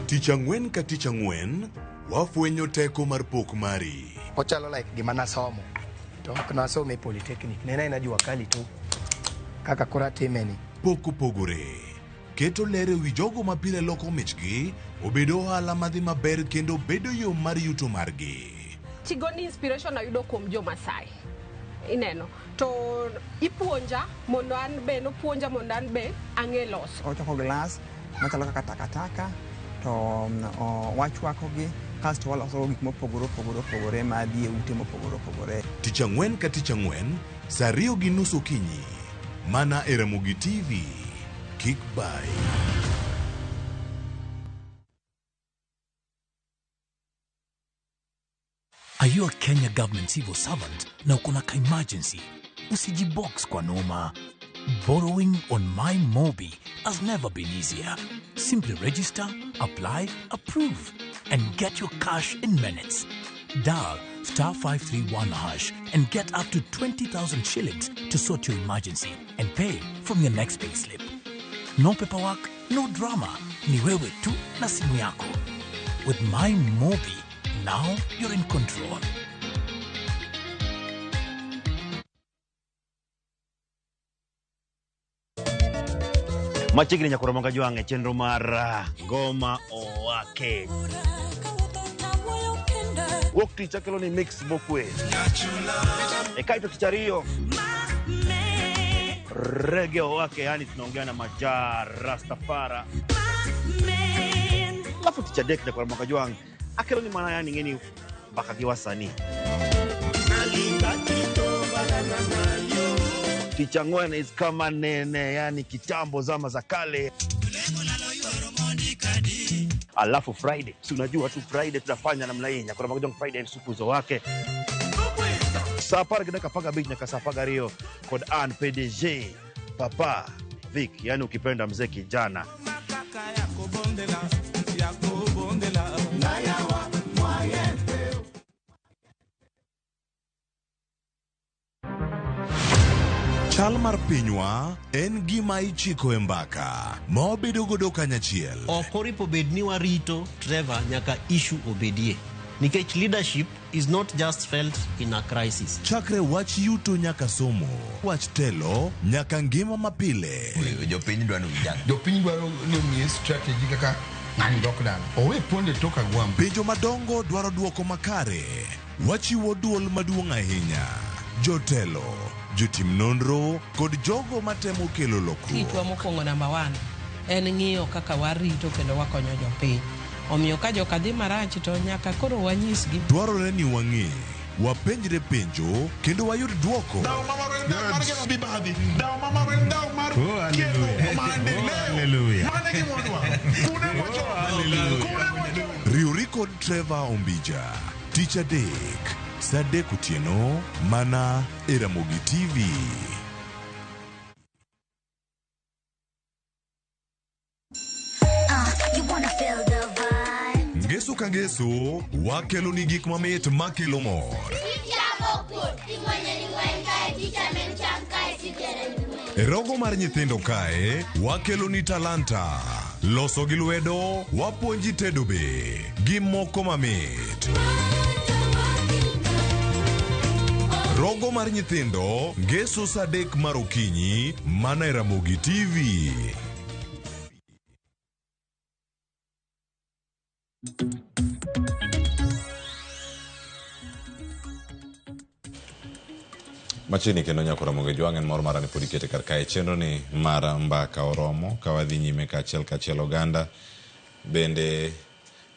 Tich ang'wen ka tich ang'wen, wafwenyo teko mar pok mari. Ochalo like gima nasomo to ok nasomo e polytechnic ne en aena jua kali to kaka koro atime ni. Pok opogore. Keto ler e wi jogo ma pile loko michgi obedo ohala madhi maber kendo bedo yo mar yuto margi. Tigoni inspiration ayudo kuom jo Masai. Ineno. To ipuonja mondo an be nopuonja mondo an be ang'e loso. Ochoko glass machalo kaka takataka to wachwakogi kasto waloso gik mopogore opogore opogore madhi e ute mopogore opogore. Tich ang'wen ka tich ang'wen, saa 2:30 okinyi. Mana e Ramogi TV. Kik bai. Are you a Kenya government civil servant na uko na ka-emergency? Usijibox kwa noma. Borrowing on MyMobi has never been easier. Simply register, apply, approve, and get your cash in minutes. Dial star 531 hash and get up to 20,000 shillings to sort your emergency and pay from your next payslip. No paperwork, no drama. Ni wewe tu na simu yako. With MyMobi, now you're in control. Machiegni nyakoro moga jwang' e chenro mar Ngoma Owake. Wuok tich akelo ni mix mokwe. E kaito tich ariyo Reggae Owake, yani tunaongea na Majaa Rastafara. Alafu tich adek nyakoro moga jwang' akelo ni mana yani ng'eni mbaka gi wasanii. Tich ang'wen is kama nene, yani kitambo zama za kale. Alafu Friday, si unajua tu Friday tunafanya namna hii. Nyakoro moga jwang' Friday ni supu zo wake. Saa apar gi dakika 15 nyaka saa 12 kod an PDG Papa Vic, yani ukipenda mzee kijana. Chal mar pinywa en gima ichiko e mbaka ma wabedo godo kanyachiel. Ok oripo bed ni warito Trevor nyaka issue obedie. Nikech leadership is not just felt in a crisis. Chakre wach yuto nyaka somo, wach telo nyaka ngima mapile. Jopiny dwaro vijana. Jopiny dwaro ni omiye strategy kaka ng'ani dok dala. Owe ponde tok agwambo. Penjo madongo dwaro duoko makare. Wachiwo duol maduong' ahinya. Jotelo, jotim nonro kod jogo matemo kelo lokruok. Tijwa mokwongo namba 1 en ng'iyo kaka warito kendo wakonyo jopiny. Omiyo ka joka dhi marach to nyaka koro wanyisgi. Dwarore ni wang'e, wapenjre penjo kendo wayud duoko. Riwri kod Trevor Ombija, tich adek, saa 3 otieno, mana e Ramogi TV. You wanna feel the vibe. Ngeso ka ngeso, wakelo ni gik mamit makelo mor. E rogo mar nyithindo kae, wakelo ni talanta. Loso gi lwedo, wapuonji tedo be, gi moko mamit. Rogo mar nyithindo, ngeso saa 3 mar okinyi, mana e Ramogi TV. Machiegni kendo nyako Ramogi Jwang' en mor mara ni pod ikete kar kae chenro ni mar mbaka oromo ka wadhi nyime kaachiel kaachiel oganda bende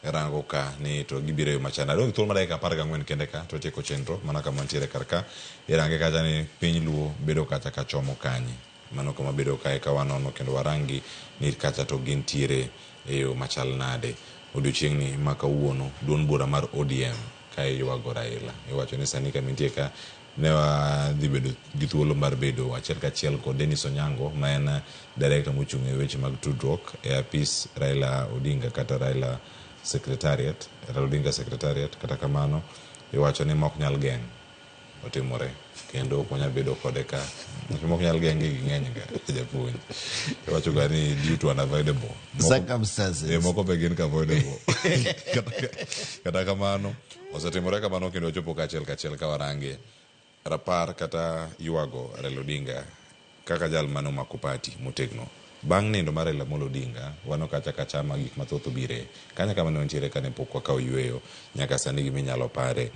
rango ka ni to gibiro e yo machal nade. Adong' gi thuolo mar dakika 14 kende ka to watieko chenro mana kama wantiere kar ka. Irange kacha ni piny Luo bedo kacha kachomo kanye. Mano kama bedo kae ka wanono kendo warangi ni kacha to gintiere e yo machal nade. Odiochieng'ni ma kawuono duond bura mar ODM ka iywago Raila. Iwacho ni sani kama intie ka ne wadhi bedo gi thuolo mar bedo achiel kachiel kod Dennis Onyango ma en director mochung' e weche mag tudruok e apis Raila Odinga kata Raila Secretariat, Raila Odinga Secretariat. Kata kamano iwacho ni mok nyal geng' otimore kendo ok wanyal bedo kode ka mok nyal geng' gi ging'eny ga japuonj. Iwacho ga ni due to unavoidable circumstances. Moko be gin ka avoidable. Kata kamano osetimore kamano kendo wachopo kaachiel kachiel ka warange rapar kata ywago Raila Odinga kaka jal mane omako party motegno. Bang' nindo mar Raila Amolo Odinga, wano kacha ka chama gik mathoth obire. Kanya kama ne wantiere kane pok wakawo yueyo, nyaka sani gima inyalo pare,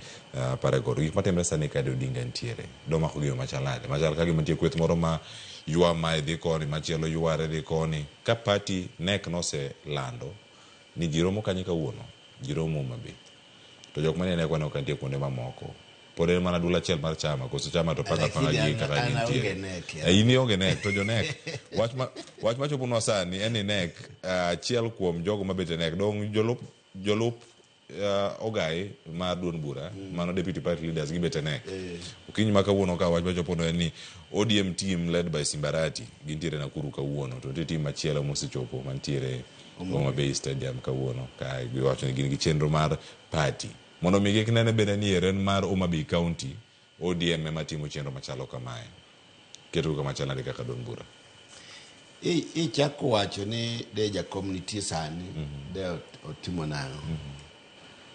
pare godo. Gik matimre sani ka de Odinga nitiere, domako gi yo machal nade? Machal ka gima nitie kweth moro ma ywa mae dhi koni, machielo yware dhi koni. Ka party NEC noselando ni ji romo kanye kawuono, ji romo Homa Bay. To jok manie NEC waneno ka nitie kuonde mamoko. Pod en mana duol achiel mar chama, koso chama to panga panga Lakini gi kata an aonge gintiere. NEC, Eh, in ionge NEC, to jo NEC. Wach machoponwa sani en ni NEC, achiel kuom jogo mabet e NEC, dong jolup ogai mar duond bura, mano deputy party leaders gibet e NEC. Okinyi ma kawuono ka wach machoponwa en ni ODM team led by Simbarati gintiere Nakuru kawuono, to nitie team machielo mosechopo mantiere Homa Bay Stadium kawuono ka giwacho ni gin gi chenro mar party. Mondo mi kik nene bende ni eren mar Homa Bay County ODM ema timo chenro machalo kamae. Keto kama chal nade kaka duond bura? Ichako wacho ni de jakom nitie sani, de otimo nang'o?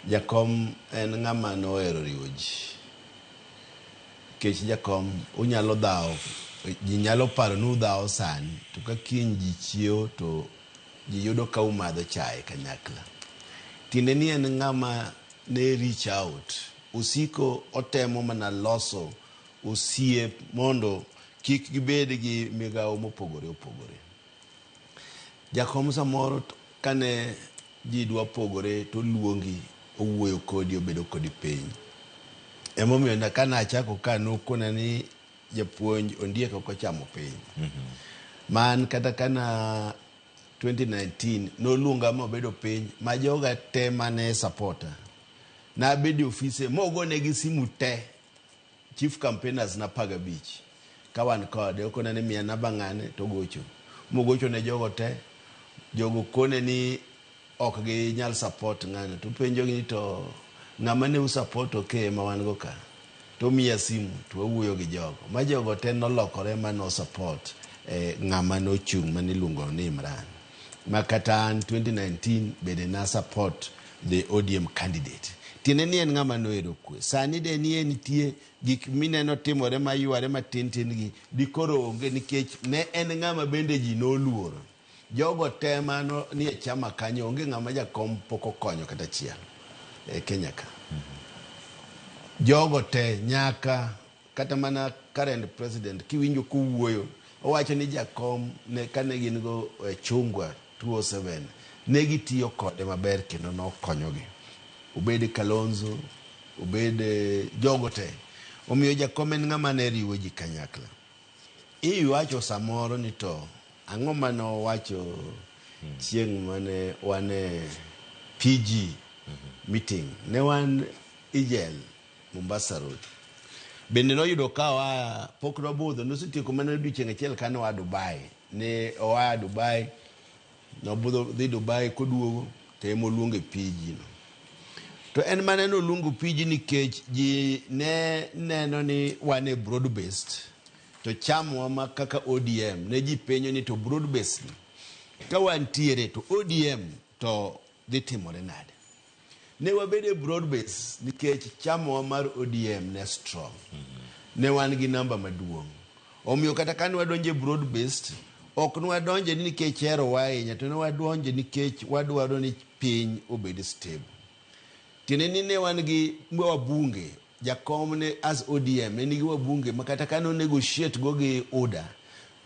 Jakom en ng'ama nohero riwo ji. Nikech jakom unyalo dhawo, ji nyalo paro ni udhawo sani, to ka kiny ji chiewo to ji yudo ka umadho chae kanyakla. Tiende ni en ng'ama ne reach out, osiko otemo mana loso osiep mondo kik gibed gi migawo mopogore opogore. Jakom samoro kane ji dwa pogore to luongi, owuoyo kodi, obedo kodi piny. Emomiyo kane achako ka nokona ni japuonj Ondiek ok ochamo piny. Man kata kana 2019 noluonga mabedo piny ma joga te mane supporter. Nabedo e ofise mogonegi simu te, chief campaigners na 15 ka wan kode okona ni miya namba ng'ane to gocho. Mogocho ne jogo te, jogo kone ni ok ginyal support ng'ano, to penjogi ni to ng'ama ne usupport ok ema wan go ka. To miya simu to wawuoyo gi jogo. Ma jogo te nolokore ma no support ng'ama nochung' mane iluongo ni Imran. Ma kata an 2019 bende na support the ODM candidate. Tiende ni en ng'ama nohero kwe. Sani de ni nitie gik mineno timore mayware matin tin gi dikoro onge nikech ne en ng'ama bende ji noluoro. Jogo te mano ni e chama kanyo onge ng'ama jakom pok okonyo kata achiel e Kenya ka. Jogo te nyaka kata mana current president kiwinjo kowuoyo owacho ni jakom ne kane gin go e Chungwa 2007 ne gitiyo kode maber kendo nokonyogi. Obed Kalonzo, obed jogo te. Omiyo jakom en ng'ama ne riwo ji kanyakla. Iwacho samoro ni to ang'o mane owacho chieng' mane wan e PG meeting. Ne wan Ijel, Mombasa Road. Bende noyudo ka oa, pok nobudho, nosetieko mana odiochieng' achiel kane oa Dubai. Ne oa Dubai, nobudho dhi Dubai koduogo, to ema oluongo e PG no. To en mana noluongo PG nikech ji ne neno ni wan e broad based. To chamwa ma kaka ODM ne ji penjo ni to broad based ni. Ka wantiere to ODM to dhi timore nade? Ne wabedo e broad base nikech chamawa mar ODM ne strong. Ne wan gi namba maduong'. Omiyo kata ka ne wadonjo e broad based, ok ne wadonje ni nikech herowa ahinya, to ne wadonje nikech wadwaro ni piny obed stable. Tiende ni ne wan gi wabunge, jakom ne as ODM ne nigi wabunge ma kata ka ne negotiate go gi UDA,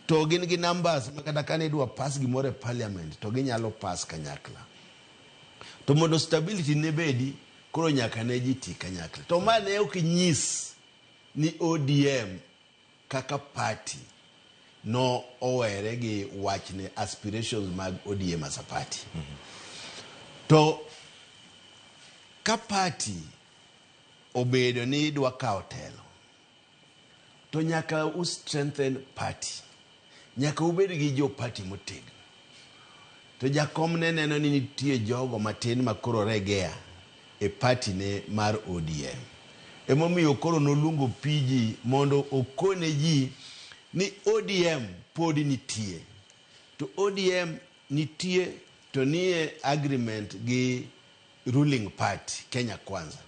to gin gi numbers ma kata ka ne idwa pass gimoro e parliament to ginyalo pass kanyakla. To mondo stability ne bedi, koro nyaka ne ji ti kanyakla. To ma ne ok nyis ni ODM kaka party no owere gi wachne aspirations mag ODM as a party. To ka party obedo ni idwa kawo telo, to nyaka u strengthen party. Nyaka ubed gi jo party motegno. To jakom ne neno ni nitie jogo matin ma koro regea e party ne mar ODM. Emomiyo koro noluongo PG mondo okone ji ni ODM pod nitie. To ODM nitie to nie agreement gi ruling party Kenya Kwanza.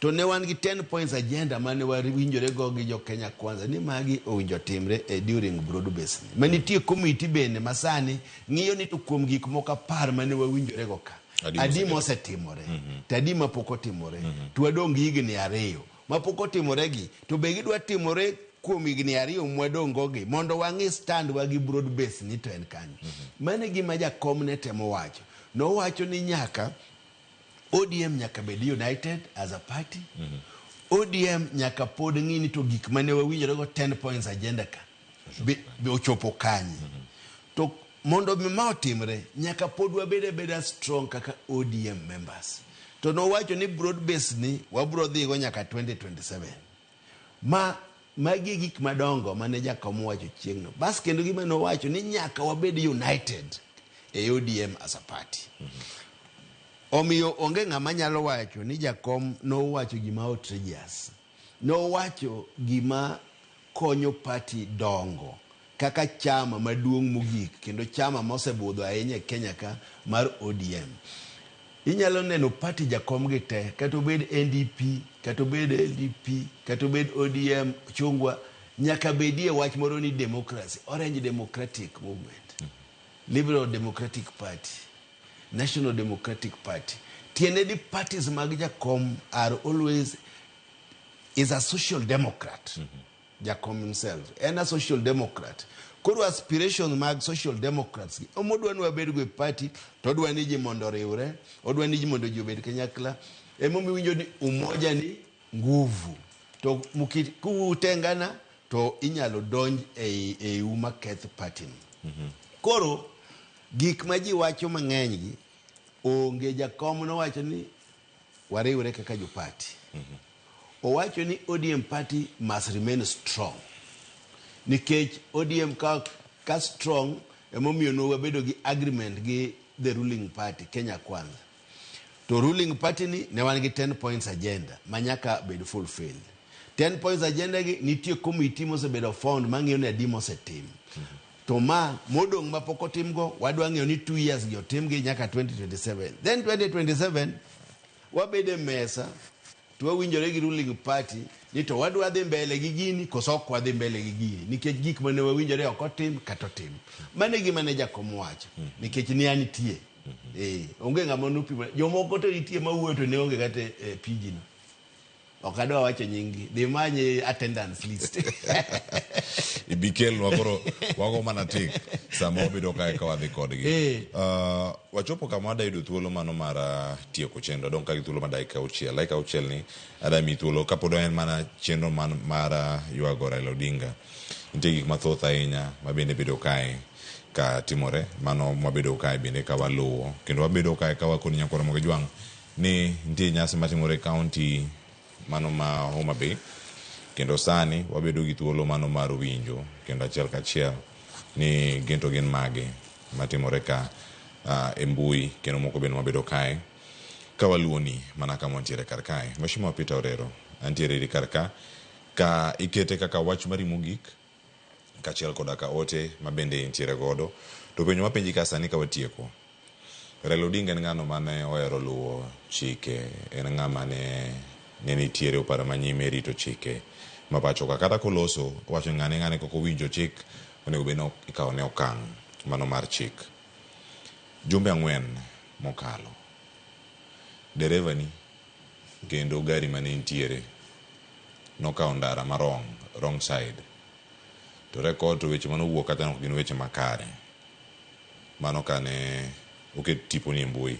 To ne wan gi 10 points agenda mane wawinjore go gi jo Kenya Kwanza ni magi owinjo timre e during broad base ni. Ma nitie committee bende masani ng'iyo ni to kuom gik moko 10 mane wawinjore go ka. Adi mosetimore. To adi mapok otimore. To wadong' gi higni 2 mapok otimore gi. To be gidwa timore kuom higni 2 mwadong' go gi mondo wang'i stand wa gi broad base ni to en kanyo. Mano e gima jakom ne temo wacho. Nowacho ni nyaka ODM nyaka bed united as a party. ODM nyaka pod ng'i ni to gik mane wawinjore go 10 points agenda ka be ochopo kanye. To mondo mi ma otimre, nyaka pod wabed abeda strong kaka ODM members. To nowacho ni broad base ni wabro dhigo nyaka 2027. Ma magi e gik madongo mane jakom owacho chieng'no. Bas kendo gima nowacho ni nyaka wabed united e ODM as a party. Omiyo onge ng'ama nyalo wacho ni jakom nowacho gima outrageous. Nowacho gima konyo party dongo kaka chama maduong' mogik kendo chama mosebudho ahinya e Kenya ka mar ODM. Inyalo neno party jakom gi te, kata obed NDP, kata obed LDP, kata obed ODM, Chungwa, nyaka bedie wach moro ni democracy, Orange Democratic Movement, Liberal Democratic Party, National Democratic Party. Tiende ni parties mag jakom are always is a social democrat. Jakom himself en a social democrat. Koro aspiration mag social democrats gi omodwa ni wabed go e party, to odwa ni ji mondo oriwre, odwa ni ji mondo ji obed kanyakla. Emomiyo iwinjo ni umoja ni nguvu. To kutengana to inyalo donj e uma keth party ni. Koro gik ma ji wacho mang'eny gi onge. Jakom nowacho ni wariwre kaka jo party. Owacho ni ODM party must remain strong. Nikech ODM ka strong emomiyo ne wabedo gi agreement gi the ruling party Kenya Kwanza. To ruling party ni ne wan gi 10 points agenda ma nyaka bed fulfilled. 10 points agenda gi nitie committee mosebedo found mang'iyo ni adi mosetim. To ma modong' mapok otimgo wadwa ng'iyo ni 2 years gi otimgi nyaka 2027. Then 2027 wabedo e mesa to wawinjore gi ruling party ni to wadwa dhi mbele gi gini koso ok wadhi mbele gi gini nikech gik mane wawinjore ok otim kata otim. Mano e gima ne jakom wacho nikech ne anitie. Onge ng'ama nopimo. Jomoko to nitie mawuoyo to ne onge kata e PG no. Ok adwa wacho nying gi. Dhi many attendance list. Ibikelnwa koro wago mana tik sama wabedo kae ka wadhi kodgi. Wachopo kama wadwa yudo thuolo mano mar tieko chenro. Adong' ka gi thuolo mar dakika auchiel. Dakika auchiel ni adwa miyi thuolo kapod en mana chenro mar ywago Raila Odinga. Nitie gik mathoth ahinya ma bende bedo kae ka timore. Mano mwabedo kae bende ka waluwo. Kendo wabedo kae ka wakoni nyakwar Ramogi Jwang' ni nitie nyasi matimore e kaunti mano ma Homa Bay. Kendo sani wabedo gi thuolo mano mar winjo kendo achiel kachiel ni gin to gin mage matimore ka e mbui kendo moko bende wabedo kae ka waluwoni mana kama wantiere kar kae. Mheshimiwa Peter Orero, antiere iri kar ka ka ikete kaka wach mari mogik kaachiel koda ka ote ma bende intiere godo To penjo mapenji ka sani ka watieko. Raila Odinga en ng'ano mane ohero luwo chike, en ng'ama ne ne nitiere oparo manyime e rito chike ma pacho ka. Kata koloso, owacho ni ng'ane ng'ane kok owinjo chik, onego bed ni ikawone okang' mano mar chik. Jumbe ang'wen mokalo, dereva ni kendo gari mane intiere nokawo ndara ma wrong, wrong side. To record to weche manowuok kata ok gin weche makare. Mano kane oket tiponi e mbui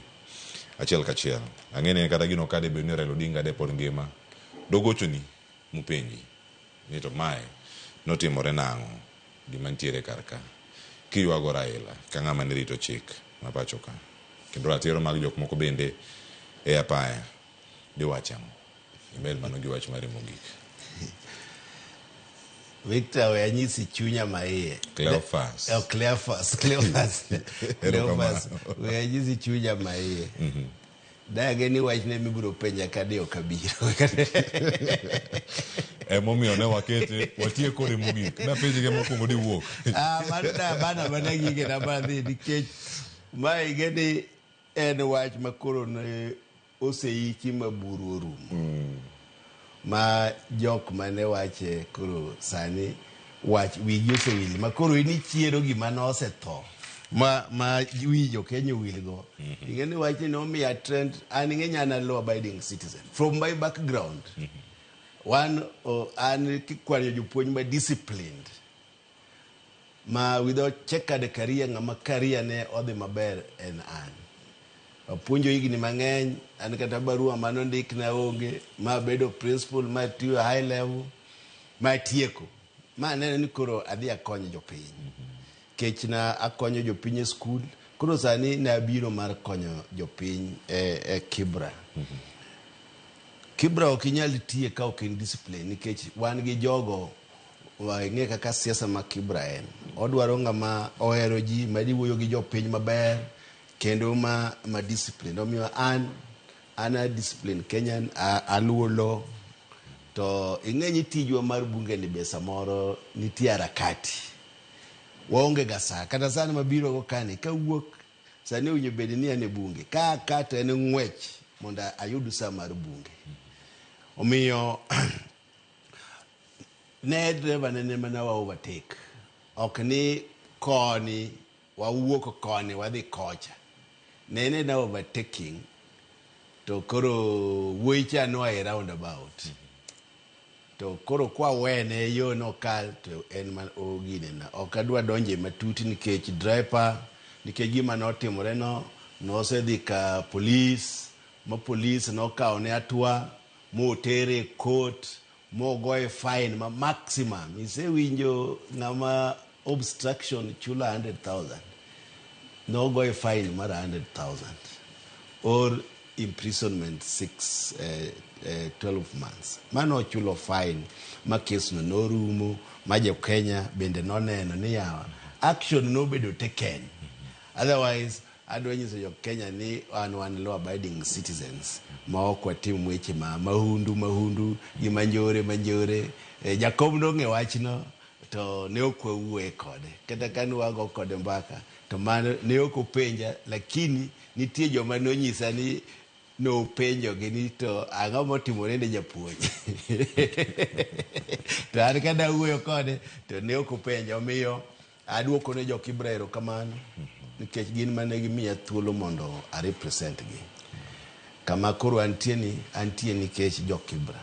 achiel kachiel. Ang'e ni kata gino kade bed ni Raila Odinga de pod ngima, dogochoni mopenji ni to mae notimore nang'o gima nitiere kar ka. Kiywago Raila ka ng'ama ne rito chik ma pacho ka. Kendo ratiro mag jok moko bende e apaya. Diwach ang'o? Imed mano gi wach mari mogik. Victor, we anyisi chunya maiye. Cleophas. Oh, Cleophas, Cleophas. Cleophas. We anyisi chunya maiye. Dage ni wachne mibiro penja kadi ok abiro. Emomiyo ne wakete watiek kode mogik. Napenji ge mokwongo diwuok. Ah, mano da bana mana gige na madhi nikech ma ing'e ni en wach ma koro ne oseiki ma buru orumo. Ma jok mane wache koro sani wach wigi osewil ma koro in ichiero gima nosetho ma ma wi jo Kenya owilgo. Ing'e ni wachni nomiya trend an ing'e ni an a law abiding citizen from my background. Wan an kikwanyo jopuonj ma disciplined ma without checkered career ng'ama career ne odhi maber en an. Apuonjo higni mang'eny, an kata barua manondikna onge, ma abedo principal, ma atiyo high level, ma atieko. Ma aneno ni koro adhi akony jopiny. Kech na akonyo jopiny e skul, koro sani nabiro mar konyo jopiny e Kibra. Kibra ok inyal tiye ka ok in discipline nikech wan gi jogo wang'e kaka siasa ma Kibra en. Odwaro ng'ama ohero ji, ma wuoyo gi jopiny maber, kendo ma, ma discipline. Omiyo an, an a discipline Kenyan, aluwo law, to ing'e ni tijwa mar bunge ni be samoro nitie harakati. Waonge ga saa, kata sani mabiro go kani, kawuok sani owinjo bed ni an e bunge. Ka aka to en ng'wech mondo ayud saa mar bunge. Omiyo ne driver ne mana wa overtake. Ok ni koni wawuok koni wadhi kocha. Ne na overtaking to koro wuoyi cha noa e roundabout. To koro kwawene yo nokal to en ma ogine na. Ok adwa donje matut nikech driver nikech gima notimore no nosedhi ka police ma police nokawone hatua motere e court mogoye fine ma maximum. Isewinjo ng'ama obstruction chulo 100,000. Nogoye fine mar 100,000 or imprisonment 6 12 months. Mano ochulo fine ma kes no norumo ma jo Kenya bende noneno ni yawa action nobedo taken. Otherwise adwa nyiso jo Kenya ni an wan law abiding citizens ma ok watim weche ma mahundu mahundu gi manjore manjore. Jakom nong'e wachno to ne ok wawuoye kode kata ka ne wago kode mbaka to mano ne ok openja lakini nitie joma nonyisa ni nopenjogi ni to ang'o motimore ne japuonj to an ka nawuoyo kode to ne ok openja omiyo aduoko ne jo Kibra erokamano nikech gin mane gimiya thuolo mondo a represent gi kama koro antie ni antie nikech jo Kibra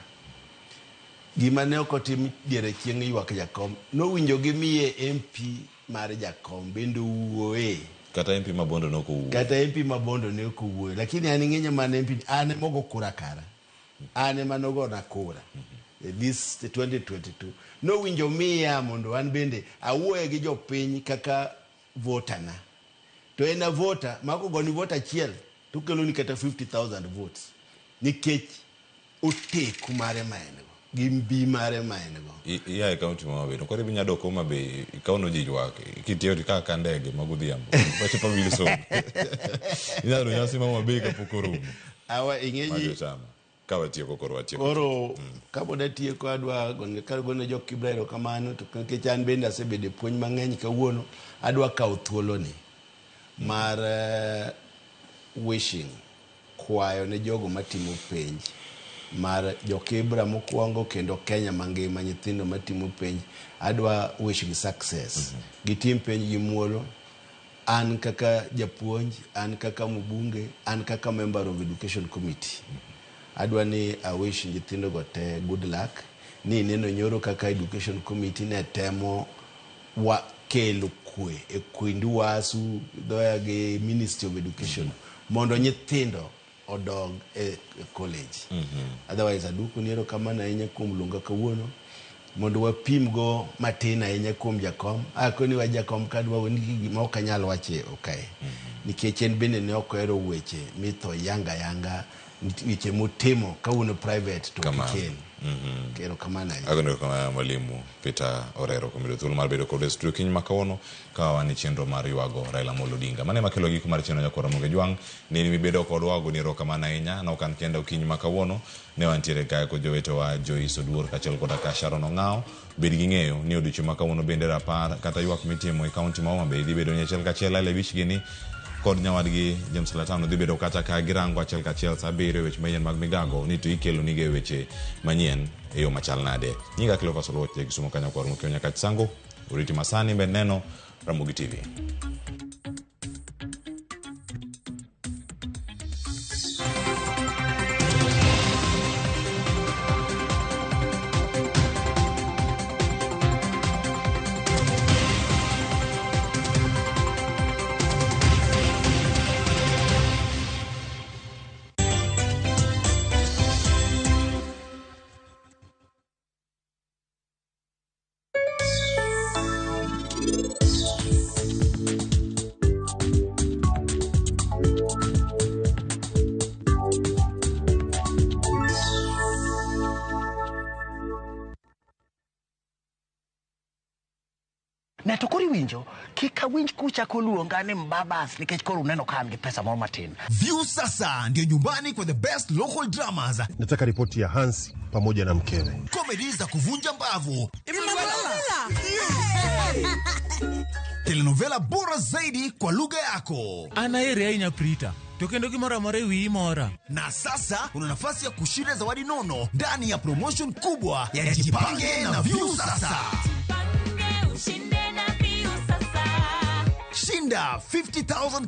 gima ne ok otim diere chieng' ywak jakom nowinjo gimiye MP mar jakom bende owuoye Kata MP ma Bondo nok owuoyo. kata MP ma Bondo ne ok owuoyo lakini an ing'enyo mana MP an ema ogo kura kara an ema nogona kura this 2022 nowinjo miya mondo an bende awuoye gi jopiny kaka voter na to en a voter ma kogoni vote achiel to okeloni kata 50,000 votes nikech oteku mare ma en go gi mbi mare ma en go Ia e kaunti ma Homa Bay. To koro ibi nyadok Homa Bay ikawno ji ywak. Kitiyo to ikawo ka ndege ma godhiambo. Wachopo Wilson. Inyalo nyasi ma Homa Bay kapok orumo. Awa ing'e Mar ji jochama. Ka watieko koro watieko. Koro kapod atieko adwa gone jo Kibra erokamano to nikech an bende asebedo e puonj mang'eny kawuono adwa kawo thuoloni mar wishing kwayo ne jogo matimo penj mar jo Kibra mokwongo kendo Kenya mangima nyithindo matimo penj adwa wish gi success. Gitim penj gi muolo. An kaka japuonj, an kaka mbunge, an kaka member of education committee adwa ni a wish nyithindo go te good luck ni neno nyoro kaka education committee ne temo wa kelo kwe e kind UASU dhoya gi Ministry of Education mondo nyithindo odog e college. Otherwise aduoko ni erokamano ahinya kuom luonga kawuono mondo wapim go matin ahinya kuom jakom. Akoni wa jakom kadwa ni gima ok anyal wache okae nikech en bende ne ok ohero weche mitho yanga yanga weche motimo kawuono private to Kamano. ok ikel. Erokamano ahinya. Agoni erokamano mwalimu Peter Orero kuom yudo thuolo mar bedo kod e studio kiny ma kawuono ka wan e chenro mar ywago Raila Amolo Odinga. Mano ema kelo giko mar chenro nyakwar Ramogi Jwang'. Nini mibedo kodwa agoni erokamano ahinya. Ne ok an kenda okinyi ma kawuono. Ne wantiere kae kod jowetewa Joyce Oduor kaachiel koda ka Sharon Ong'awo. Bed gi ng'eyo ni odiochieng' ma kawuono bende rapar kata ywak mitimo e kaunti ma Homa Bay dhi bedo ni achiel kachiel Laila Wich gini kod nyawadgi James Latano dhi bedo kacha ka girango achiel kachiel sa 7 weche manyien mag migago ni to ikelo nige weche manyien e yo machal nade. Nyinga Cleophas Oluoch ja Kisumo kanyo kwar mokiewo nyaka Sango. Oriti masani med neno Ramogi TV. Ne to koro iwinjo kik awinj kuchako luonga ni mbabas nikech koro uneno ka an gi pesa moro matin. View sasa ndio nyumbani kwa the best local dramas, Nataka ripoti ya Hans pamoja na mkewe. Comedy za kuvunja mbavu, telenovela bora zaidi kwa lugha yako. An aheri ahinya Prita, to kendo gimoro amora e wiyi mora. Na sasa una nafasi ya kushinda zawadi nono ndani ya promotion kubwa ya Jipange na View Sasa. Shinda 50,000 kila